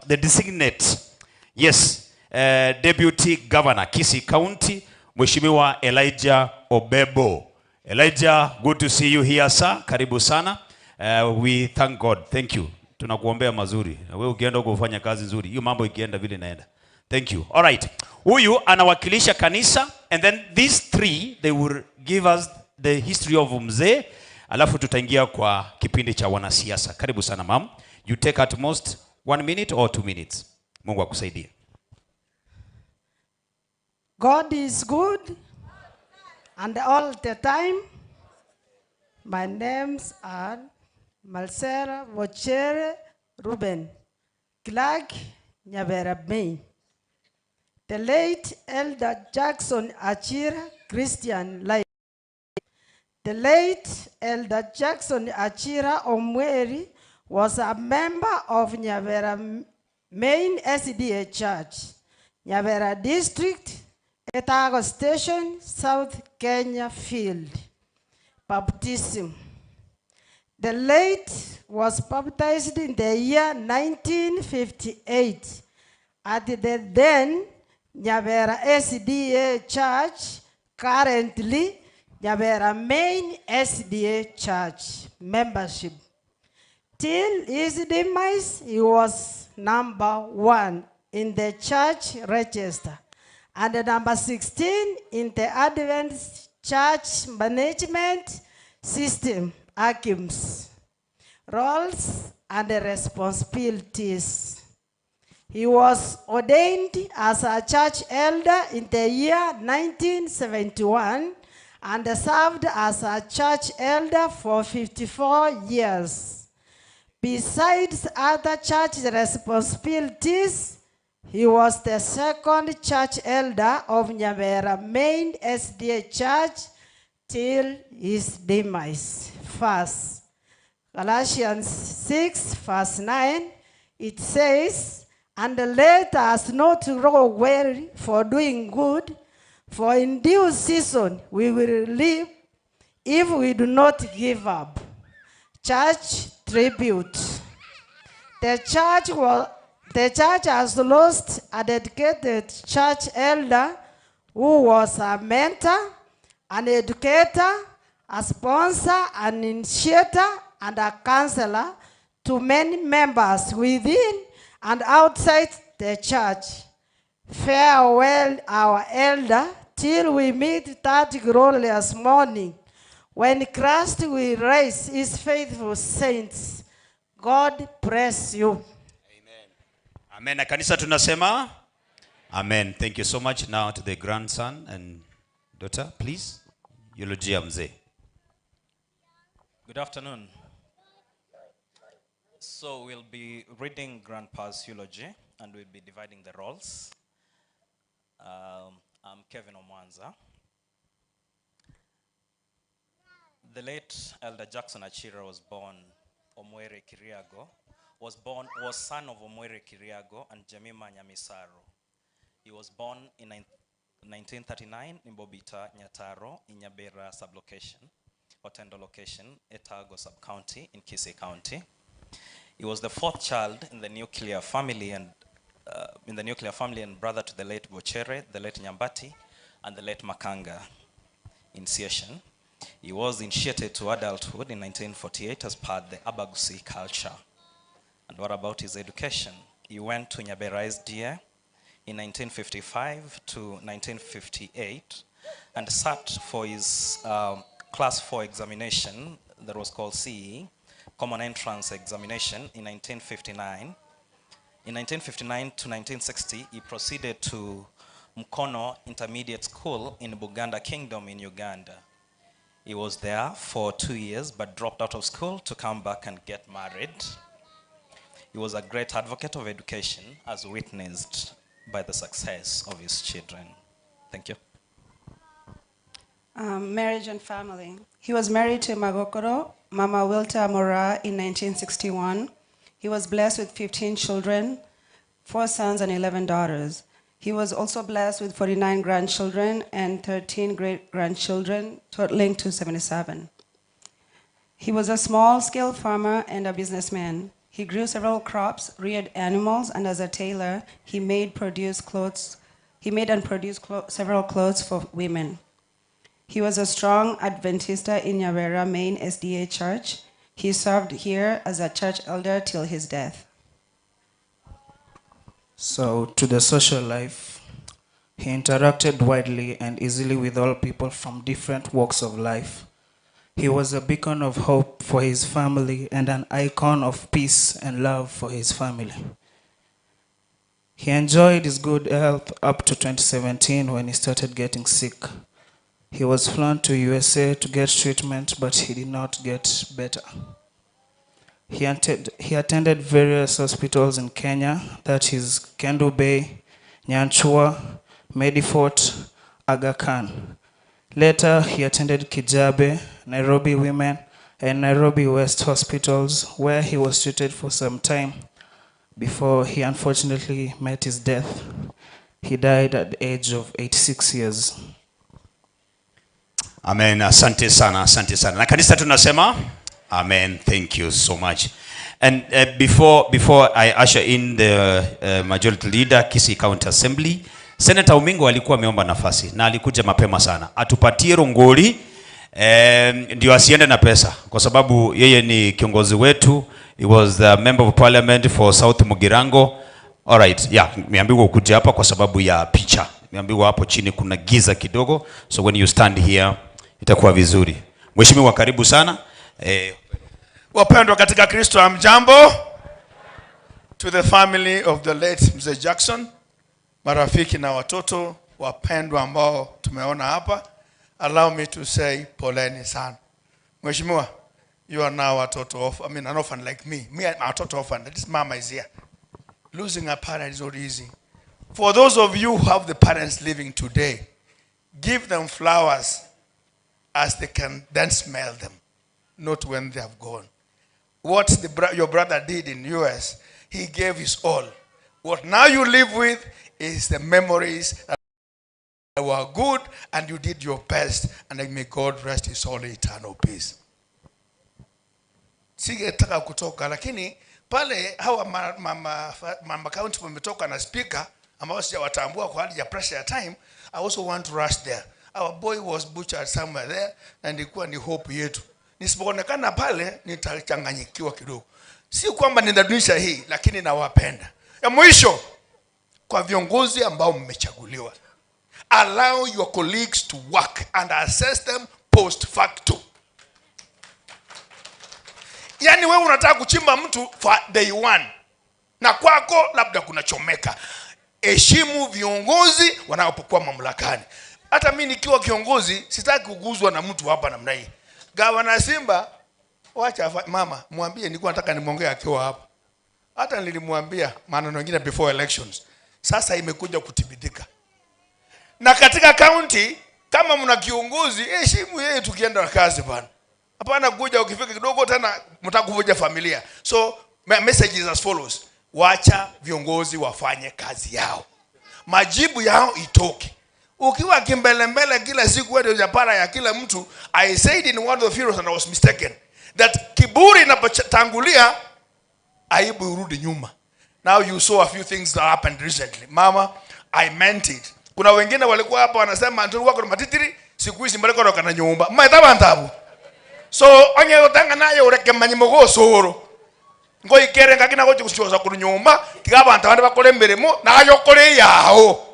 Speaker 17: the designate, yes, Deputy Governor, Kisii County, Mheshimiwa Elijah Obebo. Elijah, good to see you here, sir. Karibu sana. We thank God. Thank you. Tunakuombea mazuri. Na wewe ukienda huko ufanye kazi nzuri. Hiyo mambo ikienda vile inaenda. Thank you. All right. Huyu anawakilisha kanisa and then these three they will give us the history of mzee. Alafu tutaingia kwa kipindi cha wanasiasa. Karibu sana ma'am. You take at most 1 minute or 2 minutes. Mungu akusaidie.
Speaker 15: God is good and all the time. My names are Marcela Wochere Ruben, Clark Nyabera May. The late Elder Jackson Achira Christian Life. The late Elder Jackson Achira Omweri was a member of Nyabera Main SDA Church, Nyabera District, Etago Station, South Kenya Field. Baptism. The late was baptized in the year 1958 at the then Nyabera SDA Church, currently Nyabera Main SDA Church membership. Till his demise, he was number 1 in the church register and number 16 in the Adventist Church Management System, ACIMS. Roles and responsibilities. He was ordained as a church elder in the year 1971 and served as a church elder for 54 years. Besides other church responsibilities, he was the second church elder of Nyabera Main SDA Church till his demise. First, Galatians 6, verse 9, it says, And let us not grow weary for doing good, for in due season we will reap if we do not give up. Church tribute. The church, was, the church has lost a dedicated church elder who was a mentor, an educator, a sponsor, an initiator, and a counselor to many members within and outside the church. Farewell, our elder, till we meet that glorious morning when Christ will raise his faithful saints. God bless you.
Speaker 17: Amen. Na kanisa tunasema amen. Thank you so much. Now to the grandson and daughter, please. Eulogy ya mzee.
Speaker 6: Good afternoon. So we'll be reading Grandpa's eulogy and we'll be dividing the roles. I'm Kevin Omwanza. The late Elder Jackson Achira was born Omwere Kiriago, was born was son of Omwere Kiriago and Jemima Nyamisaro. He was born in 1939 in Bobita, Nyataro, in Nyabera sublocation, Otendo location, Etago sub-county in Kisii County. He was the fourth child in the nuclear family and in the nuclear family and brother to the late Bochere, the late Nyambati, and the late Makanga initiation. He was initiated to adulthood in 1948 as part of the Abagusi culture. And what about his education? He went to Nyabera SDA in 1955 to 1958 and sat for his class 4 examination that was called CE, Common Entrance Examination, in 1959. In 1959 to 1960, he proceeded to Mukono Intermediate School in Buganda Kingdom in Uganda. He was there for 2 years but dropped out of school to come back and get married. He was a great advocate of education, as witnessed by the success of his children. Thank you.
Speaker 19: Marriage and family. He was married to Magokoro, Mama Wilta Mora, in 1961. He was blessed with 15 children, 4 sons and 11 daughters. He was also blessed with 49 grandchildren and 13 great-grandchildren, totaling to 77. He was a small-scale farmer and a businessman. He grew several crops, reared animals, and as a tailor, he made produce clothes. He made and produced several clothes for women. He was a strong Adventista in Nyabera Main SDA Church. He served here as a church elder till his death.
Speaker 20: So, to the social life, he interacted widely and easily with all people from different walks of life. He was a beacon of hope for his family and an icon of peace and love for his family. He enjoyed his good health up to 2017 when he started getting sick. He was flown to USA to get treatment, but he did not get better. He attended various hospitals in Kenya, that is Kendu Bay, Nyanchua, Medifort, Aga Khan. Later, he attended Kijabe, Nairobi Women, and Nairobi West hospitals, where he was treated for some time before he unfortunately met his death. He died at the age of 86 years.
Speaker 17: Amen. Asante sana, asante sana. Na kanisa tunasema amen. Thank you so much. And before I usher in the majority leader Kisii County Assembly, Senator Omingo alikuwa ameomba nafasi na alikuja mapema sana. Atupatie rongoli ndio asiende na pesa kwa sababu yeye ni kiongozi wetu. He was the member of parliament for South Mugirango. All right, yeah, nimeambiwa ukuje hapa kwa sababu ya picha. Nimeambiwa hapo chini kuna giza kidogo, so when you stand here itakuwa vizuri. Mheshimiwa, karibu sana.
Speaker 21: Wapendwa katika Kristo, hamjambo? To the family of the late Mzee Jackson, marafiki na watoto wapendwa ambao tumeona hapa, allow me to say poleni sana. Mheshimiwa, you are now a total orphan, I mean an orphan like me. Me, I'm a total orphan. This mama is here. Losing a parent is not easy. For those of you who have the parents living today, give them flowers as they can then smell them, not when they have gone. What the, bro- your brother did in US, he gave his all. What now you live with is the memories that were good and you did your best and may God rest his soul in eternal peace. Singetaka kutoka lakini pale hawa mama, mama, mama county wametoka na speaker ambao sijawatambua kwa hali ya pressure ya time. I also want to rush there. Our boy was butchered somewhere there na ilikuwa ni hope yetu. Nisipoonekana pale nitachanganyikiwa kidogo. Si kwamba ninadunisha hii, lakini nawapenda. Ya mwisho, kwa viongozi ambao mmechaguliwa, allow your colleagues to work and assess them post facto. Yaani wewe unataka kuchimba mtu for day one na kwako labda kunachomeka. Heshimu viongozi wanapokuwa mamlakani. Hata mi nikiwa kiongozi sitaki kuguzwa na mtu hapa namna hii. Gavana Simba, wacha mama mwambie, nilikuwa nataka nimwongee akiwa hapa. Hata nilimwambia maneno mengine before elections. Sasa imekuja kuthibitika. Na katika county kama mna kiongozi, heshimu yeye tukienda kazi bana. Hapana kuja ukifika kidogo tena mtaka kuvunja familia. So my message is as follows. Wacha viongozi wafanye kazi yao. Majibu yao itoke. Ukiwa kimbelembele kila siku wewe ndio japara ya kila mtu. I said in one of the funerals and I was mistaken that kiburi inapotangulia aibu urudi nyuma. Now you saw a few things that happened recently. Mama, I meant it. Kuna wengine walikuwa hapa wanasema Antoni wako na matitiri siku hizi mbaliko roka na nyumba. Maitaba ntabu. So onye utanga nayo ureke manyimo gosoro. Ngoikere ngakina gochi gucioza kuru nyumba tiga abantu abandi bakore emirimo nayo okore yao.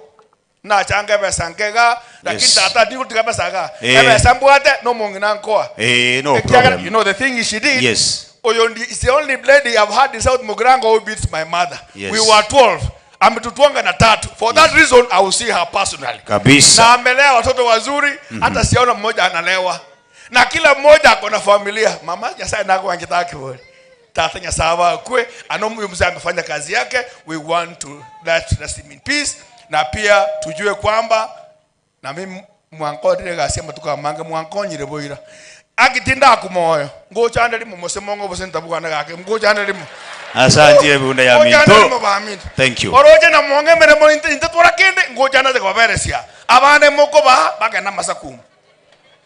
Speaker 21: Nachanga ebesa nkega lakini
Speaker 17: Yes.
Speaker 21: tata ndigutiga ebesa ga.
Speaker 17: Eh.
Speaker 21: Ebesa mbwate no mong'ina nkoa.
Speaker 17: Eh, no
Speaker 21: Ekiagera-
Speaker 17: problem.
Speaker 21: You know the thing is she did.
Speaker 17: Yes.
Speaker 21: Oyo ndi is the only lady I've had in South Mugirango who beats my mother.
Speaker 17: Yes.
Speaker 21: We were 12. Ametutwanga na tatu. For that reason I will see her personally.
Speaker 17: Kabisa.
Speaker 21: Na amelea watoto wazuri hata siona mmoja analewa. Na kila mmoja ako na familia. Mama Nyasaye nako angetaka kiburi. Tata Nyasaye akwe ano huyu mzee amefanya kazi yake. We want to let rest him in peace. Na pia tujue kwamba na mimi mwankodire gasia matuko mange mwankonyire boira agitinda akumoyo nguchande limo musemongo bose ntabugana gake nguchande limo
Speaker 17: Asante bunda ya
Speaker 21: Nguchande limo
Speaker 17: minto.
Speaker 21: baminto
Speaker 17: Thank you.
Speaker 21: oroche na mwonge mirimo inte inte twara kende nguchande zikababeresia abande moko ba bagenda masakumu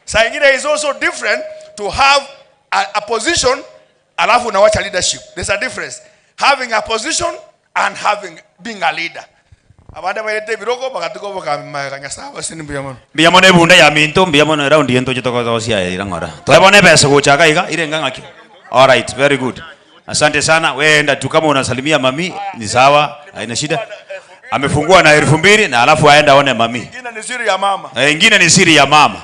Speaker 21: saa ingine is also different to have a position alafu unawacha leadership. There's a difference having a position and having being a leader. Abande bairete biroko bagatuko bakamaganya sawa sinimbuya mono.
Speaker 17: Mbuya mono ebunda ya minto, mbuya mono round yento chitokotosia ira ng'ora. Twebona ebesa gochaka iga irenga ng'aki. All right, very good. Asante sana. Wewe enda tu kama unasalimia mami ni sawa, haina shida. Amefungua na 2000 na alafu aenda aone mami.
Speaker 21: Ingine ni siri ya mama.
Speaker 17: Ingine ni siri ya mama.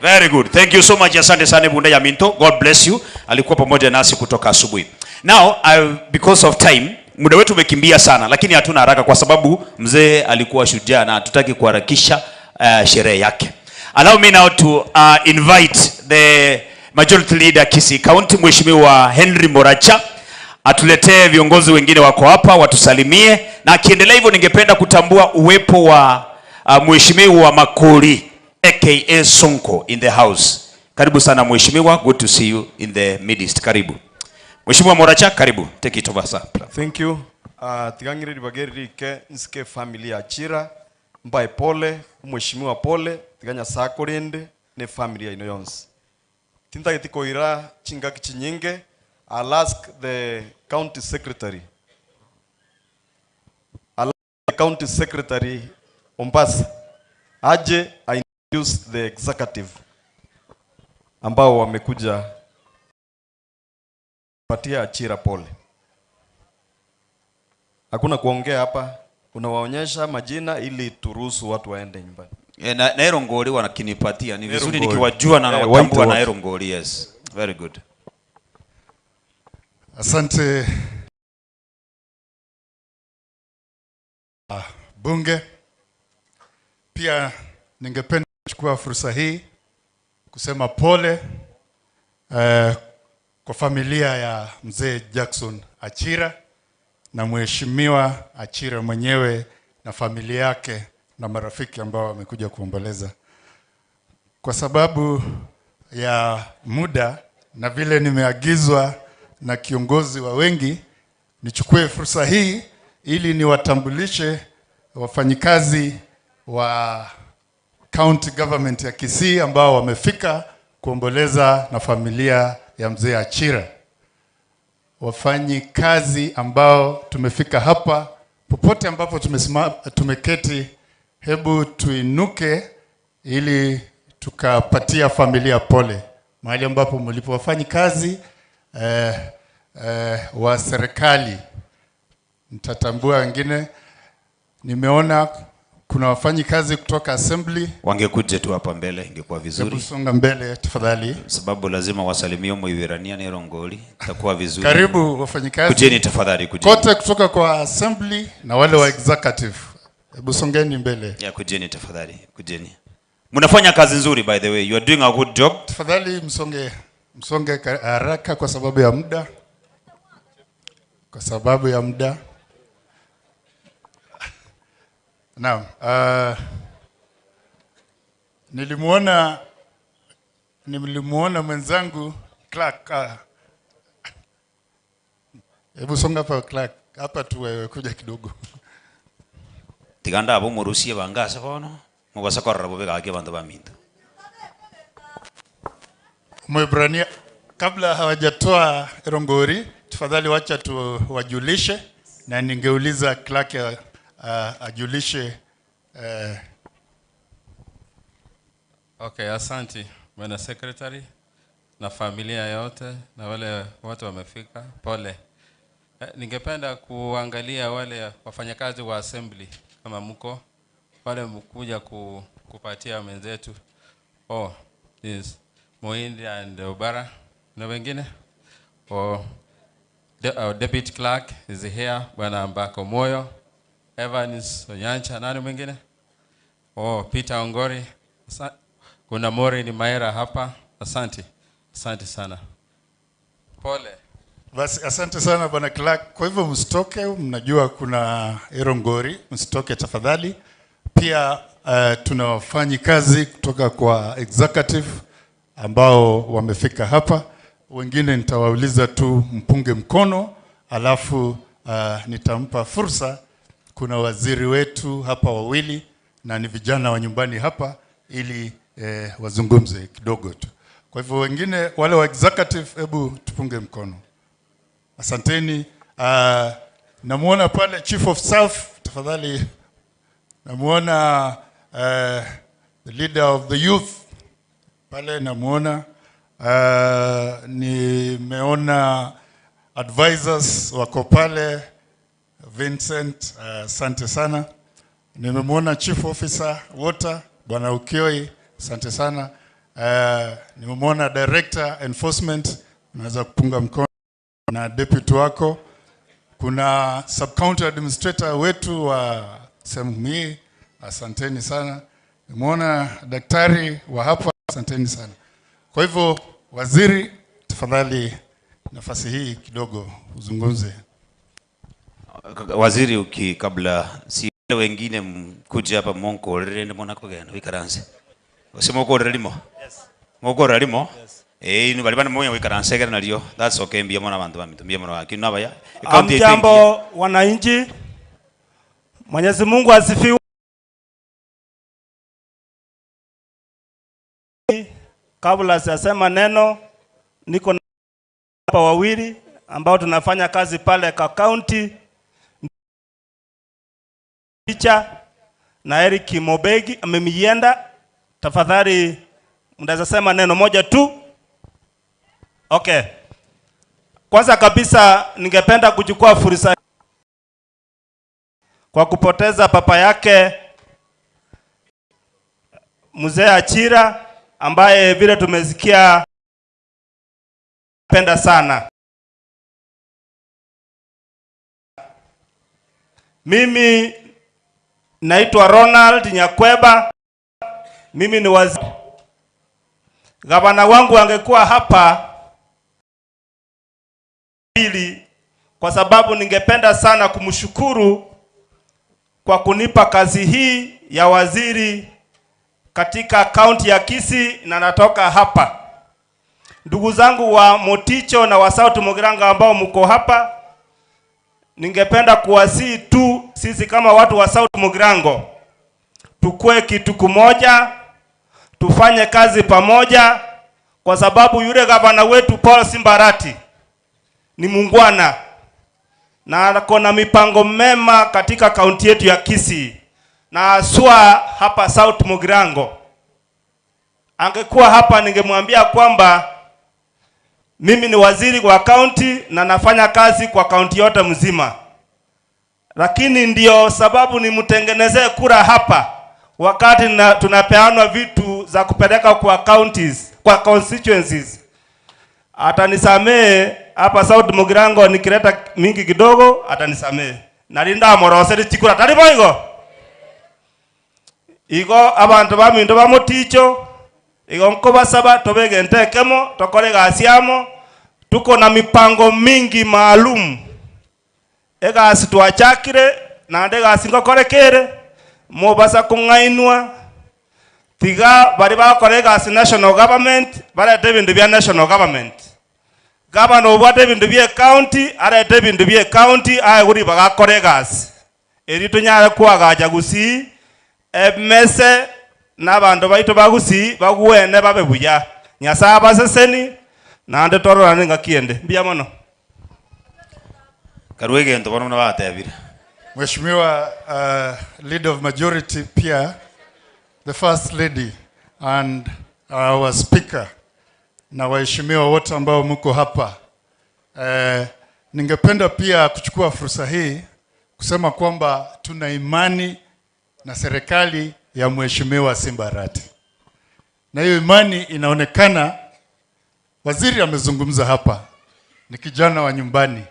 Speaker 17: Very good. Thank you so much. Asante sana Bunda ya Minto. God bless you. Alikuwa pamoja nasi kutoka asubuhi. Now, I, because of time, muda wetu umekimbia sana, lakini hatuna haraka kwa sababu mzee alikuwa shujaa na hatutaki kuharakisha sherehe yake. Allow me now to invite the majority leader Kisii County, Mheshimiwa Henry Moracha, atuletee viongozi wengine wako hapa watusalimie, na akiendelea hivyo, ningependa kutambua uwepo wa Mheshimiwa Makori aka Sonko in the house. Karibu sana mheshimiwa, good to see you in the midst. Karibu Mheshimiwa Moracha, karibu. Take it over sir.
Speaker 1: Thank you. Tigang'ire ribageri rike nsike family ya Chira mbae pole mheshimiwa pole tiganya sakorende ne family ya ino yonse tintageti koira chingaki chinyinge. I'll ask the county secretary. I'll ask the county secretary Ombasa aje I introduce the executive ambao wamekuja patia Achira pole. Hakuna kuongea hapa, unawaonyesha majina ili turuhusu watu waende nyumbani.
Speaker 17: Na Ero Ngori wanakinipatia ni vizuri
Speaker 1: Ero Ngori.
Speaker 17: nikiwajua na
Speaker 1: Waite
Speaker 17: nawatambua na
Speaker 1: wote.
Speaker 17: Ero Ngori, yes. Very good.
Speaker 3: Asante bunge. Pia ningependa kuchukua fursa hii kusema pole kwa familia ya mzee Jackson Achira na mheshimiwa Achira mwenyewe na familia yake na marafiki ambao wamekuja kuomboleza. Kwa sababu ya muda na vile nimeagizwa na kiongozi wa wengi, nichukue fursa hii ili niwatambulishe wafanyikazi wa county government ya Kisii ambao wamefika kuomboleza na familia ya mzee Achira. Wafanyikazi ambao tumefika hapa, popote ambapo tumesima, tumeketi, hebu tuinuke ili tukapatia familia pole mahali ambapo mlipo. Wafanyikazi eh, eh, wa serikali, nitatambua wengine. Nimeona kuna wafanyikazi kutoka assembly.
Speaker 17: Wangekuja tu hapa mbele ingekuwa vizuri.
Speaker 3: Hebu songa mbele tafadhali.
Speaker 17: Sababu lazima wasalimie Muiwirania na Rongoli, itakuwa vizuri.
Speaker 3: Karibu wafanyikazi.
Speaker 17: Kujeni tafadhali, kujeni.
Speaker 3: Kote kutoka kwa assembly na wale wa executive. Hebu songeni mbele.
Speaker 17: Yeah, kujeni tafadhali, kujeni. Mnafanya kazi nzuri by the way. You are doing a good job.
Speaker 3: Tafadhali msonge msonge haraka kwa sababu ya muda. Kwa sababu ya muda. Naam, nilimuona nilimuona mwenzangu Clark. Hebu songa hapa Clark, hapa tu wewe kuja kidogo.
Speaker 17: Tiganda abo murusie bangase bono mubasa korora bobe gaki bantu ba minto.
Speaker 3: Mwebrania, kabla hawajatoa rongori, tafadhali wacha tuwajulishe, na ningeuliza Clark ajulishe
Speaker 8: Okay, asanti bwana secretary na familia yote na wale watu wamefika, pole. Ningependa kuangalia wale wafanyakazi wa assembly kama mko wale mkuja ku, kupatia wenzetu. Oh, yes. Moindi and Obara na wengine. Oh, our deputy clerk is here, bwana Mbako Moyo, Evans Onyancha, nani mwingine? Oh, Peter Ongori. Kuna Maureen Maera hapa. Asante. Asante sana. Pole.
Speaker 3: Basi asante sana bwana Clark. Kwa hivyo msitoke, mnajua kuna Erongori, msitoke tafadhali. Pia tuna wafanyikazi kutoka kwa executive ambao wamefika hapa. Wengine nitawauliza tu mpunge mkono, alafu nitampa fursa. Kuna waziri wetu hapa wawili na ni vijana wa nyumbani hapa ili wazungumze kidogo tu. Kwa hivyo wengine wale wa executive, hebu tupunge mkono. Asanteni. Namuona pale Chief of Staff, tafadhali. Namuona the leader of the youth pale namuona. Nimeona advisors wako pale, Vincent, asante sana. Nimemwona Chief Officer Water Bwana Ukioi, asante sana. Nimemwona Director Enforcement, unaweza kupunga mkono na deputy wako. Kuna Sub County Administrator wetu wa sehemu hii, asanteni sana. Nimeona daktari wa hapa, asanteni sana. Kwa hivyo waziri, tafadhali nafasi hii kidogo uzungumze.
Speaker 17: Waziri uki kabla si wengine mkuje hapa monkorere ndi mona kugenda wikaranse. Usimo korere limo?
Speaker 2: Yes.
Speaker 17: Mokorere limo?
Speaker 2: Yes.
Speaker 17: Eh, inu bali bana moyo wikaranse gera nalio. That's okay, mbia mona bantu bamitu mbia mona wakini nabaya. County yetu
Speaker 2: Hamjambo wananchi. Mwenyezi Mungu asifiwe. Kabla sijasema neno, niko na hapa wawili ambao tunafanya kazi pale kwa county, Picha na Eric Mobegi amemienda. Tafadhali mnaweza sema neno moja tu. Okay. Kwanza kabisa ningependa kuchukua fursa kwa kupoteza papa yake Mzee Achira ambaye vile tumesikia penda sana. Mimi naitwa Ronald Nyakweba. Mimi ni waziri. Gavana wangu angekuwa hapa pili, kwa sababu ningependa sana kumshukuru kwa kunipa kazi hii ya waziri katika kaunti ya Kisii, na natoka hapa.
Speaker 10: Ndugu zangu wa Moticho na wa South Mugirango ambao mko hapa, ningependa kuwasihi tu sisi kama watu wa South Mugirango tukue kitu kimoja, tufanye kazi pamoja, kwa sababu yule gavana wetu Paul Simbarati ni muungwana na ako na mipango mema katika kaunti yetu ya Kisii na haswa hapa South Mugirango. Angekuwa hapa ningemwambia kwamba mimi ni waziri wa kaunti na nafanya kazi kwa kaunti yote mzima, lakini ndio sababu nimtengenezee kura hapa wakati na, tunapeanwa vitu za kupeleka kwa counties, kwa constituencies. Atanisamee hapa South Mugirango nikileta mingi kidogo atanisamee narinda amoroseri chikura tari boigo igo abanto baminto bamoticho igo nkobasaba tobegente ekemo tokore egasi amo tuko na mipango mingi maalum egasi twachakire naende egasi ngokorekere mobasa kong'ainwa tiga bari bakora egasi national government barete ebinto bia national government gavana obwate ebinto bia county arete ebinto bia county aye gori bagakora egasi eri tonyare kwagacha gusii emese na abanto baito ba gusii bagwene babe buya nyasaye abaseseni naende tororane ng'aki ende mbuya mono.
Speaker 17: Karue egento bono buna batebire.
Speaker 3: Mheshimiwa Leader of Majority pia the First Lady and our Speaker na waheshimiwa wote ambao mko hapa. Ningependa pia kuchukua fursa hii kusema kwamba tuna imani na serikali ya Mheshimiwa Simba Arati. Na hiyo imani inaonekana, waziri amezungumza hapa, ni kijana wa nyumbani.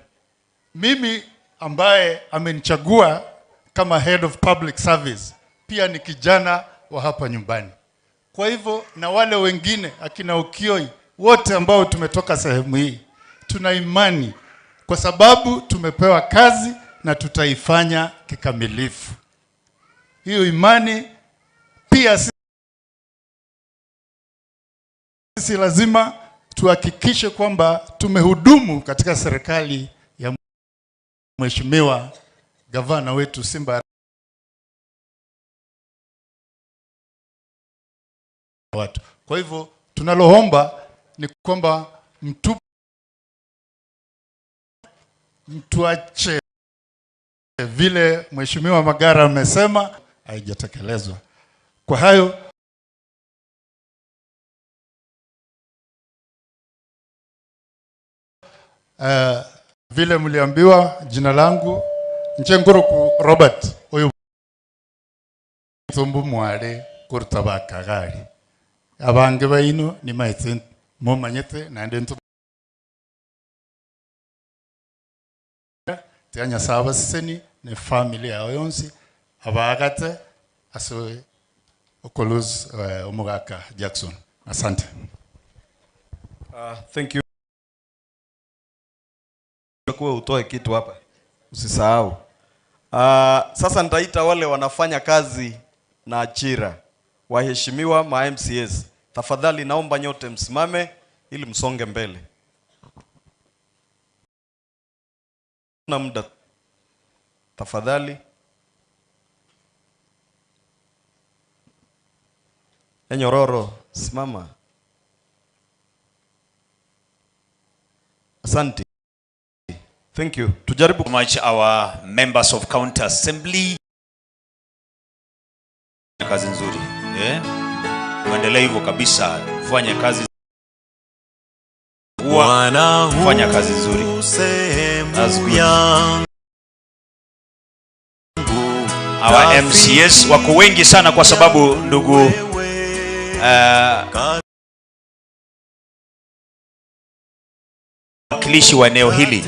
Speaker 3: Mimi ambaye amenichagua kama head of public service pia ni kijana wa hapa nyumbani. Kwa hivyo na wale wengine akina Okioi wote ambao tumetoka sehemu hii tuna imani kwa sababu tumepewa kazi na tutaifanya kikamilifu. Hiyo imani pia sisi lazima tuhakikishe kwamba tumehudumu katika serikali ya Mheshimiwa gavana wetu Simba watu. Kwa hivyo tunaloomba ni kwamba mtuache vile Mheshimiwa Magara amesema haijatekelezwa. Kwa hayo vile mliambiwa, jina langu Njenguruku Robert oyo tsombu mwale kuruta bakagari abange baino nimaetse mumanyete nande ntu tiga Nyasaye abaseseni ne family yao yonsi abagate ase okolose omogaka Jackson. Asante.
Speaker 1: Thank you. Kuwa utoe kitu hapa usisahau. Sasa nitaita wale wanafanya kazi na Achira, waheshimiwa ma MCAs, tafadhali naomba nyote msimame ili msonge mbele. Na muda tafadhali. Enyororo, simama. Asante. Thank you. Tujaribu
Speaker 17: much our members of county assembly. Kazi nzuri. Muendelee hivyo kabisa. Fanya kazi.
Speaker 12: Bwana
Speaker 17: Fanya kazi nzuri.
Speaker 12: sehemu
Speaker 17: That's good.
Speaker 12: yangu.
Speaker 17: Our MCAs wako wengi sana kwa sababu ndugu, wakilishi wa eneo hili.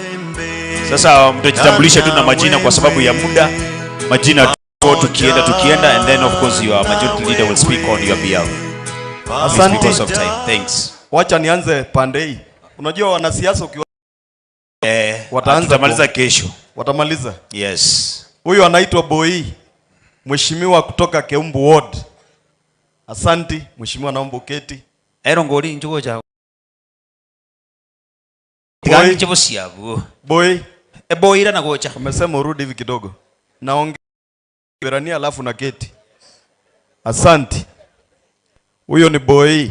Speaker 17: Sasa mtajitambulisha tu na majina kwa sababu ya muda. Majina tu tukienda and then of course your majority leader will speak on your behalf.
Speaker 1: Asante.
Speaker 17: Because of time. Thanks.
Speaker 1: Wacha nianze pande hii. Unajua wanasiasa ukiwa wataanza
Speaker 17: tutamaliza kesho.
Speaker 1: Watamaliza.
Speaker 17: Yes.
Speaker 1: Huyu anaitwa Boy, mheshimiwa kutoka Keumbu Ward. Asanti mheshimiwa, naomba uketi.
Speaker 17: Ero ngori njugo cha. Tiga
Speaker 1: Boy.
Speaker 17: ng'iche bosio abwo.
Speaker 1: Boy.
Speaker 17: Eboy irana gocha.
Speaker 1: Umesema urudi hivi kidogo. Naongea Kiebrania alafu na keti. Asanti. Huyo ni boy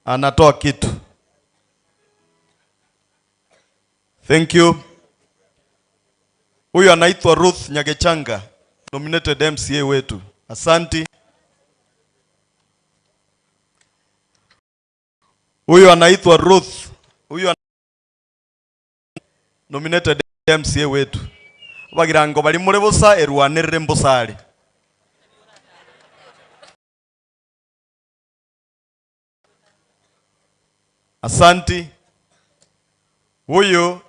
Speaker 1: anatoa kitu. Thank you. Huyu anaitwa Ruth Nyagechanga, nominated MCA wetu. Asanti. Huyu anaitwa Ruth. Huyu nominated MCA wetu. Abagirango bari more bosa erwanerere mbosare. Asanti. Huyu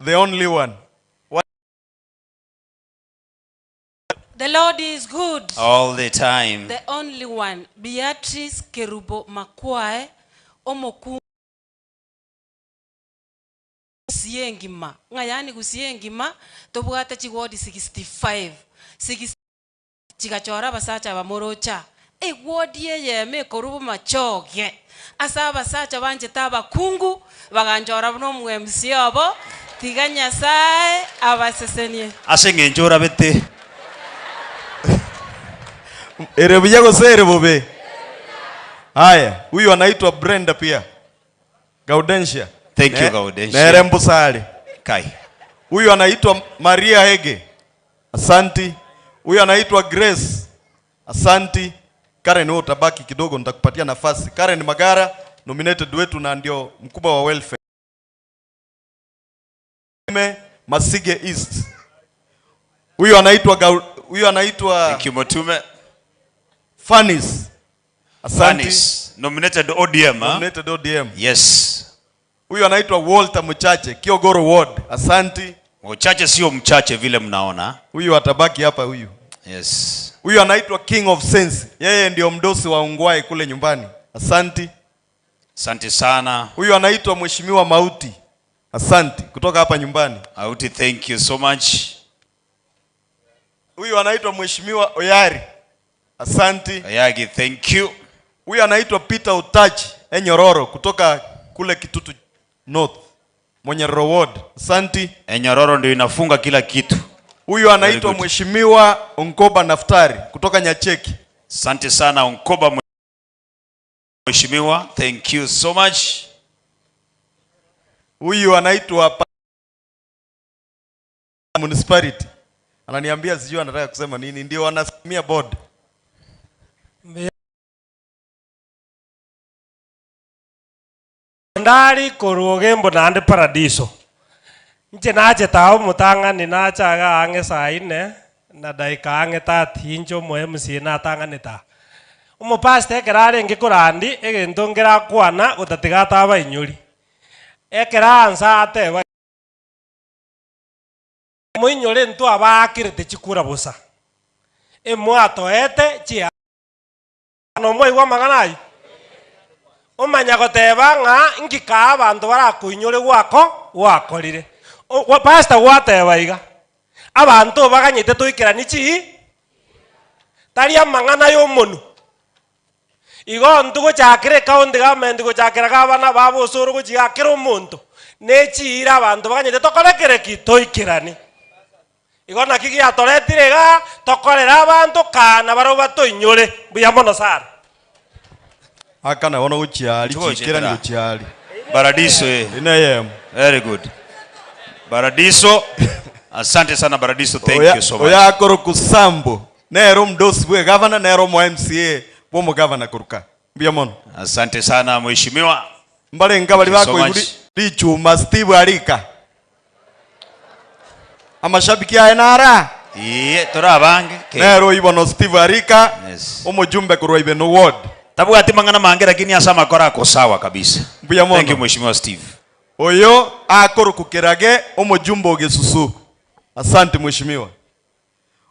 Speaker 1: the only one.
Speaker 5: The Lord is good.
Speaker 17: All the time.
Speaker 5: The only one. Beatrice Kerubo Makwae, omokungu Gusii engima. Ng'a yaani Gusii engima tobwate chiward 65. 65 chigachora abasacha aba morocha. Eward eyemo ekorwa bomachoge ase abasacha banchete abakungu baganchora buna omo MCA obo, tiga Nyasaye abasesenie.
Speaker 17: Ase eng'encho orabete.
Speaker 1: Ere buya gose ere bobe? Haya, huyu anaitwa Brenda pia. Gaudensia.
Speaker 17: Thank you,
Speaker 1: Ne-
Speaker 17: Gaudensia.
Speaker 1: Nere mbusare.
Speaker 17: Kai.
Speaker 1: Huyu anaitwa Maria Hege. Asanti. Huyu anaitwa Grace. Asanti. Karen, wewe utabaki kidogo, nitakupatia nafasi. Karen Magara nominated wetu na ndio mkubwa wa welfare. Masige East. Huyu anaitwa huyu anaitwa
Speaker 17: Thank you, Motume.
Speaker 1: Fanis. Asante.
Speaker 17: Fanis, nominated ODM, huh?
Speaker 1: Nominated ODM.
Speaker 17: Yes.
Speaker 1: Huyu anaitwa Walter Mchache, Kiogoro Ward. Asanti.
Speaker 17: Mchache sio mchache vile mnaona.
Speaker 1: Huyu atabaki hapa huyu.
Speaker 17: Yes.
Speaker 1: Huyu anaitwa King of Sense. Yeye ndio mdosi wa Ungwai kule nyumbani. Asanti.
Speaker 17: Asante sana.
Speaker 1: Huyu anaitwa Mheshimiwa Mauti. Asanti kutoka hapa nyumbani.
Speaker 17: Mauti, thank you so much.
Speaker 1: Huyu anaitwa Mheshimiwa Oyari. Asanti.
Speaker 17: Oyagi, thank you.
Speaker 1: Huyu anaitwa Peter Utachi Enyororo kutoka kule Kitutu North, Mwenyororo Ward. Asanti.
Speaker 17: Enyororo ndio inafunga kila kitu.
Speaker 1: Huyu anaitwa
Speaker 17: Very good.
Speaker 1: Mheshimiwa Onkoba Naftari kutoka Nyacheki.
Speaker 17: Asante sana Onkoba Mheshimiwa, thank you so much.
Speaker 1: Huyu anaitwa Municipality. Ananiambia sijui anataka kusema nini, ndio wanasimamia board.
Speaker 10: Ndari korwa Ogembo naende Paradiso. Inche nachete aa omotang'ani nacha iga ang'e saa ine na dakika ang'e tati inche omo MCA natang'anete aa. Omopastor ekero arenge korandi egento nkere akwana gotatiga atabainyori. Ekero aansa ateba. Moinyore intwe abaakerete chikura bosa, emwatoete chia. Nomwaigwa amang'ana ayio? Omanya goteba ng'a inki kaa abanto barakoinyore gwako gwakorire. Pastor gwateba iga, abanto obaganyete toikeranie chii tari amang'ana y'omonwe. Igo intwe gochakera ecounty government gochakera gavana baba osoro gochia kera omonto, ne chiira abanto baganyete tokore kere ki? Toikeranie. Igo naki giatoretire igaa, tokorere abanto kaa nabarabwo batoinyore. Mbuya mono sana.
Speaker 1: Aka nabo nogochia aria,
Speaker 17: Tugochia
Speaker 1: chikerani
Speaker 17: tara.
Speaker 1: gochia aria.
Speaker 17: Baradiso eh.
Speaker 1: Ine eyemo.
Speaker 17: Very good. Baradiso. Asante sana Baradiso. Thank
Speaker 1: Oya-
Speaker 17: you so much.
Speaker 1: Oyakorokwa Sambo nere omodosi bwe egavana nere omo MCA bwa omogavana koruka. Mbuya mono.
Speaker 17: Asante sana mheshimiwa.
Speaker 1: Mbarenge abari
Speaker 17: Thank you so
Speaker 1: bakoigwa
Speaker 17: much.
Speaker 1: richuma Steve Arika. Amashabiki aye nara.
Speaker 17: Iye tore abange. Ke.
Speaker 1: Nere oyio bono Steve Arika
Speaker 17: Yes.
Speaker 1: omojumbe korwa Ibeno Ward.
Speaker 17: Tabwati mang'ana mange lakini ase amakora ako sawa kabisa.
Speaker 1: Mbuya mono.
Speaker 17: Thank you mheshimiwa Steve.
Speaker 1: Oyo akorokwa Kerage omojumbe o Gesusu. Asante mheshimiwa.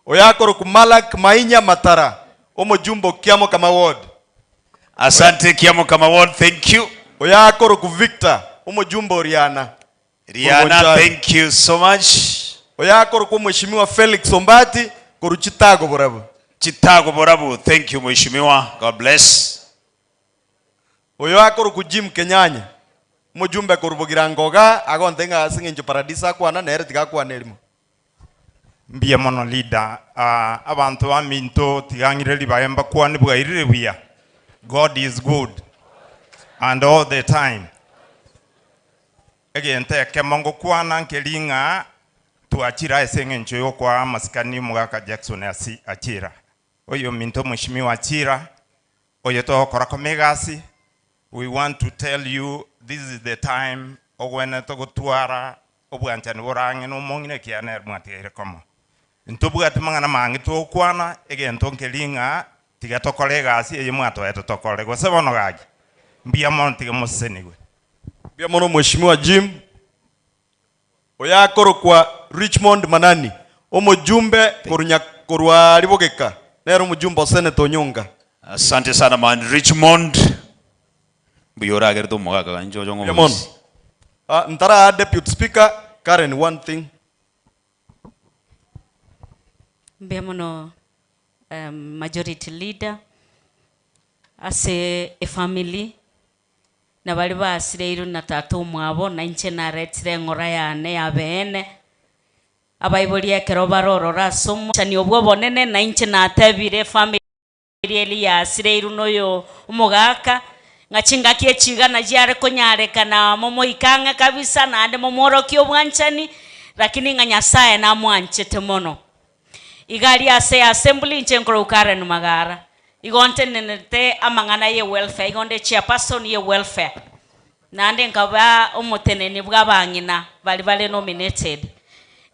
Speaker 1: Oyo akorokwa Malak Mainya Matara omojumbe o Kiamokama Ward.
Speaker 17: Asante Kiamokama Ward, thank you.
Speaker 1: Oyo akorokwa Victor omojumbe o Riana.
Speaker 17: Riana, thank you so much.
Speaker 1: Oyo akorokwa Mheshimiwa Felix Ombati korwa Chitago Borabu.
Speaker 17: Chitago Borabu, thank you Mheshimiwa. God bless.
Speaker 1: Oyo akorokwa Jim Kenyanya. Omojumbe korwa Bogirango igaa agonte ng'a ase eng'encho Paradiso akwana nere tiga akwane erimo.
Speaker 12: Mbuya mono leader. Ah, abanto baminto tiga ng'ire ribaga mbakwane bwairire buya. God is good and all the time. Egento ekemo ngokwana nkeri ng'a twachire ase eng'encho yokoa amasikani omogaka Jackson asi Achira. Oyominto omweshimiwa Achira, oyo togokora koma egasi, we want to tell you this is the time ogwenerete gotwara obwanchani bore ang'e na omong'ina ekiagera nere mwatigaire komo. Ntobwati mang'ana mange togokwana, egento nkeri ng'a tiga tokore egasi eye mwatoete tokore, gose bono gaki? Mbuya mono tiga mosesenigwe.
Speaker 1: Mbuya mono Mheshimiwa Jim. Oyo akorokwa Richmond Manani, omojumbe korwa korwa Ribogeka, nere omojumbe o Senator Onyonka.
Speaker 17: Asante sana man Richmond. Mbuya oragerete omogaka gani chocho
Speaker 1: Mbuya mono.
Speaker 17: ng'oboisi.
Speaker 1: Ah, ntaraa Deputy Speaker, Karen one thing.
Speaker 14: Mbuya mono um, majority leader ase efamily Na baria basireirwe na tata omwabo, na inche naretire eng'ora yane y'abeene, abaibori ekero barorora ase omochani obwo obonene, na inche natebire efamiri eria yasireirwe noyo omogaka, ng'a chingaki echi iga nachiare konyarekana momoike ang'e kabisa, naende momworokie obwanchani, lakini ng'a Nyasaye namwanchete mono. Iga aria ase assembly inche nkorokwa Karen Magara, igo ntenenerete amang'ana ye welfare, igo nde chairperson ye welfare, naende nkaba omoteneni bwa abang'ina baria bare nominated.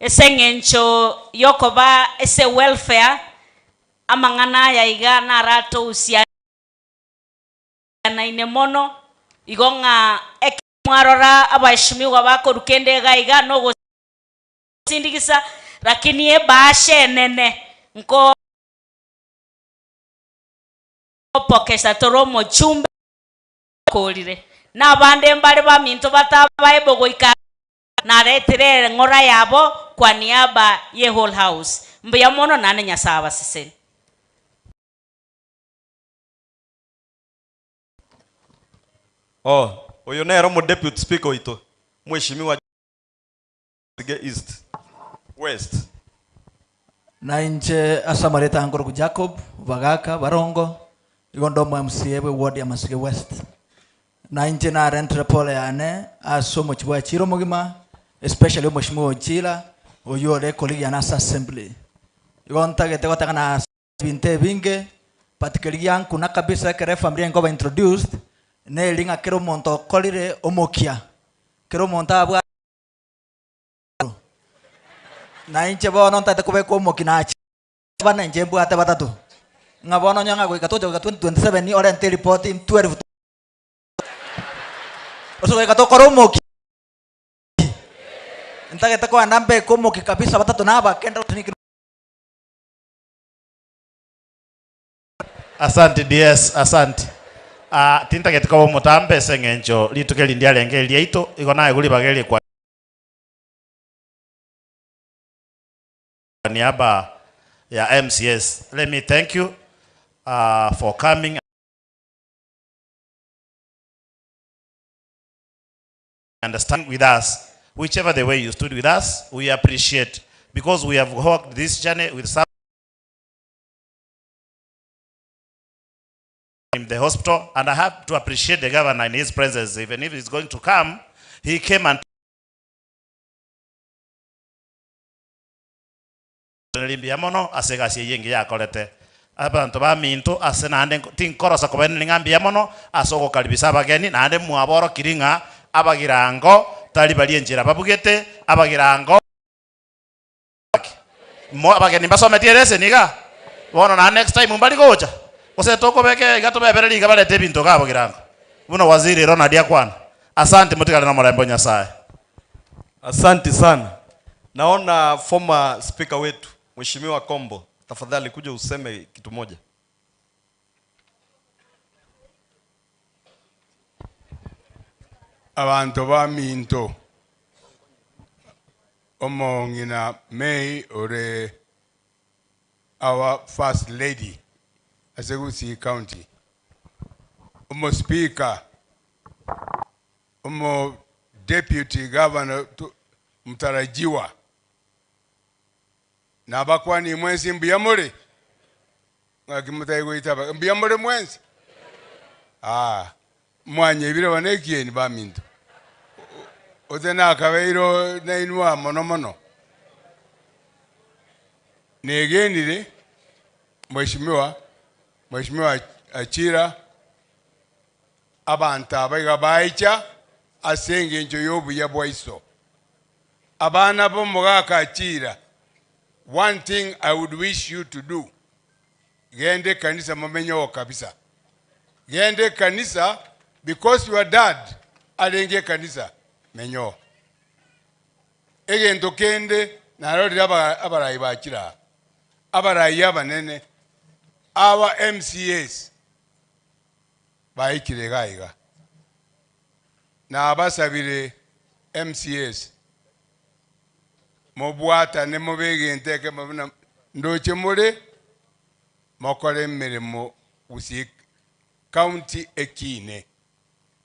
Speaker 14: Ase eng'encho yokoba ase welfare, amang'ana aya iga naratohusianaine mono, igo ng'a ekero mwarora abaheshimiwa bakorwa kende iga iga nogo. Sindigisa, lakini ebahasha enene nkopokesa tore omochumbe okorire, na abande mbare baminto batabaebo goika naretire eng'ora yabo kwa niaba ye whole house. Mbuya mono naende Nyasae abaseseni.
Speaker 1: Oh, oyo nere omodeputy speaker oito, Mweshimiwa. Sige East, West.
Speaker 16: Na inche ase amarieta aya nkorokwa Jacob Bagaka Barongo, igo nde omo MCA bwe ward ya Masige West. Na inche narentire pole yane ase omochie bwa Chira omogima, especially omweshimiwa Ochila, oywo ore colleague yane ase assembly. Igo ntagete goteba ng'a ebinto ebinge, but keria giankuna kabisa ekero efamiri enkoba introduced, neri ng'a kera omonto okorire omokia, kera omonto abwate. Na inche bono ntagete kobeka omokia nache bana inche mbwate batato, ng'a bono onye ng'a goika togocha goika 2027 orente eripoti 12 gose goika tokore omokia, ntagete kogenda mbeke omokia kabisa batato na abake ndore
Speaker 2: Asante DS, asante. Ah, tintageti koba omotambe ase eng'encho rituko eri ndiarenge eriaito, igo naegwe ribaga eri kwa niaba ya MCAs. Let me thank you uh, for coming and standing with us. Whichever the way you stood with us, we appreciate because we have walked this journey with some in the hospital and I have to appreciate the governor in his presence even if he's going to come he came and mbuya mono ase egasi eye engiya akorete abanto baminto ase naende tinkorosa kobaeneni ng'a mbuya mono ase ogokaribisa abageni naende mwaborokiri ng'a abagirango tari baria enchera babugete abagirango Mo abageni mbasometie eleseni iga? Bono naende next time mbari gocha? Gose tokobeka iga tobebererie iga barete ebinto iga abogirango? Buna waziri Ronald akwana. Asante motigare nomorembe o Nyasaye.
Speaker 1: Asanti sana. Naona former speaker wetu Mheshimiwa Kombo, tafadhali kuja useme kitu moja.
Speaker 18: Abanto baminto, Omong'ina May ore our first lady ase Gusii County, Omospeaker. Omo deputy governor mtarajiwa. Nabakwani mwensi mbuya more? Ng'aki motari goitaba? Mbuya more mwensi? Ah, mwanyebire bono ekieni baminto. Ote nakabeire nainwe aa mono mono. Negenire Mheshimiwa, Mheshimiwa Achira, abanto aba iga baicha ase engencho y'obuya bwa iso. Abana b'omogaka Achira, one thing I would wish you to do, genda ekanisa momenye oo kabisa. Genda ekanisa because your dad arenge ekanisa, menya oo. Egento kende narorire abarai bachire aa, abarai abanene, aba MCAs baikire iga iga. Nabasabire MCAs mobwatane mobe egento ekemo buna ndoche more, mokore emeremo gusii county ekine.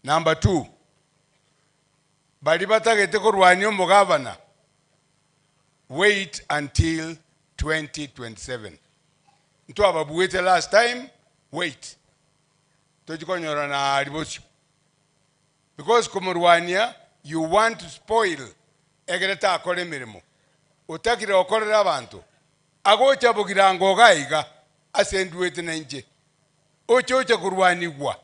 Speaker 18: Number two, baria batagete korwania omogavana, wait until 2027. Ntwababuete last time, wait. Tochi konyorana aria bosio. Because komorwania you want to spoil egere takora emeremo. Otakire gokorera abanto, agocha bogirango iga iga ase nduete nainche, oche oche korwanigwa.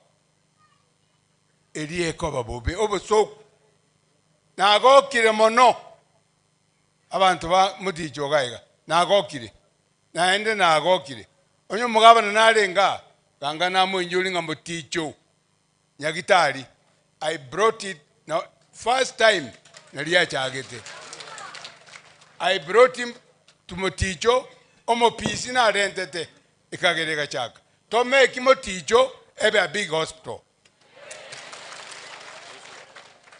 Speaker 18: Eria ekoba bobe obosoku. Nagokire mono abanto ba moticho iga iga, nagokire, naende nagokire. Onye omogabana narenge aa, ganga namoinyorie ng'a moticho nyagitari, I brought it na first time naria achagete. I brought him to moticho, omopisi narentete, ekagera egachaka. Tomeki moticho ebe a big hospital.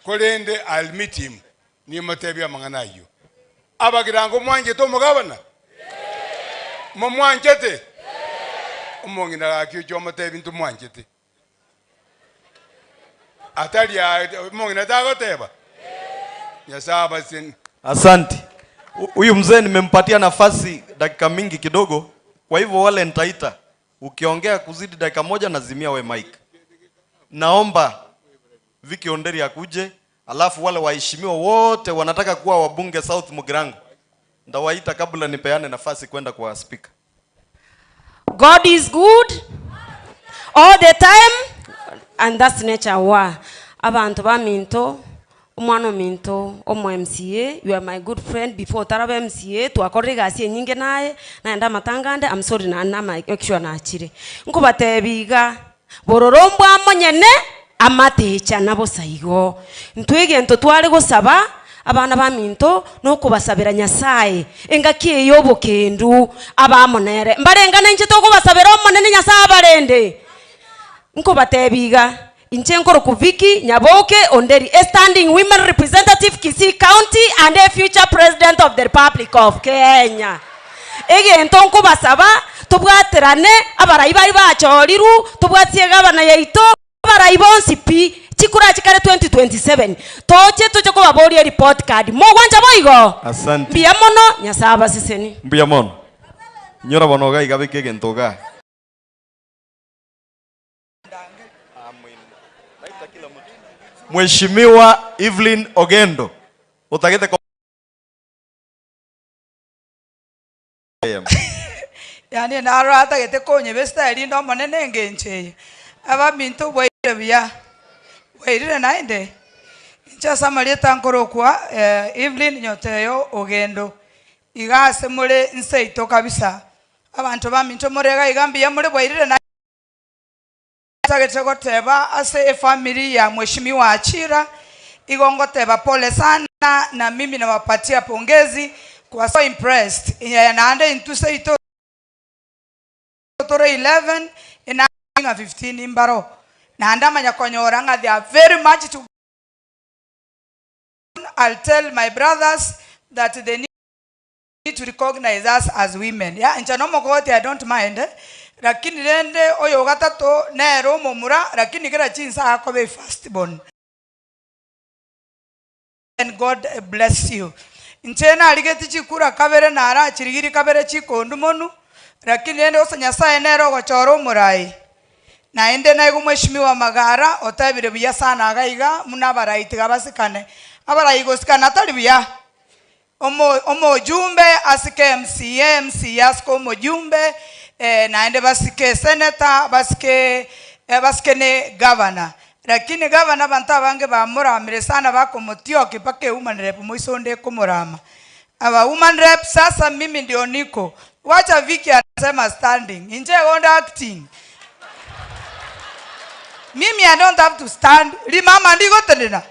Speaker 18: Korende I'll meet him, nimotebie amang'ana ayio. Abagirango mwanchete omogabana? Momwanchete? Omong'ina gaki oche omotebie ntomwanchete. Atari omong'ina tagoteba? Nyasae abaseni.
Speaker 1: Asante. Huyu mzee nimempatia nafasi dakika mingi kidogo, kwa hivyo wale nitaita. Ukiongea kuzidi dakika moja nazimia we mic. Naomba Vicky Onderi akuje, alafu wale waheshimiwa wote wanataka kuwa wabunge South Mugirango. Ndawaita kabla nipeane nafasi kwenda kwa speaker.
Speaker 5: God is good all the time and that's nature wa abanto baminto omwana ominto omo MCA you are my good friend before otaraba MCA twakorire egasi enyinge naye naende amatanga ande I'm sorry naende na make sure nachire nkobatebia iga bororo mbwa monyene amatecha nabosa igo intwe egento tware gosaba abana baminto nokobasabera Nyasaye engaki eye y'obokendu abe amo nere mbarengane inche tokobasabera Omonene Nyasaye abarende nkobatebia iga Inche nkorokwa Vicky Nyaboke Onderi, a standing women representative Kisii County and a future president of the Republic of Kenya. Egento nkobasaba tobwaterane abarai baria bachorirwe, tobwatie egavana yaito, abarai bonsi pi, chikura chikare 2027 toche toche kobaboria ereport card. Mogwancha boigo?
Speaker 1: Asante.
Speaker 5: Mbuya mono, Nyasaye abasesenie.
Speaker 1: Mbuya mono. Inyora bono iga iga beka egento igaa. Mheshimiwa Evelyn Ogendo otagete ko
Speaker 7: Yaani naro atagete konyebesta erinde Omonene engencho eye. Abaminto bwairire buya, bwairire naende? Inche ase amarieta nkorokwa Evelyn Nyoteyo Ogendo, iga ase more nseito kabisa. Abanto baminto more iga iga mbuya more bwairire naende? Ntagete goteba ase efamiri ya Mheshimiwa Achira, igo ngoteba pole sana na mimi nawapatia pongezi kwa so impressed eh, naende intwe seito tore 11 ina ng'a 15 mbaro naende amanya konyora ng'a they are very much to I'll tell my brothers that they need to recognize us as women. Ya, inche nomogoti I don't mind eh, lakini rende oyo gatato nere omomura lakini kera chinsa akoba e first born. And God bless you. Inche narigeti chikura kabere narachirigiri kabere chikondu monu, lakini rende gose Nyasaye nere ogochora omorai. Naende naigwa Mheshimiwa Magara otebire buya sana iga iga buna abarai tiga basikane. Abarai gosikana tari buya. Omo omojumbe asike MCA, MCA asike omojumbe, eh, naende basike senator, basike eh, basike ne governor. Lakini governor abanto abange bamoramire sana bakomotioki mpaka ewoman rep moiso onde ekomorama. Aba woman rep sasa mimi ndio niko. Wacha Vicky anasema standing. Inche igo nde acting. Mimi I don't have to stand. Rimama ndigotenena.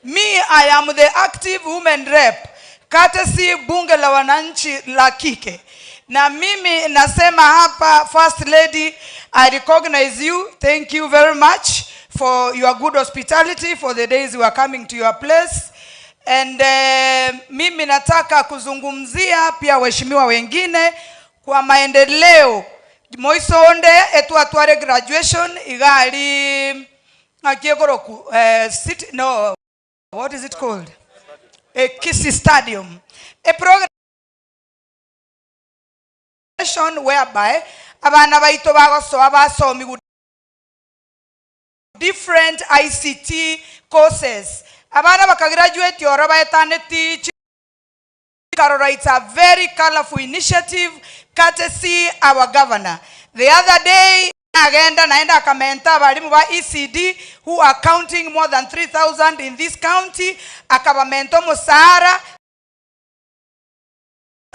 Speaker 7: Me I am the active women rep courtesy bunge la wananchi la kike. Na mimi nasema hapa First Lady, I recognize you. Thank you very much for your good hospitality for the days we are coming to your place. And mimi nataka kuzungumzia pia waheshimiwa wengine kwa maendeleo moisonde etwatware graduation igali ng'aki ekoroku eh, city, no what is it called eh, Kisii Stadium a progression whereby abana baito bagosoa basomigu different ICT courses abana bakagraduate oro baetaneti Karora it's a very colorful initiative courtesy our governor. The other day agenda naenda akamenta abalimu ba ECD who are counting more than 3000 in this county akabamenta omosaara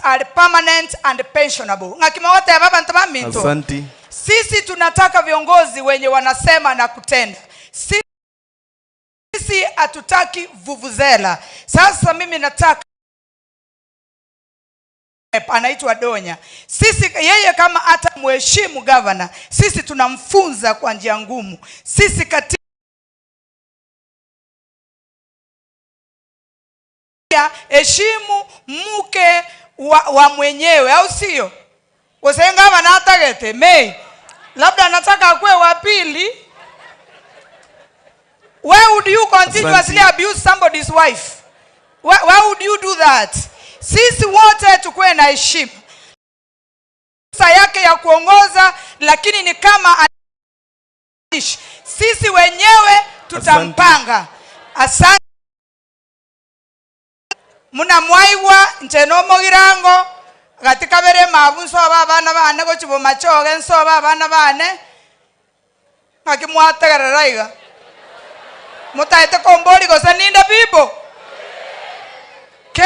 Speaker 7: are permanent and pensionable. Ng'aki mogoteba abanto baminto?
Speaker 1: Asanti.
Speaker 7: Sisi tunataka viongozi wenye wanasema na kutenda. Sisi hatutaki vuvuzela. Sasa mimi nataka anaitwa Donya. Sisi yeye kama hata mheshimu governor, sisi tunamfunza kwa njia ngumu. Sisi katika heshimu mke wa mwenyewe, au sio? Usenga wanatagete mei, labda anataka akuwe wa pili. Why would you continuously
Speaker 1: Asante.
Speaker 7: abuse somebody's wife? Why would you do that? Sisi wote tukuwe na heshima yake ya kuongoza, lakini ni kama anishi. Sisi wenyewe tutampanga. Asante. Muna mwaigwa nche nomogirango gati kabere mabu nsoba abana bane gochibo machoge nsoba abana bane ng'aki mwategerera iga motaete kombori gose ninde bibo K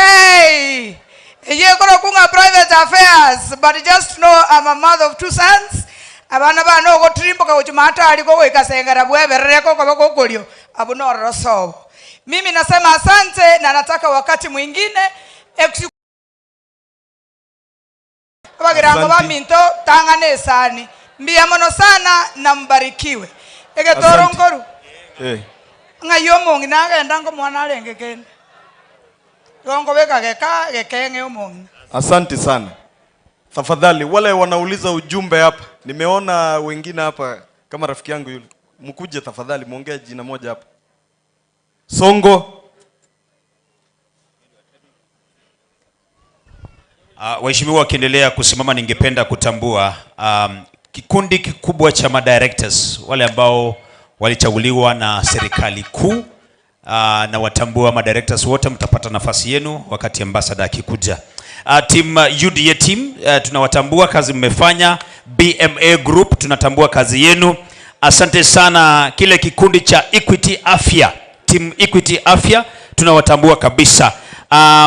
Speaker 7: eye ekoroku ng'a private affairs but just know I'm a mother of two sons abana bane ogotirimboka gochia matari gogoika sengera bweberere kokoba gokorio abwo nororo sobo. Mimi nasema asante na nataka wakati mwingine Abagirango
Speaker 1: Asante.
Speaker 7: baminto tang'ana esani mbuya mono sana na mbarikiwe egetoro
Speaker 1: Asante.
Speaker 7: nkoru
Speaker 1: Eh.
Speaker 7: ng'ai omong'ina agenda ngomwana arenge kende igo nkobeka geka gekeng'e omong'ina.
Speaker 1: Asante sana. Tafadhali wale wanauliza ujumbe hapa, nimeona wengine hapa kama rafiki yangu yule, mkuje tafadhali, muongee jina moja hapa. Songo.
Speaker 17: Waheshimiwa wakiendelea kusimama, ningependa kutambua kikundi kikubwa cha madirectors wale ambao walichaguliwa na serikali kuu. Na watambua madirectors wote, mtapata nafasi yenu wakati ambassador akikuja. Team UDA team, tunawatambua kazi mmefanya. BMA Group tunatambua kazi yenu. Asante sana kile kikundi cha Equity Afya, team Equity Afya tunawatambua kabisa.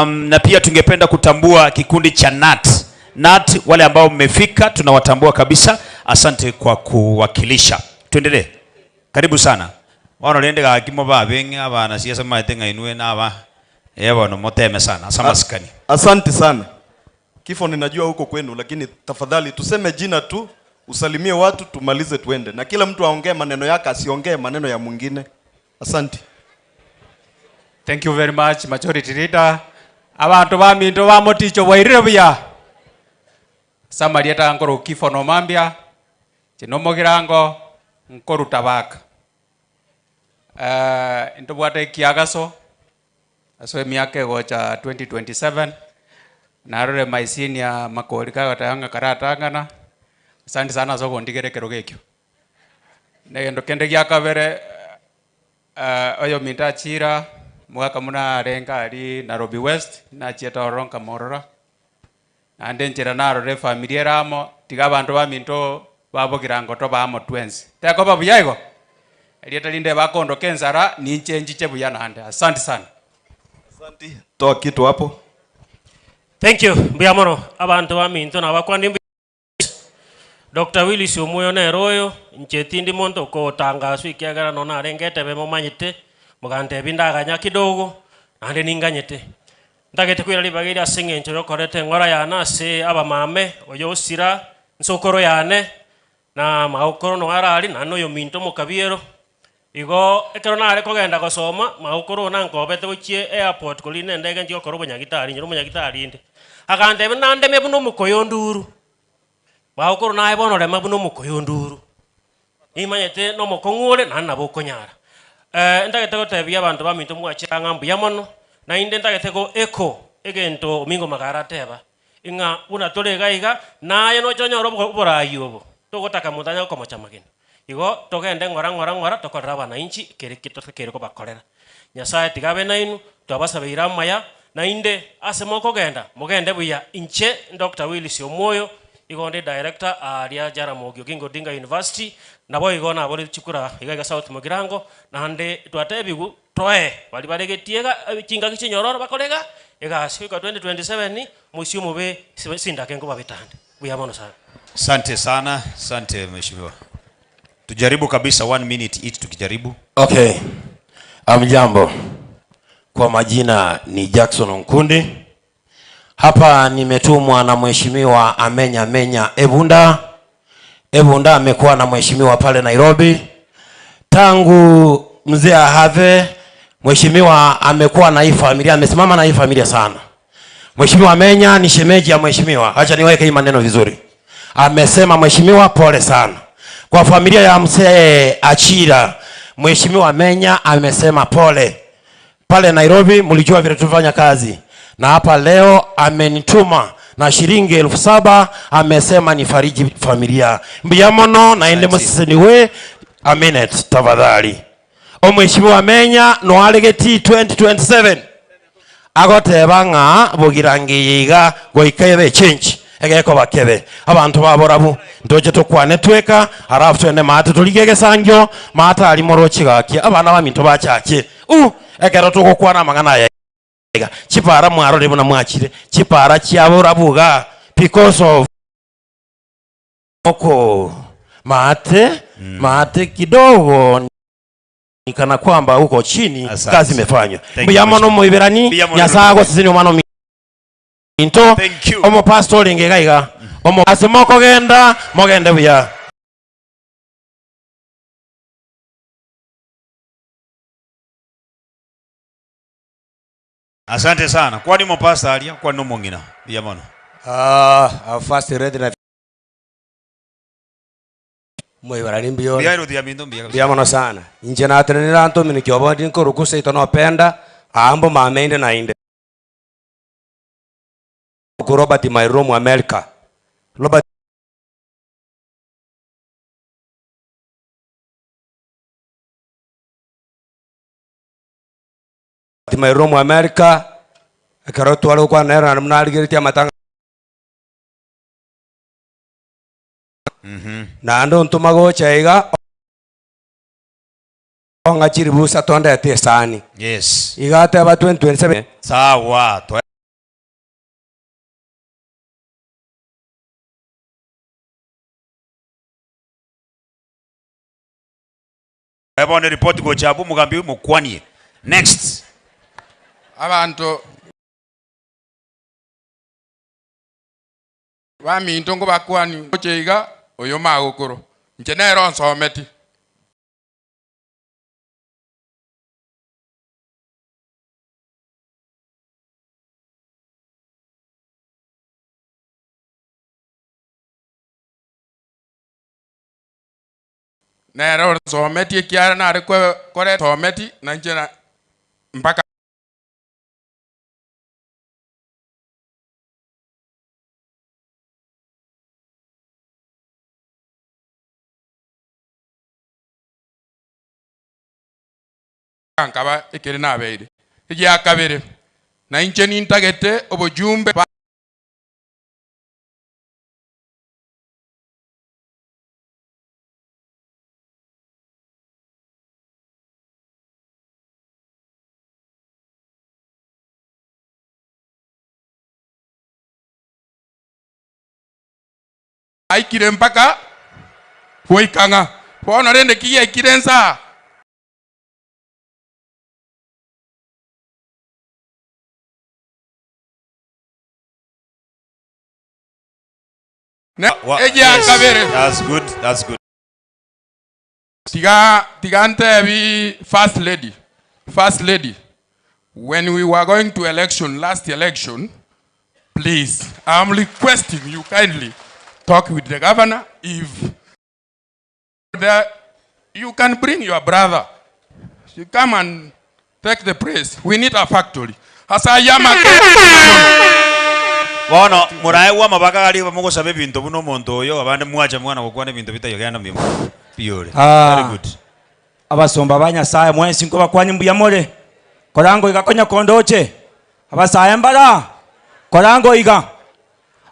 Speaker 17: Na pia tungependa kutambua kikundi cha NAT. NAT wale ambao mmefika tunawatambua kabisa. Asante kwa kuwakilisha. Tuendelee. Karibu sana. Wano rende gakimo babenge abana siasa maete ngainue na aba. Yebo moteme sana. Asamaskani.
Speaker 1: Asante sana. Kifo ninajua huko kwenu, lakini tafadhali tuseme jina tu, usalimie watu tumalize tuende. Na kila mtu aongee maneno yake, asiongee maneno ya mwingine. Asante.
Speaker 4: Thank you very much, Majority Leader. Abantu ba minto ba moticho bwairire buya. Samaria nkoro kifo no mambia. Chinomogirango nkoruta baka. Ntobwate kiagaso. Ase emiaka egocha 2027, narore my senior Makori kagoteba ng'a karatang'ana, asante sana ase ogondigera ekerogo ekio. Na egento kende gia kabere, oyominto Achira, omogaka buna arenge aria Nairobi West, nachiete ororo nkamorora, naende enchera narora efamiri ere amo, tiga abanto baminto ba Bogirango tobe amo twensi. Tekoba buya igo? Erieta rinde bakondoka ensara, ninche nchiche buya naende. Asante sana.
Speaker 1: Asanti, toa kitu hapo.
Speaker 9: Thank you, mbuya mono abanto baminto nabakwani mbuya. Doctor Willis Omwoyo nere oyo, inche tindi monto okotangaswa ekiagera nonya narenge etebe momanyete, mogantebia ndaganya kidogo, naende ninganyete. Ntagete koira ribaga eri ase eng'encho yokoreta eng'ora yane ase abamame, oyo osira, nsokoro yane, na magokoro noyo arari, naende oyominto omokabiero. Igo ekero nare kogenda gosoma, magokoro one ankobete gochia airport korina endege nchie gokora obonyagitari, inche nomonyagitari inde. Agantebia nandeme buna omokoyo onduru. Magokoro naye bono rema buna omokoyo onduru. Nimanyete nomokong'u ore naende nabo okonyara. Ntagete gotebia abanto baminto mwachire ng'a mbuya mono, naende ntagete go echo egento Omingo Magara ateba, ng'a buna tore iga iga, naye noche onyore oboraai obo, togotaka monto anyare gokomocha amagena. Igo togende ng'ora ng'ora ng'ora tokorere abananchi kere ki totakeire kobakorera. Nyasaye tiga abe nainwe, twabasabeire amaya, naende ase mokogenda, mogende buya. Inche Doctor Willis Omwoyo, igo nde director aaria Jaramogi Oginga Odinga University, naboigo nabore chikura iga iga South Mugirango, naende twatebigwe toe baria bare getiega chingaki chinyororo bakore iga egasi goika 2027 mosio omobe sindake nkobabetande. Buya mono sana.
Speaker 17: Asante sana, asante mheshimiwa. Tujaribu kabisa one minute each tukijaribu.
Speaker 11: Okay. Amjambo. Kwa majina ni Jackson Nkundi. Hapa nimetumwa na mheshimiwa Amenya Menya Ebunda. Ebunda amekuwa na mheshimiwa pale Nairobi tangu mzee ahave. Mheshimiwa amekuwa na hii familia, amesimama na hii familia sana. Mheshimiwa Amenya ni shemeji ya mheshimiwa. Acha niweke hii maneno vizuri. Amesema mheshimiwa, pole sana kwa familia ya mzee Achira. Mheshimiwa Amenya amesema pole. Pale Nairobi mlijua vile tulifanya kazi, na hapa leo amenituma na shilingi 7,000 amesema nifariji familia mbuya mono naende musisiniwe a minute tafadhali. Omheshimiwa Amenya noaregeti 2027 agoteba ng'a bogirangi iga goika ebe change egekoba kebe abanto baborabu ntoche tokwane tweka alafu twende maate torige egesangio maate aria moroche gaki abana baminto bachache uh ekero togokwana amang'ana aya iga chipara mwarorire buna mwachire chipara chiaborabu igaa because of oko maate maate kidogo ni kana kwamba huko chini
Speaker 17: Asante.
Speaker 11: kazi imefanywa.
Speaker 17: Thank you,
Speaker 11: Mbuya mono
Speaker 17: Mheshimiwa.
Speaker 11: moiberani
Speaker 17: Mbuya mono
Speaker 11: Nyasaye agosesenie omwana ominto omopastor orenge iga iga omo ase mokogenda mogende buya.
Speaker 17: Asante sana. Kwani omopastor aria, kwani omong'ina. Mbuya mono.
Speaker 23: Ah, first read na Moibarani mbuya ore.
Speaker 17: Mbuya Ruth ya minto mbuya kabisa.
Speaker 23: Mbuya mono sana. Inche natenenire antominiki obo ndi nkoruku seito nopenda aa mbomame inde nainde. Nkoruku Robert Mairura omo America. Robert. Mairura omo America, ekero tware gokwana nere naende buna arigeretie amatanga. Naende ontoma gocha iga ong'a chiribusa tondete esani.
Speaker 17: Yes.
Speaker 23: Iga ateba 2027.
Speaker 17: Sawa. Toe. Bono eripoti gocha abwo omogambi mokwanie. Next.
Speaker 24: Abanto Baminto nkobakwani gocha iga, oyo magokoro, inche nere onsometi. Nere onsometi ekiagera nare kore someti, na inche mpaka. Nkaba ekere nabeire. Egia kabere, na inche nintagete obojumbe. Aikire mpaka goika ng'a bono rende ki giaikire nsa? Ne egia kabere.
Speaker 17: That's good. That's good.
Speaker 24: Tiga tiga ntebi first lady first lady when we were going to election last election please I'm requesting you kindly talk with the governor if there you can bring your brother you come and take the place we need a factory ase ayio amake
Speaker 17: Bono moraegwe amabaka aria mogosaba ebinto buna omonto oyo, abande mwacha mwana gokwana ebinto bitaiyo genda mbuya mbiore. Very
Speaker 6: Ah,
Speaker 17: good.
Speaker 6: abasomba ba Nyasaye mwensi nkobakwania mbuya more, korango iga konya kondoche, abasae mbara, korango iga.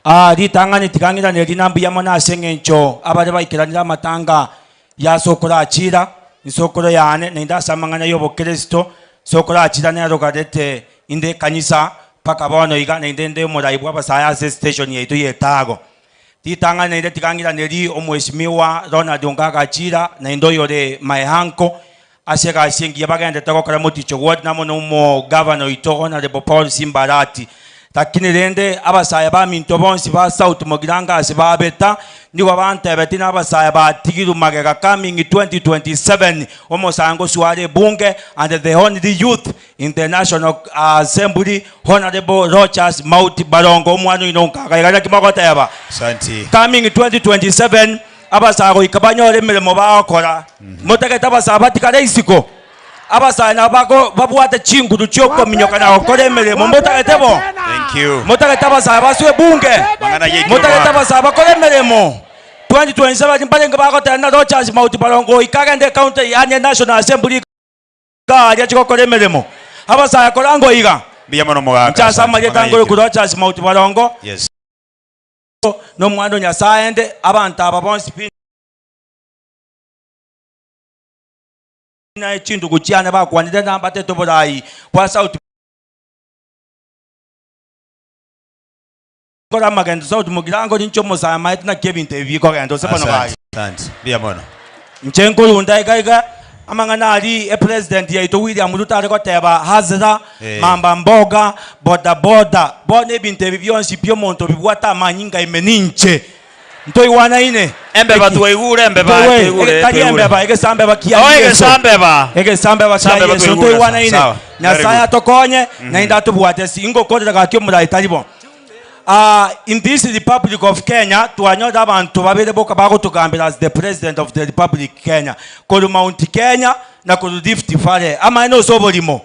Speaker 6: Ah, ritang'ani tiga ng'irane rina mbuya mono ase eng'encho abare baikeranire amatanga ya sokoro achira, ensokoro yane, naende ase amang'ana y'obokristo, sokoro achira nerogarete inde ekanisa mpaka bono iga, naende inde omorai bw'abasae ase estation yaito ya Etago. Ritang'ani naende tiga ng'iranerie omweshimiwa Ronald Ongaga Achira, naende oyore my uncle, ase egasi engiya bagenderete gokora moticho ward namo na omogavana oito Honourable Paul Simba Arati. Lakini rende abasae baminto bonsi ba South Mugirango ase babeta nigo bantebetie na abasae batigirwe magega coming 2027 omosango osware ebunge and the only youth in the National Assembly Honourable Rochas Mauti Barongo omwana oino nkaga iga naki mogoteba.
Speaker 17: Asanti.
Speaker 6: Coming 2027 Abasae goika banyore emeremo bagokora. Motagete abasae batigare isiko? Abasae nabo bako babwate chinguru chi'okominyoka na gokora emeremo. Motagete bo?
Speaker 17: Thank you.
Speaker 6: Motagete abasae baswe ebunge?
Speaker 17: Mang'ana y'ekio
Speaker 6: Motagete
Speaker 17: mwaka.
Speaker 6: abasae bakore emeremo? 2027 mbarenge bagoteba na Rochas Mauti Barongo goika agende ecounty yaani National Assembly iga aria chigokora emeremo. Abasae korangwa iga.
Speaker 17: Mbuya mono mogaka.
Speaker 6: Inche ase
Speaker 17: Asante.
Speaker 6: amarieta
Speaker 17: Mang'ana
Speaker 6: ngore
Speaker 17: y'ekio.
Speaker 6: korwa Rochas Mauti Barongo.
Speaker 17: Yes.
Speaker 6: Nomwana o Nyasae ende, abanto aba bonsi pi na chindugu chiane bakwanire nambatete oborai bwa South Nkore amagendo South Mugirango ninche omosae amaete naki ebinto ebi bikogenda ose bono
Speaker 17: Asante,
Speaker 6: bai.
Speaker 17: asante. Mbuya mono.
Speaker 6: Inche nkorunda iga iga amang'ana aria epresident yaito William Ruto are goteba Hazra,
Speaker 17: Eh.
Speaker 6: mamba mboga, boda boda, bono ebinto ebi bionsi pi omonto obibwate amanyinga ime ninche. Ntoigwanaine?
Speaker 17: Embeba
Speaker 6: Eki-
Speaker 17: twaigure, embeba
Speaker 6: Ntoigwe-
Speaker 17: twaigure,
Speaker 6: tari
Speaker 17: twaigure.
Speaker 6: embeba, egesambeba kia
Speaker 17: Oh,
Speaker 6: Yeso.
Speaker 17: egesambeba.
Speaker 6: Egesambeba kia
Speaker 17: Sambeba
Speaker 6: Yeso.
Speaker 17: twaigure,
Speaker 6: Ntoigwanaine?
Speaker 17: sawa. Very
Speaker 6: Nyasaye
Speaker 17: good.
Speaker 6: atokonye,
Speaker 17: Mhm.
Speaker 6: naende atobwate si ingokorera gaki omorai tari bo. Ah, in this Republic of Kenya, twanyora abanto babere boka bagotogambera as the President of the Republic Kenya, korwa Mount Kenya na korwa Rift Valley. Amaene ase oborimo,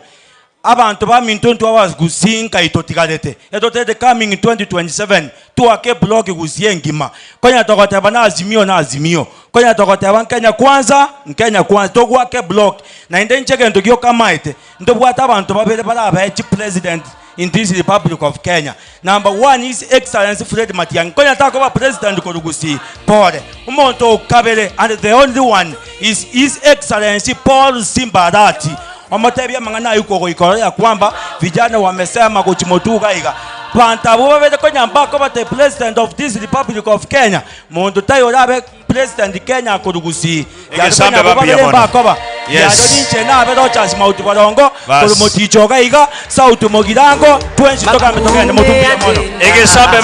Speaker 6: abanto baminto intwe abagusii nkai totigarete, etotete coming 2027 twake eblock gusii engima. Konya togoteba na Azimio na Azimio, konya togoteba Kenya kwanza, Kenya kwanza, togwaka eblock. Naende inche egento gioka amaete, Ntobwate abanto babere barabe chipresident in this republic of Kenya. Number one his excellency Fred Matiang'i konya takoba president korwa Gusii pore. Omonto o kabere and the only one is his excellency Paul Simba Arati. Omotebie amang'ana ayio kogoika ororo ya kwamba vijana wamesema gochi motwe iga iga. Banto abwo babere konya mbakoba the president of this republic of Kenya. Monto taiyo orabe President Kenya akorwa Gusii.
Speaker 17: Egesambe
Speaker 6: Yaro konya
Speaker 17: babuya
Speaker 6: babere
Speaker 17: mono.
Speaker 6: mbakoba.
Speaker 17: Yes.
Speaker 6: Yaro ninche nabe Rochas Mauti Barongo
Speaker 17: Bas.
Speaker 6: korwa Moticho iga iga South Mogirango twensi togambe togende motwe mbuya mono.
Speaker 17: Egesambe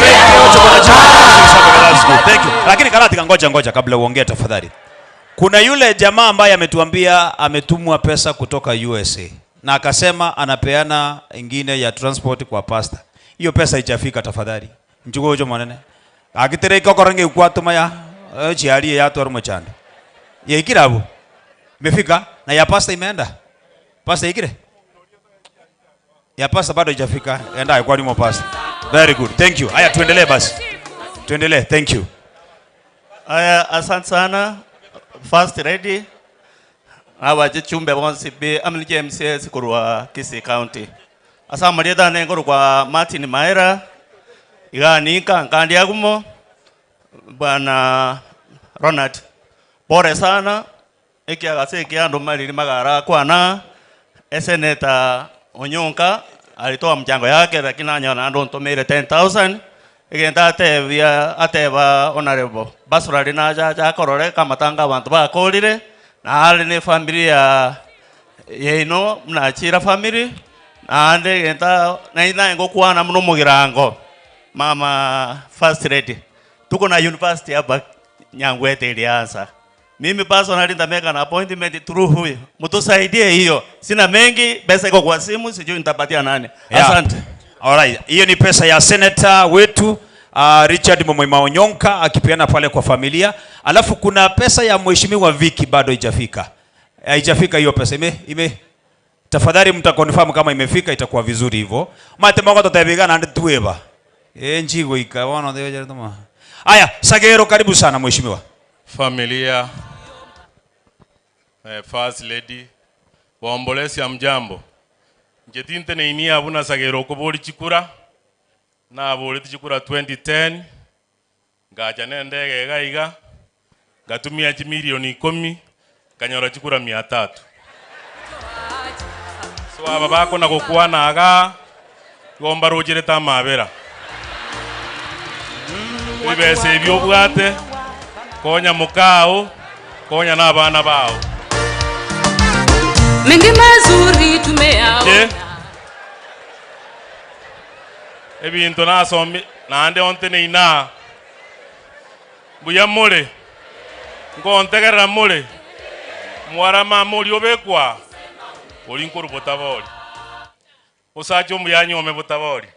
Speaker 17: That's good. Thank you. Lakini Karatika, ngoja ngoja kabla uongee tafadhali. Kuna yule jamaa ambaye ametuambia ametumwa pesa kutoka USA na akasema anapeana ingine ya transport kwa pastor. Hiyo pesa haijafika tafadhali. Nchugo ucho mwanene. Agitereka okora ng'ekwatoma ya eh, chiari yatwara mochando. Yaikire abwo. Imefika na ya pastor imeenda. Pastor yaikire? Ya pastor bado haijafika. Enda kwa limo pastor. Very good. Thank you. Haya tuendelee basi. Tuendelee. Thank you.
Speaker 2: Aya, asante sana First Lady.
Speaker 13: Abachechumbe bonsi pi amo ne MCAs korwa Kisii County. Ase amarieta ane nkorokwa Martin Maera, iga ninka nkandia agumo, Bwana Ronald, pore sana, ekiagasi ekiya ando mariri magara akwana, esenator Onyonka alitoa mchango yake lakini nanyora naende ontomeire 10,000, egento atebia ateba honorable Basurari nacha ache akorore kamatanga abanto bakorire, nare na efamiri ya yaino buna Achira family, naende egento naende naye ngokwana buna omogirango, mama first lady, tuko na university hapa Nyangwete ilianza. Mimi personally nitamake an appointment through huyu. Mtusaidie hiyo. Sina mengi, pesa iko kwa simu, sijui nitapatia nani.
Speaker 17: Yeah.
Speaker 13: Asante.
Speaker 17: Alright. Hiyo ni pesa ya senator wetu Richard Momoima Onyonka akipeana pale kwa familia. Alafu kuna pesa ya mheshimiwa Vicky bado haijafika. Haijafika hiyo pesa. Ime, ime tafadhali mtaconfirm kama imefika itakuwa vizuri hivyo. Mate moko tutabigana ndi tueba. Njigo ikaona ndio jamaa. Aya, Sagero karibu sana mheshimiwa.
Speaker 8: Familia, First Lady, waombolezi hamjambo. Njetinte neinia abuna Sagero okobori chikura, naboreti chikura 2010, ngacha nendege iga iga, ngatumia chimilioni ikumi, nkanyora chikura mia tatu. So aba bakona gokwana aga, igo mbarocherete amabera. Ebibesa ebi obwate, konya mokao, konya na abana bao.
Speaker 5: Mengi mazuri tumeyaona.
Speaker 8: Je? Ebinto nasomi naende onte neina. Mbuya more. Ngontegerera more. Mwara mama ori obekwa. Ori nkoru botabori. Osache omuya anyuome botabori.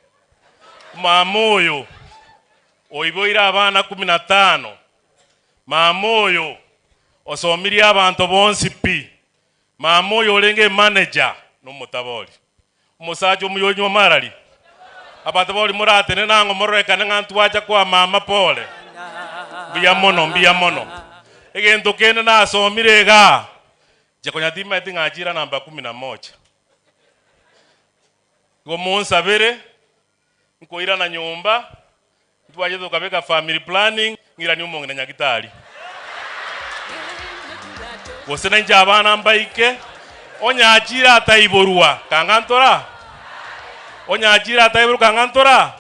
Speaker 8: Mama oyo oiboire abana kumi na tano. Mama oyo osomirie abanto bonsi pi. Mama oyo orenge manager nomotabori. Omosacha omuya onywa marari. Abatabori moratene nang'o mororekane ng'a ntwacha kwa mama pole. Mbuya mono, mbuya mono. Egento kende nasomire igaa, inche konya timanyeti ng'a Achira namba kumi na moja. Igo monsabere, nkoirana nyomba, ntwache tokabeka family planning, ng'iranie omong'ina nyagitari. Gose nainche abana mbaike, onye Achira ataiborwa, kang'a ntora? Onye Achira ataiborwa, kang'a ntora?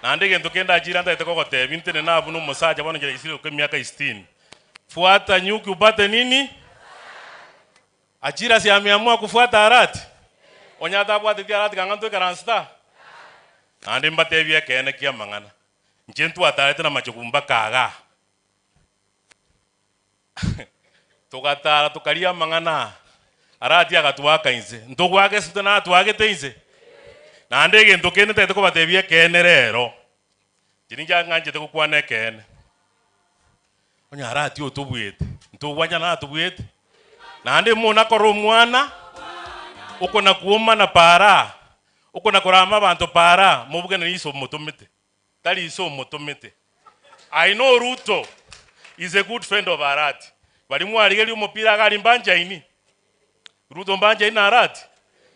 Speaker 8: Naende egento kende Achira ntagete kogotebia, ntenene abwo na omosacha bono inche naisire goika emiaka sitini. Fuata nyuki upate nini? Achira si ameamua kufuata Arati? Onye atabwateti Arati kang'a ntoikaranse aa? Naende mbatebie ekeene ki'amang'ana, inche ntwatarete namachogu mpaka igaa. Togatara tokaria amang'ana aa, Arati agatwaka inse. Ntogwagesete natwagete inse? Naende egento kende ntagete kobatebia ekeene rero, inche ninche ng'anchete gokwana ekeene. Onye Arati otobwete, ntogwancha natobwete? Naende monakore omwana, okona kwomana para, okona korama abanto para, mobugane na iso omotomete, tari iso omotomete. I know Ruto is a good friend of Arati. Baria mwarigeria omopira iga aria mbanchaini, Ruto mbanchaini na Arati?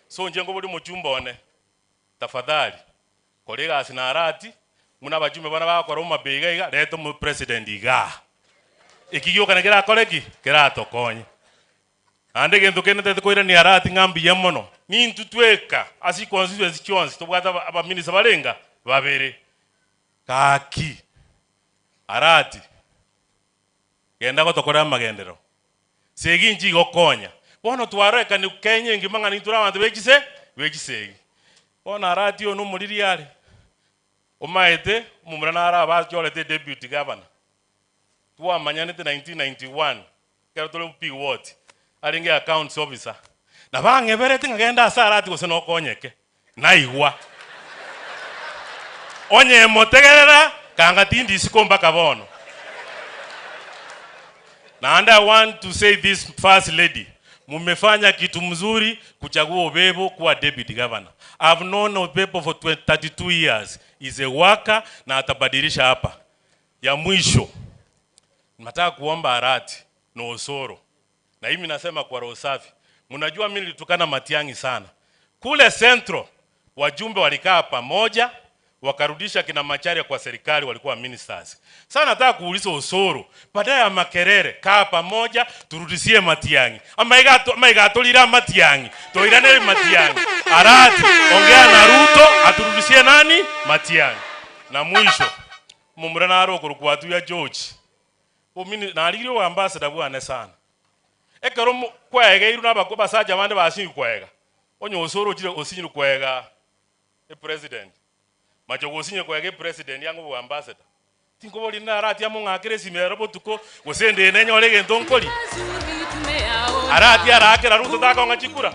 Speaker 8: So inche nkoboria omochumba one, tafadhali, kora egasi na Arati, buna abachumbe bana bagokora omabei iga iga, reta omopresident igaa. Eki gioka na kerakore ki? Keratokonye. Naende egento kende ntagete koirania Arati ng'a mbuya mono, nintwe tweka ase chiconstituency chionsi tobwate aba abaminister barenga? Babere. Gaki, Arati, genda gotokorera amagenderero. Segi inche igokonya. Bono twarorekani Kenya engima ng'a nintwe tore abanto be chise be chisegi. Bono Arati oyo nomoriri are, omaete omomura naro abachorete edeputy governor. Twamanyanete 1991 ekero tore P ward, arenge accounts officer. Nabo ang'eberete ng'a genda ase Arati gose nokonyeke. Naigwa. Onye motegerera, kanga tindi isiko mpaka bono. Naende I want to say this first lady, mumefanya kitu mzuri kuchagua Obebo kuwa deputy governor. I've known Obebo for 32 years. He's a worker na atabadilisha hapa. Ya mwisho, nataka kuomba Arati na Osoro.
Speaker 15: Na mimi nasema kwa roho safi, mnajua mimi nilitukana Matiang'i sana kule Central. Wajumbe walikaa pamoja wakarudisha kina Macharia kwa serikali, walikuwa ministers. Sasa nataka kuuliza Osoro, baada ya makerere, kaa pamoja turudishie Matiang'i ama igato ama igatulira Matiang'i toirane Matiang'i arati ongea na Ruto aturudishie nani Matiang'i. Na mwisho mumura naro okorokwa ya George omini narigirie oambassador bwane sana ekero kwaegeirwe na abasacha bande basinyirwe kwega onye Osoro ochire osinyirwe kwega epresident machogu osinyirwe kwega epresident yango bo ambassador tinkobori narati among'akere esimero botuko gose ndene nyore egento nkori arati arakera Ruto takong'a chikura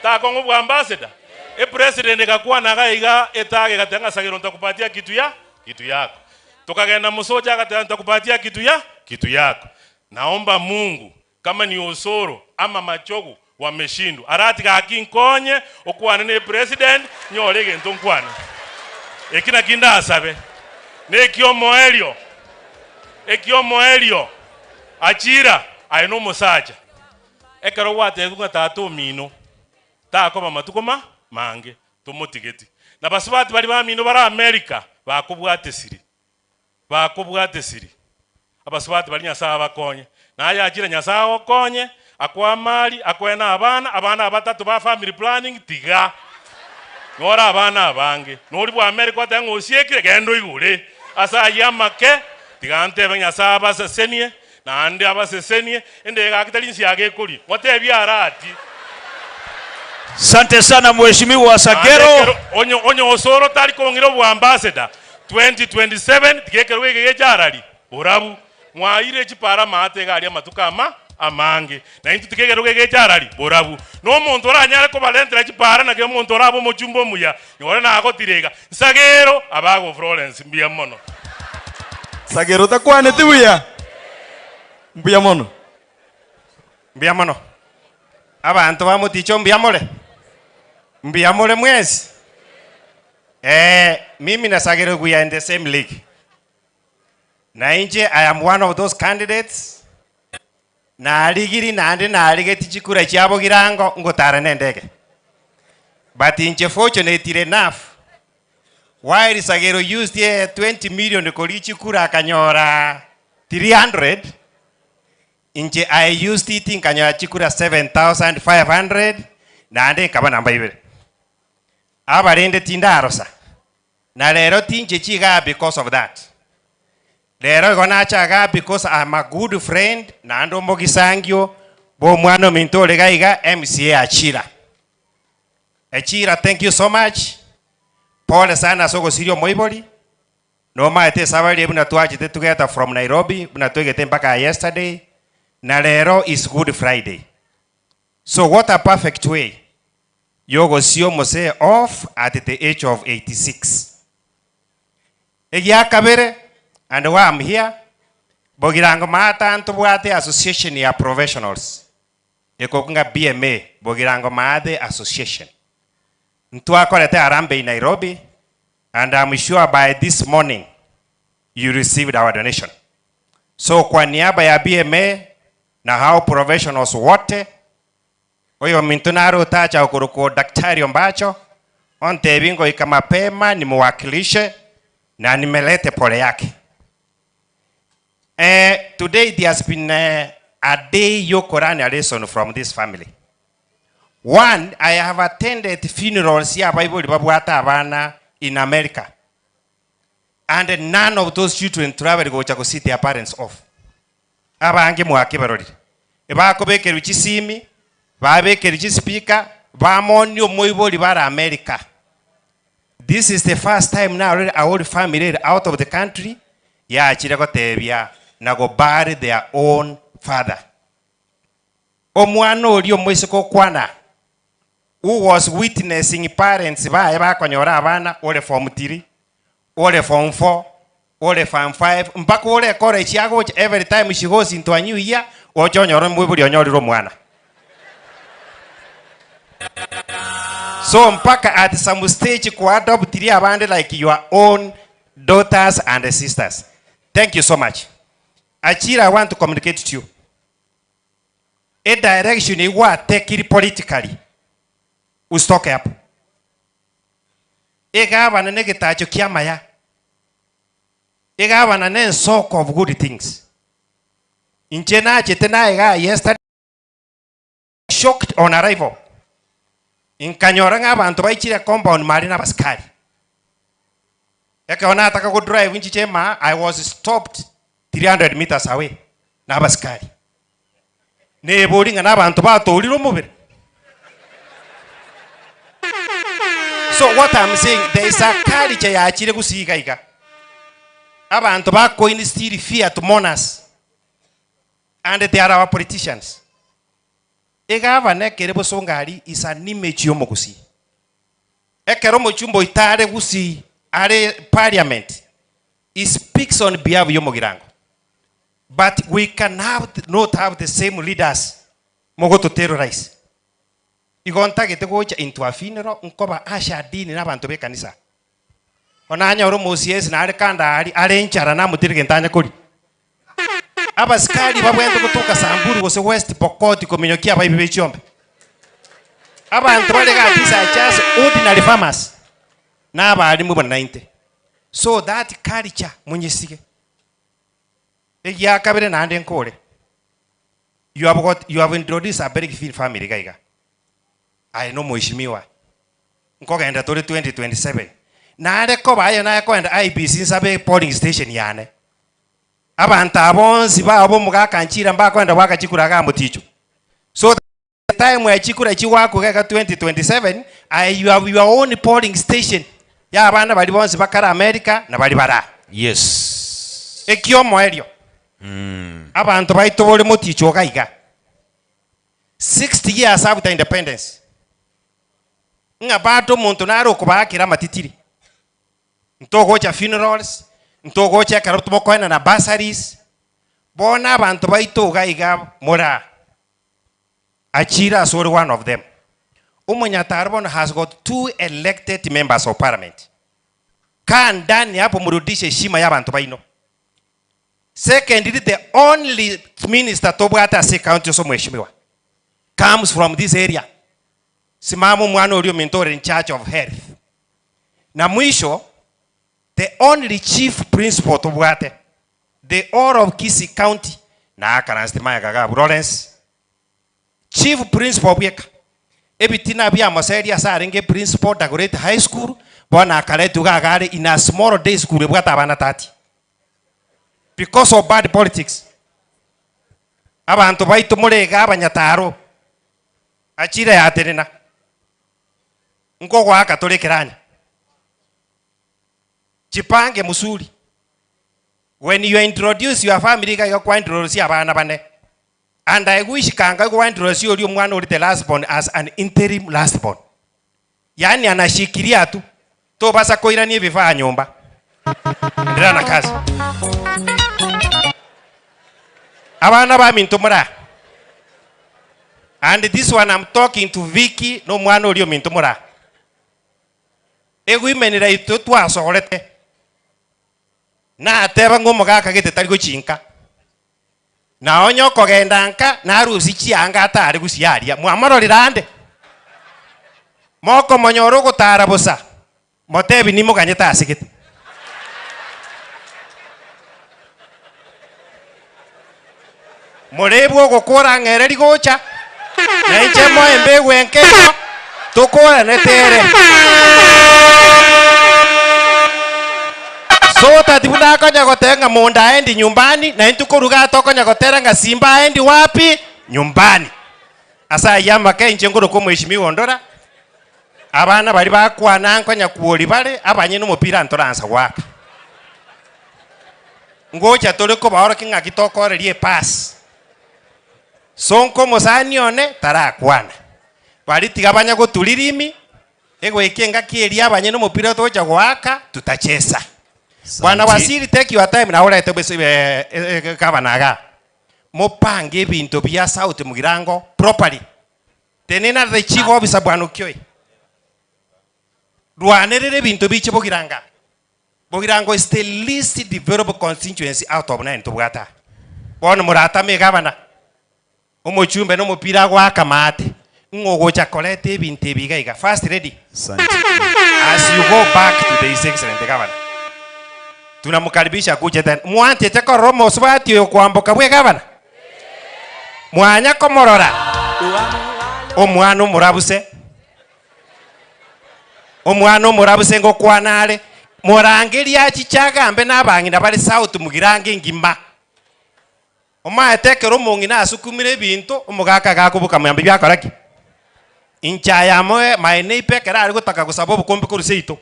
Speaker 15: takong'a obwa ambassador epresident gakwana iga etage gateba ng'a Sagero ntakupatia kitu ya kitu yako tukagenda musoja akateba nitakupatia kitu ya kitu yako. Naomba Mungu kama ni Osoro ama Machogu wameshindwa arati gaki nkonye okwane ne president nyore egento nkwane eki naki ndasabe nekiomoerio ekiomoerio Achira aye na omosacha ekero gwatebigwa ng'a tata omino takoba matuko ma mange tomotigeti na basubati baria bamino bare America bakobwate siri bakobwate siri abasubati baria Nyasaye abakonye naye Achira Nyasaye agokonye akoe amari akoe na abana abana abatatu ba family planning tiga nyora abana abange nori bwa America otebe ng'a osiekire genda oigure ase aywo amake tiga ntebe Nyasaye abasesenie naende abasesenie ende egaki tari nsiaga ekoria motebie arati.
Speaker 17: Asante sana Mheshimiwa Sagero.
Speaker 15: Onye onye Osoro tari kong'ira oboambassador 2027 tiga ekerogo eke geche arari borabu mwaire chipara amaate iga aria amatuko ama amange na intwe tiga ekerogo eke geche arari borabu na omonto oranyare kobarentera chipara naki omonto orabe omochumba omuya nyore nagotire iga Sagero abago Florence mbuya mono.
Speaker 1: Sagero takwaneti buya mbuya mono.
Speaker 12: Mbuya mono. Abanto ba Moticho mbuya more? Mbuya more mwensi? Eh, mimi na Sagero we are in the same league. Na inche I am one of those candidates. Narigiri naende narigeti chikura chia Bogirango ngotara nendege. But inche fortunately enough, while Sagero used 20 million kori chikura akanyora 300, Inche I used it nkanyora chikura 7500 naende nkaba namba ibere. Abarende tindarosa na rero tinchechi igaa because of that. Rero igo nacha igaa because I'm a good friend naende omogisangio bwa omwana ominto ore iga iga MCA Achira. Achira thank you so much, pole sana ase ogosiria omoibori. Nomaete esabari eye buna twachete tugeta from Nairobi buna twegete mpaka yesterday na rero is good Friday so what a perfect way yogosia omosee off at the age of 86. Egiakabere and why I'm here Bogirango Maata ntobwate association ya professionals ekokunga BMA Bogirango Maathe Association ntwakorete harambee in Nairobi And I'm sure by this morning you received our donation. So kwa niaba ya BMA na hao professionals wote, oyo minto nare otacha okorokwa Daktari Ombacho ontebi ngoika mapema nimuwakilishe na nimelete pole yake. Eh, today there has been a day yokorana a lesson from this family. One, I have attended funerals ya abaibori babwate abana in America and none of those children travel gocha go see their parents off. Abange mwakebarorire ebakobekerwa chisimi, babekerwa chispeaker, bamonia omoibori bare America. This is the first time narorire a whole family ere out of the country yachire gotebia na go bury their own father. Omwana oria omoiseke okwana, who was witnessing parents baye bakonyora abana ore form three, ore form four, ore form five, mpaka ore college agocha every time she goes into a new year, oche onyore omoibori onyorire omwana. So mpaka at some stage koadoptirie abande like your own daughters and sisters. Thank you so much. Achira I want to communicate to you.
Speaker 10: Edirection eywo gwatekiri politically, usitoke hapo. Egabana na egetacho kia amaya, egabana na ensoko of good things. Inche nachete naye igaa yesterday, shocked on arrival, nkanyora ng'a abanto baichire compound mare na abasikari. Ekero nataka go drive nchiche emaa, I was stopped 300 meters away na abasikari. Nebori ng'a nabanto batorire omobere. So what I'm saying, there is a culture yachire gusii iga iga. Abanto bako instill fear to mourners and they are our politicians. Egavana ekere bosongo aria is an image yomogusii. Ekero omochumba oito are gusii are parliament, he speaks on behalf yomogirango. But we can have not have the same leaders mogoto terrorize. Igo ntagete gocha into a funeral nkoba ushered in na abanto b'ekanisa. Onanyore omosiesi nare kando aria are enchara namotire gento anye koria. Abasikari babwenerete gotoka Samburu gose West Pokot kominyokia abaibi be chiombe. Abanto bare igaa these are just ordinary farmers na abarimu buna naintwe. So that culture monyesige. Egiakabere naende nkore, you have got, you have introduced a very big family iga iga. Aye nomoheshimiwa, nkogenda tore 2027, nare koba aye naye kogenda IEBC nsabe polling station yane. Abanto aba bonsi bao bomogaka nchira mbakogenda goaka chikura igaa moticho. So the time ya chikura chigoakwa iga iga 2027, aye you have your own polling station ya abana baria bonsi bakare America na baria bare aa.
Speaker 17: Yes.
Speaker 10: Ekiomoerio, abanto baito bore moticho iga iga, 60 years after independence, ng'a bado omonto nare okobaakera amatitiri, ntogocha funerals, ntogocha ekero mokoenana bursaries, bono abanto baito iga iga more aa, Achire ase ore one of them. Omonyataro bono has got two elected members of parliament. Kaa ndani hapo murudishe heshima ya abanto baino. Secondly the only minister tobwate ase ecounty ase omweshimiwa comes from this area. Simama omwana oria ominto ore in charge of health. Na mwisho the only chief principal tobwate the all of Kisii county na akaranste magega ga Lawrence Chief principal bweka ebitina biamoseria ase arenge principal Dagoretti High School bono akaretwa iga iga are in a small day school ebwate abana 30 because of bad politics. Abanto baito more iga abanyataro achire yatenena nkogoaka tore ekeranya chipange musuri when you introduce your family iga iga kwa introduce abana bane And I wish kanga igo waintroduce oria omwana ori the last born as an interim last born. Yaani anashikilia tu. Tobasa koirania ebifaa nyomba. Endelea na kazi. Abana baminto more aa. And this one I'm talking to Vicky na omwana oria ominto more aa. Egoimenera intwe twasorete. Nateba ng'a omogaka gete tari gochinka. Na onye okogenda nka narusie chianga atare gusii aria, mwamororire ande? Mokomonyora ogotara bosa, motebi nimoganyete ase gete. Morebwe ogokora ng'a ere rigocha, na inche moe embegwa enke igo, tokorane tere. So that buna akonya goteba ng'a monda aendi nyumbani, na intwe koruga aa tokonya gotera ng'a simba aendi wapi? Nyumbani. Ase ayio amake inche nkorokwa omweshimiwa Ondora, abana baria bakwana nkonya kuoria bare, abanyene omopira ntoransa goaka. Ngocha tore kobaorokia ng'aki tokoreria epasi. Sonko omosani one tarakwana. Baria tiga banya goturia rimi, Egoika engaki eria abanyene omopira togocha goaka, tutachesa. Bwana Waziri take your time nawe orete bwese eh, eh, gavana igaa. Mopange ebinto bia South Mugirango properly. Tenena the chief officer bwana Okioi. Rwanerera ebinto biche Bogirango aa. Bogirango is the least developed constituency out of nine tobwate aa. Bono moratame egavana.
Speaker 19: Omochumbe na omopira agoaka maate, ng'o ogocha koreta ebinto ebi iga iga? First Lady, as you go back to the His Excellency Governor, tunamkaribisha akuje tena. Mwanchete korora omosubati oyo kwamboka bwe gavana? Mwanya komorora? Omwana omorabuse, omwana omorabuse ngokwana are, morangerie achiche agambe na abang'ina bare South Mugirango engima. Omaete ekero omong'ina asukumire ebinto, omogaka agakoboka moyambe biakora ki? Inche aya amoe my neighbor ekero are gotaka gosaba obokombe korwa seito,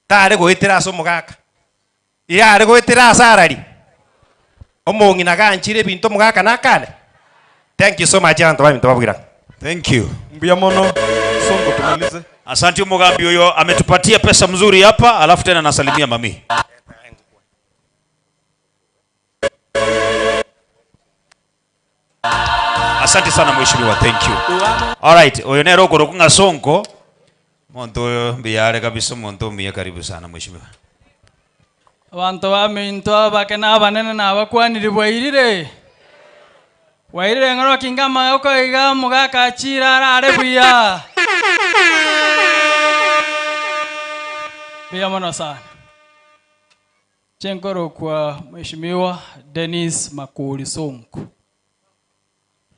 Speaker 19: tare goetera ase omogaka, iga are goetera ase arari, omong'ina ganchire ebinto omogaka nakane? Thank you so much abanto baminto babwira.
Speaker 17: Thank you.
Speaker 1: Mbuya mono Sonko tumalize.
Speaker 17: Asanti omogambi oyo ametupatia pesa mzuri hapa alafu tena nasalimia mami. Asante sana mheshimiwa, thank you. Alright, oyo nere okorokwa ng'a Sonko, omonto oyo mbuya are kabisa, omonto omuya, karibu sana mheshimiwa.
Speaker 20: Abanto baminto abake na abanene nabakwanire bwairire, bwairire ng'oroki inga amagoko iga omogaka achiire arare buya. Mbuya mono sana. Inche nkorokwa Mheshimiwa Dennis Makori Sonko.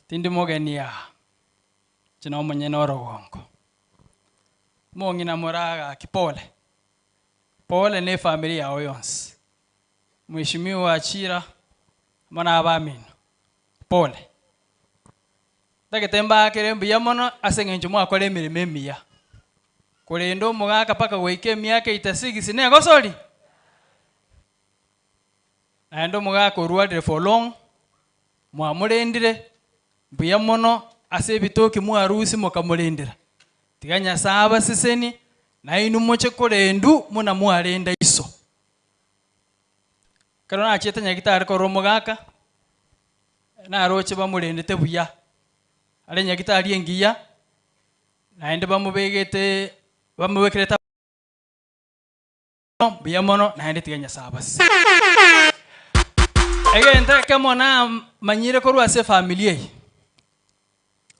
Speaker 20: Tindi mogeni aa, inche nomonyene orogongo. Omong'ina moraa gaki pole, pole na efamiri yao yonsi. Mheshimiwa Achira amo na abamino, pole. Ntagete mbaakere mbuya mono ase eng'encho mwakora emeremo emiya. Korende omogaka mpaka goika emiaka 86 negosori? Naende omogaka orwarire for long, mwamorendire, mbuya mono ase ebitoki mwarusia mokamorendera. Tiga Nyasae abasesenie, nainwe moche korendwa buna mwarenda iso. Ekero nachiete nyagitari korora omogaka, naroche bamorendete buya, are nyagitari engiya, naende bamobegete bamobekerete mbuya mono naende tiga Nyasae abasesenie. Egento ekemo namanyire korwa ase efamiri eye,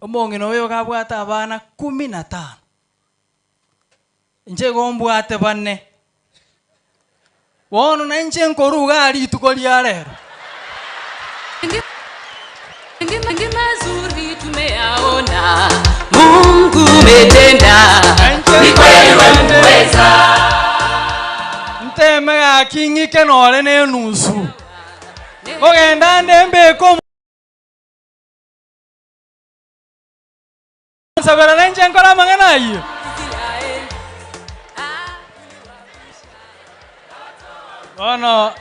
Speaker 20: omong'ina oyo iga abwate abana kumi na tano, inche igo mbwate bane, bono na inche nkorwa igaa rituko ria rero.
Speaker 21: Mengi mazuri tumeyaona, Mungu umetenda, ni kweli wewe muweza.
Speaker 20: Nteme gaki ng'ike nore na enusu, nkogenda nde mbeke omo Nsabera nainche nkore amang'ana ayio. Bono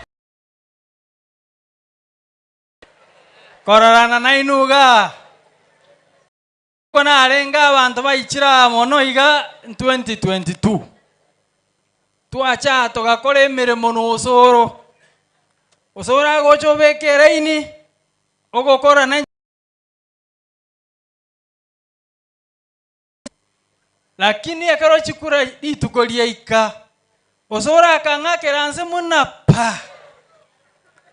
Speaker 20: kororana nainwe igaa, nigo narenge abanto baichire aa mono iga 2022. Twacha aa togakora emeremo na osoro, osoro agocha obeke eraini, ogokora na. Lakini ekero chikura rituko riaika, osoro akang'akera nse buna pa,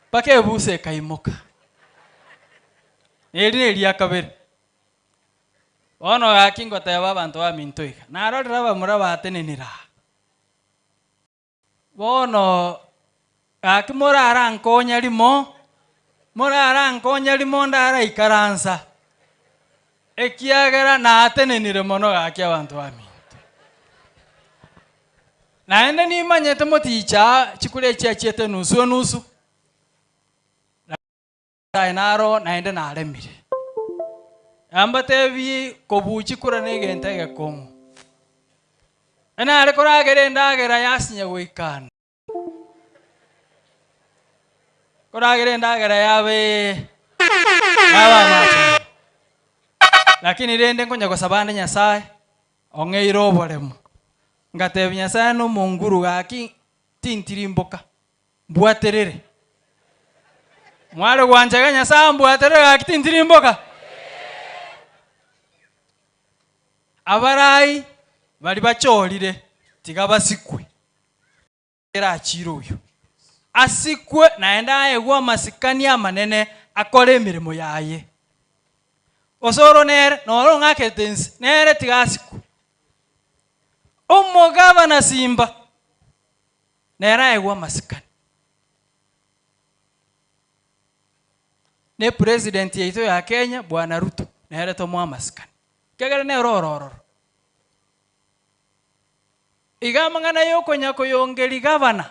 Speaker 20: mpaka ebusa ekaimoka. Eri neria kabere. Bono gaki ngoteba abanto baminto iga, narorire abamura batenenire aa. Bono gaki morarankonya rimo, morarankonya rimo ndaraikaransa, ekiagera natenenire mono gaki abanto baminto. Naende nimanyete moticha aa chikura echi chiachiete enusu enusu, Nyasae naro naende naremire. Ambatebie kobua chikura negento egekong'u. Nare koragera endagera yasinya goikana. Koragera endagera yabe yaba amache mono. Lakini rende nkonya gosaba ande Nyasae ong'eire oboremo. Ngatebia Nyasae nomonguru gaki tintirimboka. Mbwaterere. Mware gwancha iga Nyasae ambwaterere gaki tintirimboka? Abarai baria bachorire tiga basikwe. Erachire oyo asikwe naende aegwe amasikani amanene akore emeremo yaye. Osoro nere, noro ong'akete inse, nere tiga asikwe. Omogabana Simba, nere aegwe amasikani. Na epresident yaito ya Kenya, Bwana Ruto, nere tomoe amasikani. Ekiagera nere ore ororo. Iga amang'ana ya okonya koyongeria gavana,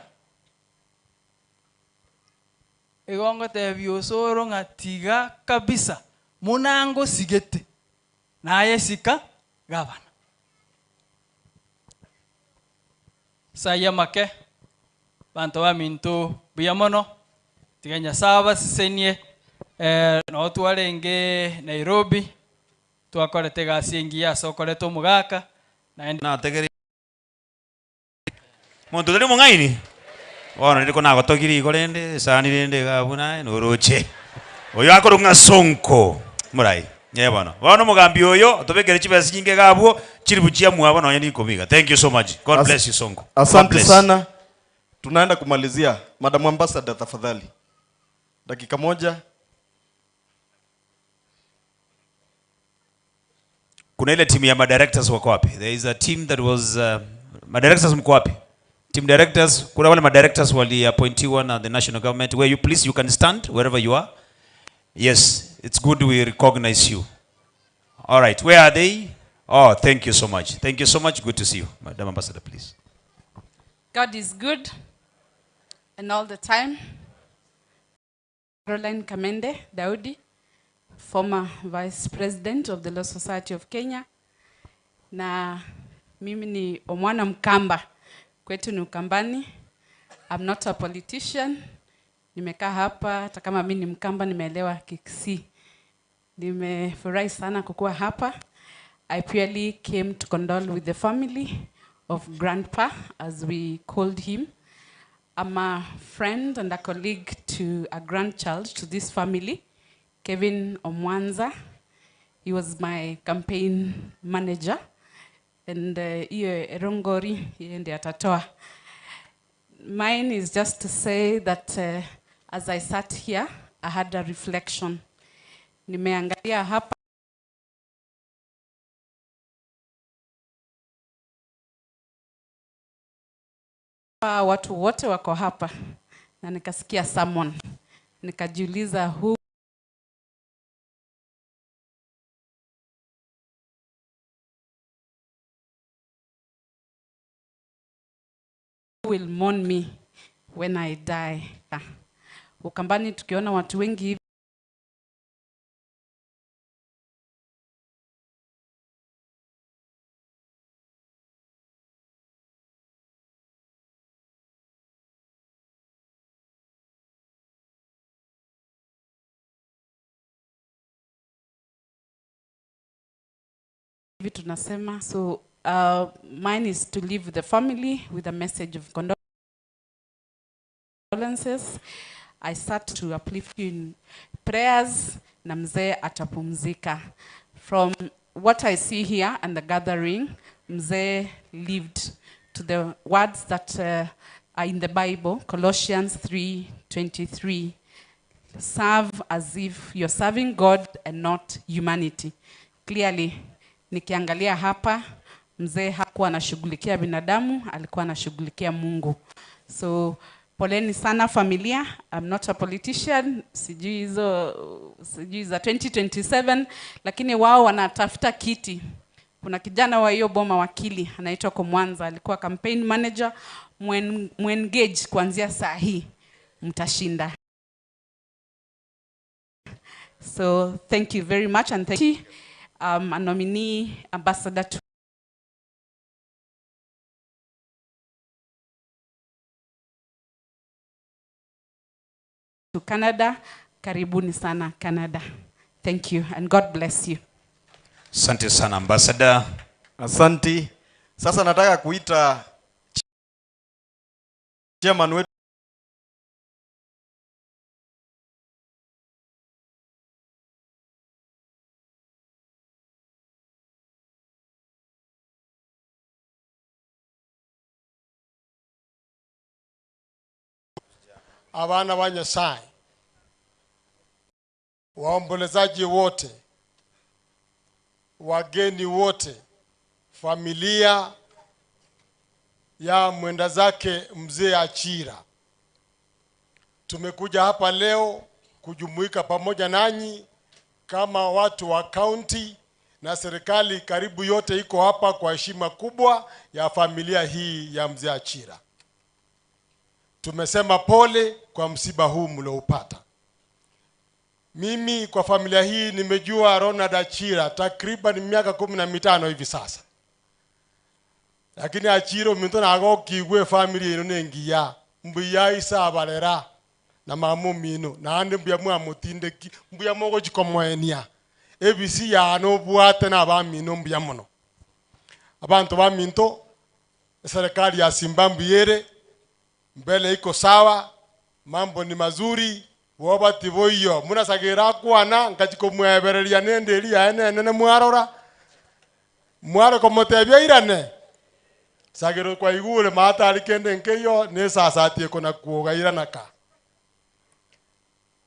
Speaker 20: igo ngotebia Osoro ng'a tiga kabisa, muna ngosigete, naye sika gavana. Ase ayio amake, banto baminto mbuya mono, tiga Nyasaye abasesenie, nabo twarenge Nairobi, twakorete egasi engiya ase okoreta omogaka, naende.
Speaker 17: Nategereire Monto tari omong'aini? Bono rende konagotogirie igo rende, esani rende iga abwo naye noroche. Oyo akorokwa ng'a Sonko, omorai, ee bono. Bono omogambi oyo, otobekere chibesa chinyinge iga abwo, chilifu chia mwabo nonye na ikomi iga. Thank you so much. God
Speaker 1: As-
Speaker 17: bless you Sonko. God
Speaker 1: Asante
Speaker 17: bless.
Speaker 1: sana. Tunaenda kumalizia. Madam Ambassador, tafadhali. Dakika moja.
Speaker 17: Kuna ile timu ya madirectors wako wapi? There is a team that was madirectors mko wapi? Team directors, kuna wale madirectors waliappointiwa na the national government. Where you please you can stand wherever you are. Yes, it's good we recognize you. All right, where are they? Oh, thank you so much. Thank you so much. Good to see you. Madam Ambassador, please.
Speaker 3: God is good and all the time. Caroline Kamende Daudi, former Vice President of the Law Society of Kenya, na mimi ni Omwana Mkamba, kwetu ni Ukambani. I'm not a politician. Nimekaa hapa hata kama mimi ni Mkamba, nimeelewa Kikisii. Nimefurahi sana kukuwa hapa. I purely came to condole with the family of Grandpa, as we called him. I'm a friend and a colleague to a grandchild to this family, Kevin Omwanza. He was my campaign manager. And hiyo erongori, yeye ndiye atatoa. Mine is just to say that as I sat here, I had a reflection. Nimeangalia hapa watu wote wako hapa na nikasikia sermon, nikajiuliza who will mourn me when I die. Ukambani tukiona watu wengi hivi tunasema, so mine is to leave the family with a message of condolences. I start to uplift you in prayers na mzee atapumzika. From what I see here and the gathering, mzee lived to the words that are in the Bible, Colossians 3:23. Serve as if you're serving God and not humanity. Clearly, nikiangalia hapa, mzee hakuwa anashughulikia binadamu, alikuwa anashughulikia Mungu. So, poleni sana familia. I'm not a politician, sijui hizo, sijui za 2027, lakini wao wanatafuta kiti. Kuna kijana wa hiyo boma wakili anaitwa Komwanza, alikuwa campaign manager. Mwengage kuanzia saa hii mtashinda. So thank you very much and thank you. A nominee ambassador to Canada. Karibuni sana Canada. Thank you and God bless you.
Speaker 17: Asante sana ambassador.
Speaker 1: Asante. Sasa nataka kuita chairman wetu
Speaker 14: Abana wa Nyasaye, waombolezaji wote, wageni wote, familia ya mwenda zake mzee Achira. Tumekuja hapa leo kujumuika pamoja nanyi kama watu wa kaunti na serikali karibu yote iko hapa kwa heshima kubwa ya familia hii ya mzee Achira. Tumesema pole kwa msiba huu mlioupata. Mimi kwa familia hii nimejua Ronald Achira takriban miaka 15 hivi sasa, lakini Achira ominto nagokigwe family ino nengiya mbuya isabarera na mama omino naende mbuya mwamotindeki mbuya mogochikomoenia ebisi yane obwate na abamino mbuya mono. Abanto baminto serikali ya Simba mbuyere mbele iko sawa, mambo ni mazuri woba tiboiyo munasagera kwana nkachikomwebereria nende eri yaye nenene mwarora mware komotebia irane sagero kwaigure matari kende nkeyo nesasatie kona kuoga iranaka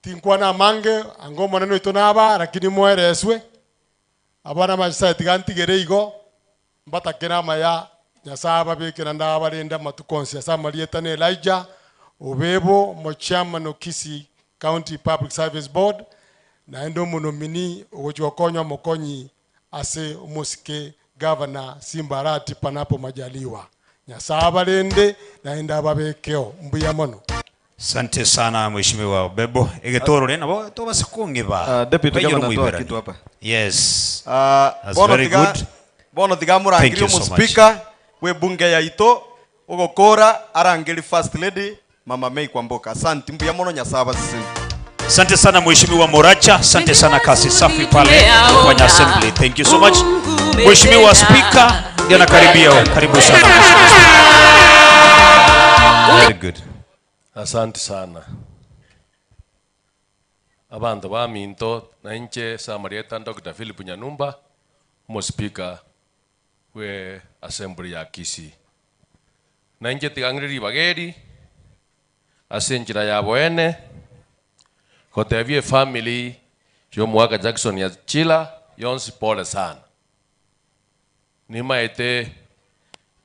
Speaker 14: tinkwana mange ango monene oito naba lakini mwereswe abana masae tiga ntigere igo mbatakere amaya Nyasaye ababekera ndabarende amatuko onsi ase amarieta na Elijah Obebo mochairman o Kisii County Public Service Board naende omonomini ogochi gokonya omokonyi ase omosike Governor Simba Arati panapo majaliwa. Nyasaye abarende naende ababekeo mbuya mono.
Speaker 17: Asante sana Mheshimiwa Obebo. Egetorore nabo tobase kong'eba.
Speaker 1: Deputy
Speaker 17: Baiyore
Speaker 1: Governor, toa
Speaker 17: moiberani.
Speaker 1: kitu hapa.
Speaker 17: Yes. That's
Speaker 1: Bono
Speaker 17: very
Speaker 1: tiga
Speaker 17: good.
Speaker 1: bono tiga
Speaker 17: Thank
Speaker 1: murangiri
Speaker 17: you so much.
Speaker 1: omospika bwe bunge yaito ogokora arangeri first lady Mama May Kwamboka. Asante mbuya mono Nyasaye abaseseni.
Speaker 17: Asante sana Mheshimiwa Moracha, asante sana kasi safi pale kwenye assembly. Thank you so much. Mheshimiwa Speaker ndiye anakaribia. Karibu sana Mheshimiwa Speaker. Very good.
Speaker 16: Asante sana abanto baminto nainche samarieta Dr. Philip Nyanumba omospika bwe assembly ya Kisii nainche tigang'ire ribageri ase enchera ya boene gotebia efamily ya omogaka Jackson Achira yonsi pole sana nimaete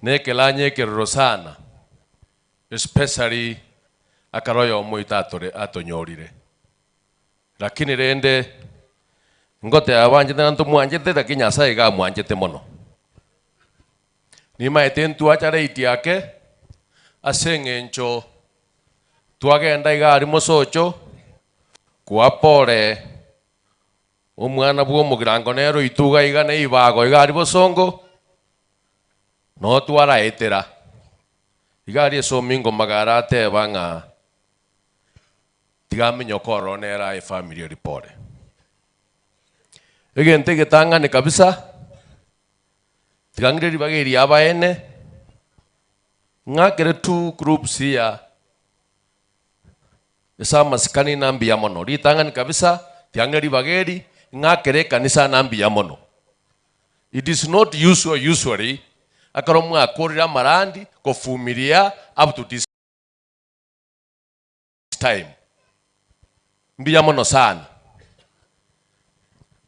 Speaker 16: nekelanya ekerero sana especially akaro omoito atore atonyorire lakini rende ngote abanchete na ntomwanchete lakini Nyasaye iga amwanchete mono nimaete ntwacha rate yake ase eng'encho twagenda iga ari mosocho kwapore omwana bwa omogirango nero ituga iga na ibago iga ari bosongo no twaraetera iga ari esomi ngomagara ateba ng'a tigamenya okoro nera efamily eri pore egento egetang'ani kabisa tigang'ire ribaga eri abaene ng'akere two groups here ase amasikani na mbuya mono ritang'ani kabisa tigang'ire ribaga eri ng'akere ekanisa na mbuya mono it is not usual usually akaro mwakorire amarandi kofumiria up to this time mbuya mono sana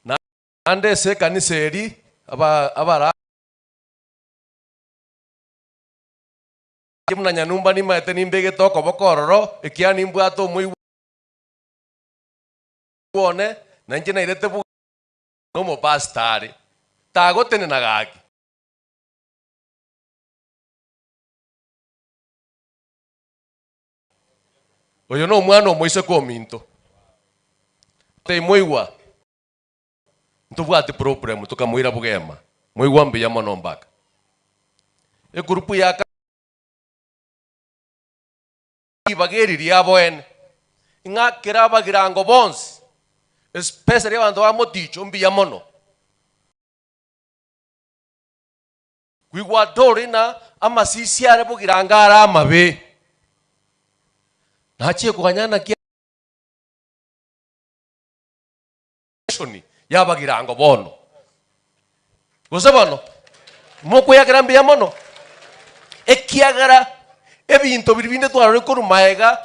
Speaker 16: naende ase ekanisa eri aba abara muna Nyanumba nimaete nimbegete okoboko ororo ekiagera nimbwate omoigwa one nainche nairete nomopastor tagotenena gaki oyo no omwana omoiseke ominto teimoigwa ntobwate problem tukamoira bugema moigwa mbuya mono mpaka egurupu ya ibageri riaboene ng'akera abagirango bonsi especially abanto ba moticho mbuya mono kwigwa dori na amasisi are bogiranga ara amabe nachie koganyana kia yabagirango bono gose bono mokweyakera mbuya mono ekiagera ebinto biri binde twarore korwa maega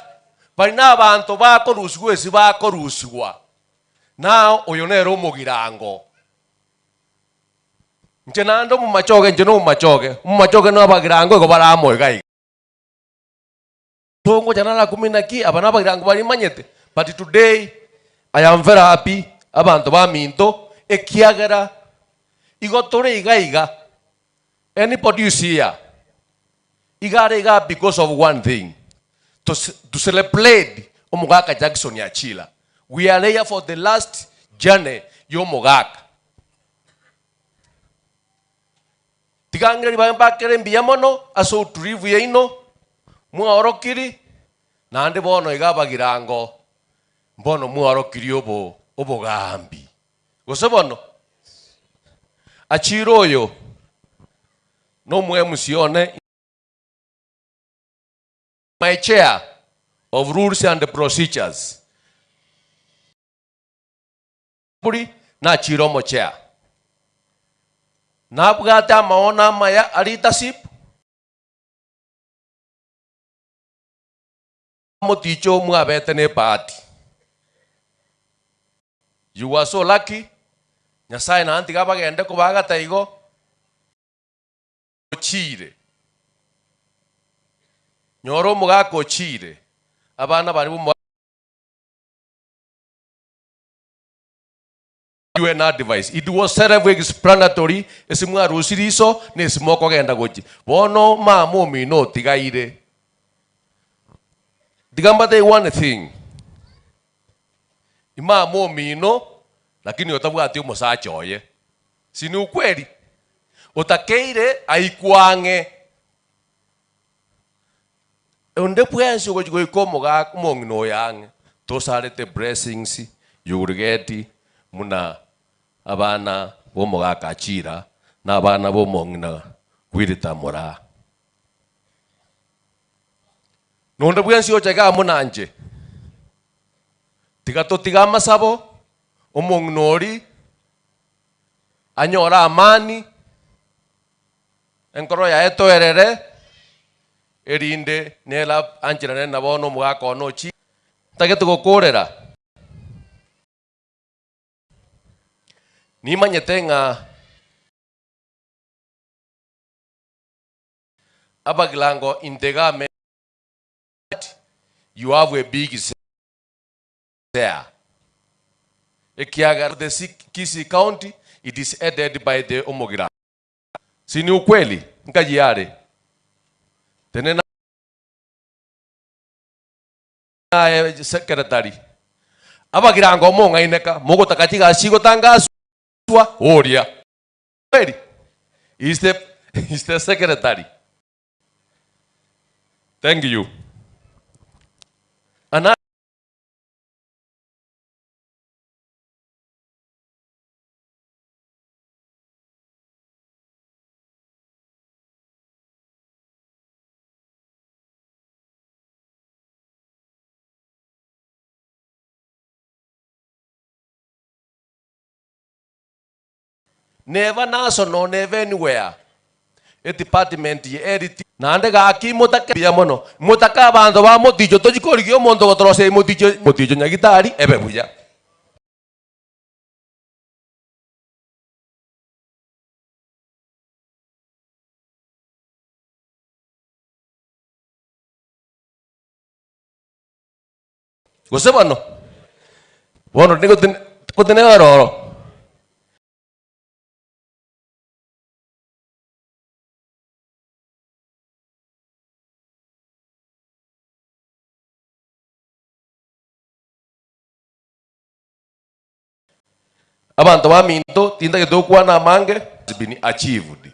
Speaker 16: bari na abanto bakorusigwa esi bakorusigwa nao oyo nere omogirango. Nche naende omomachoge nche na omomachoge, omomachoge na abagirango igo bare amo iga iga. Tongocha nara kumi naki aba na abagirango baria manyete, but today I am very happy abanto baminto ekiagera igo tore iga iga, anybody you see here iga are igaa because of one thing, to to celebrate omogaka Jackson Achila. We are here for the last journey ya omogaka. Tiga ng'ire ribaga mbakere mbuya mono ase utulivu yaino mwaorokiri, naende bono iga abagirango mbono mwaorokirie obo obogambi. Gose bono? Achire oyo nomoemusi one. My chair of rules and procedures. Buri nachire omochea. Nabwate amaono amaya a leadership. Omoticho mwabete ne bahati. You were so lucky. Nyasaye naende tiga abagende kobagata igo. Ochiire. Nyora omogaka ochiire. Abana baria b'omogaka. UN advice. It was self explanatory ase mwarusirie iso na ase mokogenda gochia. Bono mama omino otigaire. Tiga mbatebie one thing, imama omino lakini otabwati omosacha oye. Si ni ukweli? Otakeire aikwe ang'e. Onde bwensi ogochia goika omogaka omong'ina oyo ang'e, tosarete blessings you will get muna abana b'omogaka Achira na abana b'omong'ina Wilita Moraa. Nonde bwensi ocha igaa muna inche, tiga totige amasabo, omong'ina oria anyore amani, Enkoro yaye toerere, erinde nere ancherane na bono omogaka one ochire. Ntagete gokoorera. Nimanyete ng'a abagilango in the government you have a big share. Ekiagera the Kisii County it is headed by the omogirango. Si ni ukweli? Nkayi are. Tenena aye secretary. Abagirango mong'aineka, mogotaka chigasi chigotangaswa, oria. Kweli? Is the, is the secretary. Thank you. Ana Neba national neba anywhere edepartment ye eriti naende gaki motake buya mono motake abanto ba moticho tochi korigia omonto ogotorosia moticho moticho nyagitari ebe buya. Gose bono, bono nigo gotenena ororo. Abanto baminto, tintagete gokwana amange, has been achieved.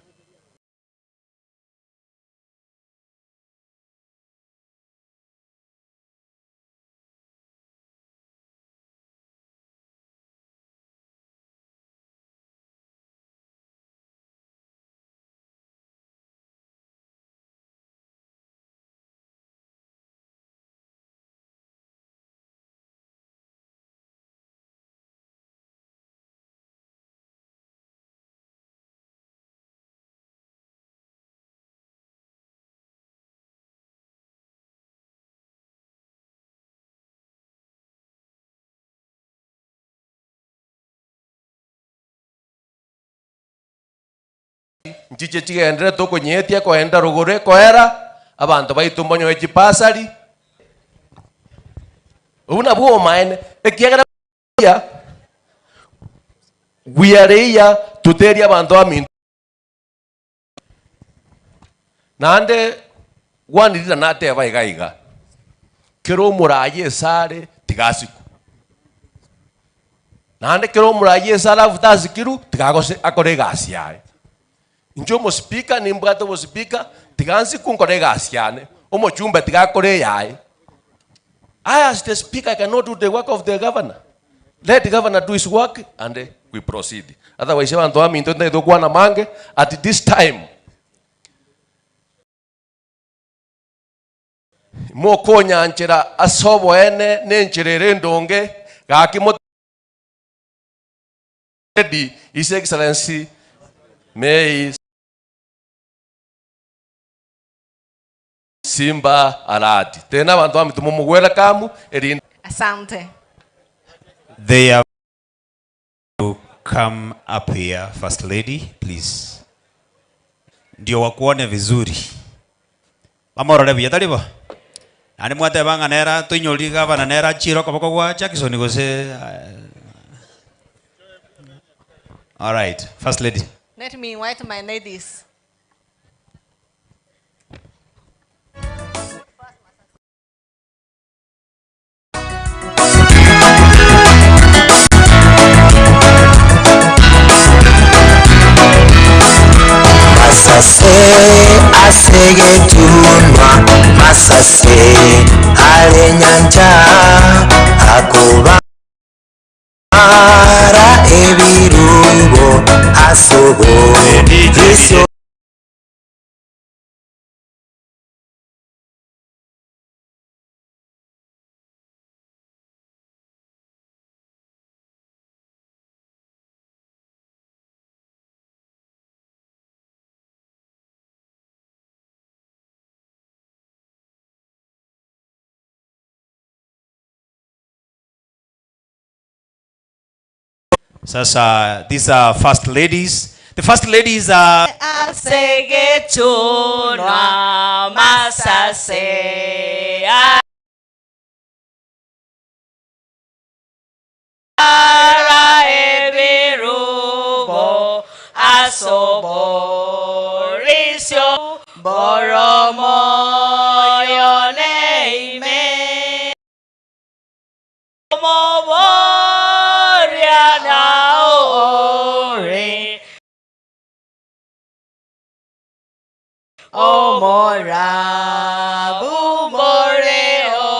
Speaker 16: Nchiche chigenderere tokonyeetia ekoenda rogoro ekoera, abanto baito mbonyoe chibasari. Obwo nabwo obomaene, ekiagera buya we are here toterie abanto baminto. Naende gwanirira nateba iga iga, kera omoraia esare tiga asikwe, naende kera omoraia esare alafu tasikirwe tiga agose akore egasi yaye. Inche omospeaker nimbwate obospeaker, tiga nsikwe nkore egasi yane, omochumbe tiga akore eyaye. I as the speaker I cannot do the work of the governor. Let the governor do his work and we proceed. Otherwise abanto baminto ntagete gokwana amange at this time. Mokonyanchera ase oboene na enchera ere endonge, gaki mo His Excellency May Simba Arati. Tena abanto baminto momogwere kamu erinde.
Speaker 4: Asante.
Speaker 17: They are to come up here, First Lady, please. Ndio wakuone vizuri. Bamorore buya tari bo? Naende mwateba ng'a nere toinyori gavana nere achiire okoboko gwa Jackson gose eh, All right, First Lady.
Speaker 4: Let me invite my ladies.
Speaker 7: Masase ase egetunwa, masase are nyancha, akobara ebirubo ase oborisio.
Speaker 17: Sasa these are first ladies. The first ladies are
Speaker 18: Ase getunwa masase ara ebirubo asoborisio boromoyo neime Omoboria naore Omorabu moreo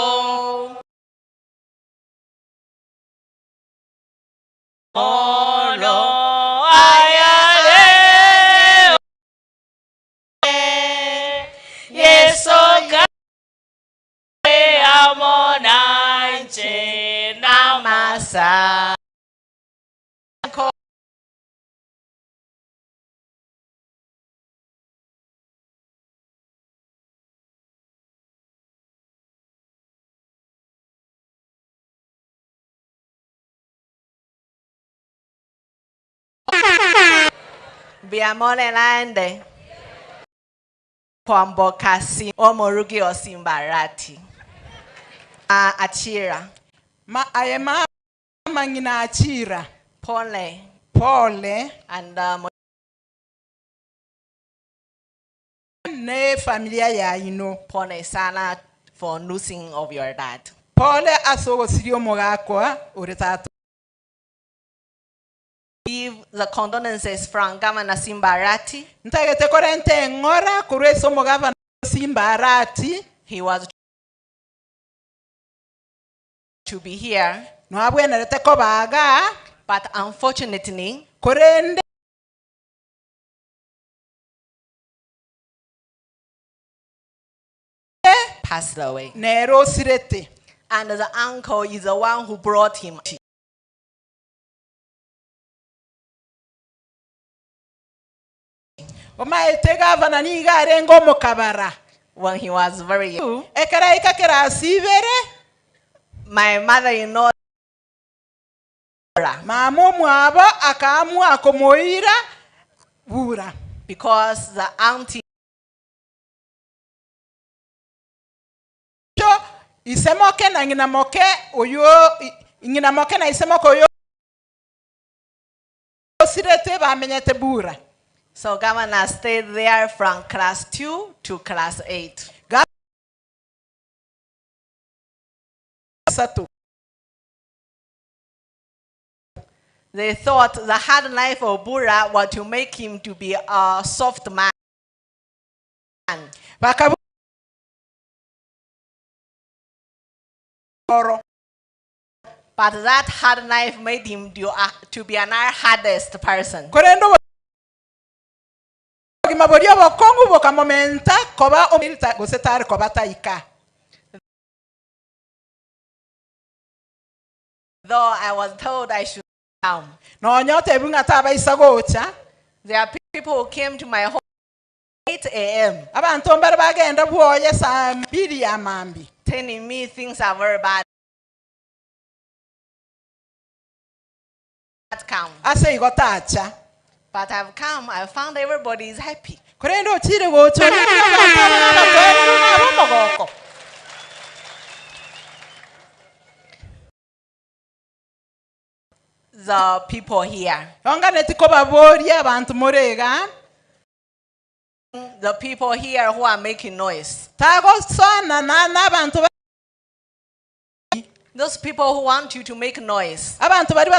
Speaker 18: Mono ayare Yeso kare amo nainche namasa
Speaker 4: Mbuya naende. Kwamboka si Omorugi Osimbarati. Uh, Achira.
Speaker 22: Ma, aye mama ng'ina Achira.
Speaker 4: Pole.
Speaker 22: Pole.
Speaker 4: And
Speaker 22: ne familia yaino.
Speaker 4: Pole sana for losing of your dad.
Speaker 22: Pole ase ogosiria omogakwa ore tata.
Speaker 4: Give the condolences from Governor Simbarati.
Speaker 22: Ntagete korenta eng'ora korwa ase omogavana Simbarati.
Speaker 4: He was to be here.
Speaker 22: Nwabwenerete kobaga.
Speaker 4: But unfortunately,
Speaker 22: Korende
Speaker 4: passed away.
Speaker 22: nere osirete.
Speaker 4: And the uncle is the one who brought him.
Speaker 22: Omaete gavana niga arenge omokabara.
Speaker 4: When he was very young.
Speaker 22: Ekero aika kerasi ibere.
Speaker 4: My mother-in-law
Speaker 22: Mama omwabo akaamua komoira bura.
Speaker 4: Because the auntie
Speaker 22: Cho ise moke na ng'ina moke oyo ng'ina moke na ise moke oyo osirete bamenyete Bura.
Speaker 4: So governor stayed there from class 2 to class 8.
Speaker 22: Gasato.
Speaker 4: They thought the hard life of Bura was to make him to be a soft man.
Speaker 22: Bakabu oro.
Speaker 4: But that hard life made him to be another hardest person.
Speaker 22: Korende obogima boria obokong'u bokamomenta koba omoirita gose tari koba taika.
Speaker 4: Though I was told I should come.
Speaker 22: Nonya otebiwu ng'a tabaisa gocha.
Speaker 4: There are people who came to my home 8 a.m.
Speaker 22: Abanto mbare bagenda bwoye saa mbili ya mambi.
Speaker 4: Telling me things are very bad. Come.
Speaker 22: Ase igo tacha.
Speaker 4: But I've come, I found everybody is happy.
Speaker 22: Korende ochire gocha orenge abanto aba nabatoereru na ab'omogoko.
Speaker 4: The people here.
Speaker 22: Onganeti kobaboria abanto more iga.
Speaker 4: The people here who are making noise.
Speaker 22: Tagosana na n'abanto ba
Speaker 4: Those people who want you to make noise.
Speaker 22: Abanto bari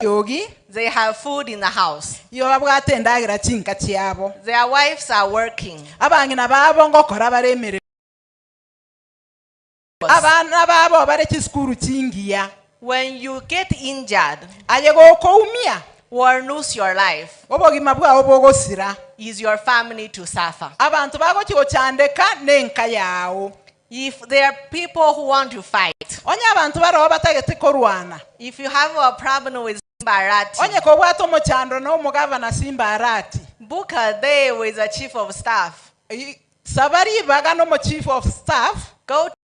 Speaker 22: yogi.
Speaker 4: They have food in the house.
Speaker 22: Iyo babwate endagira chinka chiabo.
Speaker 4: Their wives are working.
Speaker 22: Abang'ina babo ngokora bare emeremo. Abana babo bare chisukuru chingiya.
Speaker 4: When you get injured
Speaker 22: Aye gokoumia
Speaker 4: or lose your life,
Speaker 22: obogima bwao bogosira.
Speaker 4: is your family to suffer.
Speaker 22: Abantu bagochi gochandeka nenka yao.
Speaker 4: If there are people who want to fight,
Speaker 22: Onye abantu baroo batagete korwana.
Speaker 4: if you have a problem with Simba Arati,
Speaker 22: Onye kobwata omochando na omogavana Simba Arati.
Speaker 4: book a day with the chief of staff.
Speaker 22: Saba ribaga nomo chief of staff.
Speaker 4: Go to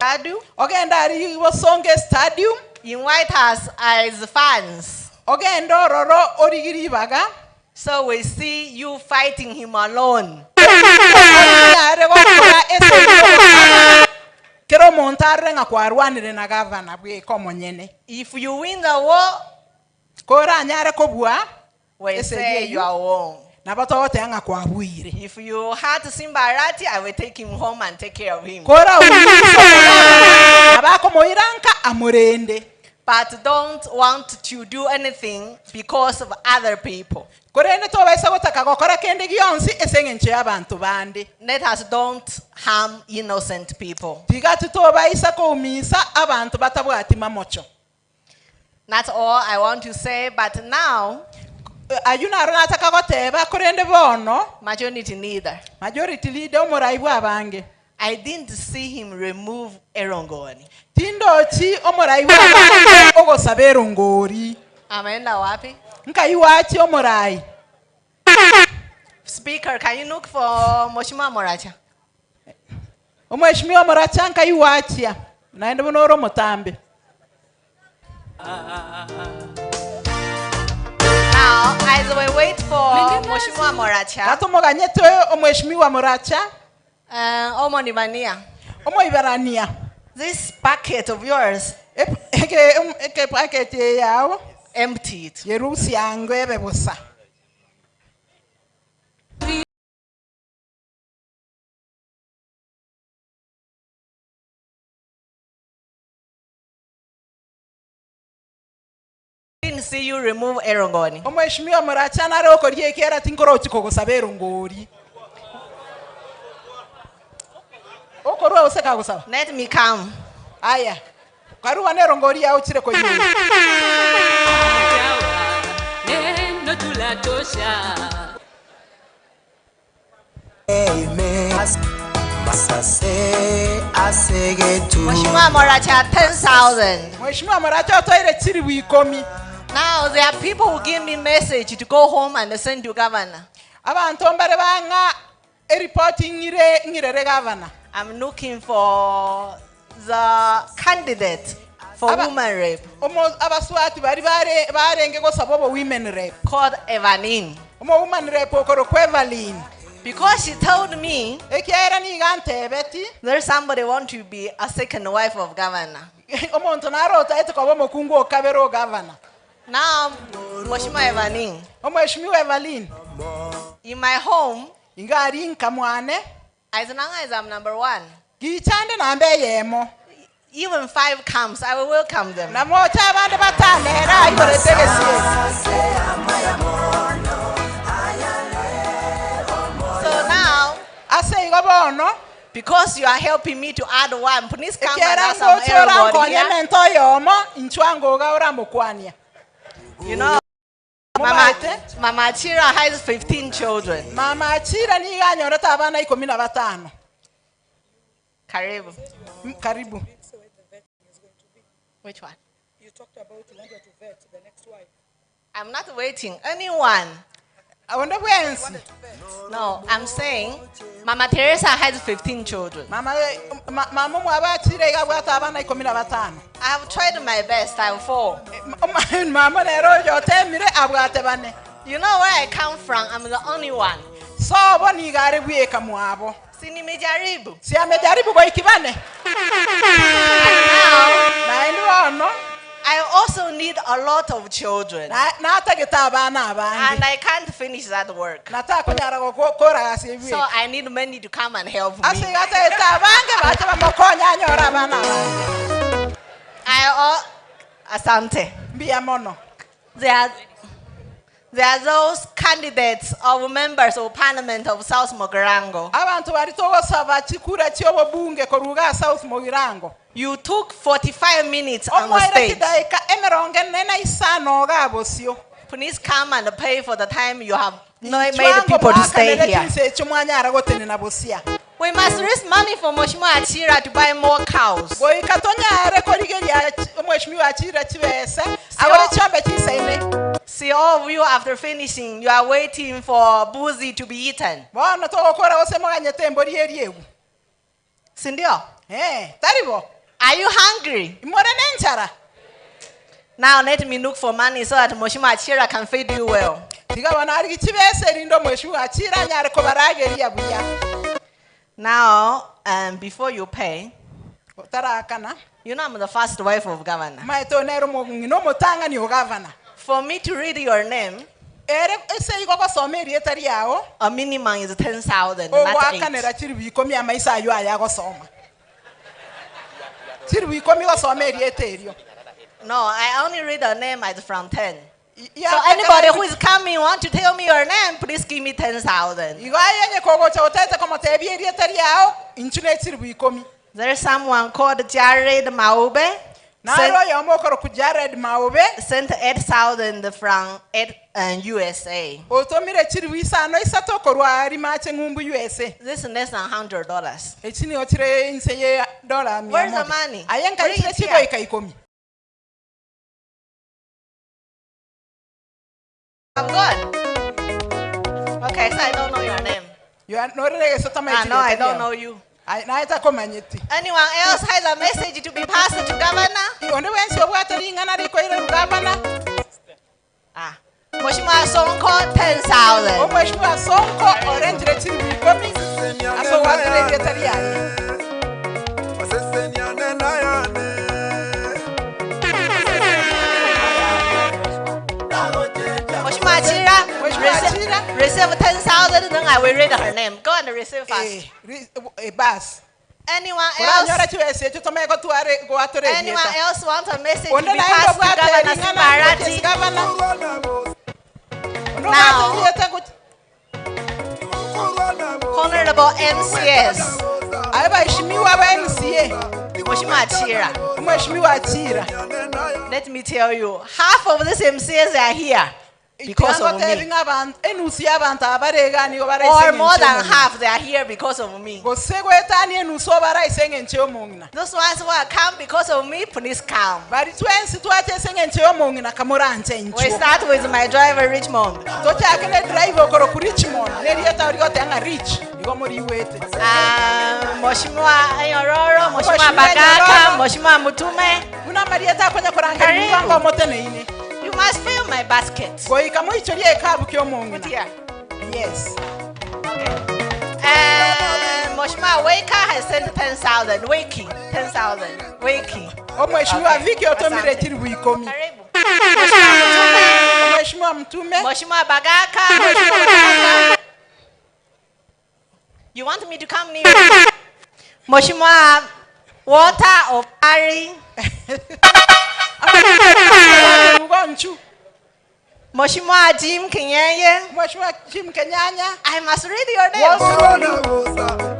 Speaker 4: stadium.
Speaker 22: Ogenda ari bosonge stadium.
Speaker 4: Invite us as fans.
Speaker 22: Ogenda ororo origiri ribaga.
Speaker 4: So we see you fighting him alone.
Speaker 22: Onyare gokora ase kero omonto arore ng'a kwarwanire na gavana bweka omonyene.
Speaker 4: If you win the war,
Speaker 22: Koranyare kobua
Speaker 4: we
Speaker 22: ase
Speaker 4: say you are won.
Speaker 22: Nabo togoteba ng'a kwabuire.
Speaker 4: If you hurt Simba Arati, I will take him home and take care of him.
Speaker 22: Kora abakomoiranka amorende.
Speaker 4: But don't want to do anything because of other people.
Speaker 22: Korende tobaisa gotaka gokora kende gionsi ase eng'encho ya abanto bande.
Speaker 4: Let us don't harm innocent people.
Speaker 22: Tiga titobaisa koumisa abanto batabwati mamocho.
Speaker 4: That's all I want to say. But now,
Speaker 22: Ayio naro nataka goteba korende bono.
Speaker 4: Majority leader.
Speaker 22: Majority leader omorai bwa abange.
Speaker 4: I didn't see him remove Erongori.
Speaker 22: Tindochi omorai bwa abange ogosaba erongori.
Speaker 4: Ameenda wapi?
Speaker 22: Nkai wachi omorai.
Speaker 4: Speaker, can you look for Mheshimiwa Moracha?
Speaker 22: Omheshimiwa Moracha nkai wachia. Naende bono ore omotambe.
Speaker 4: Now, as we wait for Mheshimiwa Moracha,
Speaker 22: Gatomoganyete omheshimiwa Moracha.
Speaker 4: Omonibania.
Speaker 22: Omoiberania.
Speaker 4: This bucket of yours,
Speaker 22: Eke bucket yao.
Speaker 4: Empty it.
Speaker 22: Yerusiango ebe busa.
Speaker 4: Didn't see you remove Erongoni.
Speaker 22: Omheshimiwa Moracha nare okoria ekiara tinkorochi kogosaba erongori. Okorwa ose kagosaba.
Speaker 4: Let me come.
Speaker 22: Aya. Karuwa nerongori yao chire koyuri.
Speaker 21: Neno tulatosha.
Speaker 7: Masase asegetu.
Speaker 4: Mheshimiwa Moracha, 10,000.
Speaker 22: Mheshimiwa Moracha otoire chiri wikomi.
Speaker 4: Now there are people who give me message to go home and send to governor.
Speaker 22: Abantu mbare bang'a eripoti ng'ire ng'irere governor.
Speaker 4: I'm looking for the candidate for woman rep.
Speaker 22: Omo abaswati bari bare barenge gosaba obo women rep.
Speaker 4: Called Evanin.
Speaker 22: Omowoman rep okorokwa Evelyn.
Speaker 4: Because she told me
Speaker 22: Ekiagera niga antebeti
Speaker 4: there's somebody want to be a second wife of governor.
Speaker 22: Omonto naro otaete koba omokungu okabere o governor.
Speaker 4: Now, Mheshimiwa Evelyn.
Speaker 22: Omheshimiwa Evelyn.
Speaker 4: In my home,
Speaker 22: Ingari nka mwane.
Speaker 4: As long as I'm number one,
Speaker 22: Gichande namba eyemo.
Speaker 4: even five comes, I will welcome them.
Speaker 22: Namocha abande batanera aiborete gesiesi.
Speaker 4: So now,
Speaker 22: Ase igo bono
Speaker 4: because you are helping me to add one, please come and
Speaker 22: ekiera
Speaker 4: ask some
Speaker 22: ngocha
Speaker 4: everybody
Speaker 22: orankonya
Speaker 4: here.
Speaker 22: emento oyomo inchwango iga oramokwania.
Speaker 4: You know, Mama, Mama Achira has 15 children.
Speaker 22: Mama Achira niga anyorete abana ikumi na batano.
Speaker 4: Karibu.
Speaker 22: Karibu.
Speaker 4: Which one?
Speaker 9: You talked about you wanted to vet the next wife.
Speaker 4: I'm not waiting. Anyone.
Speaker 22: Onde bwensi.
Speaker 4: No, I'm saying Mama Teresa has 15 children.
Speaker 22: Mama mama mwaba Achira iga abwate abana ikumi na batano.
Speaker 4: I have tried my best. I'm four.
Speaker 22: Mama nero oyotemire abwate bane.
Speaker 4: You know where I come from? I'm the only one.
Speaker 22: Sobo niga are bweka mwabo.
Speaker 4: Si nimejaribu.
Speaker 22: Si amejaribu goiki bane. Naende bono
Speaker 4: I also need a lot of children.
Speaker 22: natagete abana abange.
Speaker 4: And I can't finish that work.
Speaker 22: Natakonyara gokoragasi
Speaker 4: So I need many to come and help me.
Speaker 22: Ase gatagete abange bache bamokonya anyore abana abange.
Speaker 4: I all, asante.
Speaker 22: Mbia mono.
Speaker 4: There are those candidates of members of parliament of South Mogirango.
Speaker 22: Abantu bari togosaba chikura chi'obobunge koruga South Mogirango.
Speaker 4: You took 45 minutes on the
Speaker 22: Omwaire
Speaker 4: stage.
Speaker 22: chidaika emerongo ene na isano iga bosio.
Speaker 4: Please come and pay for the time you have not made people to stay
Speaker 22: Mwakanere
Speaker 4: here.
Speaker 22: chinse echio mwanyara gotenena bosia.
Speaker 4: We must raise money for Mheshimiwa Achira to buy more cows.
Speaker 22: Goika tonyare korigeria omweshimiwa Achira chibesa agore chiombe chisaine.
Speaker 4: See, all of you after finishing, you are waiting for buzi to be eaten.
Speaker 22: Bono togokora gose moganyete embori eri ebu.
Speaker 4: Sindio?
Speaker 22: Eh, taribo.
Speaker 4: Are you hungry?
Speaker 22: More nenchara.
Speaker 4: Now let me look for money so that Mheshimiwa Achira can feed you well.
Speaker 22: Tiga bono arigi chibesa erindo omweshimiwa Achira anyare kobarageria buya.
Speaker 4: Now, before you pay,
Speaker 22: Otarakana.
Speaker 4: you know I'm the first wife of governor.
Speaker 22: Maete onere omong'ina omotang'ani o governor.
Speaker 4: For me to read your name,
Speaker 22: Ere ase igo gosoma erieta riao
Speaker 4: a minimum is 10,000, not eight.
Speaker 22: ogwakanera chiribu ikomi amaisa ayo aya gosoma. Chiribu ikomi gosoma erieta erio.
Speaker 4: No, I only read the name as from 10.
Speaker 22: Yeah,
Speaker 4: So anybody who is coming want to tell me your name, please give me 10,000.
Speaker 22: Igo aye kogocha otete komotebia erieta riao inchu ne chiribu ikomi.
Speaker 4: There's someone called Jared Maube.
Speaker 22: Naro oyomo okoroku Jared Maube
Speaker 4: sent 8,000 from USA.
Speaker 22: Otomire chiribu isano isato korwa ari mache ng'umbu USA.
Speaker 4: This is less than $100.
Speaker 22: Echi nigo chire inse ye dola mia
Speaker 4: Where's the
Speaker 22: moja.
Speaker 4: money?
Speaker 22: Aye
Speaker 4: Bring
Speaker 22: nkaitire
Speaker 4: it here.
Speaker 22: chigoika ikomi.
Speaker 4: I'm gone. Okay, so I don't know your name.
Speaker 22: You are norere
Speaker 4: Ah, no, I don't know you.
Speaker 22: Naeta komanyeti.
Speaker 4: Anyone else has a message to be passed to governor?
Speaker 22: Onde wensi obwate ring'ana rikoire rugavana.
Speaker 4: Ah. Mheshimiwa Sonko 10,000.
Speaker 22: Omweshimiwa Sonko orentire chiribu ikomi ase obwatire erieta riaye.
Speaker 4: Mheshimiwa Achira,
Speaker 22: Mheshimiwa Achira.
Speaker 4: receive 10,000, then I will read her name. Go and receive fast.
Speaker 22: Eh, bas.
Speaker 4: Anyone else?
Speaker 22: Oranyora chibesa echio tomanye gotware gwatore
Speaker 4: Anyone
Speaker 22: erieta.
Speaker 4: else want a message to
Speaker 22: Onde
Speaker 4: be
Speaker 22: naende
Speaker 4: passed to
Speaker 22: obwate
Speaker 4: Governor
Speaker 22: ring'ana
Speaker 4: Simbarati?
Speaker 22: gavana. Onde
Speaker 4: Now,
Speaker 22: obwate erieta go-
Speaker 4: Honorable MCS.
Speaker 22: Aye baheshimiwa ba MCA.
Speaker 4: Mheshimiwa Achira.
Speaker 22: Mheshimiwa Achira.
Speaker 4: Let me tell you, half of these MCS are here because of me.
Speaker 22: Enusu y'abantu abarega nigo
Speaker 4: Or more than half, they are here because of me.
Speaker 22: Gose gwetania enusu obaraise eng'encho y'omong'ina.
Speaker 4: Those ones who are come because of me, please come.
Speaker 22: Bari twensi twache ase eng'encho y'omong'ina kamoranche
Speaker 4: We
Speaker 22: inchuo.
Speaker 4: start with my driver, Richmond.
Speaker 22: Tochake ne driver okoroku Richmond nerieta origote ng'a Rich igo moriwete.
Speaker 4: Mheshimiwa Nyororo, Mheshimiwa
Speaker 22: Mheshimiwa
Speaker 4: Bagaka,
Speaker 22: Nyororo.
Speaker 4: Mheshimiwa Mutume.
Speaker 22: Buna marieta akonya korangeria
Speaker 4: Karibu.
Speaker 22: ngo moteneine.
Speaker 4: You must fill my basket.
Speaker 22: Goika moichorie ekabu kia omong'ina.
Speaker 4: Put here.
Speaker 22: Yes.
Speaker 4: And Mheshimiwa Waker has sent 10,000. Wiki, 10,000. Wiki.
Speaker 22: Omheshimiwa
Speaker 4: Okay.
Speaker 22: Viki otomire
Speaker 4: Asante.
Speaker 22: chiribu ikomi.
Speaker 4: Karibu. Mheshimiwa
Speaker 22: Mheshimiwa Mtume.
Speaker 4: Mheshimiwa Bagaka. Mheshimiwa Bagaka. You want me to come near? Mheshimiwa Walter Obari.
Speaker 22: Ugonchu.
Speaker 4: Mheshimiwa Jim Kenyanya.
Speaker 22: Mheshimiwa Jim Kenyanya.
Speaker 4: I must read your name.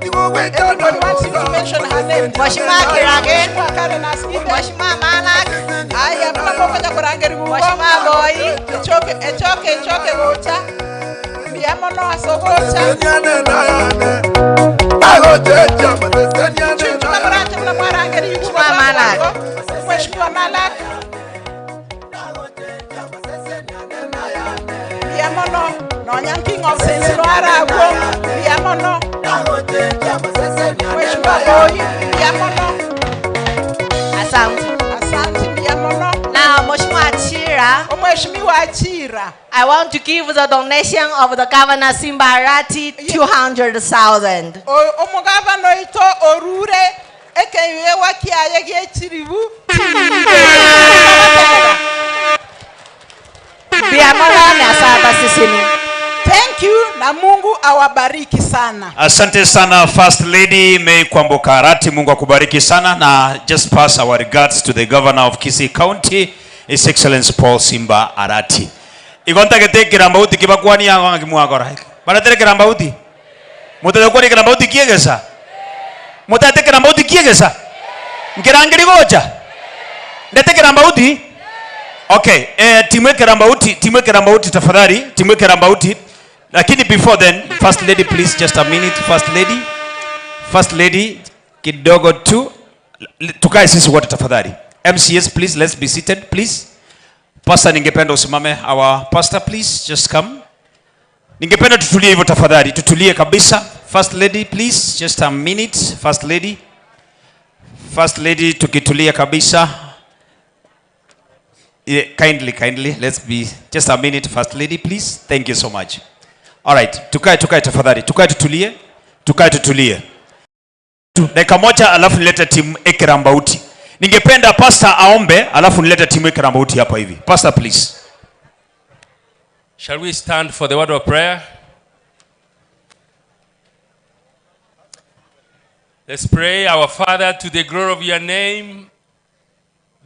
Speaker 22: Everybody wants you to mention her name.
Speaker 4: Mheshimiwa Kirage.
Speaker 22: Mheshimiwa Karen Askide.
Speaker 4: Mheshimiwa Malak.
Speaker 22: Aya, muna mokonya kurangeri gugo.
Speaker 4: Mheshimiwa Boy.
Speaker 22: Echoke, echoke, echoke gocha. Mbuya mono ase ogocha. Chinchuka moranche muna mwarangeri igwe
Speaker 4: Mheshimiwa Malak.
Speaker 22: Mheshimiwa Malak. Mbuya mono. Nonya King of Saints noaragwo. Mbuya mono. Mheshimiwa Boy, mbuya mono.
Speaker 4: Asante.
Speaker 22: Asante mbuya mono.
Speaker 4: Now, Mheshimiwa Achira.
Speaker 22: Mheshimiwa Achira.
Speaker 4: I want to give the donation of the Governor Simba Arati 200,000.
Speaker 22: Omogavana oito orure ekeewa kiaye gie chiribu
Speaker 4: Mbuya mono na saba sisini.
Speaker 22: Thank you na Mungu awabariki sana.
Speaker 17: Asante sana First Lady May Kwamboka Arati, Mungu akubariki sana na just pass our regards to the governor of Kisii County, His Excellency Paul Simba Arati. Igo ntagete ekerambauti kibakwani ago ng'aki mwakora. Baretere kerambauti? Motagete gokwania ekerambauti kiegesa? Motagete ekerambauti kiegesa? Nkerangeri gocha? Ndete ekerambauti? Okay, eh, timu ekerambauti, timu ekerambauti tafadhali, timu ekerambauti. Lakini before then, First Lady please just a minute, First Lady. First Lady kidogo tu. Tukae sisi wote tafadhali. MCS please, let's be seated please. Pastor, ningependa usimame. Our pastor please just come. Ningependa tutulie hivyo tafadhali, tutulie kabisa. First Lady please, just a minute. First Lady. First Lady tukitulia kabisa. Yeah, kindly, kindly, let's be just a minute, First Lady, please. Thank you so much. All right, tukae, tukae tafadhali, tukae tutulie, tukae tutulie. Dakika moja, alafu nilete timu Ekerambauti. Ningependa pastor aombe, alafu nilete timu Ekerambauti hapa hivi. Pastor please.
Speaker 6: Shall we stand for the word of prayer? Let's pray. Our Father, to the glory of your name,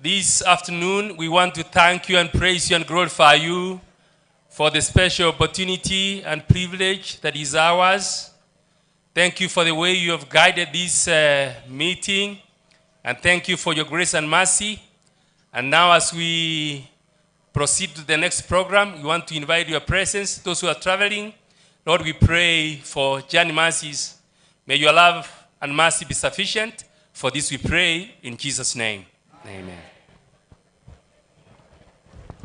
Speaker 6: this afternoon we want to thank you and praise you and glorify you for the special opportunity and privilege that is ours. Thank you for the way you have guided this meeting, and thank you for your grace and mercy. And now, as we proceed to the next program, we want to invite your presence, those who are traveling. Lord, we pray for journey mercies. May your love and mercy be sufficient. For this we pray in Jesus' name. Amen.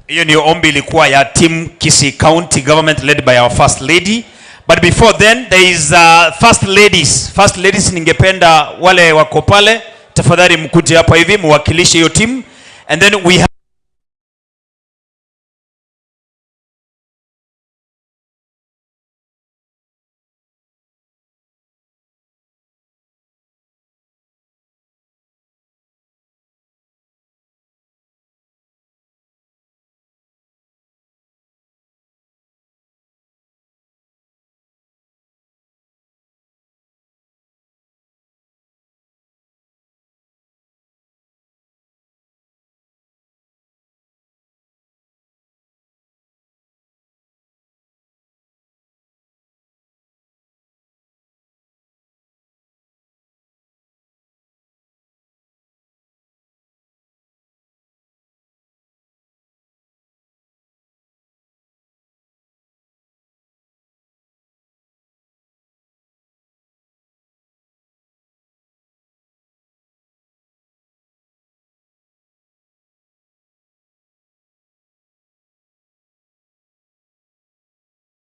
Speaker 17: Hiyo ni ombi ilikuwa ya team Kisii County Government led by our First Lady. But before then there is First Ladies. First Ladies, ningependa wale wako pale tafadhali mkuje hapa hivi muwakilishe hiyo team. And then we have